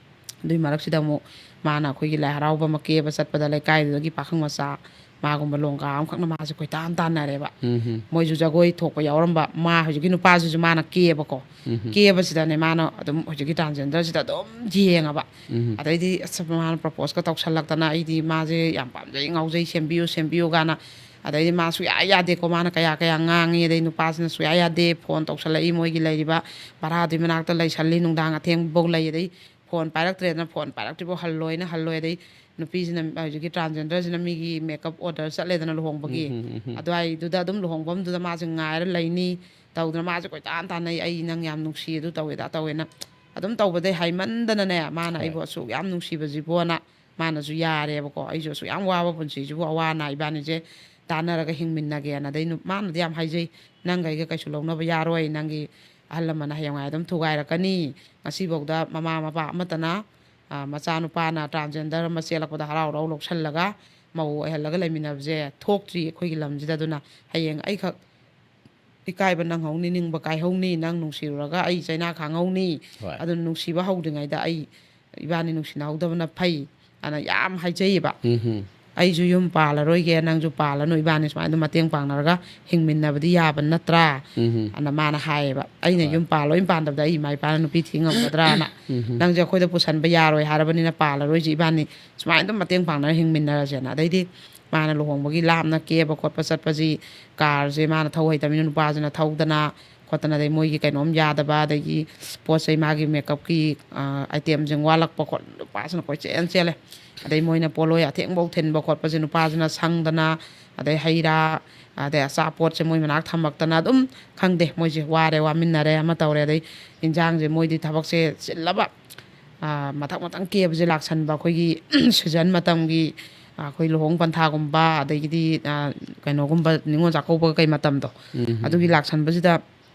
ꯑꯗꯨꯏ ꯃꯔꯛꯁꯤꯗ ꯑꯃꯨꯛ ꯃꯥꯅ ꯑꯩꯈꯣꯏꯒꯤ ꯂꯥꯏ ꯍꯔꯥꯎꯕ ꯑꯃ ꯀꯦꯕ ꯆꯠꯄꯗ ꯂꯩꯀꯥꯏꯗꯨꯗꯒꯤ ꯄꯥꯈꯪ ꯃꯆꯥ ꯃꯥꯒꯨꯝꯕ ꯂꯣꯡꯒꯥ ꯑꯃꯈꯛꯅ ꯃꯥꯁꯦ ꯀꯣꯏꯇꯥꯟ ꯇꯥꯟꯅꯔꯦꯕ꯫ ꯎꯝ꯫ ꯃꯣꯏꯁꯨ ꯖꯒꯣꯏ ꯊꯣꯛꯄ ꯌꯥꯎꯔꯝꯕ, ꯃꯥ ꯍꯧꯖꯤꯛꯀꯤ ꯅꯨꯄꯥꯁꯤꯁꯨ ꯃꯥꯅ ꯀꯦꯕꯀꯣ꯫ ꯎꯝ꯫ ꯀꯦꯕꯁꯤꯗꯅꯦ ꯃꯥꯅ ꯑꯗꯨꯝ ꯍꯧꯖꯤꯛꯀꯤ ꯇ꯭ꯔꯥꯟꯖꯦꯟꯗꯔꯁꯤꯗ ꯑꯗꯨꯝ ꯌꯦꯡꯉꯕ꯫ ꯎꯝ꯫ ꯑꯗꯩꯗꯤ ꯑꯁ ꯃꯥꯅ ꯄ꯭ꯔꯄꯣꯁꯀ ꯇꯧꯁꯜꯂꯛꯇꯅ, "ꯑꯩꯗꯤ ꯃꯥꯁꯦ ꯌꯥꯝ ꯄꯥꯝꯖꯩ, ꯉꯥꯎꯖꯩ, ꯁꯦꯝꯕꯤꯌꯨ, ꯁꯦꯝꯕꯤꯌꯨ" ꯀꯥꯏꯅ ꯑꯗꯩꯗꯤ ꯃꯥ ꯁꯨꯡꯌꯥ ꯌꯥꯗꯦꯀꯣ, ꯃꯥꯅ ꯀꯌꯥ ꯀꯌꯥ ꯉꯥꯡꯉꯤ, ꯑꯗꯩ ꯅꯨꯄꯥꯁꯤꯅ ꯁꯨꯡꯌꯥ ꯌꯥꯗꯦ, ꯐꯣꯟ ꯇꯧꯁꯜꯂꯛꯏ, ꯃꯣꯏꯒꯤ ꯂꯩꯔꯤꯕ ꯚꯔꯥꯗꯨꯒꯤ ꯃꯅꯥꯛꯇ ꯂꯩꯁꯜꯂꯤ, ꯅꯨꯡꯗꯥꯡ ꯑꯊꯦꯡꯕꯐꯥꯎ ꯂꯩ, ꯑꯗꯩ ꯐꯣꯟ ꯄꯥꯏꯔꯛꯇ꯭ꯔꯦꯗꯅ, ꯐꯣꯟ ꯄꯥꯏꯔꯛꯇ꯭ꯔꯤꯐꯥꯎ ꯍꯜꯂꯣꯏꯅ ꯍꯜꯂꯣꯏ, ꯑꯗꯩ ꯅꯨꯄꯤꯁꯤꯅ, ꯍꯧꯖꯤꯛꯀꯤ ꯇ꯭ꯔꯥꯟꯖꯦꯟꯗꯔꯁꯤꯅ ꯃꯤꯒꯤ ꯃꯦꯀꯞ ꯑꯣꯔꯗꯔ ꯆꯠꯂꯦꯗꯅ ꯂꯨꯍꯣꯡꯕꯒꯤ, ꯎꯝ, ꯎꯝ, ꯎꯝ, ꯎꯝ꯫ ꯑꯗꯨꯋꯥꯏꯗꯨꯗ ꯑꯗꯨꯝ ꯂꯨꯍꯣꯡꯐꯝꯗꯨꯗ ꯃꯥꯁꯦ ꯉꯥꯏꯔ ꯂꯩꯅꯤ, ꯇꯧꯗꯅ ꯃꯥꯁꯦ ꯀꯣꯏꯇꯥꯟ ꯇꯥꯟꯅꯩ, "ꯑꯩ ꯅꯪ ꯌꯥꯝ ꯅꯨꯡꯁꯤ, ꯑꯗꯨ ꯇꯧꯋꯦ, ꯑꯗꯥ ꯇꯧꯋꯦꯅ", ꯑꯗꯨꯝ ꯇꯧꯕꯗꯩ ꯍꯥꯏꯃꯟꯗꯅꯅꯦ, ꯃꯥꯅ ꯍꯣꯏ꯫ "ꯑꯩꯕꯨ ꯑꯁꯨꯛ ꯌꯥꯝ ꯅꯨꯡꯁꯤꯕꯁꯤꯕꯣꯅ", ꯃꯥꯅꯁꯨ ꯌꯥꯔꯦꯕꯀꯣ, "ꯑꯩꯁꯨ ꯑꯁꯨꯛ ꯌꯥꯝ ꯋꯥꯕ ꯄꯨꯟꯁꯤꯁꯤꯕꯨ, ꯑꯋꯥ ꯑꯅꯥ ꯏꯕꯥꯅꯤꯁꯦ ꯇꯥꯟꯅꯔꯒ ꯍꯤꯡꯃꯤꯟꯅꯒꯦꯅ", ꯑꯗꯩ ꯅꯨ-, ꯃꯥꯅꯗꯤ ꯌꯥꯝ ꯍꯥꯏꯖꯩ, "ꯅꯪꯒ ꯑꯩꯒ ꯀꯩꯁꯨ ꯂꯧꯅꯕ ꯌꯥꯔꯣꯏ, ꯅꯪꯒꯤ ꯑꯍꯜ ꯂꯃꯟꯅ ꯍꯌꯦꯡꯋꯥꯏ ꯑꯗꯨꯝ ꯊꯨꯒꯥꯏꯔꯛꯀꯅꯤ, ꯉꯁꯤꯐꯥꯎꯗ ꯃꯃꯥ ꯃꯄꯥ ꯑꯃꯠꯇꯅ, ꯑ, ꯃꯆꯥꯅꯨꯄꯥꯅ ꯇ꯭ꯔꯥꯟꯖꯦꯟꯗꯔ ꯑꯃ ꯆꯦꯜꯂꯛꯄꯗ ꯍꯔꯥꯎ ꯍꯔꯥꯎ ꯂꯧꯁꯜꯂꯒ ꯃꯧ ꯑꯣꯏꯍꯜꯂꯒ ꯂꯩꯃꯤꯟꯅꯕꯁꯦ ꯊꯣꯛꯇ꯭ꯔꯤ ꯑꯩꯈꯣꯏꯒꯤ ꯂꯝꯁꯤꯗ, ꯑꯗꯨꯅ ꯍꯌꯦꯡ ꯑꯩꯈꯛ ꯏꯀꯥꯏꯕ ꯅꯪꯍꯧꯅꯤ, ꯅꯤꯡꯕ ꯀꯥꯏꯍꯧꯅꯤ, ꯅꯪ ꯅꯨꯡꯁꯤꯔꯨꯔꯒ ꯑꯩ ꯆꯩꯅꯥ ꯈꯥꯡꯍꯧꯅꯤ, ꯍꯣꯏ꯫ ꯑꯗꯨꯅ ꯅꯨꯡꯁꯤꯕ ꯍꯧꯗ꯭ꯔꯤꯉꯩꯗ ꯑꯩ, ꯏꯕꯥꯅꯤ ꯅꯨꯡꯁꯤꯅꯍꯧꯗꯕꯅ ꯐꯩ", ꯑꯅ ꯌꯥꯝ ꯍꯥꯏꯖꯩꯌꯦꯕ꯫ ꯎꯝ ꯍꯝ꯫ "ꯑꯩꯁꯨ ꯌꯨꯝ ꯄꯥꯜꯂꯔꯣꯏꯒꯦ, ꯅꯪꯁꯨ ꯄꯥꯜꯂꯅꯨ, ꯏꯕꯥꯅꯤ ꯁꯨꯃꯥꯏꯅ ꯑꯗꯨꯝ ꯃꯇꯦꯡ ꯄꯥꯡꯅꯔꯒ ꯍꯤꯡꯃꯤꯟꯅꯕꯗꯤ ꯌꯥꯕ ꯅꯠꯇ꯭ꯔꯥ?" ꯎꯝ ꯍꯝ꯫ ꯑꯅ ꯃꯥꯅ ꯍꯥꯏꯌꯦꯕ꯫ "ꯑꯩꯅ ꯍꯣꯏ꯫ ꯌꯨꯝ ꯄꯥꯜꯂꯣꯏ ꯄꯥꯟꯗꯕꯗ ꯑꯩ ꯏꯃꯥ ꯏꯄꯥꯅ ꯅꯨꯄꯤ ꯊꯤ ꯉꯝꯒꯗ꯭ꯔꯥꯅ? ꯎꯝ ꯍꯝ꯫ ꯅꯪꯁꯦ ꯑꯩꯈꯣꯏꯗ ꯄꯨꯁꯟꯕ ꯌꯥꯔꯣꯏ ꯍꯥꯏꯔꯕꯅꯤꯅ ꯄꯥꯜꯂꯔꯣꯏꯁꯤ, ꯏꯕꯥꯅꯤ ꯁꯨꯃꯥꯏꯅ ꯑꯗꯨꯝ ꯃꯇꯦꯡ ꯄꯥꯡꯅꯔ ꯍꯤꯡꯃꯤꯟꯅꯔꯁꯦꯅ"꯫ ꯑꯗꯩꯗꯤ ꯃꯥꯅ ꯂꯨꯍꯣꯡꯕꯒꯤ ꯂꯥꯞꯅ ꯀꯦꯕ ꯈꯣꯠꯄ ꯆꯠꯄꯁꯤ, ꯀꯥꯔꯁꯦ ꯃꯥꯅ ꯊꯧ ꯍꯩꯇꯕꯅꯤꯅ ꯅꯨꯄꯥꯁꯤꯅ ꯊꯧꯗꯅ ꯈꯣꯠꯇꯅ, ꯑꯗꯩ ꯃꯣꯏꯒꯤ ꯀꯩꯅꯣꯝ ꯌꯥꯗꯕ, ꯑꯗꯒꯤ ꯄꯣꯠ ꯆꯩ ꯃꯥꯒꯤ ꯃꯦꯀꯞꯀꯤ, ꯑ, ꯑꯥꯏꯇꯦꯝꯁꯤꯡ ꯋꯥꯠꯂꯛꯄ ꯈꯣꯠ-, ꯅꯨꯄꯥꯁꯤꯅ ꯀꯣꯏꯆꯦꯟ ꯆꯦꯜꯂꯦ꯫ ꯑꯗꯩ ꯃꯣꯏꯅ ꯄꯣꯠꯂꯣꯏ ꯑꯊꯦꯡꯕꯧ ꯊꯤꯟꯕ ꯈꯣꯠꯄꯁꯦ ꯅꯨꯄꯥꯁꯤꯅ ꯁꯪꯗꯅ, ꯑꯗꯩ ꯍꯩ ꯔꯥ, ꯑꯗꯩ ꯑꯆꯥꯄꯣꯠꯁꯦ ꯃꯣꯏ ꯃꯅꯥꯛ ꯊꯝꯃꯛꯇꯅ, ꯑꯗꯨꯝ ꯈꯪꯗꯦ, ꯃꯣꯏꯁꯦ ꯋꯥꯔꯦ, ꯋꯥꯃꯤꯟꯅꯔꯦ, ꯑꯃ ꯇꯧꯔꯦ꯫ ꯑꯗꯩ ꯏꯟꯖꯥꯡꯁꯦ ꯃꯣꯏꯗꯤ ꯊꯕꯛꯁꯦ ꯆꯤꯜꯂꯕ, ꯑ, ꯃꯊꯪ ꯃꯊꯪ ꯀꯦꯕꯁꯦ ꯂꯥꯛꯁꯟꯕ, ꯑꯩꯈꯣꯏꯒꯤ ꯁꯤꯖꯟ ꯃꯇꯝꯒꯤ, ꯑ, ꯑꯩꯈꯣꯏ ꯂꯨꯍꯣꯡ ꯄꯟꯊꯥꯒꯨꯝꯕ, ꯑꯗꯒꯤꯗꯤ, ꯑ, ꯀꯩꯅꯣꯒꯨꯝꯕ, ꯅꯤꯉꯣꯜ ꯆꯥꯛꯀꯧꯕ ꯀꯩ ꯃꯇꯝꯗꯣ, ꯎꯝ ꯍꯝ꯫ ꯑꯗꯨꯒꯤ ꯂꯥꯛꯁꯟꯕꯁꯤꯗ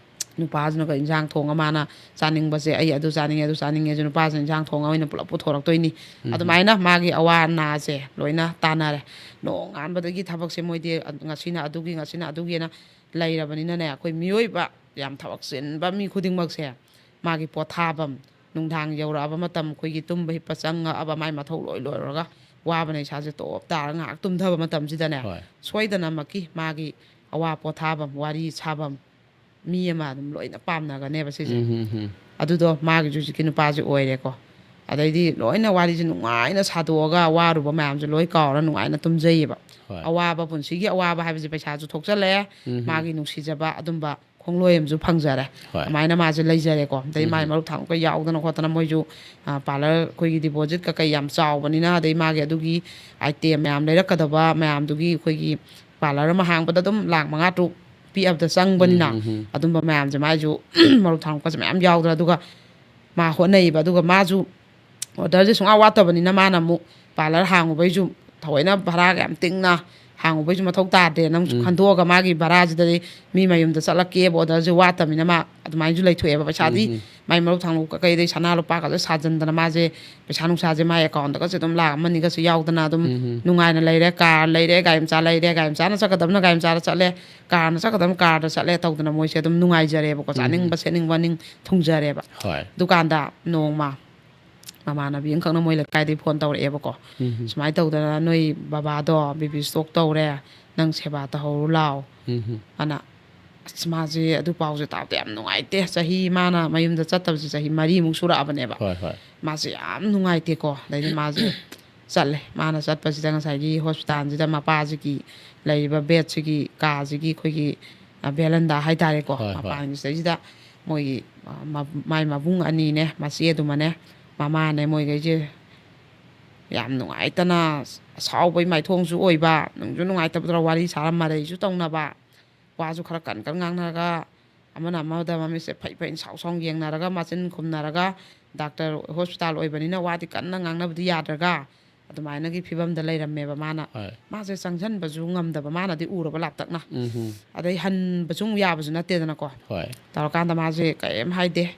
ꯅꯨꯄꯥꯁꯤꯅꯒ ꯏꯟꯖꯥꯡ ꯊꯣꯡꯉ ꯃꯥꯅ ꯆꯥꯅꯤꯡꯕꯁꯦ, "ꯑꯩ ꯑꯗꯨ ꯆꯥꯅꯤꯡꯉꯦ, ꯑꯗꯨ ꯆꯥꯅꯤꯡꯉꯦ", ꯑꯗꯨ ꯅꯨꯄꯥꯁꯤꯅ ꯏꯟꯖꯥꯡ ꯊꯣꯡꯉ ꯑꯣꯏꯅ ꯄꯨꯂꯞ ꯄꯨꯊꯣꯔꯛꯇꯣꯏꯅꯤ꯫ ꯎꯝ ꯍꯝ꯫ ꯑꯗꯨꯃꯥꯏꯅ ꯃꯥꯒꯤ ꯑꯋꯥ ꯑꯅꯥꯁꯦ ꯂꯣꯏꯅ ꯇꯥꯟꯅꯔꯦ꯫ ꯅꯣꯡꯉꯥꯟꯕꯗꯒꯤ ꯊꯕꯛꯁꯦ ꯃꯣꯏꯗꯤ ꯉꯁꯤꯅ ꯑꯗꯨꯒꯤ, ꯉꯁꯤꯅ ꯑꯗꯨꯒꯤꯅ ꯂꯩꯔꯕꯅꯤꯅꯅꯦ, ꯑꯩꯈꯣꯏ ꯃꯤꯑꯣꯏꯕ ꯌꯥꯝ ꯊꯕꯛ ꯆꯤꯟꯕ ꯃꯤ ꯈꯨꯗꯤꯡꯃꯛꯁꯦ ꯃꯥꯒꯤ ꯄꯣꯊꯥꯐꯝ, ꯅꯨꯡꯗꯥꯡ ꯌꯧꯔꯛꯑꯕ ꯃꯇꯝ, ꯑꯩꯈꯣꯏꯒꯤ ꯇꯨꯝꯕ ꯍꯤꯞꯄ ꯆꯪꯉꯛꯑꯕ, ꯃꯥꯏ ꯃꯊꯧ ꯂꯣꯏ ꯂꯣꯏꯔꯒ ꯋꯥꯕꯅ ꯏꯁꯥꯁꯦ ꯇꯣꯞ ꯇꯥꯔꯒ ꯉꯥꯏꯍꯥꯛ ꯇꯨꯝꯊꯕ ꯃꯇꯝꯁꯤꯗꯅꯦ, ꯍꯣꯏ꯫ ꯁꯣꯏꯗꯅꯃꯛꯀꯤ ꯃꯥꯒꯤ ꯑꯋꯥ ꯄꯣꯊꯥꯐꯝ, ꯋꯥꯔꯤ ꯁꯥꯐꯝ ꯃꯤ ꯑꯃ ꯑꯗꯨꯝ ꯂꯣꯏꯅ ꯄꯥꯝꯅꯒꯅꯦꯕ ꯁꯤꯁꯦ꯫ ꯎꯝ, ꯎꯝ, ꯎꯝ꯫ ꯑꯗꯨꯗꯣ ꯃꯥꯒꯤꯁꯨ ꯍꯧꯖꯤꯛꯀꯤ ꯅꯨꯄꯥꯁꯦ ꯑꯣꯏꯔꯦꯀꯣ꯫ ꯑꯗꯩꯗꯤ ꯂꯣꯏꯅ ꯋꯥꯔꯤꯁꯦ ꯅꯨꯡꯉꯥꯏꯅ ꯁꯥꯗꯣꯛꯑꯒ ꯋꯥꯔꯨꯕ ꯃꯌꯥꯝꯁꯦ ꯂꯣꯏ ꯀꯥꯎꯔ ꯅꯨꯡꯉꯥꯏꯅ ꯇꯨꯝꯖꯩꯌꯦꯕ꯫ ꯍꯣꯏ꯫ ꯑꯋꯥꯕ, ꯄꯨꯟꯁꯤꯒꯤ ꯑꯋꯥꯕ ꯍꯥꯏꯕꯁꯦ ꯄꯩꯁꯥꯁꯨ ꯊꯣꯛꯆꯜꯂꯦ, ꯎꯝ꯫ ꯃꯥꯒꯤ ꯅꯨꯡꯁꯤꯖꯕ ꯑꯗꯨꯝꯕ ꯈꯣꯡꯂꯣꯏ ꯑꯃꯁꯨ ꯐꯪꯖꯔꯦ꯫ ꯍꯣꯏ꯫ ꯑꯗꯨꯃꯥꯏꯅ ꯃꯥꯁꯦ ꯂꯩꯖꯔꯦꯀꯣ꯫ ꯑꯗꯩ ꯃꯥꯏ ꯎꯝ꯫ ꯃꯔꯨꯞ ꯊꯥꯡꯂꯨꯞꯀ ꯌꯥꯎꯗꯅ ꯈꯣꯠꯇꯅ ꯃꯣꯏꯁꯨ ꯄꯥꯔꯂꯔ ꯑꯩꯈꯣꯏꯒꯤ ꯗꯤꯄꯣꯖꯤꯠ ꯀꯩꯀꯩ ꯌꯥꯝ ꯆꯥꯎꯕꯅꯤꯅ, ꯑꯗꯩ ꯃꯥꯒꯤ ꯑꯗꯨꯒꯤ ꯑꯥꯏꯇꯦꯝ ꯃꯌꯥꯝ ꯂꯩꯔꯛꯀꯗꯕ ꯃꯌꯥꯝꯗꯨꯒꯤ ꯑꯩꯈꯣꯏꯒꯤ ꯄꯥꯔꯂꯔ ꯑꯃ ꯍꯥꯡꯕꯗ ꯑꯗꯨꯝ ꯂꯥꯛ ꯃꯉꯥ ꯇꯔꯨꯛ ꯄꯤꯛꯑꯕꯗ ꯆꯪꯕꯅꯤꯅ, ꯎꯝ, ꯎꯝ, ꯎꯝ꯫ ꯑꯗꯨꯝꯕ ꯃꯌꯥꯝꯁꯦ ꯃꯥꯏꯁꯨ ꯃꯔꯨꯞ ꯊꯥꯡꯂꯨꯞꯀꯁꯦ ꯃꯌꯥꯝ ꯌꯥꯎꯗꯅ, ꯑꯗꯨꯒ ꯃꯥ ꯍꯣꯠꯅꯩꯕ꯫ ꯑꯗꯨꯒ ꯃꯥꯁꯨ ꯑꯣꯔꯗꯔꯁꯦ ꯁꯨꯡꯋꯥꯠ ꯋꯥꯠꯇꯕꯅꯤꯅ, ꯃꯥꯅ ꯑꯃꯨꯛ ꯄꯥꯔꯂꯔ ꯍꯥꯡꯉꯨꯕꯩꯁꯨ ꯊꯑꯣꯏꯅ ꯚꯔꯥꯒ ꯌꯥꯝ ꯇꯤꯡꯅ ꯍꯥꯡꯉꯨꯕꯩꯁꯨ ꯃꯊꯧ ꯇꯥꯗ꯭ꯔꯦ꯫ ꯅꯪꯁꯨ ꯎꯝ꯫ ꯈꯟꯗꯣꯛꯑꯒ ꯃꯥꯒꯤ ꯚꯔꯥꯁꯤꯗꯗꯤ ꯃꯤ ꯃꯌꯨꯝꯗ ꯆꯠꯂ ꯀꯦꯕ ꯑꯣꯔꯗꯔꯁꯦ ꯋꯥꯠꯇꯕꯅꯤꯅ, ꯃꯥ ꯑꯗꯨꯃꯥꯏꯅꯁꯨ ꯂꯩꯊꯣꯛꯑꯦꯕ꯫ ꯄꯩꯁꯥꯗꯤ ꯎꯝ, ꯎꯝ꯫ ꯃꯥꯏ ꯃꯔꯨꯞ ꯊꯥꯡꯂꯨꯞ ꯀꯩꯀꯩꯗꯩ ꯁꯅꯥ ꯂꯨꯄꯥꯒꯁꯦ ꯁꯥꯖꯟꯗꯅ, ꯃꯥꯁꯦ ꯄꯩꯁꯥ ꯅꯨꯡꯁꯥꯁꯦ ꯃꯥꯏ ꯑꯦꯀꯥꯎꯟꯗꯒꯁꯦ ꯑꯗꯨꯝ ꯂꯥꯛ ꯑꯃꯅꯤꯒꯁꯦ ꯌꯥꯎꯗꯅ ꯑꯗꯨꯝ ꯎꯝ, ꯎꯝ꯫ ꯅꯨꯡꯉꯥꯏꯅ ꯂꯩꯔꯦ꯫ ꯀꯥꯔ ꯂꯩꯔꯦ, ꯒꯥꯔꯤ ꯃꯆꯥ ꯂꯩꯔꯦ, ꯒꯥꯔꯤ ꯃꯆꯥꯅ ꯆꯠꯀꯗꯕꯅ ꯒꯥꯔꯤ ꯃꯆꯥꯗ ꯆꯠꯂꯦ, ꯀꯥꯔꯅ ꯆꯠꯀꯗꯕꯅ ꯀꯥꯔꯗ ꯆꯠꯂꯦ ꯇꯧꯗꯅ ꯃꯣꯏꯁꯦ ꯑꯗꯨꯝ ꯅꯨꯡꯉꯥꯏꯖꯔꯦꯕꯀꯣ꯫ ꯎꯝ, ꯎꯝ꯫ ꯆꯥꯅꯤꯡꯕ ꯁꯦꯠꯅꯤꯡꯕ ꯅꯤꯡ ꯊꯨꯡꯖꯔꯦꯕ꯫ ꯍꯣꯏ꯫ ꯗꯨꯀꯥꯟꯗ ꯅꯣꯡꯃ ꯃꯃꯥꯟꯅꯕꯤ ꯑꯃꯈꯛꯅ ꯃꯣꯏ ꯂꯩꯀꯥꯏꯗꯒꯤ ꯐꯣꯟ ꯇꯧꯔꯛꯑꯦꯕꯀꯣ꯫ ꯎꯝ꯫ "ꯁꯨꯃꯥꯏꯅ ꯇꯧꯗꯅ ꯅꯣꯏ ꯕꯕꯥꯗꯣ ꯕꯤ ꯄꯤ ꯏꯁꯇ꯭ꯔꯣꯛ ꯇꯧꯔꯦ, ꯅꯪ ꯁꯦꯕꯥ ꯇꯧꯍꯧꯔꯨ ꯂꯥꯎ" ꯎꯝ꯫ ꯑꯅ꯫ ꯑꯁ, ꯃꯥꯁꯦ ꯑꯗꯨ ꯄꯥꯎꯁꯦ ꯇꯥꯕꯗ ꯌꯥꯝ ꯅꯨꯡꯉꯥꯏꯇꯦ꯫ ꯆꯍꯤ ꯃꯥꯅ ꯃꯌꯨꯝꯗ ꯆꯠꯇꯕꯁꯦ ꯆꯍꯤ ꯃꯔꯤꯃꯨꯛ ꯁꯨꯔꯛꯑꯕꯅꯦꯕ꯫ ꯍꯣꯏ, ꯍꯣꯏ꯫ ꯃꯥꯁꯦ ꯌꯥꯝ ꯅꯨꯡꯉꯥꯏꯇꯦꯀꯣ꯫ ꯑꯗꯩꯗꯤ ꯃꯥꯁꯦ ꯆꯠꯂꯦ꯫ ꯃꯥꯅ ꯆꯠꯄꯁꯤꯗ ꯉꯁꯥꯏꯒꯤ ꯍꯣꯁꯄꯤꯇꯥꯜꯁꯤꯗ ꯃꯄꯥꯁꯤꯒꯤ ꯂꯩꯔꯤꯕ ꯕꯦꯗꯁꯤꯒꯤ ꯀꯥꯁꯤꯒꯤ ꯑꯩꯈꯣꯏꯒꯤ, ꯑ, ꯕꯦꯂꯟꯗꯥ ꯍꯥꯏꯇꯥꯔꯦꯀꯣ, ꯍꯣꯏ, ꯍꯣꯏ꯫ ꯃꯄꯥꯟꯒꯤꯁꯤꯗꯩꯁꯤꯗ ꯃꯣꯏꯒꯤ, ꯑ, ꯃ-, ꯃꯥꯏ ꯃꯕꯨꯡ ꯑꯅꯤꯅꯦ, ꯃꯆꯦꯗꯨꯃꯅꯦ, ꯃꯃꯥꯅꯦ, ꯃꯣꯏꯈꯩꯁꯦ ꯌꯥꯝ ꯅꯨꯡꯉꯥꯏꯇꯅ, ꯑꯁꯥꯎꯕꯩ ꯃꯥꯏꯊꯣꯡꯁꯨ ꯑꯣꯏꯕ, ꯅꯨꯡꯁꯨ ꯅꯨꯡꯉꯥꯏꯇꯕꯗꯨꯗ ꯋꯥꯔꯤ ꯁꯥꯔ ꯃꯔꯩꯁꯨ ꯇꯧꯅꯕ, ꯋꯥꯁꯨ ꯈꯔ ꯀꯟ ꯀꯟ ꯉꯥꯡꯅꯔꯒ, ꯑꯃꯅ ꯑꯃꯗ ꯃꯃꯤꯠꯁꯦ ꯐꯩ ꯐꯩ ꯁꯥꯎ ꯁꯥꯎ ꯌꯦꯡꯅꯔꯒ, ꯃꯆꯤꯟ ꯈꯨꯝꯅꯔꯒ, ꯗꯥꯛꯇꯔ ꯍꯣꯁꯄꯤꯇꯥꯜ ꯑꯣꯏꯕꯅꯤꯅ ꯋꯥꯗꯤ ꯀꯟꯅ ꯉꯥꯡꯅꯕꯗꯤ ꯌꯥꯗ꯭ꯔꯒ, ꯑꯗꯨꯃꯥꯏꯅꯒꯤ ꯐꯤꯕꯝꯗ ꯂꯩꯔꯝꯃꯦꯕ ꯃꯥꯅ꯫ ꯍꯣꯏ꯫ ꯃꯥꯁꯦ ꯆꯪꯁꯤꯟꯕꯁꯨ ꯉꯝꯗꯕ, ꯃꯥꯅꯗꯤ ꯎꯔꯕ ꯂꯥꯞꯇꯛꯅ꯫ ꯎꯝ꯫ ꯑꯗꯩ ꯍꯟꯕꯁꯨ ꯑꯃꯨꯛ ꯌꯥꯕꯁꯨ ꯅꯠꯇꯦꯗꯅꯀꯣ꯫ ꯍꯣꯏ꯫ ꯇꯧꯔꯀꯥꯟꯗ ꯃꯥꯁꯦ ꯀꯔꯤꯝ ꯍꯥꯏꯗꯦ,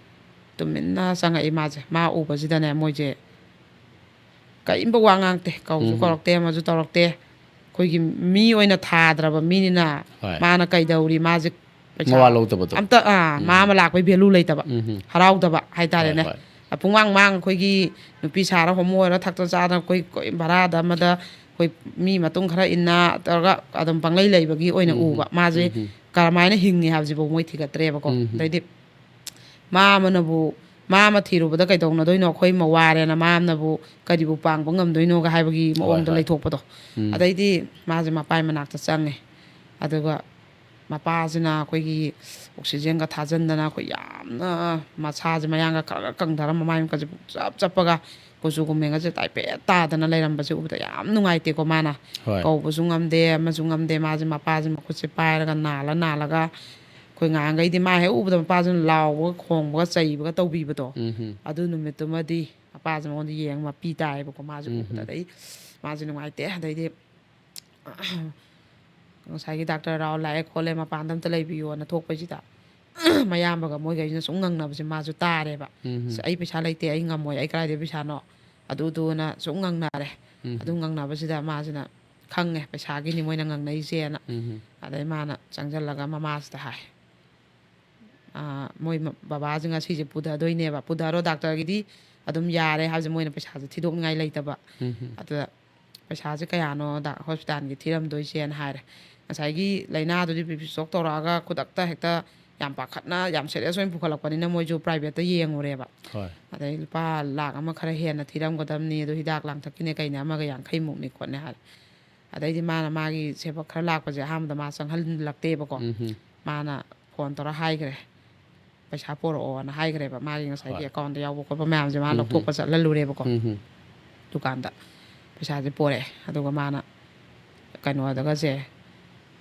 ꯇꯨꯃꯤꯟꯅ ꯆꯪꯉꯛꯏ ꯃꯥꯁꯦ꯫ ꯃꯥ ꯎꯕꯁꯤꯗꯅꯦ ꯃꯣꯏꯁꯦ ꯀꯔꯤꯝꯕ ꯋꯥ ꯉꯥꯡꯗꯦ, ꯀꯧꯁꯨ ꯎꯝ꯫ ꯀꯧꯔꯛꯇꯦ, ꯑꯃꯁꯨ ꯇꯧꯔꯛꯇꯦ꯫ ꯑꯩꯈꯣꯏꯒꯤ ꯃꯤ ꯑꯣꯏꯅ ꯊꯥꯗ꯭ꯔꯕ ꯃꯤꯅꯤꯅ ꯍꯣꯏ꯫ ꯃꯥꯅ ꯀꯩꯗꯧꯔꯤ, ꯃꯥꯁꯦ ꯄꯩꯁꯥ ꯃꯋꯥ ꯂꯧꯗꯕꯗꯣ꯫ ꯑꯝꯇ, ꯑꯥ, ꯃꯥ ꯎꯝ꯫ ꯑꯃ ꯂꯥꯛꯄꯩ ꯚꯦꯂꯨ ꯂꯩꯇꯕ, ꯎꯝ꯫ ꯍꯔꯥꯎꯗꯕ ꯍꯥꯏꯇꯥꯔꯦꯅꯦ꯫ ꯍꯣꯏ, ꯍꯣꯏ꯫ ꯑ, ꯄꯨꯡꯃꯥꯡ ꯃꯥꯡ ꯑꯩꯈꯣꯏꯒꯤ ꯅꯨꯄꯤ ꯁꯥꯔ ꯍꯣꯃꯣ ꯑꯣꯏꯔ ꯊꯛꯇ ꯆꯥꯗꯅ ꯑꯩꯈꯣꯏ, ꯑꯩꯈꯣꯏ ꯚꯔꯥꯗ ꯑꯃꯗ ꯑꯩꯈꯣꯏ ꯃꯤ ꯃꯇꯨꯡ ꯈꯔ ꯏꯟꯅ ꯇꯧꯔꯒ ꯑꯗꯨꯝ ꯄꯪꯂꯩ ꯂꯩꯕꯒꯤ ꯑꯣꯏꯅ ꯎꯝ, ꯎꯕ꯫ ꯃꯥꯁꯦ ꯎꯝ꯫ ꯀꯔꯝꯍꯥꯏꯅ ꯍꯤꯡꯉꯤ ꯍꯥꯏꯕꯁꯤꯐꯥꯎ ꯃꯣꯏ ꯊꯤꯒꯠꯇ꯭ꯔꯦꯕꯀꯣ꯫ ꯎꯝ꯫ ꯑꯗꯩꯗꯤ ꯃꯥ ꯑꯃꯅꯕꯨ ꯃꯥ ꯑꯃ ꯊꯤꯔꯨꯕꯗ ꯀꯩꯗꯧꯅꯗꯣꯏꯅꯣ, ꯑꯩꯈꯣꯏ ꯑꯃ ꯋꯥꯔꯦꯅ ꯃꯥ ꯑꯃꯅꯕꯨ ꯀꯔꯤꯕꯨ ꯄꯥꯡꯕ ꯉꯝꯗꯣꯏꯅꯣꯒ ꯍꯥꯏꯕꯒꯤ ꯍꯣꯏ, ꯃꯑꯣꯡꯗ ꯍꯣꯏ꯫ ꯂꯩꯊꯣꯛꯄꯗꯣ꯫ ꯎꯝ꯫ ꯑꯗꯩꯗꯤ ꯃꯥꯁꯦ ꯃꯄꯥꯏ ꯃꯅꯥꯛꯇ ꯆꯪꯉꯦ꯫ ꯑꯗꯨꯒ ꯃꯄꯥꯁꯤꯅ ꯑꯩꯈꯣꯏꯒꯤ ꯑꯣꯛꯁꯤꯖꯦꯟꯒ ꯊꯥꯖꯟꯗꯅ, ꯑꯩꯈꯣꯏ ꯌꯥꯝꯅ ꯃꯁꯥꯁꯦ ꯃꯌꯥꯡꯒ ꯈꯔ ꯈꯔ ꯀꯪꯊꯔ, ꯃꯃꯥꯏ ꯃꯀꯁꯦ ꯄꯨꯡꯆꯞ ꯆꯞꯄꯒ, ꯀꯨꯆꯨ ꯀꯨꯃꯦꯟꯒꯁꯦ ꯇꯥꯏꯐꯦꯠ ꯇꯥꯗꯅ ꯂꯩꯔꯝꯕꯁꯦ ꯎꯕꯗ ꯌꯥꯝ ꯅꯨꯡꯉꯥꯏꯇꯦꯀꯣ꯫ ꯃꯥꯅ ꯍꯣꯏ꯫ ꯀꯧꯕꯁꯨ ꯉꯝꯗꯦ, ꯑꯃꯁꯨ ꯉꯝꯗꯦ꯫ ꯃꯥꯁꯦ, ꯃꯄꯥꯁꯦ ꯃꯈꯨꯠꯁꯦ ꯄꯥꯏꯔꯒ ꯅꯥꯜꯂ ꯅꯥꯜꯂꯒ, ꯑꯩꯈꯣꯏ ꯉꯍꯥꯟꯈꯩꯗꯤ ꯃꯥ ꯍꯦꯛ ꯎꯕꯗ ꯃꯄꯥꯁꯤꯅ ꯂꯥꯎꯕꯒ ꯈꯣꯡꯕꯒ ꯆꯩꯕꯒ ꯇꯧꯕꯤꯕꯗꯣ꯫ ꯎꯝ꯫ ꯑꯗꯨ ꯅꯨꯃꯤꯠꯇꯨꯃꯗꯤ ꯃꯄꯥꯁꯦ ꯃꯉꯣꯟꯗ ꯌꯦꯡ ꯃꯄꯤ ꯇꯥꯏꯌꯦꯕꯀꯣ꯫ ꯃꯥꯁꯦ ꯎꯝ꯫ ꯎꯕꯗ ꯑꯗꯩ ꯃꯥꯁꯦ ꯅꯨꯡꯉꯥꯏꯇꯦ꯫ ꯑꯗꯩꯗꯤ ꯉꯁꯥꯏꯒꯤ ꯗꯥꯛꯇꯔ ꯔꯥꯎ ꯂꯥꯛꯑꯦ ꯈꯣꯠꯂꯦ, ꯃꯄꯥꯟꯗ ꯑꯝꯇ ꯂꯩꯕꯤꯌꯣꯅ ꯊꯣꯛꯄꯁꯤꯗ ꯃꯌꯥꯝꯕꯒ ꯃꯣꯏꯒꯩꯁꯤꯅ ꯁꯨꯝ ꯉꯪꯅꯕꯁꯦ ꯃꯥꯁꯨ ꯇꯥꯔꯦꯕ꯫ ꯎꯝ꯫ "ꯑꯁ, ꯑꯩ ꯄꯩꯁꯥ ꯂꯩꯇꯦ, ꯑꯩ ꯉꯝꯃꯣꯏ, ꯑꯩ ꯀꯗꯥꯏꯗꯩ ꯄꯩꯁꯥꯅꯣ?" ꯑꯗꯨꯗꯨꯅ ꯁꯨꯝ ꯉꯪꯅꯔꯦ꯫ ꯎꯝ꯫ ꯑꯗꯨ ꯉꯪꯅꯕꯁꯤꯗ ꯃꯥꯁꯤꯅ ꯈꯪꯉꯦ ꯄꯩꯁꯥꯒꯤꯅꯤ ꯃꯣꯏꯅ ꯉꯪꯅꯩꯁꯦꯅ꯫ ꯎꯝ꯫ ꯑꯗꯩ ꯃꯥꯅ ꯆꯪꯁꯤꯜꯂꯒ ꯃꯃꯥꯁꯤꯗ ꯍꯥꯏ, "ꯑꯥ, ꯃꯣꯏ ꯃ-, ꯕꯕꯥꯁꯦ ꯉꯁꯤꯁꯦ ꯄꯨꯊꯗꯣꯏꯅꯦꯕ, ꯄꯨꯊꯔꯣ, ꯗꯥꯛꯇꯔꯒꯤꯗꯤ ꯑꯗꯨꯝ ꯌꯥꯔꯦ" ꯍꯥꯏꯕꯁꯦ, ꯃꯣꯏꯅ ꯄꯩꯁꯥꯁꯦ ꯊꯤꯗꯣꯛꯅꯤꯡꯉꯥꯏ ꯂꯩꯇꯕ꯫ ꯎꯝ꯫ ꯑꯗꯨꯗ ꯄꯩꯁꯥꯁꯦ ꯀꯌꯥꯅꯣ ꯗꯥ-, ꯍꯣꯁꯄꯤꯇꯥꯜꯒꯤ ꯊꯤꯔꯝꯗꯣꯏꯁꯦꯅ ꯍꯥꯏꯔꯦ꯫ ꯉꯁꯥꯏꯒꯤ ꯂꯥꯏꯅꯥꯗꯨꯗꯤ ꯕꯤ ꯄꯤ ꯁ꯭ꯇꯣꯛ ꯇꯧꯔꯛꯑꯒ ꯈꯨꯗꯛꯇ ꯍꯦꯛꯇ ꯌꯥꯝ ꯄꯥꯈꯠꯅ, ꯌꯥꯝ ꯁꯦꯔꯤꯌꯁ ꯑꯣꯏꯅ ꯄꯨꯈꯠꯂꯛꯄꯅꯤꯅ ꯃꯣꯏꯁꯨ ꯄ꯭ꯔꯥꯏꯚꯦꯠꯇ ꯌꯦꯡꯉꯨꯔꯦꯕ꯫ ꯍꯣꯏ꯫ ꯑꯗꯩ ꯂꯨꯄꯥ ꯂꯥꯛ ꯑꯃ ꯈꯔ ꯍꯦꯟꯅ ꯊꯤꯔꯝꯒꯗꯕꯅꯤ, ꯑꯗꯨ ꯍꯤꯗꯥꯛ ꯂꯥꯡꯊꯛꯀꯤꯅꯦ ꯀꯩꯅꯦ ꯑꯃꯒ ꯌꯥꯡꯈꯩꯃꯨꯛꯅꯤ ꯈꯣꯠꯅꯤ ꯍꯥꯏꯔꯦ꯫ ꯑꯗꯩꯗꯤ ꯃꯥꯅ ꯃꯥꯒꯤ ꯁꯦꯕ ꯈꯔ ꯂꯥꯛꯄꯁꯦ ꯑꯍꯥꯟꯕꯗ ꯃꯥ ꯆꯪꯍꯜꯂꯛꯇꯦꯕꯀꯣ꯫ ꯎꯝ꯫ ꯃꯥꯅ ꯐꯣꯟ ꯇꯧꯔ ꯍꯥꯏꯈ꯭ꯔꯦ, "ꯄꯩꯁꯥ ꯄꯣꯔꯛꯑꯣꯅ" ꯍꯥꯏꯈ꯭ꯔꯦꯕ, ꯃꯥꯒꯤ ꯉꯁꯥꯏꯒꯤ ꯍꯣꯏ꯫ ꯑꯦꯀꯥꯎꯟꯗ ꯌꯥꯎꯕ ꯈꯣꯠꯄ ꯃꯌꯥꯝꯁꯦ ꯃꯥ ꯎꯝ꯫ ꯂꯧꯊꯣꯛꯄ ꯆꯠꯍꯜꯂꯨꯔꯦꯕꯀꯣ꯫ ꯎꯝ꯫ ꯗꯨꯀꯥꯟꯗ ꯄꯩꯁꯥꯁꯦ ꯄꯣꯔꯛꯑꯦ꯫ ꯑꯗꯨꯒ ꯃꯥꯅ ꯀꯩꯅꯣꯗꯒꯁꯦ,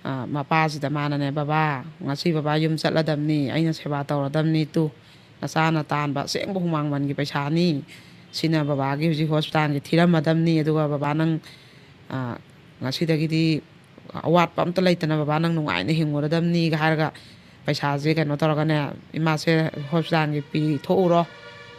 ꯑ, ꯃꯄꯥꯁꯤꯗ ꯃꯥꯅꯅꯦ, "ꯕꯕꯥ, ꯉꯁꯤ ꯕꯕꯥ ꯌꯨꯝ ꯆꯠꯂꯗꯝꯅꯤ, ꯑꯩꯅ ꯁꯦꯕꯥ ꯇꯧꯔꯗꯝꯅꯤ, ꯇꯨ, ꯅꯆꯥꯅ ꯇꯥꯟꯕ ꯑꯁꯦꯡꯕ ꯍꯨꯃꯥꯡ ꯃꯟꯒꯤ ꯄꯩꯁꯥꯅꯤ, ꯁꯤꯅ ꯕꯕꯥꯒꯤ ꯍꯧꯖꯤꯛ ꯍꯣꯁꯄꯤꯇꯥꯜꯒꯤ ꯊꯤꯔꯝꯃꯗꯝꯅꯤ, ꯑꯗꯨꯒ ꯕꯕꯥ ꯅꯪ, ꯑ, ꯉꯁꯤꯗꯒꯤꯗꯤ ꯑꯋꯥꯠꯄ ꯑꯝꯇ ꯂꯩꯇꯅ ꯕꯕꯥ ꯅꯪ ꯅꯨꯡꯉꯥꯏꯅ ꯍꯤꯡꯉꯨꯔꯗꯝꯅꯤꯒ" ꯍꯥꯏꯔꯒ ꯄꯩꯁꯥꯁꯦ ꯀꯩꯅꯣ ꯇꯧꯔꯒꯅꯦ, "ꯏꯃꯥꯁꯦ ꯍꯣꯁꯄꯤꯇꯥꯜꯒꯤ ꯄꯤꯊꯣꯛꯎꯔꯣ"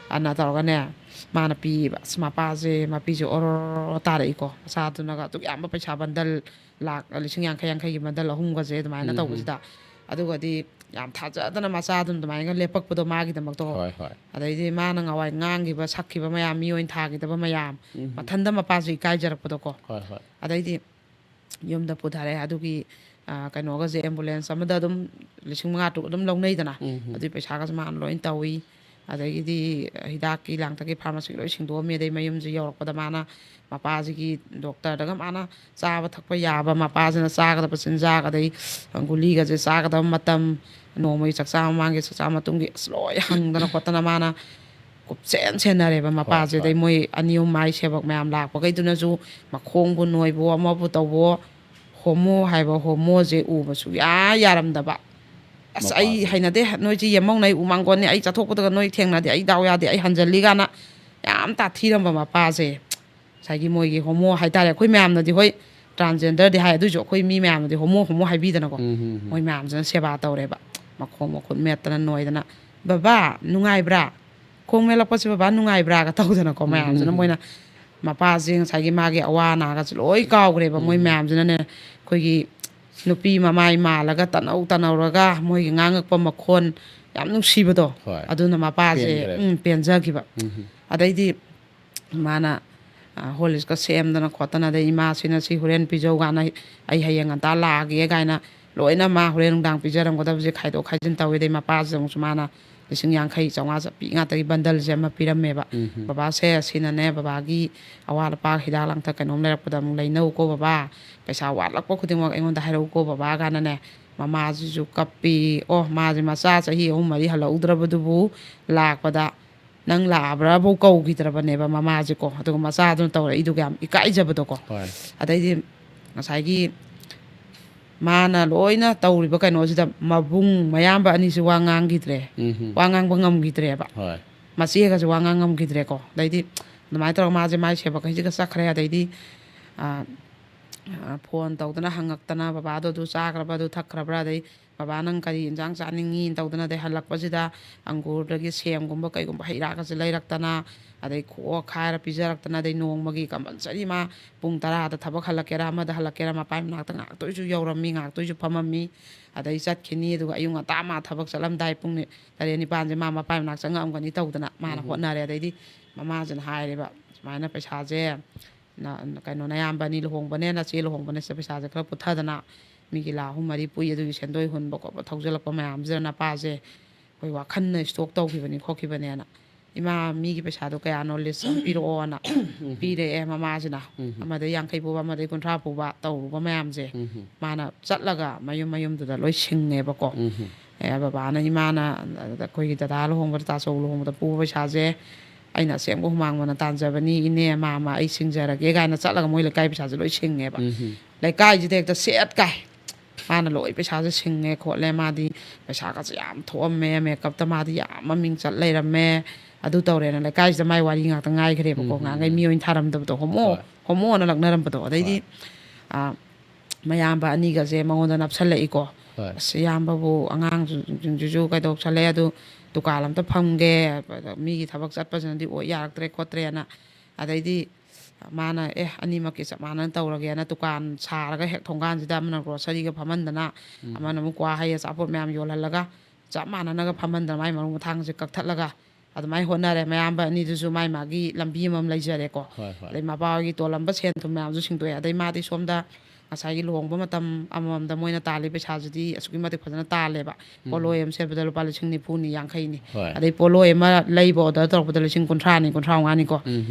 ꯑꯅ ꯇꯧꯔꯒꯅꯦ, ꯃꯥꯅ ꯄꯤꯌꯦꯕ꯫ ꯑꯁ, ꯃꯄꯥꯁꯦ, ꯃꯄꯤꯁꯦ ꯑꯣꯔꯣꯔꯣ ꯇꯥꯔꯛꯏꯀꯣ꯫ ꯃꯆꯥꯗꯨꯅꯒ ꯑꯗꯨꯛ ꯌꯥꯝꯕ ꯄꯩꯁꯥ ꯕꯟꯗꯜ ꯂꯥꯛ ꯂꯤꯁꯤꯡ ꯌꯥꯡꯈꯩ ꯌꯥꯡꯈꯩꯒꯤ ꯕꯟꯗꯜ ꯑꯍꯨꯝꯒꯁꯦ ꯑꯗꯨꯃꯥꯏꯅ ꯎꯝ꯫ ꯇꯧꯕꯁꯤꯗ꯫ ꯑꯗꯨꯒꯗꯤ ꯌꯥꯝ ꯊꯥꯖꯗꯅ ꯃꯆꯥꯗꯨꯅ ꯑꯗꯨꯃꯥꯏꯅ ꯂꯦꯞꯄꯛꯄꯗꯣ ꯃꯥꯒꯤꯗꯃꯛꯇ꯫ ꯍꯣꯏ, ꯍꯣꯏ꯫ ꯑꯗꯩꯗꯤ ꯃꯥꯅ ꯉꯍꯥꯟꯋꯥꯏ ꯉꯥꯡꯈꯤꯕ, ꯁꯛꯈꯤꯕ ꯃꯌꯥꯝ, ꯃꯤ ꯑꯣꯏꯅ ꯊꯥꯈꯤꯗꯕ ꯃꯌꯥꯝ, ꯎꯝ꯫ ꯃꯊꯟꯇ ꯃꯄꯥꯁꯨ ꯏꯀꯥꯏꯖꯔꯛꯄꯗꯣꯀꯣ꯫ ꯍꯣꯏ, ꯍꯣꯏ꯫ ꯑꯗꯩꯗꯤ ꯌꯨꯝꯗ ꯄꯨꯊꯔꯦ꯫ ꯑꯗꯨꯒꯤ, ꯑ, ꯀꯩꯅꯣꯒꯁꯦ, ꯑꯦꯝꯕꯨꯂꯦꯟꯁ ꯑꯃꯗ ꯑꯗꯨꯝ ꯂꯤꯁꯤꯡ ꯃꯉꯥ ꯇꯔꯨꯛ ꯑꯗꯨꯝ ꯂꯧꯅꯩꯗꯅ꯫ ꯎꯝ꯫ ꯑꯗꯨꯒꯤ ꯄꯩꯁꯥꯒꯁꯦ ꯃꯥꯅ ꯂꯣꯏ ꯇꯧꯏ꯫ ꯑꯗꯒꯤꯗꯤ ꯍꯤꯗꯥꯛꯀꯤ ꯂꯥꯡꯊꯛꯀꯤ ꯐꯥꯔꯃꯥꯁꯤ ꯂꯣꯏ ꯁꯤꯡꯗꯣꯛꯑꯝꯃꯤ꯫ ꯑꯗꯩ ꯃꯌꯨꯝꯁꯤ ꯌꯧꯔꯛꯄꯗ ꯃꯥꯅ ꯃꯄꯥꯁꯤꯒꯤ ꯗꯣꯛꯇꯔꯗꯒ ꯃꯥꯅ ꯆꯥꯕ ꯊꯛꯄ ꯌꯥꯕ, ꯃꯄꯥꯁꯤꯅ ꯆꯥꯒꯗꯕ ꯆꯤꯟꯖꯥꯛ, ꯑꯗꯩ ꯒꯨꯂꯤꯒꯁꯦ ꯆꯥꯒꯗꯕ ꯃꯇꯝ, ꯅꯣꯡꯃꯒꯤ ꯆꯥꯛꯆꯥ ꯃꯃꯥꯡꯒꯤ, ꯆꯥꯛꯆꯥ ꯃꯇꯨꯡꯒꯤ, ꯑꯁ, ꯂꯣꯏ ꯍꯪꯗꯅ ꯈꯣꯠꯇꯅ ꯃꯥꯅ ꯀꯨꯞꯁꯦꯟ ꯁꯦꯟꯅꯔꯦꯕ ꯃꯄꯥꯁꯦ꯫ ꯑꯗꯩ ꯃꯣꯏ ꯑꯅꯤ ꯑꯍꯨꯝ ꯃꯥꯏ ꯁꯦꯕꯛ ꯃꯌꯥꯝ ꯂꯥꯛꯄꯈꯩꯗꯨꯅꯁꯨ ꯃꯈꯣꯡꯕꯨ ꯅꯣꯏꯕꯣ, ꯑꯃꯕꯨ ꯇꯧꯕꯣ, ꯍꯣꯃꯣ ꯍꯥꯏꯕ ꯍꯣꯃꯣꯁꯦ ꯎꯕ ꯁꯨꯛꯌꯥ ꯌꯥꯔꯝꯗꯕ꯫ "ꯑꯁ, ꯑꯩ ꯃꯄꯥꯁꯦ꯫ ꯍꯩꯅꯗꯦ, ꯅꯣꯏꯁꯤ ꯌꯦꯝꯃꯧꯅ ꯑꯩ ꯎꯃꯥꯡꯒꯣꯟꯅꯤ, ꯑꯩ ꯆꯠꯊꯣꯛꯄꯗꯒ ꯅꯣꯏ ꯊꯦꯡꯅꯗꯦ, ꯑꯩ ꯗꯥꯎ ꯌꯥꯗꯦ, ꯑꯩ ꯍꯟꯖꯜꯂꯤ" ꯀꯥꯏꯅ ꯌꯥꯝ ꯇꯥꯊꯤꯔꯝꯕ ꯃꯄꯥꯁꯦ꯫ ꯉꯁꯥꯏꯒꯤ ꯃꯣꯏꯒꯤ ꯍꯣꯃꯣ ꯍꯥꯏꯇꯥꯔꯦ, ꯑꯩꯈꯣꯏ ꯃꯌꯥꯝꯅꯗꯤ ꯍꯣꯏ transgenderꯗꯤ ꯍꯥꯏ, ꯑꯗꯨꯏꯁꯨ ꯑꯩꯈꯣꯏ ꯃꯤ ꯃꯌꯥꯝꯅꯗꯤ ꯍꯣꯃꯣ, ꯍꯣꯃꯣ ꯍꯥꯏꯕꯤꯗꯅꯀꯣ꯫ ꯎꯝ, ꯎꯝ, ꯎꯝ꯫ ꯃꯣꯏ ꯃꯌꯥꯝꯁꯤꯅ ꯁꯦꯕꯥ ꯇꯧꯔꯦꯕ, ꯃꯈꯣꯡ ꯃꯈꯨꯠ ꯃꯦꯠꯇꯅ ꯅꯣꯏꯗꯅ, "ꯕꯕꯥ, ꯅꯨꯡꯉꯥꯏꯕ꯭ꯔꯥ? ꯈꯣꯡ ꯃꯦꯠꯂꯛꯄꯁꯦ ꯕꯕꯥ ꯅꯨꯡꯉꯥꯏꯕ꯭ꯔꯥꯒ?" ꯇꯧꯗꯅꯀꯣ꯫ ꯎꯝ, ꯃꯌꯥꯝꯁꯤꯅ ꯎꯝ, ꯎꯝ꯫ ꯃꯣꯏꯅ ꯃꯄꯥꯁꯦ ꯉꯁꯥꯏꯒꯤ ꯃꯥꯒꯤ ꯑꯋꯥ ꯑꯅꯥꯒꯁꯦ ꯂꯣꯏ ꯀꯥꯎꯈ꯭ꯔꯦꯕ꯫ ꯃꯣꯏ ꯎꯝ꯫ ꯃꯌꯥꯝꯁꯤꯅꯅꯦ ꯑꯩꯈꯣꯏꯒꯤ ꯅꯨꯄꯤ ꯃꯃꯥꯏ ꯃꯥꯜꯂꯒ ꯇꯅꯧ ꯇꯅꯧꯔꯒ ꯃꯣꯏꯒꯤ ꯉꯥꯡꯉꯛꯄ ꯃꯈꯣꯟ ꯌꯥꯝ ꯅꯨꯡꯁꯤꯕꯗꯣ꯫ ꯍꯣꯏ꯫ ꯑꯗꯨꯅ ꯃꯄꯥꯁꯦ, ꯄꯦꯟꯈ꯭ꯔꯦ꯫ ꯎꯝ, ꯄꯦꯟꯖꯈꯤꯕ꯫ ꯎꯝ꯫ ꯑꯗꯩꯗꯤ ꯃꯥꯅ, ꯑ, ꯍꯣꯔꯂꯤꯛꯁꯀ ꯁꯦꯝꯗꯅ ꯈꯣꯠꯇꯅ, ꯑꯗꯩ "ꯏꯃꯥꯁꯤꯅ ꯁꯤ ꯍꯣꯔꯦꯟ ꯄꯤꯖꯧ" ꯀꯥꯏꯅ, "ꯑꯩ ꯍꯌꯦꯡ ꯉꯟꯇꯥ ꯂꯥꯛꯑꯒꯦ" ꯀꯥꯏꯅ ꯂꯣꯏꯅ ꯃꯥ ꯍꯣꯔꯦꯟ ꯅꯨꯡꯗꯥꯡ ꯄꯤꯖꯔꯝꯒꯗꯕꯁꯦ ꯈꯥꯏꯗꯣꯛ ꯈꯥꯏꯖꯤꯟ ꯇꯧꯋꯦ꯫ ꯑꯗꯩ ꯃꯄꯥꯁꯤꯗ ꯑꯃꯨꯛꯁꯨ ꯃꯥꯅ ꯂꯤꯁꯤꯡ ꯌꯥꯡꯈꯩ, ꯆꯥꯝꯃꯉꯥ, ꯆꯥꯄꯤ ꯉꯥꯛꯇꯒꯤ ꯕꯟꯗꯜꯁꯦ ꯑꯃ ꯄꯤꯔꯝꯃꯦꯕ꯫ ꯎꯝ꯫ "ꯕꯕꯥꯁꯦ, ꯁꯤꯅꯅꯦ ꯕꯕꯥꯒꯤ ꯑꯋꯥꯠ ꯑꯄꯥ ꯍꯤꯗꯥꯛ ꯂꯥꯡꯊꯛ ꯀꯩꯅꯣꯝ ꯂꯩꯔꯛꯄꯗ ꯑꯃꯨꯛ ꯂꯩꯅꯧꯀꯣ ꯕꯕꯥ, ꯄꯩꯁꯥ ꯋꯥꯠꯂꯛꯄ ꯈꯨꯗꯤꯡꯃꯛ ꯑꯩꯉꯣꯟꯗ ꯍꯥꯏꯔꯛꯎꯀꯣ ꯕꯕꯥ" ꯀꯥꯏꯅꯅꯦ꯫ ꯃꯃꯥꯁꯤꯁꯨ ꯀꯞꯄꯤ꯫ ꯑꯣ, ꯃꯥꯁꯦ ꯃꯆꯥ ꯆꯍꯤ ꯑꯍꯨꯝ ꯃꯔꯤ ꯍꯜꯂꯛꯎꯗ꯭ꯔꯕꯗꯨꯕꯨ ꯂꯥꯛꯄꯗ ꯅꯪ ꯂꯥꯛꯑꯕ꯭ꯔꯥꯕꯨ ꯀꯧꯈꯤꯗ꯭ꯔꯕꯅꯦꯕ ꯃꯃꯥꯁꯦꯀꯣ꯫ ꯑꯗꯨꯒ ꯃꯆꯥꯗꯨꯅ ꯇꯧꯔꯛꯏꯗꯨꯒ ꯌꯥꯝ ꯏꯀꯥꯏꯖꯕꯗꯣꯀꯣ꯫ ꯍꯣꯏ꯫ ꯑꯗꯩꯗꯤ ꯉꯁꯥꯏꯒꯤ ꯃꯥꯅ ꯂꯣꯏꯅ ꯇꯧꯔꯤꯕ ꯀꯩꯅꯣꯁꯤꯗ ꯃꯕꯨꯡ ꯃꯌꯥꯝꯕ ꯑꯅꯤꯁꯤ ꯋꯥ ꯉꯥꯡꯈꯤꯗ꯭ꯔꯦ꯫ ꯎꯝ꯫ ꯋꯥ ꯉꯥꯡꯕ ꯉꯝꯈꯤꯗ꯭ꯔꯦꯕ꯫ ꯍꯣꯏ꯫ ꯃꯆꯦꯒꯁꯨ ꯋꯥ ꯉꯥꯡ ꯉꯝꯈꯤꯗ꯭ꯔꯦꯀꯣ꯫ ꯑꯗꯩꯗꯤ ꯑꯗꯨꯃꯥꯏꯅ ꯇꯧꯔꯒ ꯃꯥꯁꯦ ꯃꯥꯏ ꯁꯦꯕꯛꯈꯩꯁꯤꯒ ꯆꯠꯈ꯭ꯔꯦ꯫ ꯑꯗꯩꯗꯤ, ꯑ, ꯑ, ꯐꯣꯟ ꯇꯧꯗꯅ ꯍꯪꯉꯛꯇꯅ, "ꯕꯕꯥꯗꯣ ꯑꯗꯨ ꯆꯥꯈ꯭ꯔꯕ, ꯑꯗꯨ ꯊꯛꯈ꯭ꯔꯕ꯭ꯔꯥ?" ꯑꯗꯩ, "ꯕꯕꯥ, ꯅꯪ ꯀꯔꯤ ꯏꯟꯁꯥꯡ ꯆꯥꯅꯤꯡꯉꯤ?" ꯇꯧꯗꯅ, ꯑꯗꯩ ꯍꯜꯂꯛꯄꯁꯤꯗ ꯑꯪꯒꯨꯔꯗꯒꯤ ꯁꯦꯝꯒꯨꯝꯕ ꯀꯩꯒꯨꯝꯕ ꯍꯩ ꯔꯥꯒꯁꯦ ꯂꯩꯔꯛꯇꯅ, ꯑꯗꯩ ꯈꯣꯛꯑ ꯈꯥꯏꯔ ꯄꯤꯖꯔꯛꯇꯅ, ꯑꯗꯩ ꯅꯣꯡꯃꯒꯤ compulsory ꯃꯥ ꯄꯨꯡ ꯇꯔꯥꯗ ꯊꯕꯛ ꯍꯜꯂꯛꯀꯦꯔꯥ, ꯑꯃꯗ ꯍꯜꯂꯛꯀꯦꯔꯥ, ꯃꯄꯥꯏ ꯃꯅꯥꯛꯇ ꯉꯥꯏꯍꯥꯛꯇ ꯑꯣꯏꯁꯨ ꯌꯧꯔꯝꯃꯤ, ꯉꯥꯏꯍꯥꯛꯇ ꯑꯣꯏꯁꯨ ꯐꯝꯃꯝꯃꯤ, ꯑꯗꯩ ꯆꯠꯈꯤꯅꯤ꯫ ꯑꯗꯨꯒ ꯑꯌꯨꯛ ꯉꯟꯇꯥ ꯃꯥ ꯊꯕꯛ ꯆꯠꯂꯝꯗꯥꯏ ꯄꯨꯡ ꯇꯔꯦꯠ ꯅꯤꯄꯥꯟꯁꯦ ꯃꯥ ꯃꯄꯥꯏ ꯃꯅꯥꯛ ꯆꯪꯉꯛꯑꯝꯒꯅꯤ ꯇꯧꯗꯅ ꯃꯥꯅ ꯎꯝ꯫ ꯍꯣꯠꯅꯔꯦ꯫ ꯑꯗꯩꯗꯤ ꯃꯃꯥꯁꯤꯅ ꯍꯥꯏꯔꯦꯕ, "ꯁꯨꯃꯥꯏꯅ ꯄꯩꯁꯥꯁꯦ ꯅ-, ꯀꯩꯅꯣ, ꯅꯌꯥꯝꯕ ꯑꯅꯤ ꯂꯨꯍꯣꯡꯕꯅꯦ, ꯅꯆꯦ ꯂꯨꯍꯣꯡꯕꯅꯦ, ꯁꯤꯗ ꯄꯩꯁꯥꯁꯦ ꯈꯔ ꯄꯨꯊꯗꯅ ꯃꯤꯒꯤ ꯂꯥꯈ ꯑꯍꯨꯝ ꯃꯔꯤ ꯄꯨꯏ, ꯑꯗꯨꯒꯤ ꯁꯦꯟꯗꯣꯏ ꯍꯨꯟꯕ ꯈꯣꯠꯄ ꯊꯧꯖꯤꯜꯂꯛꯄ ꯃꯌꯥꯝꯁꯤꯗ ꯅꯄꯥꯁꯦ ꯑꯩꯈꯣꯏ ꯋꯥꯈꯜꯅ ꯏꯁꯇꯣꯛ ꯇꯧꯈꯤꯕꯅꯤ ꯈꯣꯠꯈꯤꯕꯅꯦꯅ꯫ "ꯏꯃꯥ, ꯃꯤꯒꯤ ꯄꯩꯁꯥꯗꯣ ꯀꯌꯥꯅꯣ, ꯂꯤꯁ ꯑꯃ ꯄꯤꯔꯛꯑꯣꯅ" ꯄꯤꯔꯛꯑꯦ ꯃꯃꯥꯁꯤꯅ꯫ "ꯑꯃꯗꯩ ꯌꯥꯡꯈꯩ ꯄꯨꯕ, ꯑꯃꯗꯩ ꯀꯨꯟꯊ꯭ꯔꯥ ꯄꯨꯕ ꯇꯧꯔꯨꯕ ꯃꯌꯥꯝꯁꯦ ꯃꯥꯅ ꯆꯠꯂꯒ ꯃꯌꯨꯝ ꯃꯌꯨꯝꯗꯨꯗ ꯂꯣꯏ ꯁꯤꯡꯉꯦꯕꯀꯣ꯫ ꯑꯦ, ꯕꯕꯥꯅ, ꯏꯃꯥꯅ ꯑꯩꯈꯣꯏꯒꯤ ꯗꯗꯥ ꯂꯨꯍꯣꯡꯕꯗ, ꯇꯥꯆꯧ ꯂꯨꯍꯣꯡꯕꯗ ꯄꯨꯕ ꯄꯩꯁꯥꯁꯦ ꯑꯩꯅ ꯑꯁꯦꯡꯕ ꯍꯨꯃꯥꯡ ꯃꯟꯅ ꯇꯥꯟꯖꯕꯅꯤ, ꯏꯅꯦ, ꯃꯥꯃ, ꯑꯩ ꯁꯤꯡꯖꯔꯒꯦ" ꯀꯥꯏꯅ ꯆꯠꯂꯒ ꯃꯣꯏ ꯂꯩꯀꯥꯏ ꯄꯩꯁꯥꯁꯦ ꯂꯣꯏ ꯁꯤꯡꯉꯦꯕ꯫ ꯂꯩꯀꯥꯏꯁꯤꯗ ꯍꯦꯛꯇ ꯁꯦꯠ ꯀꯥꯏ꯫ ꯃꯥꯅ ꯂꯣꯏ ꯄꯩꯁꯥꯁꯦ ꯁꯤꯡꯉꯦ ꯈꯣꯠꯂꯦ, ꯃꯥꯗꯤ ꯄꯩꯁꯥꯒꯁꯦ ꯌꯥꯝ ꯊꯣꯛꯑꯝꯃꯦ, ꯃꯦꯀꯞꯇ ꯃꯥꯗꯤ ꯌꯥꯝ ꯃꯃꯤꯡ ꯆꯠ ꯂꯩꯔꯝꯃꯦ, ꯑꯗꯨ ꯇꯧꯔꯦꯅ ꯂꯩꯀꯥꯏꯁꯤꯗ ꯃꯥꯏ ꯋꯥꯔꯤ ꯉꯥꯛꯇ ꯉꯥꯏꯈ꯭ꯔꯦꯕꯀꯣ꯫ ꯉꯍꯥꯟꯈꯩ ꯃꯤ ꯑꯣꯏꯅ ꯊꯥꯔꯝꯗꯕꯗꯣ, ꯍꯣꯃꯣ, ꯍꯣꯏ꯫ ꯍꯣꯃꯣꯅ ꯂꯛꯅꯔꯝꯕꯗꯣ꯫ ꯑꯗꯩꯗꯤ, ꯍꯣꯏ꯫ ꯑꯥ, ꯃꯌꯥꯝꯕ ꯑꯅꯤꯒꯁꯦ ꯃꯉꯣꯟꯗ ꯅꯞꯁꯜꯂꯛꯏꯀꯣ꯫ ꯍꯣꯏ꯫ "ꯑꯁ, ꯏꯌꯥꯝꯕꯕꯨ ꯑꯉꯥꯡꯁꯤꯡꯁꯤꯁꯨ ꯀꯩꯗꯧꯁꯜꯂꯦ, ꯑꯗꯨ ꯗꯨꯀꯥꯟ ꯑꯝꯇ ꯐꯝꯒꯦ, ꯃꯤꯒꯤ ꯊꯕꯛ ꯆꯠꯄꯁꯤꯅꯗꯤ ꯑꯣꯏ ꯌꯥꯔꯛꯇ꯭ꯔꯦ ꯈꯣꯠꯇ꯭ꯔꯦꯅ"꯫ ꯑꯗꯩꯗꯤ ꯃꯥꯅ, "ꯑꯦ, ꯑꯅꯤꯃꯛꯀꯤ ꯆꯞ ꯃꯥꯟꯅꯅ ꯇꯧꯔꯒꯦꯅ" ꯗꯨꯀꯥꯟ ꯁꯥꯔꯒ ꯍꯦꯛ ꯊꯣꯡꯒꯥꯟꯁꯤꯗ ꯑꯃꯅ ꯒ꯭ꯔꯣꯁꯔꯤꯒ ꯐꯝꯍꯟꯗꯅ, ꯑꯃꯅ ꯑꯃꯨꯛ ꯀ꯭ꯋꯥ ꯍꯩ ꯑꯆꯥꯄꯣꯠ ꯃꯌꯥꯝ ꯌꯣꯜꯍꯜꯂꯒ ꯆꯞ ꯃꯥꯟꯅꯅꯒ ꯐꯝꯍꯟꯗꯅ ꯃꯥꯏ ꯃꯔꯨ ꯃꯊꯥꯡꯁꯦ ꯀꯛꯊꯠꯂꯒ ꯑꯗꯨꯃꯥꯏꯅ ꯍꯣꯠꯅꯔꯦ꯫ ꯃꯌꯥꯝꯕ ꯑꯅꯤꯗꯨꯁꯨ ꯃꯥꯏ ꯃꯥꯒꯤ ꯂꯝꯕꯤ ꯑꯃꯃꯝ ꯂꯩꯖꯔꯦꯀꯣ꯫ ꯍꯣꯏ, ꯍꯣꯏ꯫ ꯑꯗꯩ ꯃꯄꯥ ꯍꯣꯏꯒꯤ ꯇꯣꯜꯂꯝꯕ ꯁꯦꯟ ꯊꯨꯝ ꯃꯌꯥꯝꯁꯨ ꯁꯤꯡꯗꯣꯛꯑꯦ꯫ ꯑꯗꯩ ꯃꯥꯗꯤ ꯁꯣꯝꯗ ꯉꯁꯥꯏꯒꯤ ꯂꯨꯍꯣꯡꯕ ꯃꯇꯝ ꯑꯃꯃꯝꯗ ꯃꯣꯏꯅ ꯇꯥꯜꯂꯤ ꯄꯩꯁꯥꯁꯤꯗꯤ ꯑꯁꯨꯛꯀꯤ ꯃꯇꯤꯛ ꯐꯖꯅ ꯇꯥꯜꯂꯦꯕ꯫ ꯄꯣꯠꯂꯣꯏ ꯑꯃ ꯁꯦꯠꯄꯗ ꯂꯨꯄꯥ ꯂꯤꯁꯤꯡ ꯅꯤꯐꯨꯅꯤ, ꯌꯥꯡꯈꯩꯅꯤ꯫ ꯍꯣꯏ꯫ ꯑꯗꯩ ꯄꯣꯠꯂꯣꯏ ꯑꯃ ꯂꯩꯕ ꯑꯣꯔꯗꯔ ꯇꯧꯔꯛꯄꯗ ꯂꯤꯁꯤꯡ ꯀꯨꯟꯊ꯭ꯔꯥꯅꯤ, ꯀꯨꯟꯊ꯭ꯔꯥ ꯃꯉꯥꯅꯤꯀꯣ꯫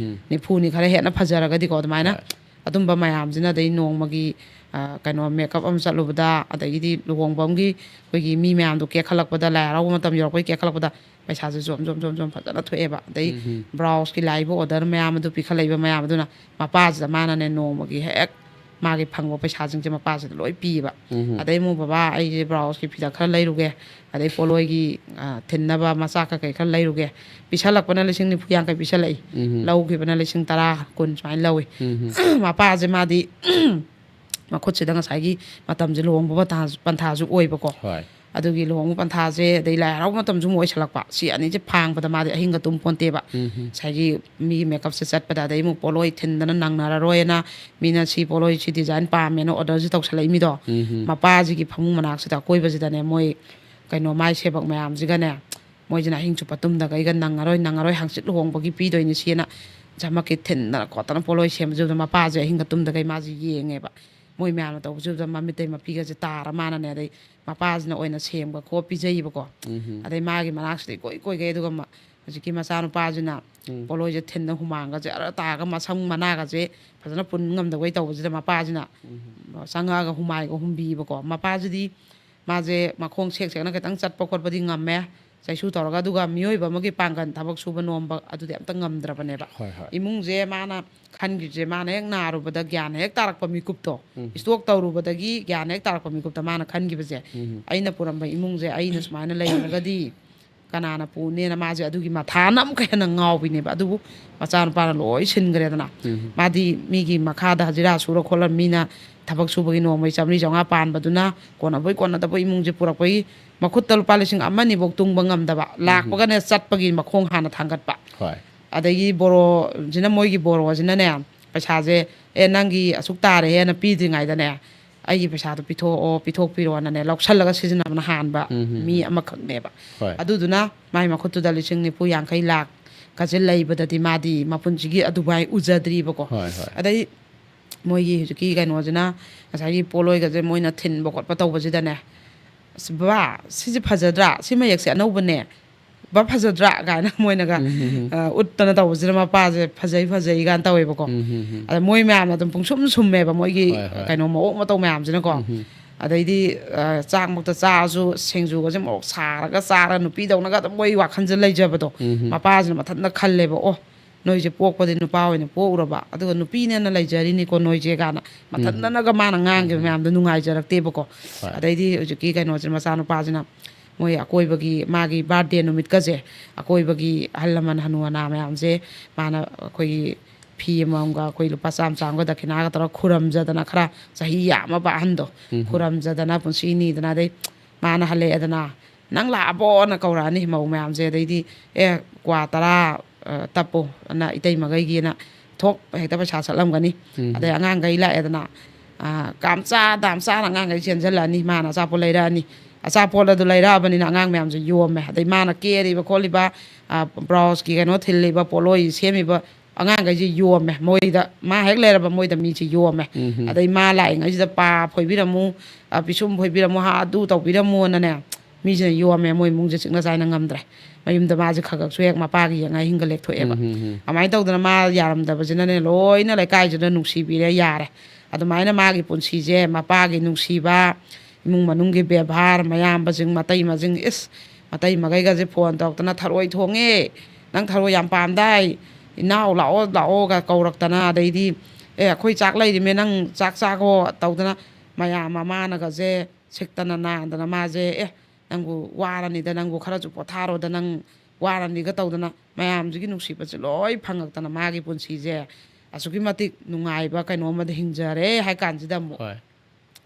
ꯅꯤꯐꯨꯅꯤ ꯈꯔ ꯍꯦꯟꯅ ꯐꯖꯔꯒꯗꯤꯀꯣ ꯑꯗꯨꯃꯥꯏꯅ꯫ ꯍꯣꯏ꯫ ꯑꯗꯨꯝꯕ ꯃꯌꯥꯝꯁꯤꯅ, ꯑꯗꯩ ꯅꯣꯡꯃꯒꯤ, ꯑ, ꯀꯩꯅꯣ, ꯃꯦꯀꯞ ꯑꯃ ꯆꯠꯂꯨꯕꯗ, ꯑꯗꯒꯤꯗꯤ ꯂꯨꯍꯣꯡꯕ ꯑꯃꯒꯤ ꯑꯩꯈꯣꯏꯒꯤ ꯃꯤ ꯃꯌꯥꯝꯗꯣ ꯀꯦꯈꯠꯂꯛꯄꯗ, ꯂꯥꯏ ꯍꯔꯥꯎꯕ ꯃꯇꯝ ꯌꯧꯔꯛꯄꯒꯤ ꯀꯦꯈꯠꯂꯛꯄꯗ ꯄꯩꯁꯥꯁꯦ ꯖꯣꯝ, ꯖꯣꯝ, ꯖꯣꯝ, ꯖꯣꯝ ꯐꯖꯅ ꯊꯣꯛꯑꯦꯕ꯫ ꯑꯗꯩ ꯕ꯭ꯂꯥꯎꯁꯀꯤ ꯂꯥꯛꯏꯕ ꯑꯣꯔꯗꯔ ꯃꯌꯥꯝ ꯑꯗꯨ ꯄꯤꯈꯠꯂꯛꯏꯕ ꯃꯌꯥꯝ ꯑꯗꯨꯅ ꯃꯄꯥꯁꯤꯗ ꯃꯥꯅꯅꯦ ꯅꯣꯡꯃꯒꯤ ꯍꯦꯛ ꯃꯥꯒꯤ ꯐꯪꯕ ꯄꯩꯁꯥꯁꯤꯡꯁꯦ ꯃꯄꯥꯁꯤꯗ ꯂꯣꯏ ꯄꯤꯌꯦꯕ꯫ ꯑꯗꯩ ꯑꯃꯨꯛ, "ꯕꯕꯥ, ꯑꯩꯁꯦ ꯕ꯭ꯂꯥꯎꯁꯀꯤ ꯐꯤꯗꯛ ꯈꯔ ꯂꯩꯔꯨꯒꯦ, ꯑꯗꯩ ꯄꯣꯠꯂꯣꯏꯒꯤ, ꯑ, ꯊꯤꯟꯅꯕ ꯃꯆꯥ ꯀꯩꯀꯩ ꯈꯔ ꯂꯩꯔꯨꯒꯦ"꯫ ꯄꯤꯁꯜꯂꯛꯄꯅ ꯂꯤꯁꯤꯡ ꯅꯤꯐꯨ ꯌꯥꯡꯈꯩ ꯄꯤꯁꯜꯂꯛꯏ꯫ ꯂꯧꯈꯤꯕꯅ ꯂꯤꯁꯤꯡ ꯇꯔꯥ, ꯀꯨꯟ ꯁꯨꯃꯥꯏꯅ ꯂꯧꯏ꯫ ꯃꯄꯥꯁꯦ ꯃꯥꯗꯤ ꯃꯈꯨꯠꯁꯤꯗ ꯉꯁꯥꯏꯒꯤ ꯃꯇꯝꯁꯦ ꯂꯨꯍꯣꯡꯕ ꯄꯟꯊꯥ-, ꯄꯟꯊꯥꯁꯨ ꯑꯣꯏꯕꯀꯣ꯫ ꯍꯣꯏ꯫ ꯑꯗꯨꯒꯤ ꯂꯨꯍꯣꯡꯕ ꯄꯟꯊꯥꯁꯦ, ꯑꯗꯩ ꯂꯥꯏ ꯍꯔꯥꯎꯕ ꯃꯇꯝꯁꯨ ꯑꯃꯨꯛ ꯑꯣꯏꯁꯜꯂꯛꯄ꯫ ꯁꯤ ꯑꯅꯤꯁꯦ ꯐꯥꯡꯕꯗ ꯃꯥꯗꯤ ꯑꯍꯤꯡꯒ ꯇꯨꯝ ꯄꯣꯟꯇꯦꯕ꯫ ꯉꯁꯥꯏꯒꯤ ꯃꯤꯒꯤ ꯃꯦꯀꯞꯁꯦ ꯆꯠꯄꯗ, ꯑꯗꯩ ꯑꯃꯨꯛ ꯄꯣꯠꯂꯣꯏ ꯊꯤꯟꯗꯅ ꯅꯪꯅꯔꯔꯣꯏꯅ, ꯃꯤꯅ ꯁꯤ ꯄꯣꯠꯂꯣꯏ, ꯁꯤ ꯗꯤꯖꯥꯏꯟ ꯄꯥꯝꯃꯦꯅ ꯑꯣꯔꯗꯔꯁꯦ ꯇꯧꯁꯜꯂꯛꯏ ꯃꯤꯗꯣ꯫ ꯃꯄꯥꯁꯤꯒꯤ ꯐꯃꯨꯡ ꯃꯅꯥꯛꯁꯤꯗ ꯑꯀꯣꯏꯕꯁꯤꯗꯅꯦ ꯃꯣꯏ ꯀꯩꯅꯣ, ꯃꯥꯏ ꯁꯦꯕꯛ ꯃꯌꯥꯝꯁꯤꯒꯅꯦ, ꯃꯣꯏꯁꯤꯅ ꯑꯍꯤꯡ ꯆꯨꯞꯄ ꯇꯨꯝꯗꯈꯩꯒ, "ꯅꯪꯉꯔꯣꯏ, ꯅꯪꯉꯔꯣꯏ, ꯍꯪꯆꯤꯠ ꯂꯨꯍꯣꯡꯕꯒꯤ ꯄꯤꯗꯣꯏꯅꯤ ꯁꯤꯅ", ꯖꯃꯛꯀꯤ ꯊꯤꯟꯗꯅ ꯈꯣꯠꯇꯅ ꯄꯣꯠꯂꯣꯏ ꯁꯦꯝꯕꯁꯤꯗ ꯃꯄꯥꯁꯦ ꯑꯍꯤꯡꯒ ꯇꯨꯝꯗꯈꯩ ꯃꯥꯁꯦ ꯌꯦꯡꯉꯦꯕ꯫ ꯃꯣꯏ ꯃꯌꯥꯝꯅ ꯇꯧꯕꯁꯤꯗ ꯃꯃꯤꯠꯇꯩ ꯃꯄꯤꯒꯁꯦ ꯇꯥꯔ ꯃꯥꯅꯅꯦ, ꯑꯗꯩ ꯃꯄꯥꯁꯤꯅ ꯑꯣꯏꯅ ꯁꯦꯝꯕ ꯈꯣꯠ ꯄꯤꯖꯩꯕꯀꯣ꯫ ꯑꯗꯩ ꯃꯥꯒꯤ ꯃꯅꯥꯛꯁꯤꯗ ꯏꯀꯣꯏ ꯀꯣꯏꯒꯩ, ꯑꯗꯨꯒ ꯃ-, ꯍꯧꯖꯤꯛꯀꯤ ꯃꯆꯥꯅꯨꯄꯥꯁꯤꯅ ꯄꯣꯠꯂꯣꯏꯁꯦ ꯊꯤꯟꯅ ꯍꯨꯃꯥꯡꯒꯁꯦ ꯑꯔ ꯇꯥꯔꯒ ꯃꯁꯝ ꯃꯅꯥꯒꯁꯦ ꯐꯖꯅ ꯄꯨꯟ ꯉꯝꯗꯕꯩ ꯇꯧꯕꯁꯤꯗ ꯃꯄꯥꯁꯤꯅ ꯆꯪꯉꯛꯑꯒ ꯍꯨꯃꯥꯏꯒ ꯍꯨꯝꯕꯤꯕꯀꯣ꯫ ꯃꯄꯥꯁꯤꯗꯤ ꯃꯥꯁꯦ ꯃꯈꯣꯡ ꯁꯦꯛ ꯁꯦꯛꯅ ꯈꯤꯇꯪ ꯆꯠꯄ ꯈꯣꯠꯄꯗꯤ ꯉꯝꯃꯦ, ꯆꯩꯁꯨ ꯇꯧꯔꯒ, ꯑꯗꯨꯒ ꯃꯤꯑꯣꯏꯕ ꯑꯃꯒꯤ ꯄꯥꯡꯒꯜ, ꯊꯕꯛ ꯁꯨꯕ ꯅꯣꯝꯕ ꯑꯗꯨꯗꯤ ꯑꯝꯇ ꯉꯝꯗ꯭ꯔꯕꯅꯦꯕ꯫ ꯍꯣꯏ, ꯍꯣꯏ꯫ ꯏꯃꯨꯡꯁꯦ ꯃꯥꯅ ꯈꯟꯈꯤꯕꯁꯦ, ꯃꯥꯅ ꯍꯦꯛ ꯅꯥꯔꯨꯕꯗ ꯒ꯭ꯌꯥꯟ ꯍꯦꯛ ꯇꯥꯔꯛꯄ ꯃꯤꯀꯨꯞꯇꯣ, ꯏꯁꯇꯣꯛ ꯇꯧꯔꯨꯕꯗꯒꯤ ꯒ꯭ꯌꯥꯟ ꯍꯦꯛ ꯇꯥꯔꯛꯄ ꯃꯤꯀꯨꯞꯇ ꯃꯥꯅ ꯈꯟꯈꯤꯕꯁꯦ, ꯑꯩꯅ ꯄꯨꯔꯝꯕ ꯏꯃꯨꯡꯁꯦ ꯑꯩꯅ ꯁꯨꯃꯥꯏꯅ ꯂꯩꯔꯒꯗꯤ ꯀꯅꯥꯅ ꯄꯨꯅꯦꯅ ꯃꯥꯁꯦ ꯑꯗꯨꯒꯤ ꯃꯊꯥꯅ ꯑꯃꯨꯛꯀ ꯍꯦꯟꯅ ꯉꯥꯎꯕꯤꯅꯦꯕ꯫ ꯑꯗꯨꯕꯨ ꯃꯆꯥꯅꯨꯄꯥꯅ ꯂꯣꯏ ꯁꯤꯟꯈ꯭ꯔꯦꯗꯅ꯫ ꯃꯥꯗꯤ ꯃꯤꯒꯤ ꯃꯈꯥꯗ ꯍꯖꯤꯔꯥ ꯁꯨꯔ ꯈꯣꯠꯂ ꯃꯤꯅ ꯊꯕꯛ ꯁꯨꯕꯒꯤ ꯅꯣꯡꯃꯩ ꯆꯥꯝꯃꯔꯤ ꯆꯥꯝꯃꯉꯥ ꯄꯥꯟꯕꯗꯨꯅ ꯀꯣꯟꯅꯕꯣꯏ ꯀꯣꯟꯅꯗꯕꯣꯏ ꯏꯃꯨꯡꯁꯦ ꯄꯨꯔꯛꯄꯒꯤ ꯃꯈꯨꯠꯇ ꯂꯨꯄꯥ ꯂꯤꯁꯤꯡ ꯑꯃ ꯑꯅꯤꯐꯧ ꯇꯨꯡꯕ ꯉꯝꯗꯕ, ꯂꯥꯛꯄꯒꯅꯦ ꯆꯠꯄꯒꯤ ꯃꯈꯣꯡ ꯍꯥꯟꯅ ꯊꯥꯡꯒꯠꯄ꯫ ꯍꯣꯏ꯫ ꯑꯗꯒꯤ ꯕꯣꯔꯣꯁꯤꯅ, ꯃꯣꯏꯒꯤ ꯕꯣꯔꯣꯁꯤꯅꯅꯦ, ꯄꯩꯁꯥꯁꯦ, "ꯑꯦ, ꯅꯪꯒꯤ ꯑꯁꯨꯛ ꯇꯥꯔꯦꯍꯦꯅ" ꯄꯤꯗ꯭ꯔꯤꯉꯩꯗꯅꯦ, "ꯑꯩꯒꯤ ꯄꯩꯁꯥꯗꯣ ꯄꯤꯊꯣꯛꯑꯣ, ꯄꯤꯊꯣꯛꯄꯤꯔꯣꯅꯅꯦ" ꯂꯧꯁꯜꯂꯒ ꯁꯤꯖꯤꯟꯅꯕꯅ ꯍꯥꯟꯕ ꯃꯤ ꯑꯃꯈꯛꯅꯦꯕ꯫ ꯍꯣꯏ꯫ ꯑꯗꯨꯗꯨꯅ ꯃꯥꯏ ꯃꯈꯨꯠꯇꯨꯗ ꯂꯤꯁꯤꯡ ꯅꯤꯐꯨ, ꯌꯥꯡꯈꯩ, ꯂꯥꯛ ꯀꯁꯦ ꯂꯩꯕꯗꯗꯤ ꯃꯥꯗꯤ ꯃꯄꯨꯟꯁꯤꯒꯤ ꯑꯗꯨꯕꯥꯏ ꯎꯖꯗ꯭ꯔꯤꯕꯀꯣ꯫ ꯍꯣꯏ, ꯍꯣꯏ꯫ ꯑꯗꯩ ꯃꯣꯏꯒꯤ ꯍꯧꯖꯤꯛꯀꯤ ꯀꯩꯅꯣꯁꯤꯅ, ꯉꯁꯥꯏꯒꯤ ꯄꯣꯠꯂꯣꯏꯒꯁꯦ ꯃꯣꯏꯅ ꯊꯤꯟꯕ ꯈꯣꯠꯄ ꯇꯧꯕꯁꯤꯗꯅꯦ, "ꯑꯁ ꯕꯕꯥ, ꯁꯤꯁꯦ ꯐꯖꯗ꯭ꯔꯥ? ꯁꯤ ꯃꯌꯦꯛꯁꯦ ꯑꯅꯧꯕꯅꯦ꯫ ꯕꯕꯥ, ꯐꯖꯗ꯭ꯔꯥ?" ꯀꯥꯏꯅ ꯃꯣꯏꯅꯒ, ꯑ, ꯎꯠꯇꯅ ꯇꯧꯕꯁꯤꯅ ꯃꯄꯥꯁꯦ "ꯐꯖꯩ, ꯐꯖꯩ" ꯀꯥꯏꯅ ꯇꯧꯋꯦꯕꯀꯣ꯫ ꯑꯗ ꯃꯣꯏ ꯃꯌꯥꯝꯅ ꯑꯗꯨꯝ ꯄꯨꯡꯁꯨꯝ ꯁꯨꯝꯃꯦꯕ ꯃꯣꯏꯒꯤ ꯍꯣꯏ, ꯍꯣꯏ꯫ ꯀꯩꯅꯣ ꯃꯑꯣꯡ ꯃꯇꯧ ꯃꯌꯥꯝꯁꯤꯅꯀꯣ꯫ ꯑꯗꯩꯗꯤ, ꯑ, ꯆꯥꯛꯃꯛꯇ ꯆꯥꯔꯁꯨ ꯁꯤꯡꯖꯨꯒꯁꯦ ꯃꯣꯔꯣꯛ ꯁꯥꯔꯒ ꯆꯥꯔ ꯅꯨꯄꯤꯗꯧꯅꯒ ꯑꯗꯨꯝ ꯃꯣꯏ ꯋꯥꯈꯜꯁꯦ ꯂꯩꯖꯕꯗꯣ꯫ ꯃꯄꯥꯁꯤꯅ ꯃꯊꯟꯇ ꯈꯜꯂꯦꯕ, "ꯑꯣ, ꯅꯣꯏꯁꯦ ꯄꯣꯛꯄꯗꯤ ꯅꯨꯄꯥ ꯑꯣꯏꯅ ꯄꯣꯛꯎꯔꯕ, ꯑꯗꯨꯒ ꯅꯨꯄꯤꯅꯦꯅ ꯂꯩꯖꯔꯤꯅꯤꯀꯣ ꯅꯣꯏꯁꯦ" ꯀꯥꯏꯅ ꯃꯊꯟꯇꯅꯒ ꯃꯥꯅ ꯉꯥꯡꯈꯤꯕ ꯃꯌꯥꯝꯗꯣ ꯅꯨꯡꯉꯥꯏꯖꯔꯛꯇꯦꯕꯀꯣ꯫ ꯍꯣꯏ꯫ ꯑꯗꯩꯗꯤ ꯍꯧꯖꯤꯛꯀꯤ ꯀꯩꯅꯣꯁꯦ, ꯃꯆꯥꯅꯨꯄꯥꯁꯤꯅ ꯃꯣꯏ ꯑꯀꯣꯏꯕꯒꯤ, ꯃꯥꯒꯤ ꯕꯥꯔꯗꯦ ꯅꯨꯃꯤꯠꯀꯁꯦ, ꯑꯀꯣꯏꯕꯒꯤ ꯑꯍꯜ ꯂꯃꯟ ꯍꯅꯨ ꯍꯅꯥ ꯃꯌꯥꯝꯁꯦ ꯃꯥꯅ ꯑꯩꯈꯣꯏꯒꯤ ꯐꯤ ꯑꯃꯃꯝꯒ ꯑꯩꯈꯣꯏ ꯂꯨꯄꯥ ꯆꯥꯝꯃ ꯆꯥꯝꯃꯒ ꯗꯈꯤꯅꯥꯒ ꯇꯧꯔꯒ ꯈꯨꯔꯝꯖꯗꯅ, ꯈꯔ ꯆꯍꯤ ꯌꯥꯝꯃꯕ ꯑꯍꯟꯗꯣ ꯈꯨꯔꯝꯖꯗꯅ, ꯄꯨꯟꯁꯤ ꯅꯤꯗꯅ, ꯑꯗꯩ ꯃꯥꯅ ꯍꯜꯂꯛꯑꯦꯗꯅ, "ꯅꯪ ꯂꯥꯛꯑꯕꯣꯅ?" ꯀꯧꯔꯛꯑꯅꯤ ꯃꯧ ꯃꯌꯥꯝꯁꯦ꯫ ꯑꯗꯩꯗꯤ, "ꯑꯦ, ꯀ꯭ꯋꯥ ꯇꯔꯥ, ꯑ, ꯇꯞꯄꯣ" ꯑꯅ ꯏꯇꯩꯃꯈꯩꯒꯤꯅ ꯊꯣꯛ ꯍꯦꯛꯇ ꯄꯩꯁꯥ ꯁꯠꯂꯝꯒꯅꯤ꯫ ꯑꯗꯩ ꯑꯉꯥꯡꯈꯩ ꯂꯥꯛꯑꯦꯗꯅ, ꯑ, "ꯀꯥꯝꯆꯥ ꯗꯥꯝꯆꯥꯅ" ꯑꯉꯥꯡꯈꯩ ꯆꯦꯟꯁꯤꯜꯂꯛꯑꯅꯤ, ꯃꯥꯅ ꯑꯆꯥꯄꯣꯠ ꯂꯩꯔꯛꯑꯅꯤ꯫ ꯑꯆꯥꯄꯣꯠ ꯑꯗꯨ ꯂꯩꯔꯛꯑꯕꯅꯤꯅ ꯑꯉꯥꯡ ꯃꯌꯥꯝꯁꯦ ꯌꯣꯝꯃꯦ꯫ ꯑꯗꯩ ꯃꯥꯅ ꯀꯦꯔꯤꯕ ꯈꯣꯠꯂꯤꯕ, ꯑ, ꯕ꯭ꯂꯥꯎꯁꯀꯤ ꯀꯩꯅꯣ ꯊꯤꯜꯂꯤꯕ, ꯄꯣꯠꯂꯣꯏ ꯁꯦꯝꯃꯤꯕ, ꯑꯉꯥꯡꯈꯩꯁꯦ ꯌꯣꯝꯃꯦ꯫ ꯃꯣꯏꯗ, ꯃꯥ ꯍꯦꯛ ꯂꯩꯔꯕ, ꯃꯣꯏꯗ ꯃꯤꯁꯦ ꯌꯣꯝꯃꯦ꯫ ꯎꯝ꯫ ꯑꯗꯩ ꯃꯥ ꯂꯥꯛꯏꯉꯩꯁꯤꯗ ꯄꯥ ꯐꯣꯏꯕꯤꯔꯝꯃꯨ, ꯑ, ꯄꯤꯁꯨꯝ ꯐꯣꯏꯕꯤꯔꯝꯃꯨ, ꯍꯥ, ꯑꯗꯨ ꯇꯧꯕꯤꯔꯝꯃꯨꯅꯅꯦ, ꯃꯤꯁꯤꯅ ꯌꯣꯝꯃꯦ꯫ ꯃꯣꯏ ꯏꯃꯨꯡꯁꯦ ꯆꯤꯛꯅ ꯆꯥꯏꯅ ꯉꯝꯗ꯭ꯔꯦ꯫ ꯃꯌꯨꯝꯗ ꯃꯥꯁꯦ ꯈꯔ ꯈꯔꯁꯨ ꯍꯦꯛ ꯃꯄꯥꯒꯤ ꯌꯦꯡꯉ ꯍꯤꯡꯒ ꯂꯦꯛꯊꯣꯛꯑꯦꯕ꯫ ꯎꯝ, ꯎꯝ, ꯎꯝ꯫ ꯑꯗꯨꯃꯥꯏꯅ ꯇꯧꯗꯅ ꯃꯥ ꯌꯥꯔꯝꯗꯕꯁꯤꯅꯅꯦ, ꯂꯣꯏꯅ ꯂꯩꯀꯥꯏꯁꯤꯗ ꯅꯨꯡꯁꯤꯕꯤꯔꯦ, ꯌꯥꯔꯦ꯫ ꯑꯗꯨꯃꯥꯏꯅ ꯃꯥꯒꯤ ꯄꯨꯟꯁꯤꯁꯦ, ꯃꯄꯥꯒꯤ ꯅꯨꯡꯁꯤꯕ, ꯏꯃꯨꯡ ꯃꯅꯨꯡꯒꯤ ꯕꯦꯕꯥꯔ, ꯃꯌꯥꯝꯕꯁꯤꯡ, ꯃꯇꯩ ꯃꯁꯤꯡ, ꯏꯁ, ꯃꯇꯩ ꯃꯈꯩꯒꯁꯦ ꯐꯣꯟ ꯇꯧꯔꯛꯇꯅ, "ꯊꯔꯣꯏ ꯊꯣꯡꯉꯦ, ꯅꯪ ꯊꯔꯣꯏ ꯌꯥꯝ ꯄꯥꯝꯗꯥꯏ, ꯏꯅꯥꯎ ꯂꯥꯛꯑꯣ, ꯂꯥꯛꯑꯣꯒ ꯀꯧꯔꯛꯇꯅ", ꯑꯗꯩꯗꯤ, "ꯑꯦ, ꯑꯩꯈꯣꯏ ꯆꯥꯛ ꯂꯩꯔꯤꯃꯦ, ꯅꯪ ꯆꯥꯛ ꯆꯥꯈꯣ" ꯇꯧꯗꯅ, ꯃꯌꯥꯝ ꯃꯃꯥꯅꯒꯁꯦ ꯁꯤꯛꯇꯅ ꯅꯥꯟꯗꯅ, ꯃꯥꯁꯦ, "ꯑꯦ, ꯅꯪꯕꯨ ꯋꯥꯔꯅꯤꯗ, ꯅꯪꯕꯨ ꯈꯔꯁꯨ ꯄꯣꯊꯥꯔꯣꯗ, ꯅꯪ ꯋꯥꯔꯅꯤꯒ" ꯇꯧꯗꯅ, ꯃꯌꯥꯝꯁꯤꯒꯤ ꯅꯨꯡꯁꯤꯕꯁꯦ ꯂꯣꯏ ꯐꯪꯉꯛꯇꯅ, ꯃꯥꯒꯤ ꯄꯨꯟꯁꯤꯁꯦ ꯑꯁꯨꯛꯀꯤ ꯃꯇꯤꯛ ꯅꯨꯡꯉꯥꯏꯕ ꯀꯩꯅꯣ ꯑꯃꯗ ꯍꯤꯡꯖꯔꯦ ꯍꯥꯏ ꯀꯥꯟꯁꯤꯗ ꯑꯃꯨꯛ, ꯍꯣꯏ꯫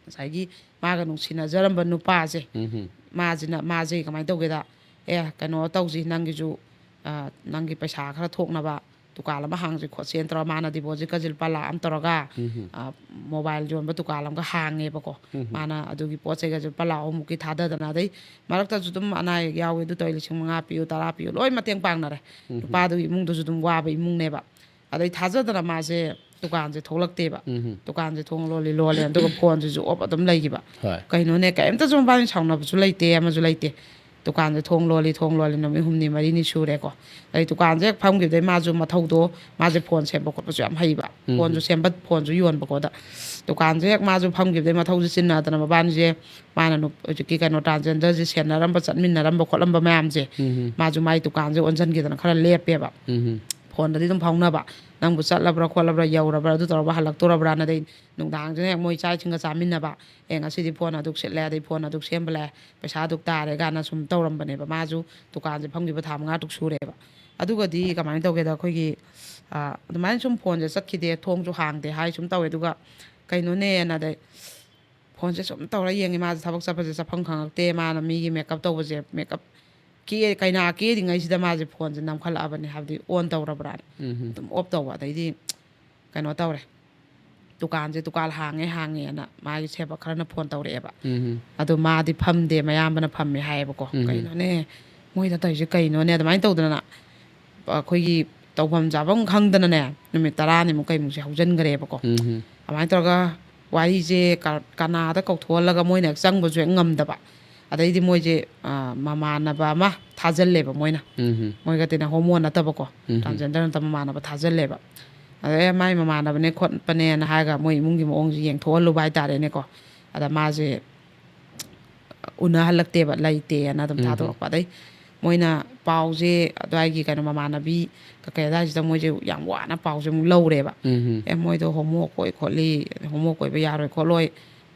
ꯉꯁꯥꯏꯒꯤ ꯃꯥꯒ ꯅꯨꯡꯁꯤꯅꯖꯔꯝꯕ ꯅꯨꯄꯥꯁꯦ, ꯎꯝ꯫ ꯃꯥꯁꯤꯅ, ꯃꯥꯁꯦ ꯀꯃꯥꯏꯅ ꯇꯧꯒꯦꯗ, "ꯑꯦ, ꯀꯩꯅꯣ ꯇꯧꯁꯤ, ꯅꯪꯒꯤꯁꯨ, ꯑ, ꯅꯪꯒꯤ ꯄꯩꯁꯥ ꯈꯔ ꯊꯣꯛꯅꯕ ꯗꯨꯀꯥꯟ ꯑꯃ ꯍꯥꯡꯁꯤ ꯈꯣꯠꯁꯤꯅ" ꯇꯧꯔꯒ, ꯃꯥꯅ ꯗꯤꯄꯣꯖꯤꯠꯀꯁꯦ ꯂꯨꯄꯥ ꯂꯥꯈ ꯑꯃ ꯇꯧꯔꯒ, ꯎꯝ꯫ ꯑ, ꯃꯣꯕꯥꯏꯜ ꯌꯣꯟꯕ ꯗꯨꯀꯥꯟ ꯑꯃꯒ ꯍꯥꯡꯉꯦꯕꯀꯣ꯫ ꯎꯝ꯫ ꯃꯥꯅ ꯑꯗꯨꯒꯤ ꯄꯣꯠ ꯆꯩꯒꯁꯦ ꯂꯨꯄꯥ ꯂꯥꯈ ꯑꯍꯨꯝꯃꯨꯛꯀꯤ ꯊꯥꯗꯗꯅ, ꯑꯗꯩ ꯃꯔꯛꯇꯁꯨ ꯑꯗꯨꯝ ꯑꯅꯥ ꯑꯌꯦꯛ ꯌꯥꯎꯋꯦ, ꯑꯗꯨ ꯇꯧꯋꯦ, ꯂꯤꯁꯤꯡ ꯃꯉꯥ ꯄꯤꯌꯨ, ꯇꯔꯥ ꯄꯤꯌꯨ, ꯂꯣꯏ ꯃꯇꯦꯡ ꯄꯥꯡꯅꯔꯦ꯫ ꯎꯝ꯫ ꯅꯨꯄꯥꯗꯨꯒꯤ ꯏꯃꯨꯡꯗꯨꯁꯨ ꯑꯗꯨꯝ ꯋꯥꯕ ꯏꯃꯨꯡꯅꯦꯕ꯫ ꯑꯗꯩ ꯊꯥꯖꯗꯅ ꯃꯥꯁꯦ ꯗꯨꯀꯥꯟꯁꯦ ꯊꯣꯛꯂꯛꯇꯦꯕ꯫ ꯎꯝ꯫ ꯗꯨꯀꯥꯟꯁꯦ ꯊꯣꯡ ꯂꯣꯜꯂꯤ, ꯂꯣꯜꯂꯦ, ꯑꯗꯨꯒ ꯐꯣꯟꯁꯤꯁꯨ ꯑꯣꯞ ꯑꯗꯨꯝ ꯂꯩꯈꯤꯕ꯫ ꯍꯣꯏ꯫ ꯀꯩꯅꯣꯅꯦ, ꯀꯩꯝꯇꯁꯨ ꯃꯕꯥꯅꯤ ꯁꯥꯎꯅꯕꯁꯨ ꯂꯩꯇꯦ, ꯑꯃꯁꯨ ꯂꯩꯇꯦ꯫ ꯗꯨꯀꯥꯟꯁꯦ ꯊꯣꯡ ꯂꯣꯜꯂꯤ, ꯊꯣꯡ ꯂꯣꯜꯂꯤ, ꯅꯨꯃꯤꯠ ꯍꯨꯝꯅꯤ ꯃꯔꯤꯅꯤ ꯁꯨꯔꯦꯀꯣ꯫ ꯑꯗꯩ ꯗꯨꯀꯥꯟꯁꯦ ꯍꯦꯛ ꯐꯝꯈꯤꯕꯗꯩ ꯃꯥꯁꯨ ꯃꯊꯧꯗꯣ, ꯃꯥꯁꯦ ꯐꯣꯟ ꯁꯦꯝꯕ ꯈꯣꯠꯄꯁꯨ ꯌꯥꯝ ꯍꯩꯕ꯫ ꯎꯝ꯫ ꯐꯣꯟꯁꯨ ꯁꯦꯝꯕ, ꯐꯣꯟꯁꯨ ꯌꯣꯟꯕꯀꯣ꯫ ꯑꯗ ꯗꯨꯀꯥꯟꯁꯦ ꯍꯦꯛ ꯃꯥꯁꯨ ꯐꯝꯈꯤꯕꯗꯩ ꯃꯊꯧꯁꯦ ꯆꯤꯟꯅꯗꯅ, ꯃꯕꯥꯅꯤꯁꯦ, ꯃꯥꯅ ꯅꯨ-, ꯍꯧꯖꯤꯛꯀꯤ ꯀꯩꯅꯣ ꯇ꯭ꯔꯥꯟꯖꯦꯟꯗꯔꯁꯦ ꯁꯦꯟꯅꯔꯝꯕ, ꯆꯠꯃꯤꯟꯅꯔꯝꯕ ꯈꯣꯠꯂꯝꯕ ꯃꯌꯥꯝꯁꯦ, ꯎꯝ꯫ ꯃꯥꯁꯨ ꯃꯥꯏ ꯗꯨꯀꯥꯟꯁꯦ ꯑꯣꯟꯁꯤꯟꯈꯤꯗꯅ ꯈꯔ ꯂꯦꯞꯄꯦꯕ꯫ ꯎꯝ꯫ ꯐꯣꯟꯗꯗꯤ ꯑꯗꯨꯝ ꯐꯥꯎꯅꯕ, "ꯅꯪꯕꯨ ꯆꯠꯂꯕ꯭ꯔꯥ ꯈꯣꯠꯂꯕ꯭ꯔꯥ, ꯌꯧꯔꯕ꯭ꯔꯥ, ꯑꯗꯨ ꯇꯧꯔꯕ꯭ꯔꯥ, ꯍꯜꯂꯛꯇꯣꯔꯕ꯭ꯔꯥꯅ?" ꯑꯗꯩ ꯅꯨꯡꯗꯥꯡꯁꯤꯅ ꯍꯦꯛ ꯃꯣꯏ ꯆꯥꯛ ꯏꯁꯤꯡꯒ ꯆꯥꯃꯤꯟꯅꯕ, "ꯑꯦ, ꯉꯁꯤꯗꯤ ꯐꯣꯟ ꯑꯗꯨꯛ ꯁꯤꯠꯂꯦ, ꯑꯗꯩ ꯐꯣꯟ ꯑꯗꯨꯛ ꯁꯦꯝꯕ ꯂꯥꯛꯑꯦ, ꯄꯩꯁꯥ ꯑꯗꯨꯛ ꯇꯥꯔꯦ" ꯀꯥꯏꯅ ꯁꯨꯝ ꯇꯧꯔꯝꯕꯅꯦꯕ꯫ ꯃꯥꯁꯨ ꯗꯨꯀꯥꯟꯁꯦ ꯐꯝꯈꯤꯕ ꯊꯥ ꯃꯉꯥ ꯇꯔꯨꯛ ꯁꯨꯔꯦꯕ꯫ ꯑꯗꯨꯒꯗꯤ ꯀꯃꯥꯏꯅ ꯇꯧꯒꯦꯗ, ꯑꯩꯈꯣꯏꯒꯤ, ꯑ, ꯑꯗꯨꯃꯥꯏꯅ ꯁꯨꯝ ꯐꯣꯟꯁꯦ ꯆꯠꯈꯤꯗꯦ, ꯊꯣꯡꯁꯨ ꯍꯥꯡꯗꯦ ꯍꯥꯏ ꯁꯨꯝ ꯇꯧꯋꯦ꯫ ꯑꯗꯨꯒ ꯀꯩꯅꯣꯅꯦꯅ, ꯑꯗꯩ ꯐꯣꯟꯁꯦ ꯁꯨꯝ ꯇꯧꯔ ꯌꯦꯡꯉꯤ꯫ ꯃꯥꯁꯦ ꯊꯕꯛ ꯆꯠꯄꯁꯦ ꯆꯠꯐꯝ ꯈꯪꯉꯛꯇꯦ꯫ ꯃꯥꯅ ꯃꯤꯒꯤ ꯃꯦꯀꯞ ꯇꯧꯕꯁꯦ, ꯃꯦꯀꯞ ꯀꯦ-, ꯀꯩꯅꯥ ꯀꯦꯔꯤꯉꯩꯁꯤꯗ ꯃꯥꯁꯦ ꯐꯣꯟꯁꯦ ꯅꯝꯈꯠꯂꯛꯑꯕꯅꯦ, ꯍꯥꯏꯕꯗꯤ ꯑꯣꯟ ꯇꯧꯔꯕ꯭ꯔꯥꯅ꯫ ꯎꯝ꯫ ꯑꯗꯨꯝ ꯑꯣꯐ ꯇꯧꯕ꯫ ꯑꯗꯩꯗꯤ ꯀꯩꯅꯣ ꯇꯧꯔꯦ, ꯗꯨꯀꯥꯟꯁꯦ, ꯗꯨꯀꯥꯟ ꯍꯥꯡꯉꯦ, ꯍꯥꯡꯉꯦꯅ ꯃꯥꯒꯤ ꯁꯦꯕꯛ ꯈꯔꯅ ꯐꯣꯟ ꯇꯧꯔꯛꯑꯦꯕ꯫ ꯎꯝ꯫ ꯑꯗꯣ ꯃꯥꯗꯤ ꯐꯝꯗꯦ, ꯃꯌꯥꯝꯕꯅ ꯐꯝꯃꯦ ꯍꯥꯏꯌꯦꯕꯀꯣ꯫ ꯎꯝ꯫ "ꯀꯩꯅꯣꯅꯦ, ꯃꯣꯏꯗ ꯇꯧꯔꯤꯁꯦ ꯀꯩꯅꯣꯅꯦ?" ꯑꯗꯨꯃꯥꯏꯅ ꯇꯧꯗꯅ ꯑꯩꯈꯣꯏꯒꯤ ꯇꯧꯐꯝ ꯆꯥꯐꯝ ꯈꯪꯗꯅꯅꯦ, ꯅꯨꯃꯤꯠ ꯇꯔꯥꯅꯤꯃꯨꯛ ꯀꯩꯃꯨꯛꯁꯦ ꯍꯧꯖꯤꯟꯈ꯭ꯔꯦꯕꯀꯣ꯫ ꯎꯝ ꯑꯗꯨꯃꯥꯏꯅ ꯇꯧꯔꯒ ꯋꯥꯔꯤꯁꯦ ꯀ- ꯀꯅꯥꯗ ꯀꯧꯊꯣꯛꯍꯜꯂꯒ ꯃꯣꯏꯅ ꯍꯦꯛ ꯆꯪꯕꯁꯨ ꯍꯦꯛ ꯉꯝꯗꯕ꯫ ꯑꯗꯩꯗꯤ ꯃꯣꯏꯁꯦ, ꯑ, ꯃꯃꯥꯟꯅꯕ ꯑꯃ ꯊꯥꯖꯤꯜꯂꯦꯕ ꯃꯣꯏꯅ꯫ ꯎꯝ ꯃꯣꯏꯒ ꯇꯤꯟꯅ ꯍꯣꯃꯣ ꯅꯠꯇꯕꯀꯣ, ꯎꯝ꯫ ꯇ꯭ꯔꯥꯟꯁꯖꯦꯟꯗꯔ ꯅꯠꯇꯕ ꯃꯃꯥꯟꯅꯕ ꯊꯥꯖꯤꯜꯂꯦꯕ꯫ ꯑꯗꯩ, "ꯑꯦ, ꯃꯥꯏ ꯃꯃꯥꯟꯅꯕꯅꯦ ꯈꯣꯠꯄꯅꯦꯅ" ꯍꯥꯏꯔꯒ ꯃꯣꯏ ꯏꯃꯨꯡꯒꯤ ꯃꯑꯣꯡꯁꯦ ꯌꯦꯡꯊꯣꯛꯍꯜꯂꯨꯕ ꯍꯥꯏꯇꯥꯔꯦꯅꯦꯀꯣ꯫ ꯑꯗ ꯃꯥꯁꯦ ꯎꯅꯍꯜꯂꯛꯇꯦꯕ, ꯂꯩꯇꯦꯅ ꯑꯗꯨꯝ ꯎꯝ꯫ ꯊꯥꯗꯣꯔꯛꯄ꯫ ꯑꯗꯩ ꯃꯣꯏꯅ ꯄꯥꯎꯁꯦ ꯑꯗꯨꯋꯥꯏꯒꯤ ꯀꯩꯅꯣ ꯃꯃꯥꯟꯅꯕꯤ ꯀꯩꯀꯩ ꯑꯗꯨꯋꯥꯏꯁꯤꯗ ꯃꯣꯏꯁꯦ ꯌꯥꯝ ꯋꯥꯅ ꯄꯥꯎꯁꯦ ꯑꯃꯨꯛ ꯂꯧꯔꯦꯕ꯫ ꯎꯝ "ꯑꯦ, ꯃꯣꯏꯗꯣ ꯍꯣꯃꯣ ꯀꯣꯏ ꯈꯣꯠꯂꯤ, ꯍꯣꯃꯣ ꯀꯣꯏꯕ ꯌꯥꯔꯣꯏ ꯈꯣꯠꯂꯣꯏ,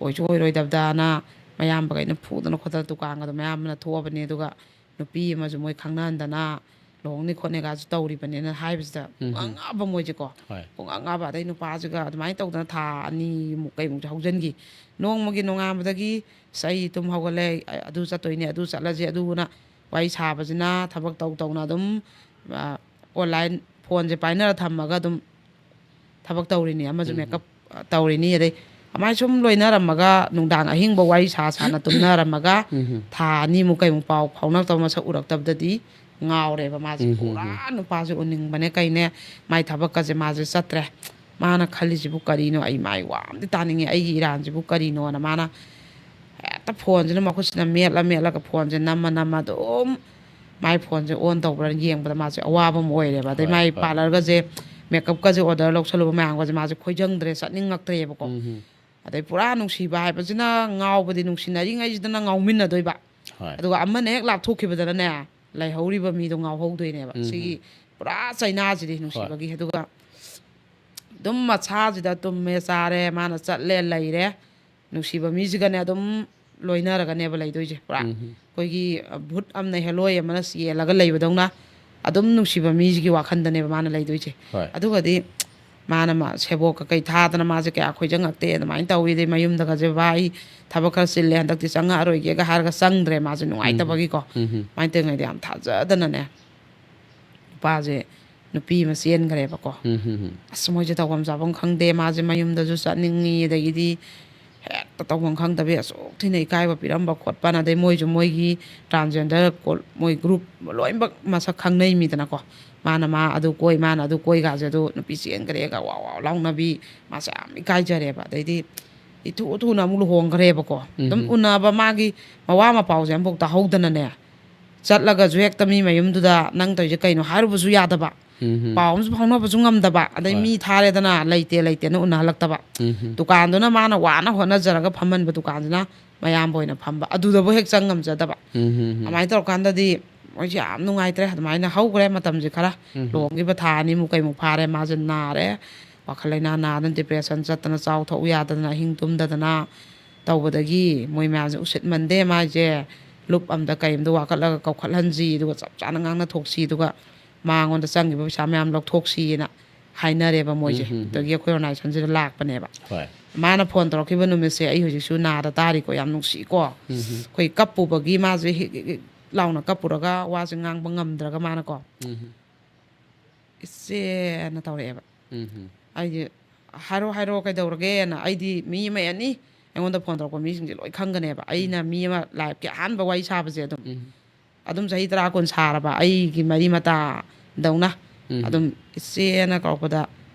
ꯑꯣꯏꯁꯨ ꯑꯣꯏꯔꯣꯏꯗꯕꯗꯅ" ꯃꯌꯥꯝꯕꯈꯩꯅ ꯐꯨꯗꯅ ꯈꯣꯠꯇꯅ ꯗꯨꯀꯥꯟꯒꯗꯣ ꯃꯌꯥꯝꯕꯅ ꯊꯣꯛꯑꯕꯅꯦ꯫ ꯑꯗꯨꯒ ꯅꯨꯄꯤ ꯑꯃꯁꯨ ꯃꯣꯏ ꯈꯪꯅꯍꯟꯗꯅ ꯂꯨꯍꯣꯡꯅꯤ ꯈꯣꯠꯅꯤꯒꯁꯨ ꯇꯧꯔꯤꯕꯅꯦꯅ ꯍꯥꯏꯕꯁꯤꯗ ꯎꯝ꯫ ꯄꯨꯡꯉꯥꯡ ꯉꯥꯡꯕ ꯃꯣꯏꯁꯦꯀꯣ꯫ ꯍꯣꯏ꯫ ꯄꯨꯡꯉꯥꯡ ꯉꯥꯡꯕ꯫ ꯑꯗꯩ ꯅꯨꯄꯥꯁꯤꯒ ꯑꯗꯨꯃꯥꯏꯅ ꯇꯧꯗꯅ ꯊꯥ ꯑꯅꯤꯃꯨꯛ ꯀꯩꯃꯨꯛꯁꯦ ꯍꯧꯖꯤꯟꯈꯤ꯫ ꯅꯣꯡꯃꯒꯤ ꯅꯣꯡꯉꯥꯟꯕꯗꯒꯤ "ꯑꯁ, ꯑꯩ ꯇꯨꯝ ꯍꯧꯒꯠꯂꯦ, ꯑ-, ꯑꯗꯨ ꯆꯠꯇꯣꯏꯅꯦ, ꯑꯗꯨ ꯆꯠꯂꯁꯦ", ꯑꯗꯨꯅ ꯋꯥꯔꯤ ꯁꯥꯕꯁꯤꯅ ꯊꯕꯛ ꯇꯧ ꯇꯧꯅ ꯑꯗꯨꯝ, ꯑ, online phoneꯁꯦ ꯄꯥꯏꯅꯔ ꯊꯝꯃꯒ ꯑꯗꯨꯝ ꯊꯕꯛ ꯇꯧꯔꯤꯅꯤ, ꯑꯃꯁꯨ ꯎꯝ꯫ Makeup, ꯑ, ꯇꯧꯔꯤꯅꯤ꯫ ꯑꯗꯩ ꯑꯗꯨꯃꯥꯏꯅ ꯁꯨꯝ ꯂꯣꯏꯅꯔꯝꯃꯒ ꯅꯨꯡꯗꯥꯡ ꯑꯍꯤꯡꯕ ꯋꯥꯔꯤ ꯁꯥ ꯁꯥꯅ ꯇꯨꯝꯅꯔꯝꯃꯒ ꯎꯝ꯫ ꯊꯥ ꯑꯅꯤꯃꯨꯛ ꯀꯩꯃꯨꯛ ꯄꯥꯎ ꯐꯥꯎꯅꯔꯛꯇꯕ, ꯃꯁꯛ ꯎꯔꯛꯇꯕꯗꯗꯤ ꯉꯥꯎꯔꯦꯕ ꯃꯥꯁꯦ꯫ ꯎꯝ, ꯎꯝ, ꯄꯨꯔꯥ ꯅꯨꯄꯥꯁꯦ ꯎꯅꯤꯡꯕꯅꯦ ꯀꯩꯅꯦ, ꯃꯥꯏ ꯊꯕꯛꯀꯁꯦ ꯃꯥꯁꯦ ꯆꯠꯇ꯭ꯔꯦ꯫ ꯃꯥꯅ ꯈꯜꯂꯤꯁꯤꯕꯨ ꯀꯔꯤꯅꯣ? ꯑꯩ ꯃꯥꯏ ꯋꯥ ꯑꯝꯗꯤ ꯇꯥꯅꯤꯡꯉꯦ, ꯑꯩꯒꯤ ꯏꯔꯥꯟꯁꯤꯕꯨ ꯀꯔꯤꯅꯣꯅ ꯃꯥꯅ ꯍꯦꯛꯇ phoneꯁꯤꯅ ꯃꯈꯨꯠꯁꯤꯅ ꯃꯦꯠꯂ ꯃꯦꯠꯂꯒ phoneꯁꯦ ꯅꯝꯃ ꯅꯝꯃ ꯑꯗꯨꯝ ꯃꯥꯏ phoneꯁꯦ on ꯇꯧꯕ꯭ꯔꯥ ꯌꯦꯡꯕꯗ ꯃꯥꯁꯦ ꯑꯋꯥꯕ ꯑꯃ ꯑꯣꯏꯔꯦꯕ꯫ ꯑꯗꯩ ꯍꯣꯏ, ꯃꯥꯏ ꯍꯣꯏ꯫ Parlourꯒꯁꯦ, Makeupꯀꯁꯦ order ꯂꯧꯁꯜꯂꯨꯕ ꯃꯌꯥꯝꯒꯁꯦ ꯃꯥꯁꯦ ꯈꯣꯏꯖꯪꯗ꯭ꯔꯦ, ꯆꯠꯅꯤꯡꯉꯛꯇ꯭ꯔꯦꯕꯀꯣ꯫ ꯎꯝ꯫ ꯑꯗꯩ ꯄꯨꯔꯥ ꯅꯨꯡꯁꯤꯕ ꯍꯥꯏꯕꯁꯤꯅ ꯉꯥꯎꯕꯗꯤ ꯅꯨꯡꯁꯤꯅꯔꯤꯉꯩꯁꯤꯗꯅ ꯉꯥꯎꯃꯤꯟꯅꯗꯣꯏꯕ꯫ ꯍꯣꯏ꯫ ꯑꯗꯨꯒ ꯑꯃꯅ ꯍꯦꯛ ꯂꯥꯞꯊꯣꯛꯈꯤꯕꯗꯅꯅꯦ, ꯂꯩꯍꯧꯔꯤꯕ ꯃꯤꯗꯣ ꯉꯥꯎꯍꯧꯗꯣꯏꯅꯦꯕ꯫ ꯎꯝ꯫ ꯁꯤꯒꯤ ꯄꯨꯔꯥ ꯆꯩꯅꯥꯁꯤꯗꯤ ꯍꯣꯏ꯫ ꯅꯨꯡꯁꯤꯕꯒꯤ꯫ ꯑꯗꯨꯒ ꯑꯗꯨꯝ ꯃꯁꯥꯁꯤꯗ ꯇꯨꯝꯃꯦ ꯆꯥꯔꯦ, ꯃꯥꯅ ꯆꯠꯂꯦ ꯂꯩꯔꯦ꯫ ꯅꯨꯡꯁꯤꯕ ꯃꯤꯁꯤꯒꯅꯦ ꯑꯗꯨꯝ ꯂꯣꯏꯅꯔꯒꯅꯦꯕ ꯂꯩꯗꯣꯏꯁꯦ ꯄꯨꯔꯥ꯫ ꯎꯝ꯫ ꯑꯩꯈꯣꯏꯒꯤ, ꯑ, ꯚꯨꯠ ꯑꯃꯅ ꯍꯦꯂꯣꯏ ꯑꯃꯅ ꯆꯦꯜꯂꯒ ꯂꯩꯕꯗꯧꯅ ꯑꯗꯨꯝ ꯅꯨꯡꯁꯤꯕ ꯃꯤꯁꯤꯒꯤ ꯋꯥꯈꯟꯗꯅꯦꯕ ꯃꯥꯅ ꯂꯩꯗꯣꯏꯁꯦ꯫ ꯍꯣꯏ꯫ ꯑꯗꯨꯒꯗꯤ ꯃꯥꯅ ꯃꯥ-, ꯁꯦꯕꯣꯠ ꯀꯀꯩ ꯊꯥꯗꯅ ꯃꯥꯁꯦ ꯀꯌꯥ ꯈꯣꯏꯖꯪꯉꯛꯇꯦ꯫ ꯑꯗꯨꯃꯥꯏꯅ ꯇꯧꯋꯤ꯫ ꯑꯗꯩ ꯃꯌꯨꯝꯗꯒꯁꯦ, "ꯕꯥ, ꯑꯩ ꯊꯕꯛ ꯈꯔ ꯆꯤꯜꯂꯦ, ꯍꯟꯗꯛꯇꯤ ꯆꯪꯉꯛꯑꯔꯣꯏꯒꯦꯒ" ꯍꯥꯏꯔꯒ ꯆꯪꯗ꯭ꯔꯦ ꯃꯥꯁꯦ ꯅꯨꯡꯉꯥꯏꯇꯕꯒꯤꯀꯣ꯫ ꯎꯝ꯫ ꯑꯗꯨꯃꯥꯏꯅ ꯇꯧꯔꯤꯉꯩꯗ ꯌꯥꯝ ꯊꯥꯖꯗꯅꯅꯦ ꯅꯨꯄꯥꯁꯦ ꯅꯨꯄꯤ ꯑꯃ ꯆꯦꯟꯈ꯭ꯔꯦꯕꯀꯣ꯫ ꯎꯝ, ꯎꯝ, ꯎꯝ꯫ ꯑꯁ, ꯃꯣꯏꯁꯦ ꯇꯧꯐꯝ ꯆꯥꯐꯝ ꯈꯪꯗꯦ, ꯃꯥꯁꯦ ꯃꯌꯨꯝꯗꯁꯨ ꯆꯠꯅꯤꯡꯉꯤ, ꯑꯗꯒꯤꯗꯤ ꯍꯦꯛꯇ ꯇꯧꯐꯝ ꯈꯪꯗꯕꯤ ꯑꯁꯨꯛ ꯊꯤꯅ ꯏꯀꯥꯏꯕ ꯄꯤꯔꯝꯕ ꯈꯣꯠꯄꯅ, ꯑꯗꯩ ꯃꯣꯏꯁꯨ ꯃꯣꯏꯒꯤ transgender ꯀꯣ-, ꯃꯣꯏ group ꯂꯣꯏꯅꯃꯛ ꯃꯁꯛ ꯈꯪꯅꯩ ꯃꯤꯗꯅꯀꯣ꯫ ꯃꯥꯅ ꯃꯥ ꯑꯗꯨ ꯀꯣꯏ, ꯃꯥꯅ ꯑꯗꯨ ꯀꯣꯏꯒꯁꯦ ꯑꯗꯨ ꯅꯨꯄꯤ ꯆꯦꯟꯈ꯭ꯔꯦꯒ ꯋꯥ ꯋꯥ ꯂꯥꯎꯅꯕꯤ꯫ ꯃꯥꯁꯦ ꯌꯥꯝ ꯏꯀꯥꯏꯖꯔꯦꯕ꯫ ꯑꯗꯩꯗꯤ ꯏꯊꯨ ꯊꯨꯅ ꯑꯃꯨꯛ ꯂꯨꯍꯣꯡꯈ꯭ꯔꯦꯕꯀꯣ꯫ ꯑꯗꯨꯝ ꯎꯝ꯫ ꯎꯅꯕ ꯃꯥꯒꯤ ꯃꯋꯥ ꯃꯄꯥꯎꯁꯦ ꯑꯃꯐꯥꯎ ꯇꯥꯍꯧꯗꯅꯅꯦ, ꯆꯠꯂꯒꯁꯨ ꯍꯦꯛꯇ ꯃꯤ ꯃꯌꯨꯝꯗꯨꯗ "ꯅꯪ ꯇꯧꯔꯤꯁꯦ ꯀꯩꯅꯣ?" ꯍꯥꯏꯔꯨꯕꯁꯨ ꯌꯥꯗꯕ, ꯎꯝ꯫ ꯄꯥꯎ ꯑꯃꯁꯨ ꯐꯥꯎꯅꯕꯁꯨ ꯉꯝꯗꯕ, ꯑꯗꯩ ꯍꯣꯏ꯫ ꯃꯤ ꯊꯥꯔꯦꯗꯅ, ꯂꯩꯇꯦ ꯂꯩꯇꯦꯅ ꯎꯅꯍꯜꯂꯛꯇꯕ꯫ ꯎꯝ꯫ ꯗꯨꯀꯥꯟꯗꯨꯅ ꯃꯥꯅ ꯋꯥꯅ ꯍꯣꯠꯅꯖꯔꯒ ꯐꯝꯍꯟꯕ ꯗꯨꯀꯥꯟꯁꯤꯅ ꯃꯌꯥꯝꯕ ꯑꯣꯏꯅ ꯐꯝꯕ, ꯑꯗꯨꯗꯕꯨ ꯍꯦꯛ ꯆꯪ ꯉꯝꯖꯗꯕ꯫ ꯎꯝ꯫ ꯑꯗꯨꯃꯥꯏꯅ ꯇꯧꯔꯀꯥꯟꯗꯗꯤ ꯃꯣꯏꯁꯦ ꯌꯥꯝ ꯅꯨꯡꯉꯥꯏꯇ꯭ꯔꯦ꯫ ꯑꯗꯨꯃꯥꯏꯅ ꯍꯧꯈ꯭ꯔꯦ ꯃꯇꯝꯁꯦ ꯈꯔ꯫ ꯎꯝ꯫ ꯂꯨꯍꯣꯡꯈꯤꯕ ꯊꯥ ꯑꯅꯤꯃꯨꯛ ꯀꯩꯃꯨꯛ ꯐꯥꯔꯦ, ꯃꯥꯁꯦ ꯅꯥꯔꯦ, ꯋꯥꯈꯜ ꯂꯩꯅꯥ ꯅꯥꯗꯅ, ꯗꯤꯄ꯭ꯔꯦꯁꯟ ꯆꯠꯇꯅ, ꯆꯥꯎ ꯊꯛꯎ ꯌꯥꯗꯗꯅ, ꯑꯍꯤꯡ ꯇꯨꯝꯗꯗꯅ ꯇꯧꯕꯗꯒꯤ ꯃꯣꯏ ꯃꯌꯥꯝꯁꯦ ꯎꯁꯤꯠꯃꯟꯗꯦ, ꯃꯥꯏꯁꯦ ꯂꯨꯞ ꯑꯝꯗ ꯀꯩ ꯑꯝꯗ ꯋꯥꯀꯠꯂꯒ ꯀꯧꯈꯠꯍꯟꯁꯤ, ꯑꯗꯨꯒ ꯆꯞ ꯆꯥꯅ ꯉꯥꯡꯅ ꯊꯣꯛꯁꯤ, ꯑꯗꯨꯒ ꯃꯉꯣꯟꯗ ꯆꯪꯈꯤꯕ ꯄꯩꯁꯥ ꯃꯌꯥꯝ ꯂꯧꯊꯣꯛꯁꯤꯅ ꯍꯥꯏꯅꯔꯦꯕ ꯃꯣꯏꯁꯦ꯫ ꯎꯝ, ꯎꯝ, ꯎꯝ꯫ ꯑꯗꯒꯤ ꯑꯩꯈꯣꯏ ꯑꯣꯔꯒꯅꯥꯏꯖꯦꯁꯟꯁꯤꯗ ꯂꯥꯛꯄꯅꯦꯕ꯫ ꯍꯣꯏ꯫ ꯃꯥꯅ ꯐꯣꯟ ꯇꯧꯔꯛꯈꯤꯕ ꯅꯨꯃꯤꯠꯁꯦ ꯑꯩ ꯍꯧꯖꯤꯛꯁꯨ ꯅꯥꯗ ꯇꯥꯔꯤꯀꯣ, ꯌꯥꯝ ꯅꯨꯡꯁꯤꯀꯣ꯫ ꯎꯝ, ꯎꯝ꯫ ꯑꯩꯈꯣꯏ ꯀꯞꯄꯨꯕꯒꯤ ꯃꯥꯁꯦ ꯍꯤꯛ ꯍꯤꯛ ꯍꯤꯛ ꯂꯥꯎꯅ ꯀꯞꯄꯨꯔꯒ ꯋꯥꯁꯦ ꯉꯥꯡꯕ ꯉꯝꯗ꯭ꯔꯒ ꯃꯥꯅꯀꯣ, ꯎꯝ꯫ "ꯏꯆꯦꯅ" ꯇꯧꯔꯛꯑꯦꯕ꯫ ꯎꯝ꯫ ꯑꯩꯗꯤ, "ꯍꯥꯏꯔꯣ, ꯍꯥꯏꯔꯣ, ꯀꯩꯗꯧꯔꯒꯦꯅ?" ꯑꯩꯗꯤ ꯃꯤ ꯑꯃ ꯑꯦꯅꯤ ꯑꯩꯉꯣꯟꯗ ꯐꯣꯟ ꯇꯧꯔꯛꯄ ꯃꯤꯁꯤꯡꯁꯦ ꯂꯣꯏ ꯈꯪꯒꯅꯦꯕ꯫ ꯑꯩꯅ ꯃꯤ ꯑꯃ ꯂꯥꯏꯐꯀꯤ ꯑꯍꯥꯟꯕ ꯋꯥꯔꯤ ꯁꯥꯕꯁꯦ ꯑꯗꯨꯝ, ꯎꯝ꯫ ꯑꯗꯨꯝ ꯆꯍꯤ ꯇꯔꯥ ꯀꯨꯟ ꯁꯥꯔꯕ ꯑꯩꯒꯤ ꯃꯔꯤ ꯃꯇꯥꯗꯧꯅ, ꯎꯝ꯫ ꯑꯗꯨꯝ "ꯏꯆꯦꯅ" ꯀꯧꯔꯛꯄꯗ,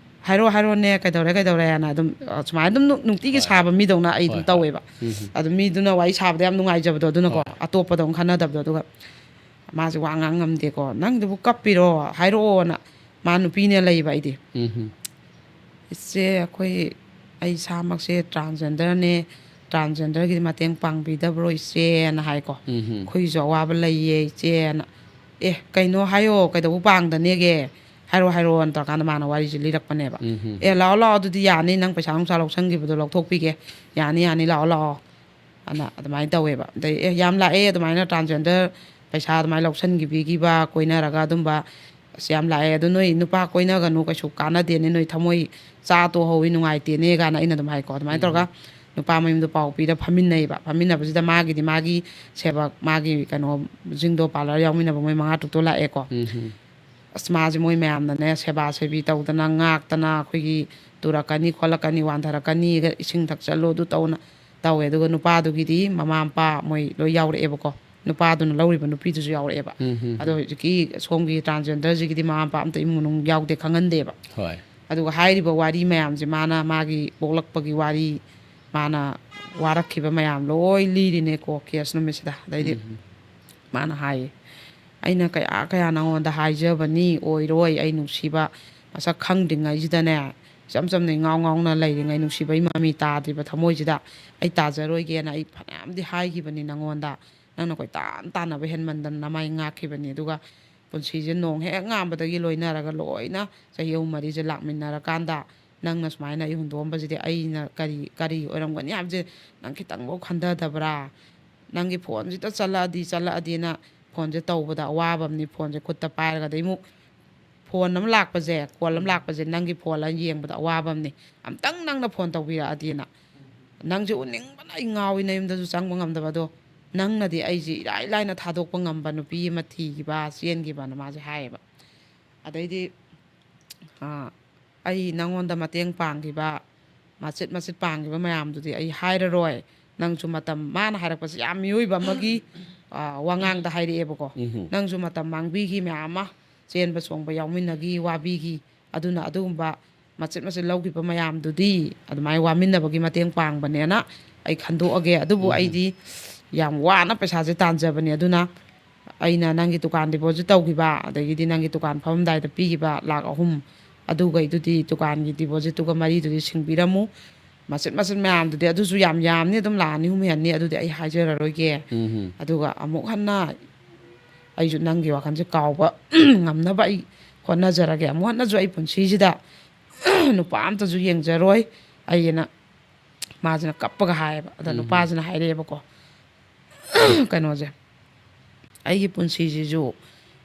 "ꯍꯥꯏꯔꯣ, ꯍꯥꯏꯔꯣꯅꯦ, ꯀꯩꯗꯧꯔꯦ, ꯀꯩꯗꯧꯔꯦꯅ?" ꯑꯗꯨꯝ, ꯑ, ꯁꯨꯃꯥꯏꯅ ꯑꯗꯨꯝ ꯅꯨ-, ꯅꯨꯡꯇꯤꯒꯤ ꯍꯣꯏ꯫ ꯁꯥꯕ ꯃꯤꯗꯧꯅ ꯑꯩ ꯑꯗꯨꯝ ꯍꯣꯏ, ꯍꯣꯏ꯫ ꯇꯧꯋꯦꯕ꯫ ꯎꯝ꯫ ꯑꯗꯨ ꯃꯤꯗꯨꯅ ꯋꯥꯔꯤ ꯁꯥꯕꯗ ꯌꯥꯝ ꯅꯨꯡꯉꯥꯏꯖꯕꯗꯣ, ꯑꯗꯨꯅꯀꯣ, ꯍꯣꯏ꯫ ꯑꯇꯣꯞꯄꯗ ꯑꯃꯨꯛ ꯈꯟꯅꯗꯕꯗꯣ꯫ ꯑꯗꯨꯒ ꯃꯥꯁꯦ ꯋꯥ ꯉꯥꯡ ꯉꯝꯗꯦꯀꯣ꯫ "ꯅꯪꯗꯨꯕꯨ ꯀꯞꯄꯤꯔꯣ? ꯍꯥꯏꯔꯛꯑꯣꯅ", ꯃꯥ ꯅꯨꯄꯤꯅꯦ ꯂꯩꯕ ꯑꯩꯗꯤ꯫ ꯎꯝ꯫ "ꯏꯆꯦ, ꯑꯩꯈꯣꯏ, ꯑꯩ ꯏꯁꯥꯃꯛꯁꯦ ꯇ꯭ꯔꯥꯟꯁꯖꯦꯟꯗꯔꯅꯦ, ꯇ꯭ꯔꯥꯟꯁꯖꯦꯟꯗꯔꯒꯤꯗꯤ ꯃꯇꯦꯡ ꯄꯥꯡꯕꯤꯗꯕ꯭ꯔꯣ ꯏꯆꯦꯅ?" ꯍꯥꯏꯀꯣ꯫ ꯎꯝ꯫ "ꯑꯩꯈꯣꯏꯒꯤꯁꯨ ꯑꯋꯥꯕ ꯂꯩꯌꯦ ꯏꯆꯦꯅ"꯫ "ꯑꯦ, ꯀꯩꯅꯣ ꯍꯥꯏꯌꯣ, ꯀꯩꯗꯧꯕ ꯄꯥꯡꯗꯅꯦꯒꯦ? ꯍꯥꯏꯔꯣ, ꯍꯥꯏꯔꯣꯅ" ꯇꯧꯔꯀꯥꯟꯗ ꯃꯥꯅ ꯋꯥꯔꯤꯁꯦ ꯂꯤꯔꯛꯄꯅꯦꯕ꯫ ꯎꯝ꯫ "ꯑꯦ, ꯂꯥꯛꯑꯣ, ꯂꯥꯛꯑꯣ, ꯑꯗꯨꯗꯤ ꯌꯥꯅꯤ, ꯅꯪ ꯄꯩꯁꯥ ꯅꯨꯡꯁꯥ ꯂꯧꯁꯟꯈꯤꯕꯗꯣ ꯂꯧꯊꯣꯛꯄꯤꯒꯦ, ꯌꯥꯅꯤ, ꯌꯥꯅꯤ, ꯂꯥꯛꯑꯣ, ꯂꯥꯛꯑꯣ" ꯑꯅ ꯑꯗꯨꯃꯥꯏꯅ ꯇꯧꯋꯦꯕ꯫ ꯑꯗꯩ, "ꯑꯦ, ꯌꯥꯝ ꯂꯥꯛꯑꯦ ꯑꯗꯨꯃꯥꯏꯅ ꯇ꯭ꯔꯥꯟꯁꯖꯦꯟꯗꯔ ꯄꯩꯁꯥ ꯑꯗꯨꯃꯥꯏꯅ ꯂꯧꯁꯟꯈꯤꯕꯤꯈꯤꯕ, ꯀꯣꯏꯅꯔꯒ ꯑꯗꯨꯝꯕ, ꯑꯁ, ꯌꯥꯝ ꯂꯥꯛꯑꯦ꯫ ꯑꯗꯣ ꯅꯣꯏ ꯅꯨꯄꯥ ꯀꯣꯏꯅꯒꯅꯨ, ꯀꯩꯁꯨ ꯀꯥꯟꯅꯗꯦꯅꯦ, ꯅꯣꯏ ꯊꯃꯣꯏ ꯆꯥ ꯇꯣꯛꯍꯧꯋꯤ, ꯅꯨꯡꯉꯥꯏꯇꯦꯅꯦ" ꯀꯥꯏꯅ ꯑꯩꯅ ꯑꯗꯨꯝ ꯍꯥꯏꯀꯣ꯫ ꯑꯗꯨꯃꯥꯏꯅ ꯎꯝ꯫ ꯇꯧꯔꯒ ꯅꯨꯄꯥ ꯃꯌꯨꯝꯗꯣ ꯄꯥꯎ ꯄꯤꯔ ꯐꯝꯃꯤꯟꯅꯩꯕ꯫ ꯐꯝꯃꯤꯟꯅꯕꯁꯤꯗ ꯃꯥꯒꯤꯗꯤ ꯃꯥꯒꯤ ꯁꯦꯕꯛ, ꯃꯥꯒꯤ ꯀꯩꯅꯣꯁꯤꯡꯗꯣ, ꯄꯥꯔꯂꯔ ꯌꯥꯎꯃꯤꯟꯅꯕ ꯃꯣꯏ ꯃꯉꯥ ꯇꯔꯨꯛꯇꯣ ꯂꯥꯛꯑꯦꯀꯣ꯫ ꯎꯝ꯫ ꯑꯁ, ꯃꯥꯁꯦ ꯃꯣꯏ ꯃꯌꯥꯝꯅꯅꯦ ꯁꯦꯕꯥ ꯁꯦꯕꯤ ꯇꯧꯗꯅ, ꯉꯥꯛꯇꯅ, ꯑꯩꯈꯣꯏꯒꯤ ꯇꯨꯔꯛꯀꯅꯤ, ꯈꯣꯠꯂꯛꯀꯅꯤ, ꯋꯥꯟꯊꯔꯛꯀꯅꯤꯒ, "ꯏꯁꯤꯡ ꯊꯛꯆꯜꯂꯨ, ꯑꯗꯨ ꯇꯧꯅ" ꯇꯧꯋꯦ꯫ ꯑꯗꯨꯒ ꯅꯨꯄꯥꯗꯨꯒꯤꯗꯤ ꯃꯃꯥ ꯃꯄꯥ ꯃꯣꯏ ꯂꯣꯏ ꯌꯥꯎꯔꯛꯑꯦꯕꯀꯣ꯫ ꯅꯨꯄꯥꯗꯨꯅ ꯂꯧꯔꯤꯕ ꯅꯨꯄꯤꯗꯨꯁꯨ ꯌꯥꯎꯔꯛꯑꯦꯕ꯫ ꯎꯝ, ꯎꯝ, ꯑꯗꯣ ꯎꯝ꯫ ꯍꯧꯖꯤꯛꯀꯤ ꯁꯣꯝꯒꯤ transgenderꯁꯤꯒꯤꯗꯤ ꯃꯃꯥ ꯃꯄꯥ ꯑꯝꯇ ꯏꯃꯨꯡ ꯃꯅꯨꯡ ꯌꯥꯎꯗꯦ, ꯈꯪꯍꯟꯗꯦꯕ꯫ ꯍꯣꯏ꯫ ꯑꯗꯨꯒ ꯍꯥꯏꯔꯤꯕ ꯋꯥꯔꯤ ꯃꯌꯥꯝꯁꯦ ꯃꯥꯅ ꯃꯥꯒꯤ ꯄꯣꯛꯂꯛꯄꯒꯤ ꯋꯥꯔꯤ, ꯃꯥꯅ ꯋꯥꯔꯛꯈꯤꯕ ꯃꯌꯥꯝ ꯂꯣꯏ ꯂꯤꯔꯤꯅꯦꯀꯣ case ꯅꯨꯃꯤꯠꯁꯤꯗ꯫ ꯑꯗꯩꯗꯤ ꯎꯝ꯫ ꯃꯥꯅ ꯍꯥꯏꯌꯦ, "ꯑꯩꯅ ꯀꯌꯥ ꯀꯌꯥ ꯅꯉꯣꯟꯗ ꯍꯥꯏꯖꯕꯅꯤ, ꯑꯣꯏꯔꯣꯏ, ꯑꯩ ꯅꯨꯡꯁꯤꯕ ꯃꯁꯛ ꯈꯪꯗ꯭ꯔꯤꯉꯩꯁꯤꯗꯅꯦ, ꯏꯆꯝ ꯆꯝꯅ ꯏꯉꯥꯎ ꯉꯥꯎꯅ ꯂꯩꯔꯤꯉꯩ, ꯅꯨꯡꯁꯤꯕꯒꯤ ꯃꯃꯤ ꯇꯥꯗ꯭ꯔꯤꯕ ꯊꯃꯣꯏꯁꯤꯗ ꯑꯩ ꯇꯥꯖꯔꯣꯏꯒꯦꯅ ꯑꯩ ꯐꯅꯌꯥꯝꯗꯤ ꯍꯥꯏꯈꯤꯕꯅꯤ ꯅꯉꯣꯟꯗ꯫ ꯅꯪꯅ ꯀꯣꯏꯇꯥꯟ ꯇꯥꯟꯅꯕ ꯍꯦꯟꯃꯟꯗꯅ ꯅꯃꯥꯏ ꯉꯥꯛꯈꯤꯕꯅꯤ꯫ ꯑꯗꯨꯒ ꯄꯨꯟꯁꯤꯁꯦ ꯅꯣꯡ ꯍꯦꯛ ꯉꯥꯟꯕꯗꯒꯤ ꯂꯣꯏꯅꯔꯒ ꯂꯣꯏꯅ ꯆꯍꯤ ꯑꯍꯨꯝ ꯃꯔꯤꯁꯦ ꯂꯥꯛꯃꯤꯟꯅꯔꯀꯥꯟꯗ ꯅꯪꯅ ꯁꯨꯃꯥꯏꯅ ꯑꯩ ꯍꯨꯟꯗꯣꯛꯑꯝꯕꯁꯤꯗꯤ ꯑꯩꯅ ꯀꯔꯤ, ꯀꯔꯤ ꯑꯣꯏꯔꯝꯒꯅꯤ ꯍꯥꯏꯕꯁꯦ ꯅꯪ ꯈꯤꯇꯪꯐꯥꯎ ꯈꯟꯊꯗꯕ꯭ꯔꯥ? ꯅꯪꯒꯤ ꯐꯣꯟꯁꯤꯗ ꯆꯠꯂꯛꯑꯗꯤ ꯆꯠꯂꯛꯑꯗꯤꯅ ꯐꯣꯟꯁꯦ ꯇꯧꯕꯗ ꯑꯋꯥꯕ ꯑꯃꯅꯤ꯫ ꯐꯣꯟꯁꯦ ꯈꯨꯠꯇ ꯄꯥꯏꯔꯒ ꯑꯗꯩ ꯑꯃꯨꯛ ꯐꯣꯟ ꯑꯃ ꯂꯥꯛꯄꯁꯦ, ꯀꯣꯜ ꯑꯃ ꯂꯥꯛꯄꯁꯦ ꯅꯪꯒꯤ ꯐꯣꯟ ꯑꯅ ꯌꯦꯡꯕꯗ ꯑꯋꯥꯕ ꯑꯃꯅꯤ꯫ ꯑꯝꯇꯪ ꯅꯪꯅ ꯐꯣꯟ ꯇꯧꯕꯤꯔꯛꯑꯗꯤꯅ꯫ ꯅꯪꯁꯦ ꯎꯅꯤꯡꯕꯅ ꯑꯩ ꯉꯥꯎꯏ ꯅꯌꯨꯝꯗꯁꯨ ꯆꯪꯕ ꯉꯝꯗꯕ꯫ ꯑꯗꯣ ꯅꯪꯅꯗꯤ ꯑꯩꯁꯦ ꯏꯔꯥꯏ ꯂꯥꯏꯅ ꯊꯥꯗꯣꯛꯄ ꯉꯝꯕ ꯅꯨꯄꯤ ꯑꯃ ꯊꯤꯈꯤꯕ, ꯆꯦꯟꯈꯤꯕꯅ ꯃꯥꯁꯦ ꯍꯥꯏꯌꯦꯕ꯫ ꯑꯗꯩꯗꯤ, ꯑꯥ, "ꯑꯩ ꯅꯪꯉꯣꯟꯗ ꯃꯇꯦꯡ ꯄꯥꯡꯈꯤꯕ, ꯃꯆꯤꯠ ꯃꯆꯤꯠ ꯄꯥꯡꯈꯤꯕ ꯃꯌꯥꯝꯗꯨꯗꯤ ꯑꯩ ꯍꯥꯏꯔꯔꯣꯏ꯫ ꯅꯪꯁꯨ ꯃꯇꯝ"꯫ ꯃꯥꯅ ꯍꯥꯏꯔꯛꯄꯁꯦ ꯌꯥꯝ ꯃꯤꯑꯣꯏꯕ ꯑꯃꯒꯤ, ꯑꯥ, ꯋꯥꯉꯥꯡꯗ ꯍꯥꯏꯔꯛꯑꯦꯕꯀꯣ꯫ ꯎꯝꯍꯨꯝ꯫ "ꯅꯪꯁꯨ ꯃꯇꯝ ꯃꯥꯡꯕꯤꯈꯤ ꯃꯌꯥꯝ ꯑꯃ, ꯆꯦꯟꯕ ꯆꯣꯡꯕ ꯌꯥꯎꯃꯤꯟꯅꯈꯤ, ꯋꯥꯕꯤꯈꯤ꯫ ꯑꯗꯨꯅ ꯑꯗꯨꯒꯨꯝꯕ ꯃꯆꯤꯠ ꯃꯆꯤꯠ ꯂꯧꯈꯤꯕ ꯃꯌꯥꯝꯗꯨꯗꯤ ꯑꯗꯨꯃꯥꯏꯅ ꯋꯥꯃꯤꯟꯅꯕꯒꯤ ꯃꯇꯦꯡ ꯄꯥꯡꯕꯅꯦꯅ ꯑꯩ ꯈꯟꯗꯣꯛꯑꯒꯦ꯫ ꯑꯗꯨꯕꯨ ꯎꯝꯍꯨꯝ꯫ ꯑꯩꯗꯤ ꯌꯥꯝ ꯋꯥꯅ ꯄꯩꯁꯥꯁꯦ ꯇꯥꯟꯖꯕꯅꯦ꯫ ꯑꯗꯨꯅ ꯑꯩꯅ ꯅꯪꯒꯤ ꯗꯨꯀꯥꯟ deposit ꯇꯧꯈꯤꯕ, ꯑꯗꯒꯤꯗꯤ ꯅꯪꯒꯤ ꯗꯨꯀꯥꯟ ꯐꯝꯃꯝꯗꯥꯏꯗ ꯄꯤꯈꯤꯕ ꯂꯥꯛ ꯑꯍꯨꯝ, ꯑꯗꯨꯒꯩꯗꯨꯗꯤ ꯗꯨꯀꯥꯟꯒꯤ depositꯇꯨꯒ ꯃꯔꯤꯗꯨꯗꯤ ꯁꯤꯡꯕꯤꯔꯝꯃꯨ꯫ ꯃꯆꯤꯠ ꯃꯆꯤꯠ ꯃꯌꯥꯝꯗꯨꯗꯤ ꯑꯗꯨꯁꯨ ꯌꯥꯝ ꯌꯥꯝꯅꯤ, ꯑꯗꯨꯝ ꯂꯥꯛ ꯑꯅꯤ ꯑꯍꯨꯝ ꯍꯦꯟꯅꯤ, ꯑꯗꯨꯗꯤ ꯑꯩ ꯍꯥꯏꯖꯔꯔꯣꯏꯒꯦ꯫ ꯎꯝꯍꯨꯝ꯫ ꯑꯗꯨꯒ ꯑꯃꯨꯛ ꯍꯟꯅ ꯑꯩꯁꯨ ꯅꯪꯒꯤ ꯋꯥꯈꯜꯁꯦ ꯀꯥꯎꯕ ꯉꯝꯅꯕ ꯑꯩ ꯍꯣꯠꯅꯖꯔꯒꯦ꯫ ꯑꯃꯨꯛ ꯍꯟꯅꯁꯨ ꯑꯩ ꯄꯨꯟꯁꯤꯁꯤꯗ ꯅꯨꯄꯥ ꯑꯝꯇꯁꯨ ꯌꯦꯡꯖꯔꯣꯏ ꯑꯩꯅ", ꯃꯥꯁꯤꯅ ꯀꯞꯄꯒ ꯍꯥꯏꯌꯦꯕ꯫ ꯑꯗ ꯎꯝ꯫ ꯅꯨꯄꯥꯁꯤꯅ ꯍꯥꯏꯔꯛꯑꯦꯕꯀꯣ, ꯀꯩꯅꯣꯁꯦ, "ꯑꯩꯒꯤ ꯄꯨꯟꯁꯤꯁꯤꯁꯨ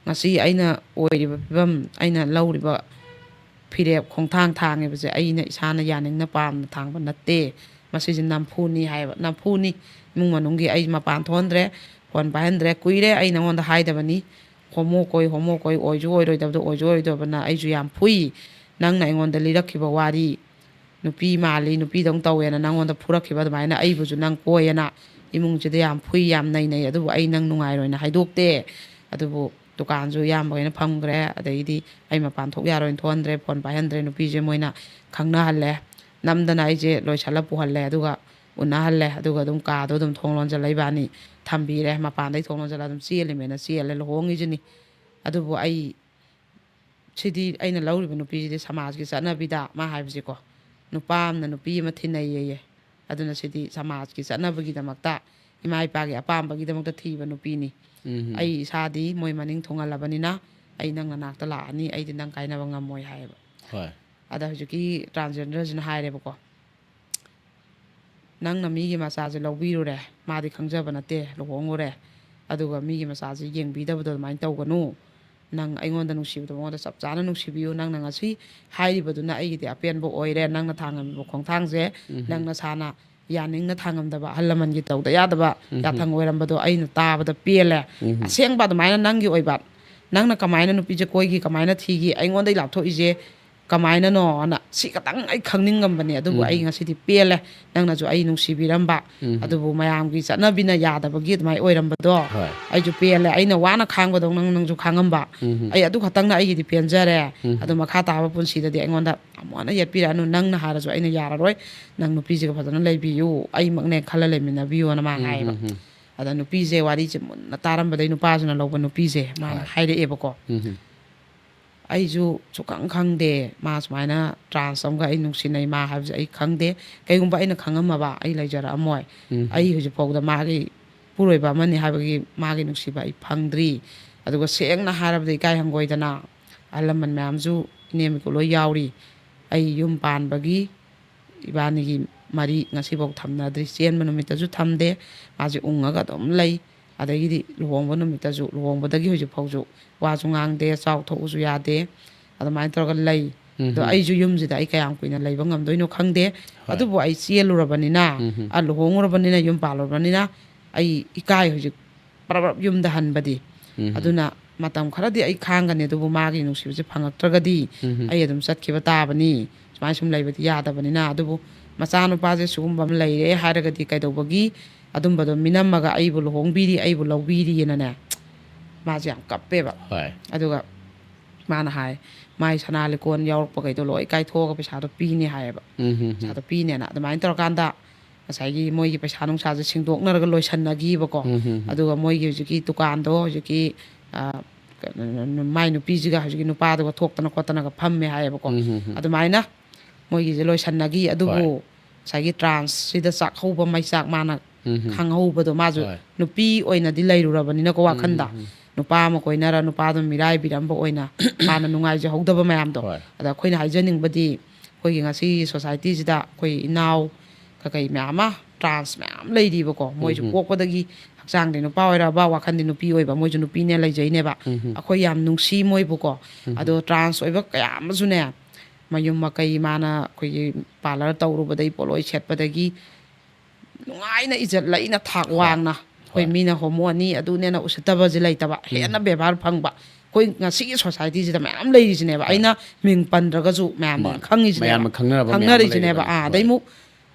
ꯉꯁꯤ ꯑꯩꯅ ꯑꯣꯏꯔꯤꯕ ꯐꯤꯕꯝ, ꯑꯩꯅ ꯂꯧꯔꯤꯕ ꯐꯤꯔꯦꯞ ꯈꯣꯡꯊꯥꯡ ꯊꯥꯡꯉꯤꯕꯁꯦ ꯑꯩꯅ ꯏꯁꯥꯅ ꯌꯥꯅꯤꯡꯅ ꯄꯥꯝꯅ ꯊꯥꯡꯕ ꯅꯠꯇꯦ꯫ ꯃꯁꯤꯁꯦ ꯅꯝꯐꯨꯅꯤ" ꯍꯥꯏꯌꯦꯕ꯫ "ꯅꯝꯐꯨꯅꯤ꯫ ꯏꯃꯨꯡ ꯃꯅꯨꯡꯒꯤ ꯑꯩ ꯃꯄꯥꯟ ꯊꯣꯛꯍꯟꯗ꯭ꯔꯦ, ꯐꯣꯟ ꯄꯥꯏꯍꯟꯗ꯭ꯔꯦ꯫ ꯀꯨꯏꯔꯦ ꯑꯩ ꯅꯉꯣꯟꯗ ꯍꯥꯏꯗꯕꯅꯤ꯫ ꯍꯣꯃꯣ ꯀꯣꯏ, ꯍꯣꯃꯣ ꯀꯣꯏ, ꯑꯣꯏꯁꯨ ꯑꯣꯏꯔꯣꯏꯗꯕꯗ, ꯑꯣꯏꯁꯨ ꯑꯣꯏꯔꯣꯏꯗꯕꯅ ꯑꯩꯁꯨ ꯌꯥꯝ ꯐꯨꯏ꯫ ꯅꯪꯅ ꯑꯩꯉꯣꯟꯗ ꯂꯤꯔꯛꯈꯤꯕ ꯋꯥꯔꯤ, ꯅꯨꯄꯤ ꯃꯥꯜꯂꯤ, ꯅꯨꯄꯤꯗꯧ ꯇꯧꯋꯦꯅ ꯅꯪꯉꯣꯟꯗ ꯐꯨꯔꯛꯈꯤꯕ ꯑꯗꯨꯃꯥꯏꯅ ꯑꯩꯕꯨꯁꯨ ꯅꯪ ꯀꯣꯏꯌꯦꯅ ꯏꯃꯨꯡꯁꯤꯗ ꯌꯥꯝ ꯐꯨꯏ, ꯌꯥꯝ ꯅꯩꯅꯩ, ꯑꯗꯨꯕꯨ ꯑꯩ ꯅꯪ ꯅꯨꯡꯉꯥꯏꯔꯣꯏꯅ ꯍꯥꯏꯗꯣꯛꯇꯦ꯫ ꯑꯗꯨꯕꯨ ꯗꯨꯀꯥꯟꯁꯨ ꯏꯌꯥꯝꯕꯈꯩꯅ ꯐꯝꯈ꯭ꯔꯦ, ꯑꯗꯩꯗꯤ ꯑꯩ ꯃꯄꯥꯟ ꯊꯣꯛ ꯌꯥꯔꯣꯏꯅ ꯊꯣꯛꯍꯟꯗ꯭ꯔꯦ, ꯐꯣꯟ ꯄꯥꯏꯍꯟꯗ꯭ꯔꯦ꯫ ꯅꯨꯄꯤꯁꯦ ꯃꯣꯏꯅ ꯈꯪꯅꯍꯜꯂꯦ, ꯅꯝꯗꯅ ꯑꯩꯁꯦ ꯂꯣꯏꯁꯜꯂ ꯄꯨꯍꯜꯂꯦ, ꯑꯗꯨꯒ ꯎꯅꯍꯜꯂꯦ꯫ ꯑꯗꯨꯒ ꯑꯗꯨꯝ ꯀꯥꯗꯣ ꯑꯗꯨꯝ ꯊꯣꯡ ꯂꯣꯟꯖꯜꯂ ꯏꯕꯥꯅꯤ ꯊꯝꯕꯤꯔꯦ꯫ ꯃꯄꯥꯟꯗꯩ ꯊꯣꯡ ꯂꯣꯟꯖꯜꯂ ꯑꯗꯨꯝ ꯆꯦꯜꯂꯤꯃꯦꯅ ꯆꯦꯜꯂꯦ ꯂꯨꯍꯣꯡꯉꯤꯁꯤꯅꯤ꯫ ꯑꯗꯨꯕꯨ ꯑꯩ ꯁꯤꯗꯤ ꯑꯩꯅ ꯂꯧꯔꯤꯕ ꯅꯨꯄꯤꯁꯤꯗꯤ ꯁꯃꯥꯖꯀꯤ ꯆꯠꯅꯕꯤꯗ, ꯃꯥ ꯍꯥꯏꯕꯁꯦꯀꯣ, ꯅꯨꯄꯥ ꯑꯃꯅ ꯅꯨꯄꯤ ꯑꯃ ꯊꯤꯅꯩꯌꯦꯌꯦ꯫ ꯑꯗꯨꯅ ꯁꯤꯗꯤ ꯁꯃꯥꯖꯀꯤ ꯆꯠꯅꯕꯒꯤꯗꯃꯛꯇ, ꯏꯃꯥ ꯏꯄꯥꯒꯤ ꯑꯄꯥꯝꯕꯒꯤꯗꯃꯛꯇ ꯊꯤꯕ ꯅꯨꯄꯤꯅꯤ꯫ ꯎꯝ꯫ ꯑꯩ ꯏꯁꯥꯗꯤ ꯃꯣꯏ ꯃꯅꯤꯡ ꯊꯨꯡꯍꯜꯂꯕꯅꯤꯅ ꯑꯩ ꯅꯪ ꯅꯅꯥꯛꯇ ꯂꯥꯛꯑꯅꯤ, ꯑꯩꯗꯤ ꯅꯪ ꯀꯥꯏꯅꯕ ꯉꯝꯃꯣꯏ ꯍꯥꯏꯌꯦꯕ꯫ ꯍꯣꯏ꯫ ꯑꯗ ꯍꯧꯖꯤꯛꯀꯤ ꯇ꯭ꯔꯥꯟꯁꯖꯦꯟꯗꯔꯁꯤꯅ ꯍꯥꯏꯔꯦꯕꯀꯣ, "ꯅꯪꯅ ꯃꯤꯒꯤ ꯃꯆꯥꯁꯦ ꯂꯧꯕꯤꯔꯨꯔꯦ, ꯃꯥꯗꯤ ꯈꯪꯖꯕ ꯅꯠꯇꯦ, ꯂꯨꯍꯣꯡꯉꯨꯔꯦ, ꯑꯗꯨꯒ ꯃꯤꯒꯤ ꯃꯆꯥꯁꯦ ꯌꯦꯡꯕꯤꯗꯕꯗꯣ ꯑꯗꯨꯃꯥꯏꯅ ꯇꯧꯒꯅꯨ꯫ ꯅꯪ ꯑꯩꯉꯣꯟꯗ ꯅꯨꯡꯁꯤꯕꯗꯣ ꯃꯉꯣꯟꯗ ꯆꯞ ꯆꯥꯅ ꯅꯨꯡꯁꯤꯕꯤꯌꯨ꯫ ꯅꯪꯅ ꯉꯁꯤ ꯍꯥꯏꯔꯤꯕꯗꯨꯅ ꯑꯩꯒꯤꯗꯤ ꯑꯄꯦꯟꯕ ꯑꯣꯏꯔꯦ꯫ ꯅꯪꯅ ꯊꯥꯡꯉꯝꯃꯤꯕ ꯈꯣꯡꯊꯥꯡꯁꯦ, ꯎꯝ꯫ ꯅꯪ ꯅꯁꯥꯅ ꯌꯥꯅꯤꯡꯅ ꯊꯥꯡꯉꯝꯗꯕ, ꯑꯍꯜ ꯂꯃꯟꯒꯤ ꯇꯧꯗ ꯌꯥꯗꯕ ꯎꯝ꯫ ꯌꯥꯊꯪ ꯑꯣꯏꯔꯝꯕꯗꯣ ꯑꯩꯅ ꯇꯥꯕꯗ ꯄꯦꯜꯂꯦ꯫ ꯎꯝ꯫ ꯑꯁꯦꯡꯕ ꯑꯗꯨꯃꯥꯏꯅ ꯅꯪꯒꯤ ꯑꯣꯏꯕ, ꯅꯪꯅ ꯀꯃꯥꯏꯅ ꯅꯨꯄꯤꯁꯦ ꯀꯣꯏꯈꯤ, ꯀꯃꯥꯏꯅ ꯊꯤꯈꯤ, ꯑꯩꯉꯣꯟꯗꯒꯤ ꯂꯥꯞꯊꯣꯛꯏꯁꯦ ꯀꯃꯥꯏꯅꯅꯣꯅ ꯁꯤ ꯈꯇꯪ ꯑꯩ ꯈꯪꯅꯤꯡꯉꯝꯕꯅꯦ꯫ ꯑꯗꯨꯕꯨ ꯎꯝ꯫ ꯑꯩ ꯉꯁꯤꯗꯤ ꯄꯦꯜꯂꯦ, ꯅꯪꯅꯁꯨ ꯑꯩ ꯅꯨꯡꯁꯤꯕꯤꯔꯝꯕ, ꯎꯝ꯫ ꯑꯗꯨꯕꯨ ꯃꯌꯥꯝꯒꯤ ꯆꯠꯅꯕꯤꯅ ꯌꯥꯗꯕꯒꯤ ꯑꯗꯨꯃꯥꯏꯅ ꯑꯣꯏꯔꯝꯕꯗꯣ ꯍꯣꯏ꯫ ꯑꯩꯁꯨ ꯄꯦꯜꯂꯦ꯫ ꯑꯩꯅ ꯋꯥꯅ ꯈꯥꯡꯕꯗꯧ ꯅꯪ, ꯅꯪꯁꯨ ꯈꯥꯡꯉꯝꯕ, ꯎꯝ꯫ ꯑꯩ ꯑꯗꯨ ꯈꯛꯇꯪꯅ ꯑꯩꯒꯤꯗꯤ ꯄꯦꯟꯖꯔꯦ꯫ ꯎꯝ꯫ ꯑꯗꯨ ꯃꯈꯥ ꯇꯥꯕ ꯄꯨꯟꯁꯤꯗꯗꯤ ꯑꯩꯉꯣꯟꯗ ꯑꯃꯨꯛ ꯍꯟꯅ ꯌꯦꯠꯄꯤꯔꯛꯑꯅꯨ, ꯅꯪꯅ ꯍꯥꯏꯔꯁꯨ ꯑꯩꯅ ꯌꯥꯔꯔꯣꯏ, ꯅꯪ ꯅꯨꯄꯤꯁꯤꯒ ꯐꯖꯅ ꯂꯩꯕꯤꯌꯨ, ꯑꯩꯃꯛꯅꯦ ꯈꯜꯂ ꯂꯩꯃꯤꯟꯅꯕꯤꯌꯣꯅ ꯃꯥ ꯎꯝ, ꯍꯥꯏꯌꯦꯕ꯫ ꯎꯝ, ꯎꯝ꯫ ꯑꯗ ꯅꯨꯄꯤꯁꯦ ꯋꯥꯔꯤꯁꯦ ꯃꯨꯟꯅ ꯇꯥꯔꯝꯕꯗꯩ ꯅꯨꯄꯥꯁꯤꯅ ꯂꯧꯕ ꯅꯨꯄꯤꯁꯦ ꯃꯥꯅ ꯍꯣꯏ꯫ ꯍꯥꯏꯔꯛꯑꯦꯕꯀꯣ꯫ ꯎꯝ, ꯎꯝ꯫ ꯑꯩꯁꯨ ꯁꯨꯈꯪ ꯈꯪꯗꯦ ꯃꯥ ꯁꯨꯃꯥꯏꯅ ꯇ꯭ꯔꯥꯟꯁ ꯑꯃꯒ ꯑꯩ ꯅꯨꯡꯁꯤꯅꯩ ꯃꯥ ꯍꯥꯏꯕꯁꯦ ꯑꯩ ꯈꯪꯗꯦ꯫ ꯀꯩꯒꯨꯝꯕ ꯑꯩꯅ ꯈꯪꯉꯝꯃꯕ ꯑꯩ ꯂꯩꯖꯔꯛꯑꯝꯃꯣꯏ꯫ ꯎꯝ꯫ ꯑꯩ ꯍꯧꯖꯤꯛꯐꯥꯎꯗ ꯃꯥꯒꯤ ꯏꯄꯨꯔꯣꯏꯕ ꯑꯃꯅꯤ ꯍꯥꯏꯕꯒꯤ ꯃꯥꯒꯤ ꯅꯨꯡꯁꯤꯕ ꯑꯩ ꯐꯪꯗ꯭ꯔꯤ꯫ ꯑꯗꯨꯒ ꯁꯦꯡꯅ ꯍꯥꯏꯔꯕꯗ ꯏꯀꯥꯏ ꯍꯪꯒꯣꯏꯗꯅ ꯑꯍꯜ ꯂꯃꯟ ꯃꯌꯥꯝꯁꯨ ꯏꯅꯦꯝ ꯏꯀꯨ ꯂꯣꯏ ꯌꯥꯎꯔꯤ꯫ ꯑꯩ ꯌꯨꯝ ꯄꯥꯟꯕꯒꯤ ꯏꯕꯥꯅꯤꯒꯤ ꯃꯔꯤ ꯉꯁꯤꯐꯥꯎ ꯊꯝꯅꯗ꯭ꯔꯤ꯫ ꯆꯦꯟꯕ ꯅꯨꯃꯤꯠꯇꯁꯨ ꯊꯝꯗꯦ꯫ ꯃꯥꯁꯦ ꯎꯪꯉꯒ ꯑꯗꯨꯝ ꯂꯩ꯫ ꯑꯗꯒꯤꯗꯤ ꯂꯨꯍꯣꯡꯕ ꯅꯨꯃꯤꯠꯇꯁꯨ, ꯂꯨꯍꯣꯡꯕꯗꯒꯤ ꯍꯧꯖꯤꯛ ꯐꯥꯎꯁꯨ ꯋꯥꯁꯨ ꯉꯥꯡꯗꯦ, ꯆꯥꯎ ꯊꯛꯎꯁꯨ ꯌꯥꯗꯦ꯫ ꯑꯗꯨꯃꯥꯏꯅ ꯇꯧꯔꯒ ꯂꯩ꯫ ꯑꯗꯣ ꯎꯝ꯫ ꯑꯩꯁꯨ ꯌꯨꯝꯁꯤꯗ ꯑꯩ ꯀꯌꯥꯝ ꯀꯨꯏꯅ ꯂꯩꯕ ꯉꯝꯗꯣꯏꯅꯣ ꯈꯪꯗꯦ꯫ ꯍꯣꯏ꯫ ꯑꯗꯨꯕꯨ ꯑꯩ ꯆꯦꯜꯂꯨꯔꯕꯅꯤꯅ, ꯎꯝ꯫ ꯑ, ꯂꯨꯍꯣꯡꯉꯨꯔꯕꯅꯤꯅ, ꯌꯨꯝ ꯄꯥꯜꯂꯨꯔꯕꯅꯤꯅ ꯑꯩ ꯏꯀꯥꯏ ꯍꯧꯖꯤꯛ ꯄꯔꯞ ꯄꯔꯞ ꯌꯨꯝꯗ ꯍꯟꯕꯗꯤ꯫ ꯎꯝ꯫ ꯑꯗꯨꯅ ꯃꯇꯝ ꯈꯔꯗꯤ ꯑꯩ ꯈꯥꯡꯒꯅꯤ, ꯑꯗꯨꯕꯨ ꯃꯥꯒꯤ ꯅꯨꯡꯁꯤꯕꯁꯦ ꯐꯪꯉꯛꯇ꯭ꯔꯒꯗꯤ ꯎꯝ꯫ ꯑꯩ ꯑꯗꯨꯝ ꯆꯠꯈꯤꯕ ꯇꯥꯕꯅꯤ꯫ ꯁꯨꯃꯥꯏꯅ ꯁꯨꯝ ꯂꯩꯕꯗꯤ ꯌꯥꯗꯕꯅꯤꯅ꯫ ꯑꯗꯨꯕꯨ ꯃꯆꯥꯅꯨꯄꯥꯁꯦ ꯁꯤꯒꯨꯝꯕ ꯑꯃ ꯂꯩꯔꯦ ꯍꯥꯏꯔꯒꯗꯤ ꯀꯩꯗꯧꯕꯒꯤ ꯑꯗꯨꯝꯕꯗꯣ ꯃꯤꯅꯝꯃꯒ ꯑꯩꯕꯨ ꯂꯨꯍꯣꯡꯕꯤꯔꯤ, ꯑꯩꯕꯨ ꯂꯧꯕꯤꯔꯤꯑꯅꯅꯦ, ꯃꯥꯁꯦ ꯌꯥꯝ ꯀꯞꯄꯦꯕ꯫ ꯍꯣꯏ꯫ ꯑꯗꯨꯒ ꯃꯥꯅ ꯍꯥꯏ, ꯃꯥꯏ ꯁꯅꯥ ꯂꯤꯀꯣꯟ ꯌꯥꯎꯔꯛꯄꯈꯩꯗꯣ ꯂꯣꯏ ꯀꯥꯏꯊꯣꯛꯑꯒ ꯄꯩꯁꯥꯗꯣ ꯄꯤꯅꯤ ꯍꯥꯏꯌꯦꯕ꯫ ꯎꯝ, ꯎꯝ, ꯎꯝ꯫ ꯄꯩꯁꯥꯗꯣ ꯄꯤꯅꯦꯅ꯫ ꯑꯗꯨꯃꯥꯏꯅ ꯇꯧꯔꯀꯥꯟꯗ ꯉꯁꯥꯏꯒꯤ ꯃꯣꯏꯒꯤ ꯄꯩꯁꯥ ꯅꯨꯡꯁꯥꯁꯦ ꯁꯤꯡꯗꯣꯛꯅꯔꯒ ꯂꯣꯏꯁꯟꯅꯈꯤꯕꯀꯣ꯫ ꯎꯝ, ꯎꯝ, ꯎꯝ꯫ ꯑꯗꯨꯒ ꯃꯣꯏꯒꯤ ꯍꯧꯖꯤꯛꯀꯤ ꯗꯨꯀꯥꯟꯗꯣ ꯍꯧꯖꯤꯛꯀꯤ, ꯑ, ꯀꯩꯅꯣ, ꯃꯥꯏ ꯅꯨꯄꯤꯁꯤꯒ ꯍꯧꯖꯤꯛꯀꯤ ꯅꯨꯄꯥꯗꯨꯒ ꯊꯣꯛꯇꯅ ꯈꯣꯠꯇꯅꯒ ꯐꯝꯃꯦ ꯍꯥꯏꯌꯦꯕꯀꯣ꯫ ꯎꯝ, ꯎꯝ, ꯎꯝ꯫ ꯑꯗꯨꯃꯥꯏꯅ ꯃꯣꯏꯒꯤꯁꯦ ꯂꯣꯏꯁꯟꯅꯈꯤ꯫ ꯑꯗꯨꯕꯨ ꯍꯣꯏ꯫ ꯉꯁꯥꯏꯒꯤ ꯇ꯭ꯔꯥꯟꯁꯁꯤꯗ ꯆꯥꯛꯍꯧꯕ ꯃꯩꯆꯥꯛ ꯃꯥꯅ ꯎꯝ, ꯎꯝ꯫ ꯈꯪꯍꯧꯕꯗꯣ, ꯃꯥꯁꯨ ꯍꯣꯏ꯫ ꯅꯨꯄꯤ ꯑꯣꯏꯅꯗꯤ ꯂꯩꯔꯨꯔꯕꯅꯤꯅꯀꯣ, ꯋꯥꯈꯟꯗ ꯎꯝ, ꯎꯝ, ꯎꯝ꯫ ꯅꯨꯄꯥ ꯑꯃ ꯀꯣꯏꯅꯔ ꯅꯨꯄꯥꯗꯣ ꯃꯤꯔꯥꯏꯕꯤꯔꯝꯕ ꯑꯣꯏꯅ ꯃꯥꯅ ꯅꯨꯡꯉꯥꯏꯖꯍꯧꯗꯕ ꯃꯌꯥꯝꯗꯣ꯫ ꯍꯣꯏ꯫ ꯑꯗ ꯑꯩꯈꯣꯏꯅ ꯍꯥꯏꯖꯅꯤꯡꯕꯗꯤ, ꯑꯩꯈꯣꯏꯒꯤ ꯉꯁꯤꯒꯤ ꯁꯣꯁꯥꯏꯇꯤꯁꯤꯗ ꯑꯩꯈꯣꯏ ꯏꯅꯥꯎ ꯀꯀꯩ ꯃꯌꯥꯝ ꯑꯃ ꯇ꯭ꯔꯥꯟꯁ ꯃꯌꯥꯝ ꯂꯩꯔꯤꯕꯀꯣ꯫ ꯃꯣꯏꯁꯨ ꯎꯝ, ꯎꯝ꯫ ꯄꯣꯛꯄꯗꯒꯤ ꯍꯛꯆꯥꯡꯗꯤ ꯅꯨꯄꯥ ꯑꯣꯏꯔꯕ, ꯋꯥꯈꯟꯗꯤ ꯅꯨꯄꯤ ꯑꯣꯏꯕ, ꯃꯣꯏꯁꯨ ꯅꯨꯄꯤꯅꯦ ꯂꯩꯖꯩꯅꯦꯕ꯫ ꯎꯝ, ꯎꯝ꯫ ꯑꯩꯈꯣꯏ ꯌꯥꯝ ꯅꯨꯡꯁꯤ ꯃꯣꯏꯕꯨꯀꯣ꯫ ꯎꯝ, ꯎꯝ꯫ ꯑꯗꯣ ꯇ꯭ꯔꯥꯟꯁ ꯑꯣꯏꯕ ꯀꯌꯥ ꯑꯃꯁꯨꯅꯦ, ꯃꯌꯨꯝ ꯃꯀꯩ, ꯃꯥꯅ ꯑꯩꯈꯣꯏꯒꯤ ꯄꯥꯔꯂꯔ ꯇꯧꯔꯨꯕꯗꯒꯤ, ꯄꯣꯠꯂꯣꯏ ꯁꯦꯠꯄꯗꯒꯤ, ꯅꯨꯡꯉꯥꯏꯅ ꯏꯖꯠ ꯂꯩꯅ ꯊꯥꯛ ꯍꯣꯏ꯫ ꯋꯥꯡꯅ ꯑꯩꯈꯣꯏ ꯍꯣꯏ꯫ ꯃꯤꯅ ꯍꯣꯃꯣꯅꯤ ꯑꯗꯨꯅꯦꯅ ꯎꯁꯤꯠꯇꯕꯁꯦ ꯂꯩꯇꯕ, ꯎꯝ꯫ ꯍꯦꯟꯅ ꯕꯦꯕꯥꯔ ꯐꯪꯕ ꯑꯩꯈꯣꯏ ꯉꯁꯤꯒꯤ ꯁꯣꯁꯥꯏꯇꯤꯁꯤꯗ ꯃꯌꯥꯝ ꯂꯩꯔꯤꯁꯤꯅꯦꯕ꯫ ꯍꯣꯏ꯫ ꯑꯩꯅ ꯃꯤꯡ ꯄꯟꯗ꯭ꯔꯒꯁꯨ ꯃꯌꯥꯝꯅ ꯃꯥꯅꯦ꯫ ꯈꯪꯉꯤꯁꯤꯅꯦꯕ꯫ ꯃꯌꯥꯝꯅ ꯈꯪꯅꯔꯕ ꯃꯌꯥꯝ ꯑꯃ ꯈꯪꯅꯔꯤꯁꯤꯅꯦꯕ꯫ ꯂꯩꯔꯤꯕꯅꯤ꯫ ꯑꯥ, ꯑꯗꯩ ꯍꯣꯏ꯫ ꯑꯃꯨꯛ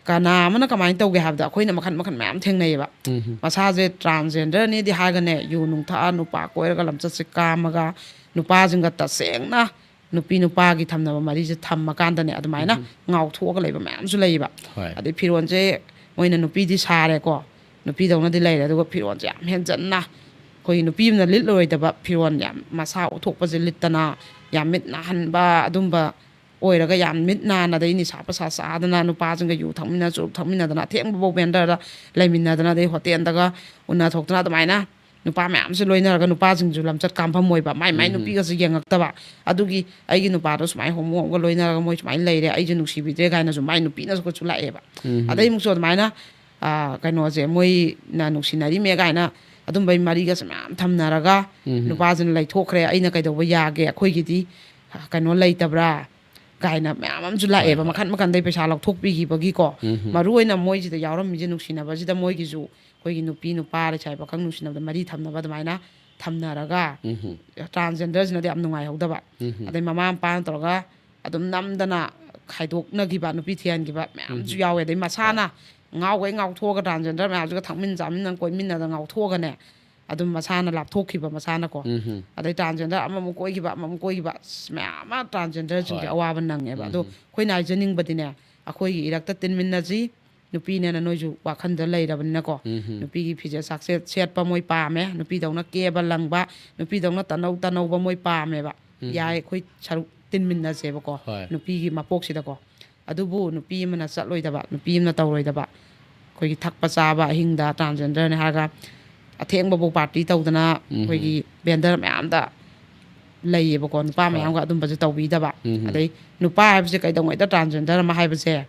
ꯀꯅꯥ ꯑꯃꯅ ꯀꯃꯥꯏꯅ ꯇꯧꯒꯦ ꯍꯥꯏꯕꯗ, ꯑꯩꯈꯣꯏꯅ ꯃꯈꯟ ꯃꯈꯟ ꯃꯌꯥꯝ ꯊꯦꯡꯅꯩꯌꯦꯕ꯫ ꯎꯝ, ꯎꯝ꯫ ꯃꯁꯥꯁꯦ ꯇ꯭ꯔꯥꯟꯁꯖꯦꯟꯗꯔꯅꯦꯗꯤ ꯍꯥꯏꯔꯒꯅꯦ, ꯌꯨ ꯅꯨꯡ ꯊꯛꯑ, ꯅꯨꯄꯥ ꯀꯣꯏꯔꯒ ꯂꯝꯆꯠꯁꯦ ꯀꯥꯝꯃꯒ, ꯅꯨꯄꯥꯁꯤꯡꯒ ꯇꯁꯦꯡꯅ ꯅꯨꯄꯤ ꯅꯨꯄꯥꯒꯤ ꯊꯝꯅꯕ ꯃꯔꯤꯁꯦ ꯊꯝꯃꯀꯥꯟꯗꯅꯦ, ꯑꯗꯨꯃꯥꯏꯅ ꯎꯝ꯫ ꯉꯥꯎꯊꯣꯛꯑꯒ ꯂꯩꯕ ꯃꯌꯥꯝꯁꯨ ꯂꯩꯌꯦꯕ꯫ ꯍꯣꯏ꯫ ꯑꯗꯩ ꯐꯤꯔꯣꯜꯁꯦ ꯃꯣꯏꯅ ꯅꯨꯄꯤꯗꯤ ꯁꯥꯔꯦꯀꯣ, ꯅꯨꯄꯤꯗꯧꯅꯗꯤ ꯂꯩꯔꯦ, ꯑꯗꯨꯒ ꯐꯤꯔꯣꯜꯁꯦ ꯌꯥꯝ ꯍꯦꯟꯖꯟꯅ ꯑꯩꯈꯣꯏꯒꯤ ꯅꯨꯄꯤ ꯑꯃꯅ ꯂꯤꯠꯂꯔꯣꯏꯗꯕ ꯐꯤꯔꯣꯜ, ꯌꯥꯝ ꯃꯁꯥ ꯎꯠꯊꯣꯛꯄꯁꯦ ꯂꯤꯠꯇꯅ, ꯌꯥꯝ ꯃꯤꯠ ꯅꯥꯍꯟꯕ ꯑꯗꯨꯝꯕ ꯑꯣꯏꯔꯒ, ꯌꯥꯝ ꯃꯤꯠ ꯅꯥꯅ, ꯑꯗꯩ ꯅꯤꯁꯥ ꯄꯁꯥ ꯆꯥꯗꯅ, ꯅꯨꯄꯥꯁꯤꯡꯒ ꯌꯨ ꯊꯛꯃꯤꯟꯅ, ꯆꯨꯔꯨꯞ ꯊꯛꯃꯤꯟꯅꯗꯅ, ꯑꯊꯦꯡꯕꯐꯥꯎ ꯕꯦꯟꯗꯔꯗ ꯂꯩꯃꯤꯟꯅꯗꯅ, ꯑꯗꯩ ꯍꯣꯇꯦꯜꯗꯒ ꯎꯅ ꯊꯣꯛꯇꯅ, ꯑꯗꯨꯃꯥꯏꯅ ꯅꯨꯄꯥ ꯃꯌꯥꯝꯁꯦ ꯂꯣꯏꯅꯔꯒ ꯅꯨꯄꯥꯁꯤꯡꯁꯨ ꯂꯝꯆꯠ ꯀꯥꯝꯐꯝ ꯑꯣꯏꯕ, ꯃꯥꯏ ꯃꯥꯏ ꯎꯝ, ꯎꯝ꯫ ꯅꯨꯄꯤꯒꯁꯦ ꯌꯦꯡꯉꯛꯇꯕ, ꯑꯗꯨꯒꯤ ꯑꯩꯒꯤ ꯅꯨꯄꯥꯗꯣ ꯁꯨꯃꯥꯏꯅ ꯍꯣꯃꯣ ꯑꯃꯒ ꯂꯣꯏꯅꯔꯒ ꯃꯣꯏ ꯁꯨꯃꯥꯏꯅ ꯂꯩꯔꯦ, ꯑꯩꯁꯦ ꯅꯨꯡꯁꯤꯕꯤꯗ꯭ꯔꯦ ꯀꯥꯏꯅꯁꯨ ꯃꯥꯏ ꯅꯨꯄꯤꯅꯁꯨ ꯂꯥꯛꯑꯦꯕ꯫ ꯎꯝ, ꯎꯝ꯫ ꯑꯗꯩ ꯑꯃꯨꯛꯁꯨ ꯑꯗꯨꯃꯥꯏꯅ, ꯑꯥ, ꯀꯩꯅꯣꯁꯦ, ꯃꯣꯏꯅ ꯅꯨꯡꯁꯤꯅꯔꯤꯃꯦ ꯀꯥꯏꯅ ꯑꯗꯨꯝꯕꯩ ꯃꯔꯤꯒꯁꯦ ꯃꯌꯥꯝ ꯊꯝꯅꯔꯒ, ꯎꯝ, ꯎꯝ꯫ ꯅꯨꯄꯥꯁꯤꯅ ꯂꯩꯊꯣꯛꯈ꯭ꯔꯦ, ꯑꯩꯅ ꯀꯩꯗꯧꯕ ꯌꯥꯒꯦ, ꯑꯩꯈꯣꯏꯒꯤꯗꯤ ꯀꯩꯅꯣ ꯂꯩꯇꯕ꯭ꯔꯥ ꯀꯥꯏꯅ ꯃꯌꯥꯝ ꯑꯃꯁꯨ ꯂꯥꯛꯑꯦꯕ꯫ ꯍꯣꯏ, ꯍꯣꯏ꯫ ꯃꯈꯟ ꯃꯈꯟꯗꯩ ꯄꯩꯁꯥ ꯂꯧꯊꯣꯛꯄꯤꯈꯤꯕꯒꯤꯀꯣ꯫ ꯎꯝ, ꯎꯝ꯫ ꯃꯔꯨ ꯑꯣꯏꯅ ꯃꯣꯏꯁꯤꯗ ꯌꯥꯎꯔꯝꯃꯤꯁꯦ, ꯅꯨꯡꯁꯤꯅꯕꯁꯤꯗ ꯃꯣꯏꯒꯤꯁꯨ ꯑꯩꯈꯣꯏꯒꯤ ꯅꯨꯄꯤ ꯅꯨꯄꯥ ꯂꯩꯁꯥꯕꯤ ꯄꯥꯈꯪ ꯅꯨꯡꯁꯤꯅꯕꯗ ꯃꯔꯤ ꯊꯝꯅꯕ ꯑꯗꯨꯃꯥꯏꯅ ꯊꯝꯅꯔꯒ, ꯎꯝ, ꯎꯝ꯫ ꯇ꯭ꯔꯥꯟꯁꯖꯦꯟꯗꯔꯁꯤꯅꯗꯤ ꯌꯥꯝ ꯅꯨꯡꯉꯥꯏꯍꯧꯗꯕ꯫ ꯎꯝ, ꯎꯝ꯫ ꯑꯗꯩ ꯃꯃꯥ ꯃꯄꯥꯅ ꯇꯧꯔꯒ ꯑꯗꯨꯝ ꯅꯝꯗꯅ ꯈꯥꯏꯗꯣꯛꯅꯈꯤꯕ, ꯅꯨꯄꯤ ꯊꯤꯍꯟꯈꯤꯕ ꯃꯌꯥꯝꯁꯨ ꯎꯝ꯫ ꯌꯥꯎꯋꯦ꯫ ꯑꯗꯩ ꯃꯁꯥꯅ ꯉꯥꯎꯒꯩ ꯉꯥꯎꯊꯣꯛꯑꯒ transgender ꯃꯌꯥꯝꯁꯤꯒ ꯊꯛꯃꯤꯟ ꯆꯥꯃꯤꯟꯅ ꯀꯣꯏꯃꯤꯟꯅꯗꯅ ꯉꯥꯎꯊꯣꯛꯑꯒꯅꯦ, ꯑꯗꯨꯝ ꯃꯁꯥꯅ ꯂꯥꯞꯊꯣꯛꯈꯤꯕ ꯃꯁꯥꯅꯀꯣ꯫ ꯑꯗꯩ transgender ꯑꯃꯃꯨꯛ ꯀꯣꯏꯈꯤꯕ, ꯑꯃꯃꯨꯛ ꯀꯣꯏꯈꯤꯕ, ꯑꯁ, ꯃꯌꯥꯝ ꯑꯃ transgenderꯁꯤꯡꯁꯦ ꯍꯣꯏ꯫ ꯑꯋꯥꯕ ꯅꯪꯉꯦꯕ꯫ ꯑꯗꯣ ꯑꯩꯈꯣꯏꯅ ꯍꯥꯏꯖꯅꯤꯡꯕꯗꯤꯅꯦ, ꯑꯩꯈꯣꯏꯒꯤ ꯏꯔꯛꯇ ꯇꯤꯟꯃꯤꯟꯅꯁꯤ, ꯅꯨꯄꯤꯅꯦꯅ ꯅꯣꯏꯁꯨ ꯋꯥꯈꯟꯗ ꯂꯩꯔꯕꯅꯤꯅꯀꯣ꯫ ꯅꯨꯄꯤꯒꯤ ꯐꯤꯖꯦꯠ ꯆꯥꯛꯁꯦꯠ ꯁꯦꯠꯄ ꯃꯣꯏ ꯄꯥꯝꯃꯦ, ꯅꯨꯄꯤꯗꯧꯅ ꯀꯦꯕ ꯂꯪꯕ, ꯅꯨꯄꯤꯗꯧꯅ ꯇꯅꯧ ꯇꯅꯧꯕ ꯃꯣꯏ ꯄꯥꯝꯃꯦꯕ꯫ ꯌꯥꯏ, ꯑꯩꯈꯣꯏ ꯁꯔꯨꯛ ꯇꯤꯟꯃꯤꯟꯅꯁꯦꯕꯀꯣ꯫ ꯍꯣꯏ꯫ ꯅꯨꯄꯤꯒꯤ ꯃꯄꯣꯛꯁꯤꯗꯀꯣ꯫ ꯑꯗꯨꯕꯨ ꯅꯨꯄꯤ ꯑꯃꯅ ꯆꯠꯂꯣꯏꯗꯕ, ꯅꯨꯄꯤ ꯑꯃꯅ ꯇꯧꯔꯣꯏꯗꯕ, ꯑꯩꯈꯣꯏꯒꯤ ꯊꯛꯄ ꯆꯥꯕ ꯑꯍꯤꯡꯗ transgenderꯅꯦ ꯍꯥꯏꯔꯒ ꯑꯊꯦꯡꯕꯕꯨ party ꯇꯧꯗꯅ, ꯑꯩꯈꯣꯏꯒꯤ vendor ꯃꯌꯥꯝꯗ ꯂꯩꯌꯦꯕꯀꯣ, ꯅꯨꯄꯥ ꯍꯣꯏ꯫ ꯃꯌꯥꯝꯒ ꯑꯗꯨꯝꯕꯁꯨ ꯇꯧꯕꯤꯗꯕ꯫ ꯑꯗꯩ ꯅꯨꯄꯥ ꯍꯥꯏꯕꯁꯦ ꯀꯩꯗꯧꯉꯩꯗ transgender ꯑꯃ ꯍꯥꯏꯕꯁꯦ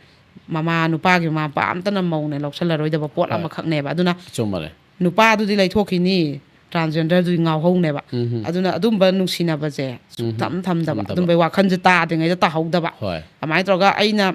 ꯃꯃꯥ, ꯅꯨꯄꯥꯒꯤ ꯃꯃꯥ ꯃꯄꯥ ꯑꯝꯇꯅ ꯃꯧꯅꯦ ꯂꯧꯁꯜꯂꯔꯣꯏꯗꯕ ꯄꯣꯠ ꯍꯣꯏ꯫ ꯑꯃꯈꯛꯅꯦꯕ꯫ ꯑꯗꯨꯅ ꯑꯆꯨꯝꯕꯅꯦ꯫ ꯅꯨꯄꯥꯗꯨꯗꯤ ꯂꯩꯊꯣꯛꯈꯤꯅꯤ, transgenderꯗꯨꯗꯤ ꯉꯥꯎꯍꯧꯅꯦꯕ꯫ ꯑꯗꯨꯅ ꯑꯗꯨꯝꯕ ꯅꯨꯡꯁꯤꯅꯕꯁꯦ ꯁꯨꯡꯊꯝ ꯊꯝꯗꯕ, ꯊꯝꯗꯕ꯫ ꯑꯗꯨꯝꯕꯩ ꯋꯥꯈꯜꯁꯦ ꯇꯥꯗ꯭ꯔꯤꯉꯩꯗ ꯇꯥꯍꯧꯗꯕ꯫ ꯍꯣꯏ꯫ ꯑꯗꯨꯃꯥꯏꯅ ꯇꯧꯔꯒ ꯑꯩꯅ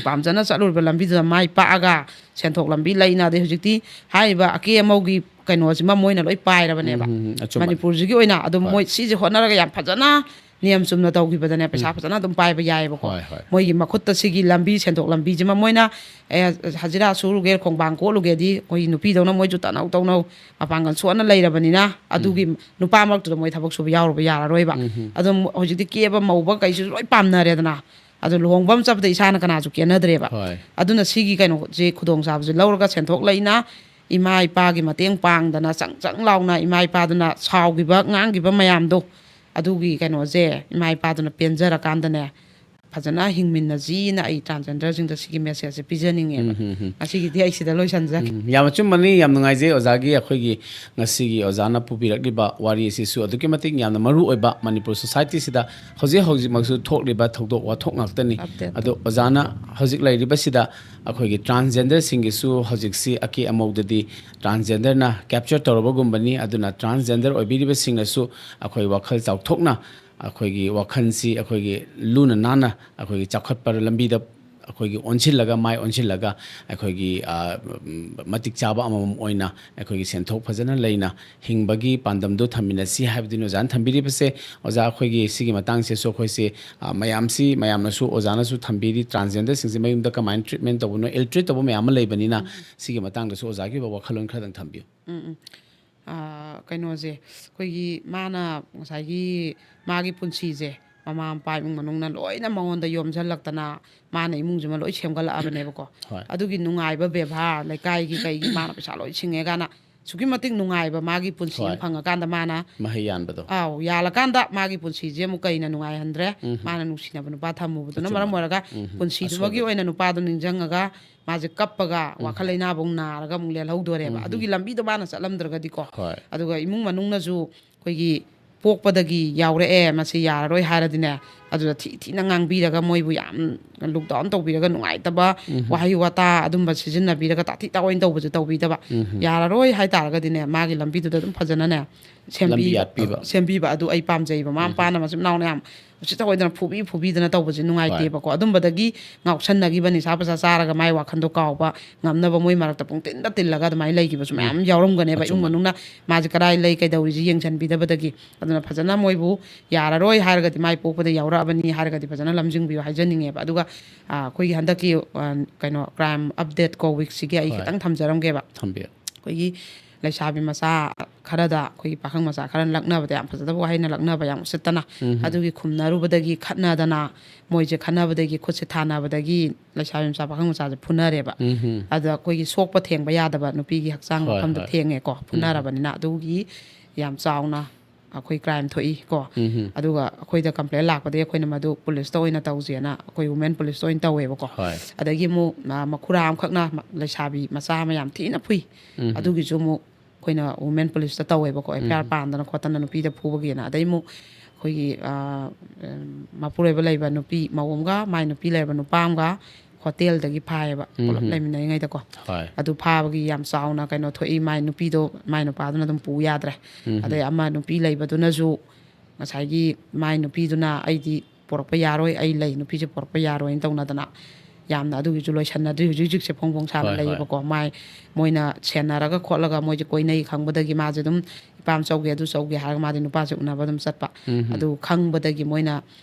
ꯄꯥꯝꯖꯅ ꯆꯠꯂꯨꯔꯤꯕ ꯂꯝꯕꯤꯗꯨꯗ ꯃꯥꯏ ꯄꯥꯛꯑꯒ ꯁꯦꯟꯊꯣꯛ ꯂꯝꯕꯤ ꯂꯩꯅ, ꯑꯗꯩ ꯍꯧꯖꯤꯛꯇꯤ ꯍꯥꯏꯔꯤꯕ ꯑꯀꯦ ꯑꯃꯧꯒꯤ ꯀꯩꯅꯣꯁꯤꯃ ꯃꯣꯏꯅ ꯂꯣꯏ ꯄꯥꯏꯔꯕꯅꯦꯕ꯫ ꯎꯝ, ꯎꯝ, ꯎꯝ, ꯑꯆꯨꯝꯕꯅꯦ꯫ ꯃꯅꯤꯄꯨꯔꯁꯤꯒꯤ ꯑꯣꯏꯅ ꯑꯗꯨꯝ ꯍꯣꯏ꯫ ꯃꯣꯏ ꯁꯤꯁꯦ ꯍꯣꯠꯅꯔꯒ ꯌꯥꯝ ꯐꯖꯅ ꯅꯤꯌꯝ ꯆꯨꯝꯅ ꯇꯧꯈꯤꯕꯗꯅꯦ, ꯄꯩꯁꯥ ꯎꯝ꯫ ꯐꯖꯅ ꯑꯗꯨꯝ ꯄꯥꯏꯕ ꯌꯥꯏꯑꯕꯀꯣ꯫ ꯍꯣꯏ, ꯍꯣꯏ꯫ ꯃꯣꯏꯒꯤ ꯃꯈꯨꯠꯇ ꯁꯤꯒꯤ ꯂꯝꯕꯤ, ꯁꯦꯟꯊꯣꯛ ꯂꯝꯕꯤꯁꯤꯃ ꯃꯣꯏꯅ, ꯑꯦ, ꯍꯖꯤꯔꯥ ꯁꯨꯔꯨꯒꯦ, ꯈꯣꯡꯕꯥꯡ ꯀꯣꯠꯂꯨꯒꯦꯗꯤ ꯑꯩꯈꯣꯏꯒꯤ ꯅꯨꯄꯤꯗꯧꯅ ꯃꯣꯏꯁꯨ ꯇꯅꯧ ꯇꯧꯅꯧ ꯃꯄꯥꯡꯒꯜ ꯁꯣꯟꯅ ꯂꯩꯔꯕꯅꯤꯅ, ꯑꯗꯨꯒꯤ ꯎꯝ꯫ ꯅꯨꯄꯥ ꯃꯔꯛꯇꯨꯗ ꯃꯣꯏ ꯊꯕꯛ ꯁꯨꯕ ꯌꯥꯎꯔꯨꯕ ꯌꯥꯔꯔꯣꯏꯕ꯫ ꯎꯝ꯫ ꯑꯗꯨꯝ ꯍꯧꯖꯤꯛꯇꯤ ꯀꯦꯕ ꯃꯧꯕ ꯀꯩꯁꯨ ꯂꯣꯏ ꯄꯥꯝꯅꯔꯦꯗꯅ꯫ ꯑꯗꯨ ꯂꯨꯍꯣꯡꯕ ꯑꯃ ꯆꯠꯄꯗ ꯏꯁꯥꯅ ꯀꯅꯥꯁꯨ ꯀꯦꯅꯗ꯭ꯔꯦꯕ꯫ ꯍꯣꯏ꯫ ꯑꯗꯨꯅ ꯁꯤꯒꯤ ꯀꯩꯅꯣꯁꯦ, ꯈꯨꯗꯣꯡꯆꯥꯕꯁꯦ ꯂꯧꯔꯒ ꯁꯦꯟꯊꯣꯛ ꯂꯩꯅ ꯏꯃꯥ ꯏꯄꯥꯒꯤ ꯃꯇꯦꯡ ꯄꯥꯡꯗꯅ ꯆꯪ ꯆꯪ ꯂꯥꯎꯅ ꯏꯃꯥ ꯏꯄꯥꯗꯨꯅ ꯁꯥꯎꯈꯤꯕ, ꯉꯥꯡꯈꯤꯕ ꯃꯌꯥꯝꯗꯣ, ꯑꯗꯨꯒꯤ ꯀꯩꯅꯣꯁꯦ ꯏꯃꯥ ꯏꯄꯥꯗꯨꯅ ꯄꯦꯟꯖꯔꯀꯥꯟꯗꯅꯦ, ꯐꯖꯅ ꯍꯤꯡꯃꯤꯟꯅꯁꯤꯅ ꯑꯩ transgenderꯁꯤꯡꯗ ꯁꯤꯒꯤ messageꯁꯦ ꯄꯤꯖꯅꯤꯡꯉꯦꯕ꯫ ꯎꯝ, ꯎꯝ, ꯎꯝ꯫ ꯉꯁꯤꯒꯤꯗꯤ ꯑꯩ ꯁꯤꯗ ꯂꯣꯏꯁꯤꯟꯖꯔꯒꯦ꯫ ꯎꯝ, ꯌꯥꯝ ꯑꯆꯨꯝꯕꯅꯤ, ꯌꯥꯝ ꯅꯨꯡꯉꯥꯏꯖꯩ ꯑꯣꯖꯥꯒꯤ, ꯑꯩꯈꯣꯏꯒꯤ ꯉꯁꯤꯒꯤ ꯑꯣꯖꯥꯅ ꯄꯨꯕꯤꯔꯛꯂꯤꯕ ꯋꯥꯔꯤ ꯑꯁꯤꯁꯨ ꯑꯗꯨꯛꯀꯤ ꯃꯇꯤꯛ ꯌꯥꯝꯅ ꯃꯔꯨ ꯑꯣꯏꯕ, ꯃꯅꯤꯄꯨꯔ societyꯁꯤꯗ ꯍꯧꯖꯤꯛ ꯍꯧꯖꯤꯛꯃꯛꯁꯨ ꯊꯣꯛꯂꯤꯕ ꯊꯧꯗꯣꯛ ꯋꯥꯊꯣꯛ ꯉꯥꯛꯇꯅꯤ꯫ ꯑꯞꯗꯦꯠ꯫ ꯑꯗꯣ ꯑꯣꯖꯥꯅ ꯍꯧꯖꯤꯛ ꯂꯩꯔꯤꯕꯁꯤꯗ ꯑꯩꯈꯣꯏꯒꯤ transgenderꯁꯤꯡꯒꯤꯁꯨ ꯍꯧꯖꯤꯛꯁꯤ ꯑꯀꯦ ꯑꯃꯧꯗꯗꯤ transgenderꯅ capture ꯇꯧꯔꯕꯒꯨꯝꯕꯅꯤ꯫ ꯑꯗꯨꯅ transgender ꯑꯣꯏꯕꯤꯔꯤꯕꯁꯤꯡꯅꯁꯨ ꯑꯩꯈꯣꯏ ꯋꯥꯈꯜ ꯆꯥꯎꯊꯣꯛꯅ ꯑꯩꯈꯣꯏꯒꯤ ꯋꯥꯈꯜꯁꯤ ꯑꯩꯈꯣꯏꯒꯤ ꯂꯨꯅ ꯅꯥꯟꯅ ꯑꯩꯈꯣꯏꯒꯤ ꯆꯥꯎꯈꯠꯄ ꯂꯝꯕꯤꯗ ꯑꯩꯈꯣꯏꯒꯤ ꯑꯣꯟꯁꯤꯜꯂꯒ, ꯃꯥꯏ ꯑꯣꯟꯁꯤꯜꯂꯒ, ꯑꯩꯈꯣꯏꯒꯤ, ꯑ, ꯎꯝ, ꯃꯇꯤꯛ ꯆꯥꯕ ꯑꯃꯃꯝ ꯑꯣꯏꯅ ꯑꯩꯈꯣꯏꯒꯤ ꯁꯦꯟꯊꯣꯛ ꯐꯖꯅ ꯂꯩꯅ ꯍꯤꯡꯕꯒꯤ ꯄꯥꯟꯗꯝꯗꯣ ꯊꯝꯃꯤꯟꯅꯁꯤ ꯍꯥꯏꯕꯗꯨꯅꯤ ꯑꯣꯖꯥꯅ ꯊꯝꯕꯤꯔꯤꯕꯁꯦ꯫ ꯑꯣꯖꯥ, ꯑꯩꯈꯣꯏꯒꯤ ꯁꯤꯒꯤ ꯃꯇꯥꯡꯁꯤꯁꯨ ꯑꯩꯈꯣꯏꯁꯦ, ꯑ, ꯃꯌꯥꯝꯁꯤ, ꯃꯌꯥꯝꯅꯁꯨ, ꯑꯣꯖꯥꯅꯁꯨ ꯊꯝꯕꯤꯔꯤ, transgenderꯁꯤꯡꯁꯦ ꯃꯌꯨꯝꯗ ꯀꯃꯥꯏꯅ treatment ꯇꯧꯕꯅꯣ, ill treat ꯇꯧꯕ ꯃꯌꯥꯝ ꯑꯃ ꯂꯩꯕꯅꯤꯅ, ꯁꯤꯒꯤ ꯃꯇꯥꯡꯗꯁꯨ ꯑꯣꯖꯥꯒꯤ ꯑꯣꯏꯕ ꯋꯥꯈꯜꯂꯣꯟ ꯈꯔꯗꯪ ꯊꯝꯕꯤꯌꯨ꯫ ꯎꯝ, ꯎꯝ꯫ ꯑꯥ, ꯀꯩꯅꯣꯁꯦ, ꯑꯩꯈꯣꯏꯒꯤ ꯃꯥꯅ ꯉꯁꯥꯏꯒꯤ ꯃꯥꯒꯤ ꯄꯨꯟꯁꯤꯁꯦ ꯃꯃꯥ ꯃꯄꯥ, ꯏꯃꯨꯡ ꯃꯅꯨꯡꯅ ꯂꯣꯏꯅ ꯃꯉꯣꯟꯗ ꯌꯣꯝꯁꯤꯜꯂꯛꯇꯅ, ꯃꯥꯅ ꯏꯃꯨꯡꯁꯤꯃ ꯂꯣꯏ ꯁꯦꯝꯒꯠꯂꯛꯑꯕꯅꯦꯕꯀꯣ꯫ ꯍꯣꯏ꯫ ꯑꯗꯨꯒꯤ ꯅꯨꯡꯉꯥꯏꯕ ꯕꯦꯕꯥꯔ, ꯂꯩꯀꯥꯏꯒꯤ ꯀꯩꯒꯤ ꯃꯥꯅ ꯄꯩꯁꯥ ꯂꯣꯏ ꯁꯤꯡꯉꯦ ꯀꯥꯏꯅ ꯑꯁꯨꯛꯀꯤ ꯃꯇꯤꯛ ꯅꯨꯡꯉꯥꯏꯕ ꯃꯥꯒꯤ ꯄꯨꯟꯁꯤ ꯑꯃ ꯍꯣꯏ꯫ ꯐꯪꯉꯀꯥꯟꯗ ꯃꯥꯅ, ꯃꯍꯩ ꯌꯥꯟꯕꯗꯣ꯫ ꯑꯥꯎ, ꯌꯥꯜꯂꯀꯥꯟꯗ ꯃꯥꯒꯤ ꯄꯨꯟꯁꯤꯁꯦ ꯑꯃꯨꯛ ꯀꯩꯅ ꯅꯨꯡꯉꯥꯏꯍꯟꯗ꯭ꯔꯦ? ꯎꯝ꯫ ꯃꯥꯅ ꯅꯨꯡꯁꯤꯅꯕ ꯅꯨꯄꯥ ꯊꯝꯃꯨꯕꯗꯨꯅ ꯑꯆꯨꯝꯕ꯫ ꯃꯔꯝ ꯑꯣꯏꯔꯒ ꯎꯝ꯫ ꯄꯨꯟꯁꯤꯗꯨꯃꯒꯤ ꯑꯁꯣꯏꯕ꯫ ꯑꯣꯏꯅ ꯅꯨꯄꯥꯗꯣ ꯅꯤꯡꯁꯤꯡꯉꯒ ꯃꯥꯁꯦ ꯀꯞꯄꯒ ꯎꯝ꯫ ꯋꯥꯈꯜ ꯂꯩꯅꯥꯐꯧ ꯅꯥꯔꯒ ꯑꯃꯨꯛ ꯂꯦꯜꯍꯧꯗꯣꯔꯦꯕ꯫ ꯎꯝ꯫ ꯑꯗꯨꯒꯤ ꯂꯝꯕꯤꯗꯣ ꯃꯥꯅ ꯆꯠꯂꯝꯗ꯭ꯔꯒꯗꯤꯀꯣ꯫ ꯍꯣꯏ꯫ ꯑꯗꯨꯒ ꯏꯃꯨꯡ ꯃꯅꯨꯡꯅꯁꯨ ꯑꯩꯈꯣꯏꯒꯤ ꯄꯣꯛꯄꯗꯒꯤ ꯌꯥꯎꯔꯛꯑꯦ, ꯃꯁꯤ ꯌꯥꯔꯔꯣꯏ ꯍꯥꯏꯔꯗꯤꯅꯦ, ꯑꯗꯨꯗ ꯊꯤ ꯊꯤꯅ ꯉꯥꯡꯕꯤꯔꯒ ꯃꯣꯏꯕꯨ ꯌꯥꯝ look down ꯇꯧꯕꯤꯔꯒ ꯅꯨꯡꯉꯥꯏꯇꯕ ꯎꯝ꯫ ꯋꯥꯍꯩ ꯋꯥꯇꯥ ꯑꯗꯨꯝꯕ ꯁꯤꯖꯤꯟꯅꯕꯤꯔꯒ ꯇꯥꯊꯤ ꯇꯥꯑꯣꯏꯅ ꯇꯧꯕꯁꯦ ꯇꯧꯕꯤꯗꯕ꯫ ꯎꯝ꯫ ꯌꯥꯔꯔꯣꯏ ꯍꯥꯏ ꯇꯥꯔꯒꯗꯤꯅꯦ, ꯃꯥꯒꯤ ꯂꯝꯕꯤꯗꯨꯗ ꯑꯗꯨꯝ ꯐꯖꯅꯅꯦ ꯁꯦꯝꯕꯤ-, ꯂꯝꯕꯤ ꯌꯥꯠꯄꯤꯕ꯫ ꯁꯦꯝꯕꯤꯕ ꯑꯗꯨ ꯑꯩ ꯄꯥꯝꯖꯩꯕ꯫ ꯃꯃꯥ ꯎꯝ꯫ ꯃꯄꯥꯅ ꯃꯆꯤꯟ ꯃꯅꯥꯎꯅ ꯌꯥꯝ ꯎꯁꯤꯠ ꯊꯑꯣꯏꯗꯅ ꯐꯨꯕꯤ ꯐꯨꯕꯤꯗꯅ ꯇꯧꯕꯁꯦ ꯅꯨꯡꯉꯥꯏꯇꯦꯕꯀꯣ꯫ ꯑꯗꯨꯝꯕꯗꯒꯤ ꯉꯥꯎꯁꯟꯅꯈꯤꯕ, ꯅꯤꯁꯥ ꯄꯩꯁꯥ ꯆꯥꯔꯒ ꯃꯥꯏ ꯋꯥꯈꯟꯗꯣ ꯀꯥꯎꯕ ꯉꯝꯅꯕ ꯃꯣꯏ ꯃꯔꯛꯇ ꯄꯨꯡꯇꯤꯟꯗ ꯇꯤꯜꯂꯒ ꯑꯗꯨꯃꯥꯏꯅ ꯂꯩꯈꯤꯕꯁꯨ ꯃꯌꯥꯝ ꯌꯥꯎꯔꯝꯒꯅꯦꯕ꯫ ꯏꯃꯨꯡ ꯑꯆꯨꯝꯕ꯫ ꯃꯅꯨꯡꯅ ꯃꯥꯁꯦ ꯀꯗꯥꯏ ꯂꯩ, ꯀꯩꯗꯧꯔꯤꯁꯤ ꯌꯦꯡꯁꯤꯟꯕꯤꯗꯕꯗꯒꯤ꯫ ꯑꯗꯨꯅ ꯐꯖꯅ ꯃꯣꯏꯕꯨ ꯌꯥꯔꯔꯣꯏ ꯍꯥꯏꯔꯒꯗꯤ, ꯃꯥꯏ ꯄꯣꯛꯄꯗ ꯌꯥꯎꯔꯛꯑꯕꯅꯤ ꯍꯥꯏꯔꯒꯗꯤ ꯐꯖꯅ ꯂꯝꯖꯤꯡꯕꯤꯌꯨ ꯍꯥꯏꯖꯅꯤꯡꯉꯦꯕ꯫ ꯑꯗꯨꯒ, ꯑꯥ, ꯑꯩꯈꯣꯏꯒꯤ ꯍꯟꯗꯛꯀꯤ, ꯑꯥ, ꯀꯩꯅꯣ, crime update ꯀꯣ, week ꯁꯤꯒꯤ ꯑꯩ ꯍꯣꯏ꯫ ꯈꯤꯇꯪ ꯊꯝꯖꯔꯝꯒꯦꯕ꯫ ꯊꯝꯕꯤꯌꯨ꯫ ꯑꯩꯈꯣꯏꯒꯤ ꯂꯩꯁꯥꯕꯤ ꯃꯆꯥ ꯈꯔꯗ, ꯑꯩꯈꯣꯏꯒꯤ ꯄꯥꯈꯪ ꯃꯆꯥ ꯈꯔ ꯂꯛꯅꯕꯗ, ꯌꯥꯝ ꯐꯖꯗꯕ ꯋꯥꯍꯩꯅ ꯂꯛꯅꯕ, ꯌꯥꯝ ꯎꯁꯤꯠꯇꯅ, ꯎꯝ꯫ ꯑꯗꯨꯒꯤ ꯈꯨꯝꯅꯔꯨꯕꯗꯒꯤ ꯈꯠꯅꯗꯅ, ꯃꯣꯏꯁꯦ ꯈꯠꯅꯕꯗꯒꯤ, ꯈꯨꯠꯁꯦ ꯊꯥꯅꯕꯗꯒꯤ ꯂꯩꯁꯥꯕꯤ ꯃꯆꯥ, ꯄꯥꯈꯪ ꯃꯆꯥꯁꯦ ꯐꯨꯅꯔꯦꯕ꯫ ꯎꯝ꯫ ꯑꯗ ꯑꯩꯈꯣꯏꯒꯤ ꯁꯣꯛꯄ ꯊꯦꯡꯕ ꯌꯥꯗꯕ, ꯅꯨꯄꯤꯒꯤ ꯍꯛꯆꯥꯡ ꯍꯣꯏ, ꯃꯐꯝꯗ ꯍꯣꯏ꯫ ꯊꯦꯡꯉꯦꯀꯣ, ꯐꯨꯅꯔꯕꯅꯤꯅ꯫ ꯑꯗꯨꯒꯤ ꯌꯥꯝ ꯆꯥꯎꯅ ꯑꯩꯈꯣꯏ crime ꯊꯣꯛꯏ ꯀꯣ꯫ ꯎꯝ꯫ ꯑꯗꯨꯒ ꯑꯩꯈꯣꯏꯗ complain ꯂꯥꯛꯄꯗꯒꯤ ꯑꯩꯈꯣꯏꯅ ꯃꯗꯨ ꯄꯨꯂꯤꯁꯇ ꯑꯣꯏꯅ ꯇꯧꯁꯦꯅ, ꯑꯩꯈꯣꯏ women ꯄꯨꯂꯤꯁꯇ ꯑꯣꯏꯅ ꯇꯧꯋꯦꯕꯀꯣ꯫ ꯍꯣꯏ꯫ ꯑꯗꯒꯤ ꯑꯃꯨꯛ, ꯑ, ꯃꯈꯨꯔꯥ ꯑꯃꯈꯛꯅ ꯂꯩꯁꯥꯕꯤ ꯃꯆꯥ ꯑꯃ ꯌꯥꯝ ꯊꯤꯅ ꯐꯨꯏ꯫ ꯎꯝ꯫ ꯑꯗꯨꯒꯤꯁꯨ ꯑꯃꯨꯛ ꯑꯩꯈꯣꯏꯅ women ꯄꯨꯂꯤꯁꯇ ꯇꯧꯋꯦꯕꯀꯣ, F I R ꯎꯝ꯫ ꯄꯥꯟꯗꯅ ꯈꯣꯠꯇꯅ ꯅꯨꯄꯤꯗ ꯐꯨꯕꯒꯤꯅ꯫ ꯑꯗꯩ ꯑꯃꯨꯛ ꯑꯩꯈꯣꯏꯒꯤ, ꯑ, ꯎꯝ, ꯃꯄꯨꯔꯣꯏꯕ ꯂꯩꯕ ꯅꯨꯄꯤ ꯃꯧ ꯑꯃꯒ ꯃꯥꯏ ꯅꯨꯄꯤ ꯂꯩꯔꯕ ꯅꯨꯄꯥ ꯑꯃꯒ ꯍꯣꯇꯦꯜꯗꯒꯤ ꯐꯥꯏꯌꯦꯕ, ꯄꯨꯂꯞ ꯎꯝ꯫ ꯂꯩꯃꯤꯟꯅꯔꯤꯉꯩꯗꯀꯣ꯫ ꯍꯣꯏ꯫ ꯑꯗꯨ ꯐꯥꯕꯒꯤ ꯌꯥꯝ ꯆꯥꯎꯅ ꯀꯩꯅꯣ ꯊꯣꯛꯏ, ꯃꯥꯏ ꯅꯨꯄꯤꯗꯣ, ꯃꯥꯏ ꯅꯨꯄꯥꯗꯨꯅ ꯑꯗꯨꯝ ꯄꯨ ꯌꯥꯗ꯭ꯔꯦ꯫ ꯎꯝ꯫ ꯑꯗꯩ ꯑꯃ ꯅꯨꯄꯤ ꯂꯩꯕꯗꯨꯅꯁꯨ ꯉꯁꯥꯏꯒꯤ ꯃꯥꯏ ꯅꯨꯄꯤꯗꯨꯅ "ꯑꯩꯗꯤ ꯄꯣꯔꯛꯄ ꯌꯥꯔꯣꯏ, ꯑꯩ ꯂꯩ, ꯅꯨꯄꯤꯁꯦ ꯄꯣꯔꯛꯄ ꯌꯥꯔꯣꯏꯅ" ꯇꯧꯅꯗꯅ ꯌꯥꯝꯅ ꯑꯗꯨꯒꯤꯁꯨ ꯂꯣꯏꯁꯟꯅꯗ꯭ꯔꯤ꯫ ꯍꯧꯖꯤꯛ ꯍꯧꯖꯤꯛꯁꯦ ꯐꯣꯡ ꯐꯣꯡ ꯁꯥꯅ ꯍꯣꯏ, ꯍꯣꯏ꯫ ꯂꯩꯌꯦꯕꯀꯣ꯫ ꯃꯥꯏ ꯃꯣꯏꯅ ꯁꯦꯟꯅꯔꯒ ꯈꯣꯠꯂꯒ ꯃꯣꯏꯁꯦ ꯀꯣꯏꯅꯩ ꯈꯪꯕꯗꯒꯤ ꯃꯥꯁꯦ ꯑꯗꯨꯝ "ꯏꯄꯥꯝ ꯆꯧꯒꯦ, ꯑꯗꯨ ꯆꯧꯒꯦ" ꯍꯥꯏꯔꯒ ꯃꯥꯗꯤ ꯅꯨꯄꯥꯁꯦ ꯎꯅꯕ ꯑꯗꯨꯝ ꯆꯠꯄ꯫ ꯎꯝ, ꯎꯝ꯫ ꯑꯗꯨ ꯈꯪꯕꯗꯒꯤ ꯃꯣꯏꯅ,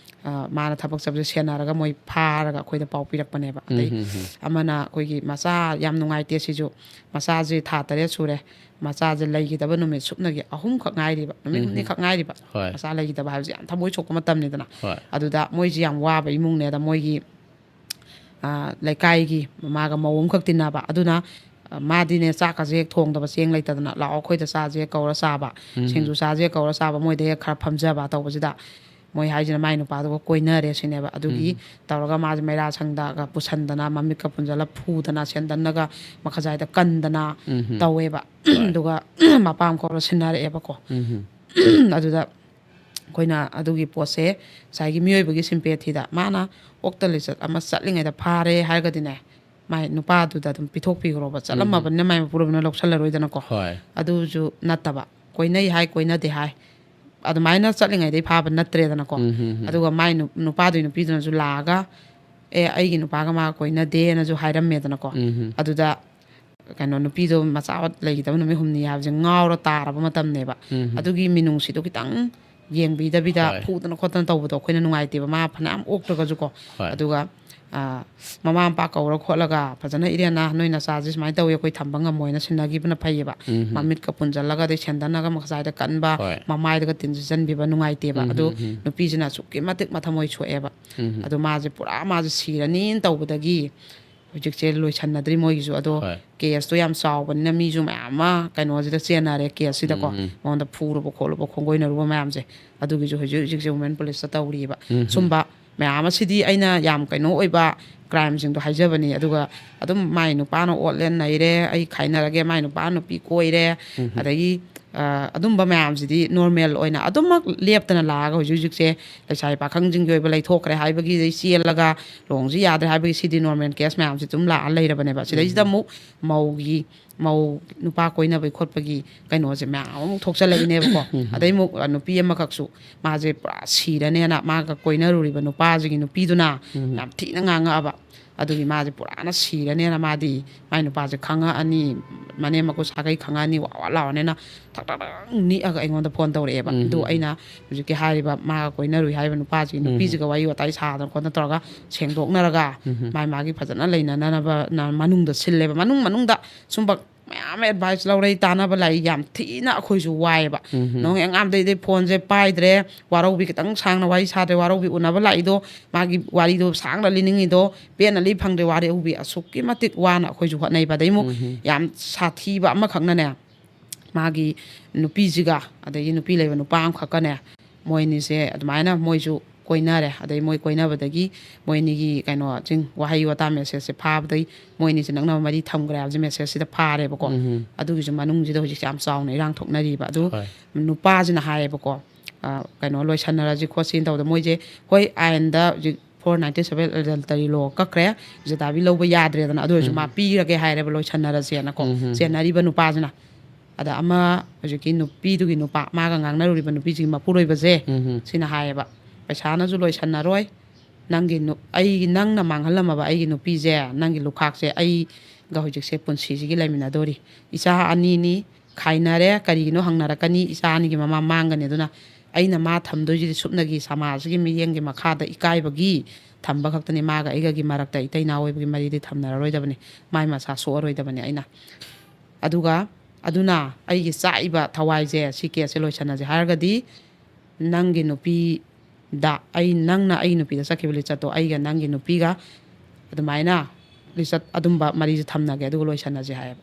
ꯑ, ꯃꯥꯅ ꯊꯕꯛ ꯆꯠꯄꯁꯦ ꯁꯦꯟꯅꯔꯒ ꯃꯣꯏ ꯐꯥꯔꯒ ꯑꯩꯈꯣꯏꯗ ꯄꯥꯎ ꯄꯤꯔꯛꯄꯅꯦꯕ꯫ ꯑꯗꯩ ꯎꯝ, ꯎꯝ, ꯎꯝ꯫ ꯑꯃꯅ ꯑꯩꯈꯣꯏꯒꯤ ꯃꯆꯥ ꯌꯥꯝ ꯅꯨꯡꯉꯥꯏꯇꯦ ꯁꯤꯁꯨ, ꯃꯆꯥꯁꯦ ꯊꯥ ꯇꯔꯦꯠ ꯁꯨꯔꯦ, ꯃꯆꯥꯁꯦ ꯂꯩꯈꯤꯗꯕ ꯅꯨꯃꯤꯠ ꯁꯨꯞꯅꯒꯤ ꯑꯍꯨꯝꯈꯛ ꯉꯥꯏꯔꯤꯕ, ꯅꯨꯃꯤꯠ ꯎꯝ, ꯎꯝ꯫ ꯍꯨꯝꯅꯤꯈꯛ ꯉꯥꯏꯔꯤꯕ꯫ ꯍꯣꯏ꯫ ꯃꯆꯥ ꯂꯩꯈꯤꯗꯕ ꯍꯥꯏꯕꯁꯦ ꯌꯥꯝ ꯊꯃꯣꯏ ꯁꯣꯛꯄ ꯃꯇꯝꯅꯤꯗꯅ꯫ ꯍꯣꯏ꯫ ꯑꯗꯨꯗ ꯃꯣꯏꯁꯦ ꯌꯥꯝ ꯋꯥꯕ ꯏꯃꯨꯡꯅꯦ꯫ ꯑꯗ ꯃꯣꯏꯒꯤ, ꯑ, ꯂꯩꯀꯥꯏꯒꯤ ꯃꯥꯒ ꯃꯧ ꯑꯃꯈꯛ ꯇꯤꯟꯅꯕ, ꯑꯗꯨꯅ, ꯑ, ꯃꯥꯗꯤꯅꯦ ꯆꯥꯛꯀꯁꯦ ꯍꯦꯛ ꯊꯣꯡꯗꯕ, ꯆꯦꯡ ꯂꯩꯇꯗꯅ "ꯂꯥꯛꯑꯣ ꯑꯩꯈꯣꯏꯗ ꯆꯥꯁꯦ" ꯀꯧꯔ ꯆꯥꯕ, ꯎꯝ꯫ "ꯁꯤꯡꯖꯨ ꯆꯥꯁꯦ" ꯀꯧꯔ ꯆꯥꯕ, ꯃꯣꯏꯗ ꯍꯦꯛ ꯈꯔ ꯐꯝꯖꯕ ꯇꯧꯕꯁꯤꯗ ꯃꯣꯏ ꯍꯥꯏꯁꯤꯅ ꯃꯥꯏ ꯅꯨꯄꯥꯗꯨꯒ ꯀꯣꯏꯅꯔꯦ ꯁꯤꯅꯦꯕ꯫ ꯑꯗꯨꯒꯤ ꯎꯝ꯫ ꯇꯧꯔꯒ ꯃꯥꯁꯦ ꯃꯩꯔꯥ ꯁꯪꯗꯒ ꯄꯨꯁꯟꯗꯅ, ꯃꯃꯤꯠꯀ ꯄꯨꯟꯁꯤꯜꯂ ꯐꯨꯗꯅ, ꯁꯦꯟꯗꯟꯅꯒ ꯃꯈꯖꯥꯏꯗ ꯀꯟꯗꯅ ꯎꯝ꯫ ꯇꯧꯋꯦꯕ꯫ ꯍꯣꯏ꯫ ꯑꯗꯨꯒ ꯃꯄꯥ ꯑꯃ ꯀꯧꯔ ꯁꯤꯟꯅꯔꯛꯑꯦꯕꯀꯣ꯫ ꯎꯝ꯫ ꯑꯗꯨꯗ ꯑꯩꯈꯣꯏꯅ ꯑꯗꯨꯒꯤ ꯄꯣꯠꯁꯦ ꯉꯁꯥꯏꯒꯤ ꯃꯤꯑꯣꯏꯕꯒꯤ ꯁꯤꯝꯄꯦꯊꯤꯗ, ꯃꯥꯅ ꯑꯣꯛꯇ ꯂꯤꯆꯠ ꯑꯃ ꯆꯠꯂꯤꯉꯩꯗ ꯐꯥꯔꯦ ꯍꯥꯏꯔꯒꯗꯤꯅꯦ, ꯃꯥꯏ ꯅꯨꯄꯥꯗꯨꯗ ꯑꯗꯨꯝ ꯄꯤꯊꯣꯛꯄꯤꯈ꯭ꯔꯣꯕ꯫ ꯆꯠꯂꯝꯃꯕꯅꯤꯅ ꯃꯥꯏ ꯃꯄꯨꯔꯣꯏꯕꯅ ꯂꯧꯁꯜꯂꯔꯣꯏꯗꯅꯀꯣ꯫ ꯍꯣꯏ꯫ ꯑꯗꯨꯁꯨ ꯅꯠꯇꯕ, ꯀꯣꯏꯅꯩ ꯍꯥꯏ ꯀꯣꯏꯅꯗꯦ ꯍꯥꯏ, ꯑꯗꯨꯃꯥꯏꯅ ꯆꯠꯂꯤꯉꯩꯗꯩ ꯐꯥꯕ ꯅꯠꯇ꯭ꯔꯦꯗꯅꯀꯣ꯫ ꯎꯝ, ꯎꯝ, ꯎꯝ꯫ ꯑꯗꯨꯒ ꯃꯥꯏ ꯅꯨ-, ꯅꯨꯄꯥꯗꯨꯒꯤ ꯅꯨꯄꯤꯗꯨꯅꯁꯨ ꯂꯥꯛꯑꯒ, "ꯑꯦ, ꯑꯩꯒꯤ ꯅꯨꯄꯥꯒ ꯃꯥꯒ ꯀꯣꯏꯅꯗꯦꯅꯁꯨ" ꯍꯥꯏꯔꯝꯃꯦꯗꯅꯀꯣ꯫ ꯎꯝ, ꯎꯝ꯫ ꯑꯗꯨꯗ ꯀꯩꯅꯣ, ꯅꯨꯄꯤꯗꯣ ꯃꯆꯥ ꯂꯩꯈꯤꯗꯕ ꯅꯨꯃꯤꯠ ꯍꯨꯝꯅꯤ ꯍꯥꯏꯕꯁꯦ ꯉꯥꯎꯔ ꯇꯥꯔꯕ ꯃꯇꯝꯅꯦꯕ꯫ ꯎꯝ꯫ ꯑꯗꯨꯒꯤ ꯃꯤꯅꯨꯡꯁꯤꯗꯣ ꯈꯤꯇꯪ ꯌꯦꯡꯕꯤꯗꯕꯤꯗ ꯍꯣꯏ꯫ ꯐꯨꯗꯅ ꯈꯣꯠꯇꯅ ꯇꯧꯕꯗꯣ ꯑꯩꯈꯣꯏꯅ ꯅꯨꯡꯉꯥꯏꯇꯦꯕ, ꯃꯥ ꯐꯅꯌꯥꯝ ꯑꯣꯛꯇ꯭ꯔꯒꯁꯨꯀꯣ꯫ ꯍꯣꯏ꯫ ꯑꯗꯨꯒ, ꯑ, ꯃꯃꯥ ꯃꯄꯥ ꯀꯧꯔ ꯈꯣꯠꯂꯒ ꯐꯖꯅ, "ꯏꯔꯦꯟꯅ, ꯅꯣꯏ ꯅꯆꯥꯁꯦ ꯁꯨꯃꯥꯏꯅ ꯇꯧꯋꯤ, ꯑꯩꯈꯣꯏ ꯊꯝꯕ ꯉꯝꯃꯣꯏꯅ" ꯁꯤꯟꯅꯈꯤꯕꯅ ꯐꯩꯌꯦꯕ꯫ ꯎꯝ꯫ ꯃꯃꯤꯠꯀ ꯄꯨꯟꯁꯤꯜꯂꯒ, ꯑꯗꯩ ꯁꯦꯟꯗꯟꯅꯒ ꯃꯈꯖꯥꯏꯗ ꯀꯟꯕ, ꯍꯣꯏ꯫ ꯃꯃꯥꯏꯗꯒ ꯇꯤꯟ ꯁꯤꯠꯆꯟꯕꯤꯕ, ꯅꯨꯡꯉꯥꯏꯇꯦꯕ꯫ ꯎꯝ, ꯑꯗꯨ ꯎꯝ, ꯎꯝ꯫ ꯅꯨꯄꯤꯁꯤꯅ ꯑꯁꯨꯛꯀꯤ ꯃꯇꯤꯛ ꯃꯊꯃꯣꯏ ꯁꯣꯛꯑꯦꯕ꯫ ꯎꯝ꯫ ꯑꯗꯣ ꯃꯥꯁꯦ ꯄꯨꯔꯥ, ꯃꯥꯁꯦ ꯁꯤꯔꯅꯤꯅ ꯇꯧꯕꯗꯒꯤ ꯍꯧꯖꯤꯛꯁꯦ ꯂꯣꯏꯁꯟꯅꯗ꯭ꯔꯤ ꯃꯣꯏꯒꯤꯁꯨ꯫ ꯑꯗꯣ ꯍꯣꯏ꯫ ꯀꯦꯁꯇꯣ ꯌꯥꯝ ꯆꯥꯎꯕꯅꯤꯅ ꯃꯤꯁꯨ ꯃꯌꯥꯝ ꯑꯃ ꯀꯩꯅꯣꯁꯤꯗ ꯆꯦꯟꯅꯔꯦ, ꯀꯦꯁꯁꯤꯗꯀꯣ꯫ ꯎꯝ, ꯎꯝ꯫ ꯃꯉꯣꯟꯗ ꯐꯨꯔꯨꯕ ꯈꯣꯠꯂꯨꯕ, ꯈꯣꯡꯒꯣꯏꯅꯔꯨꯕ ꯃꯌꯥꯝꯁꯦ꯫ ꯑꯗꯨꯒꯤꯁꯨ ꯍꯧꯖꯤꯛ ꯍꯧꯖꯤꯛꯁꯦ ꯋꯨꯃꯦꯟ ꯄꯨꯂꯤꯁꯇ ꯇꯧꯔꯤꯕ꯫ ꯎꯝ, ꯎꯝ꯫ ꯁꯨꯝꯕ ꯃꯌꯥꯝ ꯑꯁꯤꯗꯤ ꯑꯩꯅ ꯌꯥꯝ ꯀꯩꯅꯣ ꯑꯣꯏꯕ ꯀ꯭ꯔꯥꯏꯝꯁꯤꯡꯗꯣ ꯍꯥꯏꯖꯕꯅꯤ꯫ ꯑꯗꯨꯒ ꯑꯗꯨꯝ ꯃꯥꯏ ꯅꯨꯄꯥꯅ ꯑꯣꯠꯂꯦ ꯅꯩꯔꯦ, "ꯑꯩ ꯈꯥꯏꯅꯔꯒꯦ", ꯃꯥꯏ ꯅꯨꯄꯥ ꯅꯨꯄꯤ ꯀꯣꯏꯔꯦ, ꯎꯝ, ꯎꯝ꯫ ꯑꯗꯒꯤ, ꯑ, ꯑꯗꯨꯝꯕ ꯃꯌꯥꯝꯁꯤꯗꯤ ꯅꯣꯔꯃꯦꯜ ꯑꯣꯏꯅ ꯑꯗꯨꯃꯛ ꯂꯦꯞꯇꯅ ꯂꯥꯛꯑꯒ ꯍꯧꯖꯤꯛ ꯍꯧꯖꯤꯛꯁꯦ ꯂꯩꯁꯥꯕꯤ ꯄꯥꯈꯪꯁꯤꯡꯒꯤ ꯑꯣꯏꯕ ꯂꯩꯊꯣꯛꯈ꯭ꯔꯦ ꯍꯥꯏꯕꯒꯤ, ꯑꯗꯩ ꯆꯦꯜꯂꯒ ꯂꯨꯍꯣꯡꯁꯤ ꯌꯥꯗ꯭ꯔꯦ ꯍꯥꯏꯕꯒꯤ, ꯁꯤꯗꯤ ꯅꯣꯔꯃꯦꯜ ꯀꯦꯁ ꯃꯌꯥꯝꯁꯤ ꯑꯗꯨꯝ ꯂꯥꯛꯑ ꯂꯩꯔꯕꯅꯦꯕ꯫ ꯁꯤꯗꯩꯁꯤꯗ ꯎꯝ꯫ ꯑꯃꯨꯛ ꯃꯧꯒꯤ ꯃꯧ ꯅꯨꯄꯥ ꯀꯣꯏꯅꯕꯒꯤ ꯈꯣꯠꯄꯒꯤ ꯀꯩꯅꯣꯁꯦ ꯃꯌꯥꯝ ꯑꯃꯨꯛ ꯊꯣꯛꯆꯜꯂꯛꯏꯅꯦꯕꯀꯣ꯫ ꯑꯗꯩ ꯑꯃꯨꯛ, ꯑ, ꯅꯨꯄꯤ ꯑꯃꯈꯛꯁꯨ ꯃꯥꯁꯦ ꯄꯨꯔꯥ ꯁꯤꯔꯅꯦꯅ ꯃꯥꯒ ꯀꯣꯏꯅꯔꯨꯔꯤꯕ ꯅꯨꯄꯥꯁꯤꯒꯤ ꯅꯨꯄꯤꯗꯨꯅ ꯌꯥꯝ ꯊꯤꯅ ꯉꯥꯡꯉꯛꯑꯕ꯫ ꯑꯗꯨꯒꯤ ꯃꯥꯁꯦ ꯄꯨꯔꯥꯅ ꯁꯤꯔꯅꯦꯅ ꯃꯥꯗꯤ ꯃꯥꯏ ꯅꯨꯄꯥꯁꯦ ꯈꯪꯉꯛꯑꯅꯤ, ꯃꯅꯦꯝ ꯃꯀꯨ ꯁꯥꯒꯩ ꯈꯪꯉꯛꯑꯅꯤ, ꯋꯥ ꯋꯥ ꯂꯥꯎꯔꯅꯦꯅ ꯊꯛ ꯊꯛ ꯊꯛ ꯅꯤꯛꯑꯒ ꯑꯩꯉꯣꯟꯗ ꯐꯣꯟ ꯇꯧꯔꯛꯑꯦꯕ꯫ ꯑꯗꯨ ꯑꯩꯅ ꯍꯧꯖꯤꯛꯀꯤ ꯍꯥꯏꯔꯤꯕ ꯃꯥꯒ ꯀꯣꯏꯅꯔꯨꯏ ꯍꯥꯏꯔꯤꯕ ꯅꯨꯄꯥꯁꯤꯒꯤ ꯅꯨꯄꯤꯁꯤꯒ ꯋꯥꯔꯤ ꯋꯥꯇꯥꯏ ꯁꯥꯗꯅ ꯈꯣꯠꯇꯅ ꯇꯧꯔꯒ ꯁꯦꯡꯗꯣꯛꯅꯔꯒ ꯃꯥꯏ ꯃꯥꯒꯤ ꯐꯖꯅ ꯂꯩꯅꯅꯕ ꯃꯅꯨꯡꯗ ꯁꯤꯜꯂꯦꯕ꯫ ꯃꯅꯨꯡ ꯃꯅꯨꯡꯗ ꯁꯨꯝꯕ ꯃꯌꯥꯝ ꯑꯦꯗꯚꯥꯏꯁ ꯂꯧꯔꯦ, ꯇꯥꯟꯅꯕ ꯂꯥꯛꯏ, ꯌꯥꯝ ꯊꯤꯅ ꯑꯩꯈꯣꯏꯁꯨ ꯋꯥꯏꯑꯦꯕ꯫ ꯅꯣꯡ ꯑꯉꯥꯝꯗꯩꯗꯤ ꯐꯣꯟꯁꯦ ꯄꯥꯏꯗ꯭ꯔꯦ, ꯋꯥꯔꯧꯕꯤ ꯈꯤꯇꯪ ꯁꯥꯡꯅ ꯋꯥꯔꯤ ꯁꯥꯗ꯭ꯔꯦ, ꯋꯥꯔꯧꯕꯤ ꯎꯅꯕ ꯂꯥꯛꯏꯗꯣ ꯃꯥꯒꯤ ꯋꯥꯔꯤꯗꯣ ꯁꯥꯡꯅ ꯂꯤꯅꯤꯡꯉꯤꯗꯣ ꯄꯦꯟꯅ ꯂꯤ ꯐꯪꯗ꯭ꯔꯦ, ꯋꯥꯔꯧꯕꯤ ꯑꯁꯨꯛꯀꯤ ꯃꯇꯤꯛ ꯋꯥꯅ ꯑꯩꯈꯣꯏꯁꯨ ꯍꯣꯠꯅꯩꯕ꯫ ꯑꯗꯩ ꯑꯃꯨꯛ ꯌꯥꯝ ꯁꯥꯊꯤꯕ ꯑꯃꯈꯛꯅꯅꯦ, ꯃꯥꯒꯤ ꯅꯨꯄꯤꯁꯤꯒ ꯑꯗꯒꯤ ꯅꯨꯄꯤ ꯂꯩꯕ ꯅꯨꯄꯥ ꯑꯃꯈꯛꯀꯅꯦ, ꯃꯣꯏ ꯑꯅꯤꯁꯦ ꯑꯗꯨꯃꯥꯏꯅ ꯃꯣꯏꯁꯨ ꯀꯣꯏꯅꯔꯦ꯫ ꯑꯗꯩ ꯃꯣꯏ ꯀꯣꯏꯅꯕꯗꯒꯤ ꯃꯣꯏ ꯑꯅꯤꯒꯤ ꯀꯩꯅꯣ ꯆꯤꯡ ꯋꯥꯍꯩ ꯋꯥꯇꯥ ꯃꯦꯁꯦꯖꯁꯦ ꯐꯥꯕꯗꯒꯤ ꯃꯣꯏ ꯑꯅꯤꯁꯦ ꯅꯛꯅꯕ ꯃꯔꯤ ꯊꯝꯈ꯭ꯔꯦ ꯍꯥꯏꯕꯁꯦ ꯃꯦꯁꯦꯖꯁꯤꯗ ꯐꯥꯔꯦꯕꯀꯣ꯫ ꯑꯗꯨꯒꯤꯁꯨ ꯃꯅꯨꯡꯁꯤꯗ ꯍꯧꯖꯤꯛꯁꯦ ꯌꯥꯝ ꯆꯥꯎꯅ ꯏꯔꯥꯡ ꯊꯣꯛꯅꯔꯤꯕ꯫ ꯑꯗꯨ ꯍꯣꯏ꯫ ꯅꯨꯄꯥꯁꯤꯅ ꯍꯥꯏꯌꯦꯕꯀꯣ, ꯑ, ꯀꯩꯅꯣ ꯂꯣꯏꯁꯟꯅꯔꯁꯤ ꯈꯣꯠꯁꯤꯅ ꯇꯧꯕꯗ ꯃꯣꯏꯁꯦ ꯍꯣꯏ ꯑꯥꯏꯟꯗ ꯍꯧꯖꯤꯛ ꯐꯣꯔ ꯅꯥꯏꯟꯇꯤ ꯁꯚꯦꯟ ꯑꯦꯗꯜꯇꯔꯤ ꯂꯣ ꯀꯛꯈ꯭ꯔꯦ, ꯖꯦꯗꯥꯕꯤ ꯂꯧꯕ ꯌꯥꯗ꯭ꯔꯦꯗꯅ꯫ ꯑꯗꯨ ꯑꯣꯏꯔꯁꯨ ꯃꯥ ꯄꯤꯔꯒꯦ ꯍꯥꯏꯔꯦꯕ ꯂꯣꯏꯁꯟꯅꯔꯁꯦꯅꯀꯣ꯫ ꯆꯦꯟꯅꯔꯤꯕ ꯅꯨꯄꯥꯁꯤꯅ꯫ ꯑꯗ ꯑꯃ ꯍꯧꯖꯤꯛꯀꯤ ꯅꯨꯄꯤꯗꯨꯒꯤ ꯅꯨꯄꯥ, ꯃꯥꯒ ꯉꯥꯡꯅꯔꯨꯔꯤꯕ ꯅꯨꯄꯤꯁꯤꯒꯤ ꯃꯄꯨꯔꯣꯏꯕꯁꯦ, ꯁꯤꯅ ꯍꯥꯏꯌꯦꯕ, "ꯄꯩꯁꯥꯅꯁꯨ ꯂꯣꯏꯁꯟꯅꯔꯣꯏ, ꯅꯪꯒꯤ ꯅꯨ-, ꯑꯩ, ꯅꯪꯅ ꯃꯥꯡꯍꯜꯂꯝꯃꯕ ꯑꯩꯒꯤ ꯅꯨꯄꯤꯁꯦ, ꯅꯪꯒꯤ ꯂꯨꯈꯥꯛꯁꯦ ꯑꯩꯒ ꯍꯧꯖꯤꯛꯁꯦ ꯄꯨꯟꯁꯤꯁꯤꯒꯤ ꯂꯩꯃꯤꯟꯅꯗꯣꯔꯤ꯫ ꯏꯆꯥ ꯑꯅꯤꯅꯤ, ꯈꯥꯏꯅꯔꯦ, ꯀꯔꯤꯒꯤꯅꯣ ꯍꯪꯅꯔꯛꯀꯅꯤ, ꯏꯆꯥ ꯑꯅꯤꯒꯤ ꯃꯃꯥ ꯃꯥꯡꯒꯅꯤ꯫ ꯑꯗꯨꯅ ꯑꯩꯅ ꯃꯥ ꯊꯝꯗꯣꯏꯁꯤꯗꯤ ꯁꯨꯞꯅꯒꯤ ꯁꯃꯥꯖꯁꯤꯒꯤ ꯃꯤꯠꯌꯦꯡꯒꯤ ꯃꯈꯥꯗ ꯏꯀꯥꯏꯕꯒꯤ ꯊꯝꯕ ꯈꯛꯇꯅꯤ, ꯃꯥꯒ ꯑꯩꯒꯒꯤ ꯃꯔꯛꯇ ꯏꯇꯩ ꯏꯅꯥꯎ ꯑꯣꯏꯕꯒꯤ ꯃꯔꯤꯗꯤ ꯊꯝꯅꯔꯔꯣꯏꯗꯕꯅꯤ, ꯃꯥꯏ ꯃꯁꯥ ꯁꯣꯛꯑꯔꯣꯏꯗꯕꯅꯤ ꯑꯩꯅ꯫ ꯑꯗꯨꯒ ꯑꯗꯨꯅ ꯑꯩꯒꯤ ꯆꯥꯛꯏꯕ ꯊꯋꯥꯏꯁꯦ, ꯁꯤ ꯀꯦꯁꯁꯦ ꯂꯣꯏꯁꯟꯅꯁꯦ ꯍꯥꯏꯔꯒꯗꯤ ꯅꯪꯒꯤ ꯅꯨꯄꯤꯗ, ꯑꯩ, ꯅꯪꯅ ꯑꯩꯒꯤ ꯅꯨꯄꯤꯗ ꯆꯠꯈꯤꯕ ꯂꯤꯆꯠꯇꯣ ꯑꯩꯒ ꯅꯪꯒꯤ ꯅꯨꯄꯤꯒ ꯑꯗꯨꯃꯥꯏꯅ ꯂꯤꯆꯠ ꯑꯗꯨꯝꯕ ꯃꯔꯤꯁꯦ ꯊꯝꯅꯒꯦ, ꯑꯗꯨꯒ ꯂꯣꯏꯁꯟꯅꯁꯦ" ꯍꯥꯏꯌꯦꯕ꯫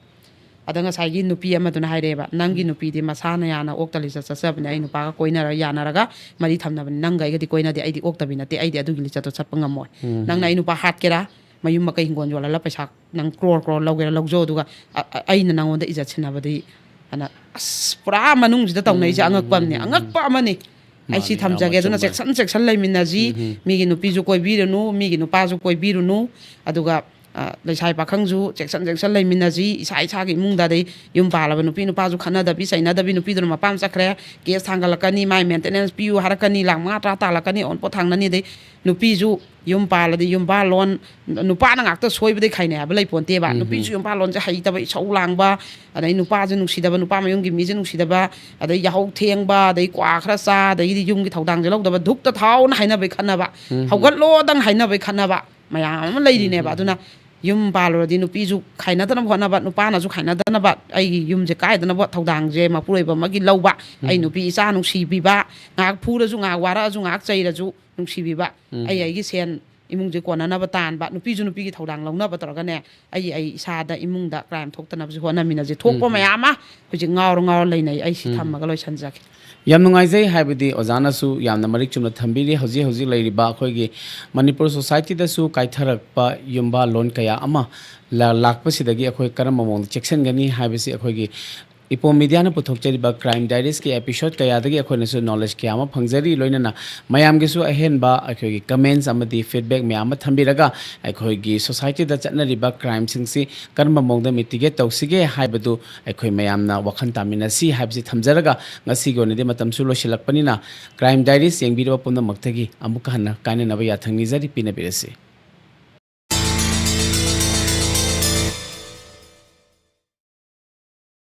ꯑꯗ ꯉꯁꯥꯏꯒꯤ ꯅꯨꯄꯤ ꯑꯃꯗꯨꯅ ꯍꯥꯏꯔꯛꯑꯦꯕ, "ꯅꯪꯒꯤ ꯅꯨꯄꯤꯗꯤ ꯃꯁꯥꯅ ꯌꯥꯅ ꯑꯣꯛꯇ ꯂꯤꯆꯠ ꯆꯠꯆꯕꯅꯦ, ꯑꯩ ꯅꯨꯄꯥꯒ ꯀꯣꯏꯅꯔ ꯌꯥꯅꯔꯒ ꯃꯔꯤ ꯊꯝꯅꯕꯅꯤ, ꯅꯪꯒ ꯑꯩꯒꯗꯤ ꯀꯣꯏꯅꯗꯦ, ꯑꯩꯗꯤ ꯑꯣꯛꯇꯕꯤ ꯅꯠꯇꯦ, ꯑꯩꯗꯤ ꯑꯗꯨꯒꯤ ꯂꯤꯆꯠꯇꯣ ꯆꯠꯄ ꯉꯝꯃꯣꯏ꯫ ꯅꯪꯅ ꯑꯩ ꯅꯨꯄꯥ ꯍꯥꯠꯀꯦꯔꯥ, ꯃꯌꯨꯝ ꯃꯀꯩ ꯍꯤꯡꯒꯣꯜ ꯌꯣꯜꯍꯜꯂ ꯄꯩꯁꯥ ꯅꯪ ꯀ꯭ꯔꯣꯔ ꯀ꯭ꯔꯣꯔ ꯂꯧꯒꯦꯔꯥ ꯂꯧꯖꯧ, ꯑꯗꯨꯒ ꯑ-, ꯑ-, ꯑꯩꯅ ꯅꯪꯉꯣꯟꯗ ꯏꯖꯠ ꯁꯤꯟꯅꯕꯗꯤ", ꯑꯅ ꯑꯁ ꯄꯨꯔꯥ ꯃꯅꯨꯡꯁꯤꯗ ꯇꯧꯅꯩꯁꯦ ꯑꯉꯛꯄ ꯑꯃꯅꯤ, ꯑꯉꯛꯄ ꯑꯃꯅꯤ꯫ "ꯑꯩ ꯁꯤ ꯃꯥꯅꯤ, ꯌꯥꯝꯅ ꯊꯝꯖꯒꯦ, ꯑꯗꯨꯅ ꯆꯨꯝꯕ꯫ ꯆꯦꯛꯁꯟ ꯆꯦꯛꯁꯟ ꯂꯩꯃꯤꯟꯅꯁꯤ, ꯃꯤꯒꯤ ꯅꯨꯄꯤꯁꯨ ꯀꯣꯏꯕꯤꯔꯨꯅꯨ, ꯃꯤꯒꯤ ꯅꯨꯄꯥꯁꯨ ꯀꯣꯏꯕꯤꯔꯨꯅꯨ, ꯑꯗꯨꯒ ꯑ, ꯂꯩꯁꯥꯕꯤ ꯄꯥꯈꯪꯁꯨ ꯆꯦꯛꯁꯟ ꯆꯦꯛꯁꯟ ꯂꯩꯃꯤꯟꯅꯁꯤ꯫ ꯏꯁꯥ ꯏꯁꯥꯒꯤ ꯏꯃꯨꯡꯗ, ꯑꯗꯩ ꯌꯨꯝ ꯄꯥꯜꯂꯕ ꯅꯨꯄꯤ ꯅꯨꯄꯥꯁꯨ ꯈꯠꯅꯗꯕꯤ ꯆꯩꯅꯗꯕꯤ, ꯅꯨꯄꯤꯗꯨꯅ ꯃꯄꯥꯝ ꯆꯠꯈ꯭ꯔꯦ, ꯀꯦꯁ ꯊꯥꯡꯒꯠꯂꯛꯀꯅꯤ, ꯃꯥꯏ ꯃꯦꯟꯇꯦꯅꯦꯟꯁ ꯄꯤꯌꯨ ꯍꯥꯏꯔꯛꯀꯅꯤ, ꯂꯥꯛ ꯃꯉꯥ ꯇꯔꯥ ꯇꯥꯜꯂꯛꯀꯅꯤ, ꯑꯣꯟꯄꯣꯠ ꯊꯥꯡꯅꯅꯤ꯫ ꯑꯗꯩ ꯅꯨꯄꯤꯁꯨ ꯌꯨꯝ ꯄꯥꯜꯂꯗꯤ ꯌꯨꯝꯕꯥꯜꯂꯣꯟ, ꯅꯨꯄꯥꯅ ꯉꯥꯛꯇ ꯁꯣꯏꯕꯗꯩ ꯈꯥꯏꯅꯩ ꯍꯥꯏꯕ ꯂꯩꯄꯣꯟꯇꯦꯕ꯫ ꯎꯝ, ꯎꯝ꯫ ꯅꯨꯄꯤꯁꯨ ꯌꯨꯝꯕꯥꯜꯂꯣꯟꯁꯦ ꯍꯩꯇꯕ, ꯏꯁꯧ ꯂꯥꯡꯕ, ꯑꯗꯩ ꯅꯨꯄꯥꯁꯦ ꯅꯨꯡꯁꯤꯗꯕ, ꯅꯨꯄꯥ ꯃꯌꯨꯝꯒꯤ ꯃꯤꯁꯦ ꯅꯨꯡꯁꯤꯗꯕ, ꯑꯗꯩ ꯌꯥꯍꯧ ꯊꯦꯡꯕ, ꯑꯗꯩ ꯀ꯭ꯋꯥ ꯈꯔ ꯆꯥ, ꯑꯗꯩꯗꯤ ꯌꯨꯝꯒꯤ ꯊꯧꯗꯥꯡꯁꯦ ꯂꯧꯗꯕ, ꯙꯨꯞꯇ ꯊꯥꯎꯅ ꯍꯥꯏꯅꯕꯩ ꯈꯠꯅꯕ, ꯎꯝ, ꯎꯝ꯫ ꯍꯧꯒꯠꯂꯣꯗꯪ ꯍꯥꯏꯅꯕꯩ ꯈꯠꯅꯕ ꯃꯌꯥꯝ ꯑꯃ ꯂꯩꯔꯤꯅꯦꯕ꯫ ꯎꯝ, ꯎꯝ, ꯑꯗꯨꯅ ꯎꯝ꯫ ꯌꯨꯝ ꯄꯥꯜꯂꯨꯔꯗꯤ ꯅꯨꯄꯤꯁꯨ ꯈꯥꯏꯅꯗꯅꯕ ꯍꯣꯠꯅꯕ, ꯅꯨꯄꯥꯅꯁꯨ ꯈꯥꯏꯅꯗꯅꯕ, ꯑꯩꯒꯤ ꯌꯨꯝꯁꯦ ꯀꯥꯏꯗꯅꯕ ꯊꯧꯗꯥꯡꯁꯦ ꯃꯄꯨꯔꯣꯏꯕ ꯑꯃꯒꯤ ꯂꯧꯕ, ꯑꯩ, ꯎꯝ꯫ ꯅꯨꯄꯤ ꯏꯆꯥ ꯅꯨꯡꯁꯤꯕꯤꯕ, ꯉꯥꯏꯍꯥꯛ ꯐꯨꯔꯁꯨ, ꯉꯥꯏꯍꯥꯛ ꯋꯥꯔꯛꯑꯁꯨ, ꯉꯥꯏꯍꯥꯛ ꯆꯩꯔꯁꯨ ꯅꯨꯡꯁꯤꯕꯤꯕ, ꯎꯝ꯫ ꯑꯩ ꯑꯩꯒꯤ ꯁꯦꯟ ꯏꯃꯨꯡꯁꯦ ꯀꯣꯟꯅꯅꯕ ꯇꯥꯟꯕ, ꯅꯨꯄꯤꯁꯨ ꯅꯨꯄꯤꯒꯤ ꯊꯧꯗꯥꯡ ꯂꯧꯅꯕ ꯇꯧꯔꯒꯅꯦ, ꯑꯩ ꯑꯩ ꯏꯁꯥꯗ ꯏꯃꯨꯡꯗ ꯀ꯭ꯔꯥꯏꯝ ꯊꯣꯛꯇꯅꯕꯁꯨ ꯍꯣꯠꯅꯃꯤꯟꯅꯁꯦ꯫ ꯊꯣꯛꯄ, ꯎꯝ, ꯎꯝ꯫ ꯃꯌꯥꯝ ꯑꯃ ꯍꯧꯖꯤꯛ ꯉꯥꯎꯔ ꯉꯥꯎꯔ ꯂꯩꯅꯩ꯫ ꯑꯩ ꯁꯤ, ꯎꯝ꯫ ꯊꯝꯃꯒ ꯂꯣꯏꯁꯤꯟꯖꯒꯦ꯫ ꯌꯥꯝ ꯅꯨꯡꯉꯥꯏꯖꯩ, ꯍꯥꯏꯕꯗꯤ ꯑꯣꯖꯥꯅꯁꯨ ꯌꯥꯝꯅ ꯃꯔꯤꯛ ꯆꯨꯝꯅ ꯊꯝꯕꯤꯔꯤ꯫ ꯍꯧꯖꯤꯛ ꯍꯧꯖꯤꯛ ꯂꯩꯔꯤꯕ ꯑꯩꯈꯣꯏꯒꯤ ꯃꯅꯤꯄꯨꯔ ꯁꯣꯁꯥꯏꯇꯤꯗꯁꯨ ꯀꯥꯏꯊꯔꯛꯄ ꯌꯨꯝꯕꯥꯜꯂꯣꯟ ꯀꯌꯥ ꯑꯃ ꯂ-, ꯂꯥꯛꯄꯁꯤꯗꯒꯤ ꯑꯩꯈꯣꯏ ꯀꯔꯝꯕ ꯃꯑꯣꯡꯗ ꯆꯦꯛꯁꯤꯟꯒꯅꯤ ꯍꯥꯏꯕꯁꯤ ꯑꯩꯈꯣꯏꯒꯤ ꯏꯄꯣꯝ ꯃꯤꯗꯤꯌꯥꯅ ꯄꯨꯊꯣꯛꯆꯔꯤꯕ ꯀ꯭ꯔꯥꯏꯝ ꯗꯥꯏꯔꯤꯁꯀꯤ ꯑꯦꯄꯤꯁꯣꯗ ꯀꯌꯥꯗꯒꯤ ꯑꯩꯈꯣꯏꯅꯁꯨ ꯅꯣꯂꯦꯖ ꯀꯌꯥ ꯑꯃ ꯐꯪꯖꯔꯤ꯫ ꯂꯣꯏꯅꯅ ꯃꯌꯥꯝꯒꯤꯁꯨ ꯑꯍꯦꯟꯕ ꯑꯩꯈꯣꯏꯒꯤ ꯀꯃꯦꯟꯁ ꯑꯃꯗꯤ ꯐꯤꯗꯕꯦꯛ ꯃꯌꯥꯝ ꯑꯃ ꯊꯝꯕꯤꯔꯒ, ꯑꯩꯈꯣꯏꯒꯤ ꯁꯣꯁꯥꯏꯇꯤꯗ ꯆꯠꯅꯔꯤꯕ ꯀ꯭ꯔꯥꯏꯝꯁꯤꯡꯁꯤ ꯀꯔꯝꯕ ꯃꯑꯣꯡꯗ ꯃꯤꯇꯤꯒꯦꯠ ꯇꯧꯁꯤꯒꯦ ꯍꯥꯏꯕꯗꯨ ꯑꯩꯈꯣꯏ ꯃꯌꯥꯝꯅ ꯋꯥꯈꯜ ꯇꯥꯃꯤꯟꯅꯁꯤ ꯍꯥꯏꯕꯁꯤ ꯊꯝꯖꯔꯒ, ꯉꯁꯤꯒꯤ ꯑꯣꯏꯅꯗꯤ ꯃꯇꯝꯁꯨ ꯂꯣꯏꯁꯤꯜꯂꯛꯄꯅꯤꯅ, ꯀ꯭ꯔꯥꯏꯝ ꯗꯥꯏꯔꯤꯁ ꯌꯦꯡꯕꯤꯔꯕ ꯄꯨꯝꯅꯃꯛꯇꯒꯤ ꯑꯃꯨꯛꯀ ꯍꯟꯅ ꯀꯥꯏꯅꯅꯕ ꯌꯥꯊꯪ ꯅꯤꯖꯔꯤ, ꯄꯤꯅꯕꯤꯔꯁꯤ꯫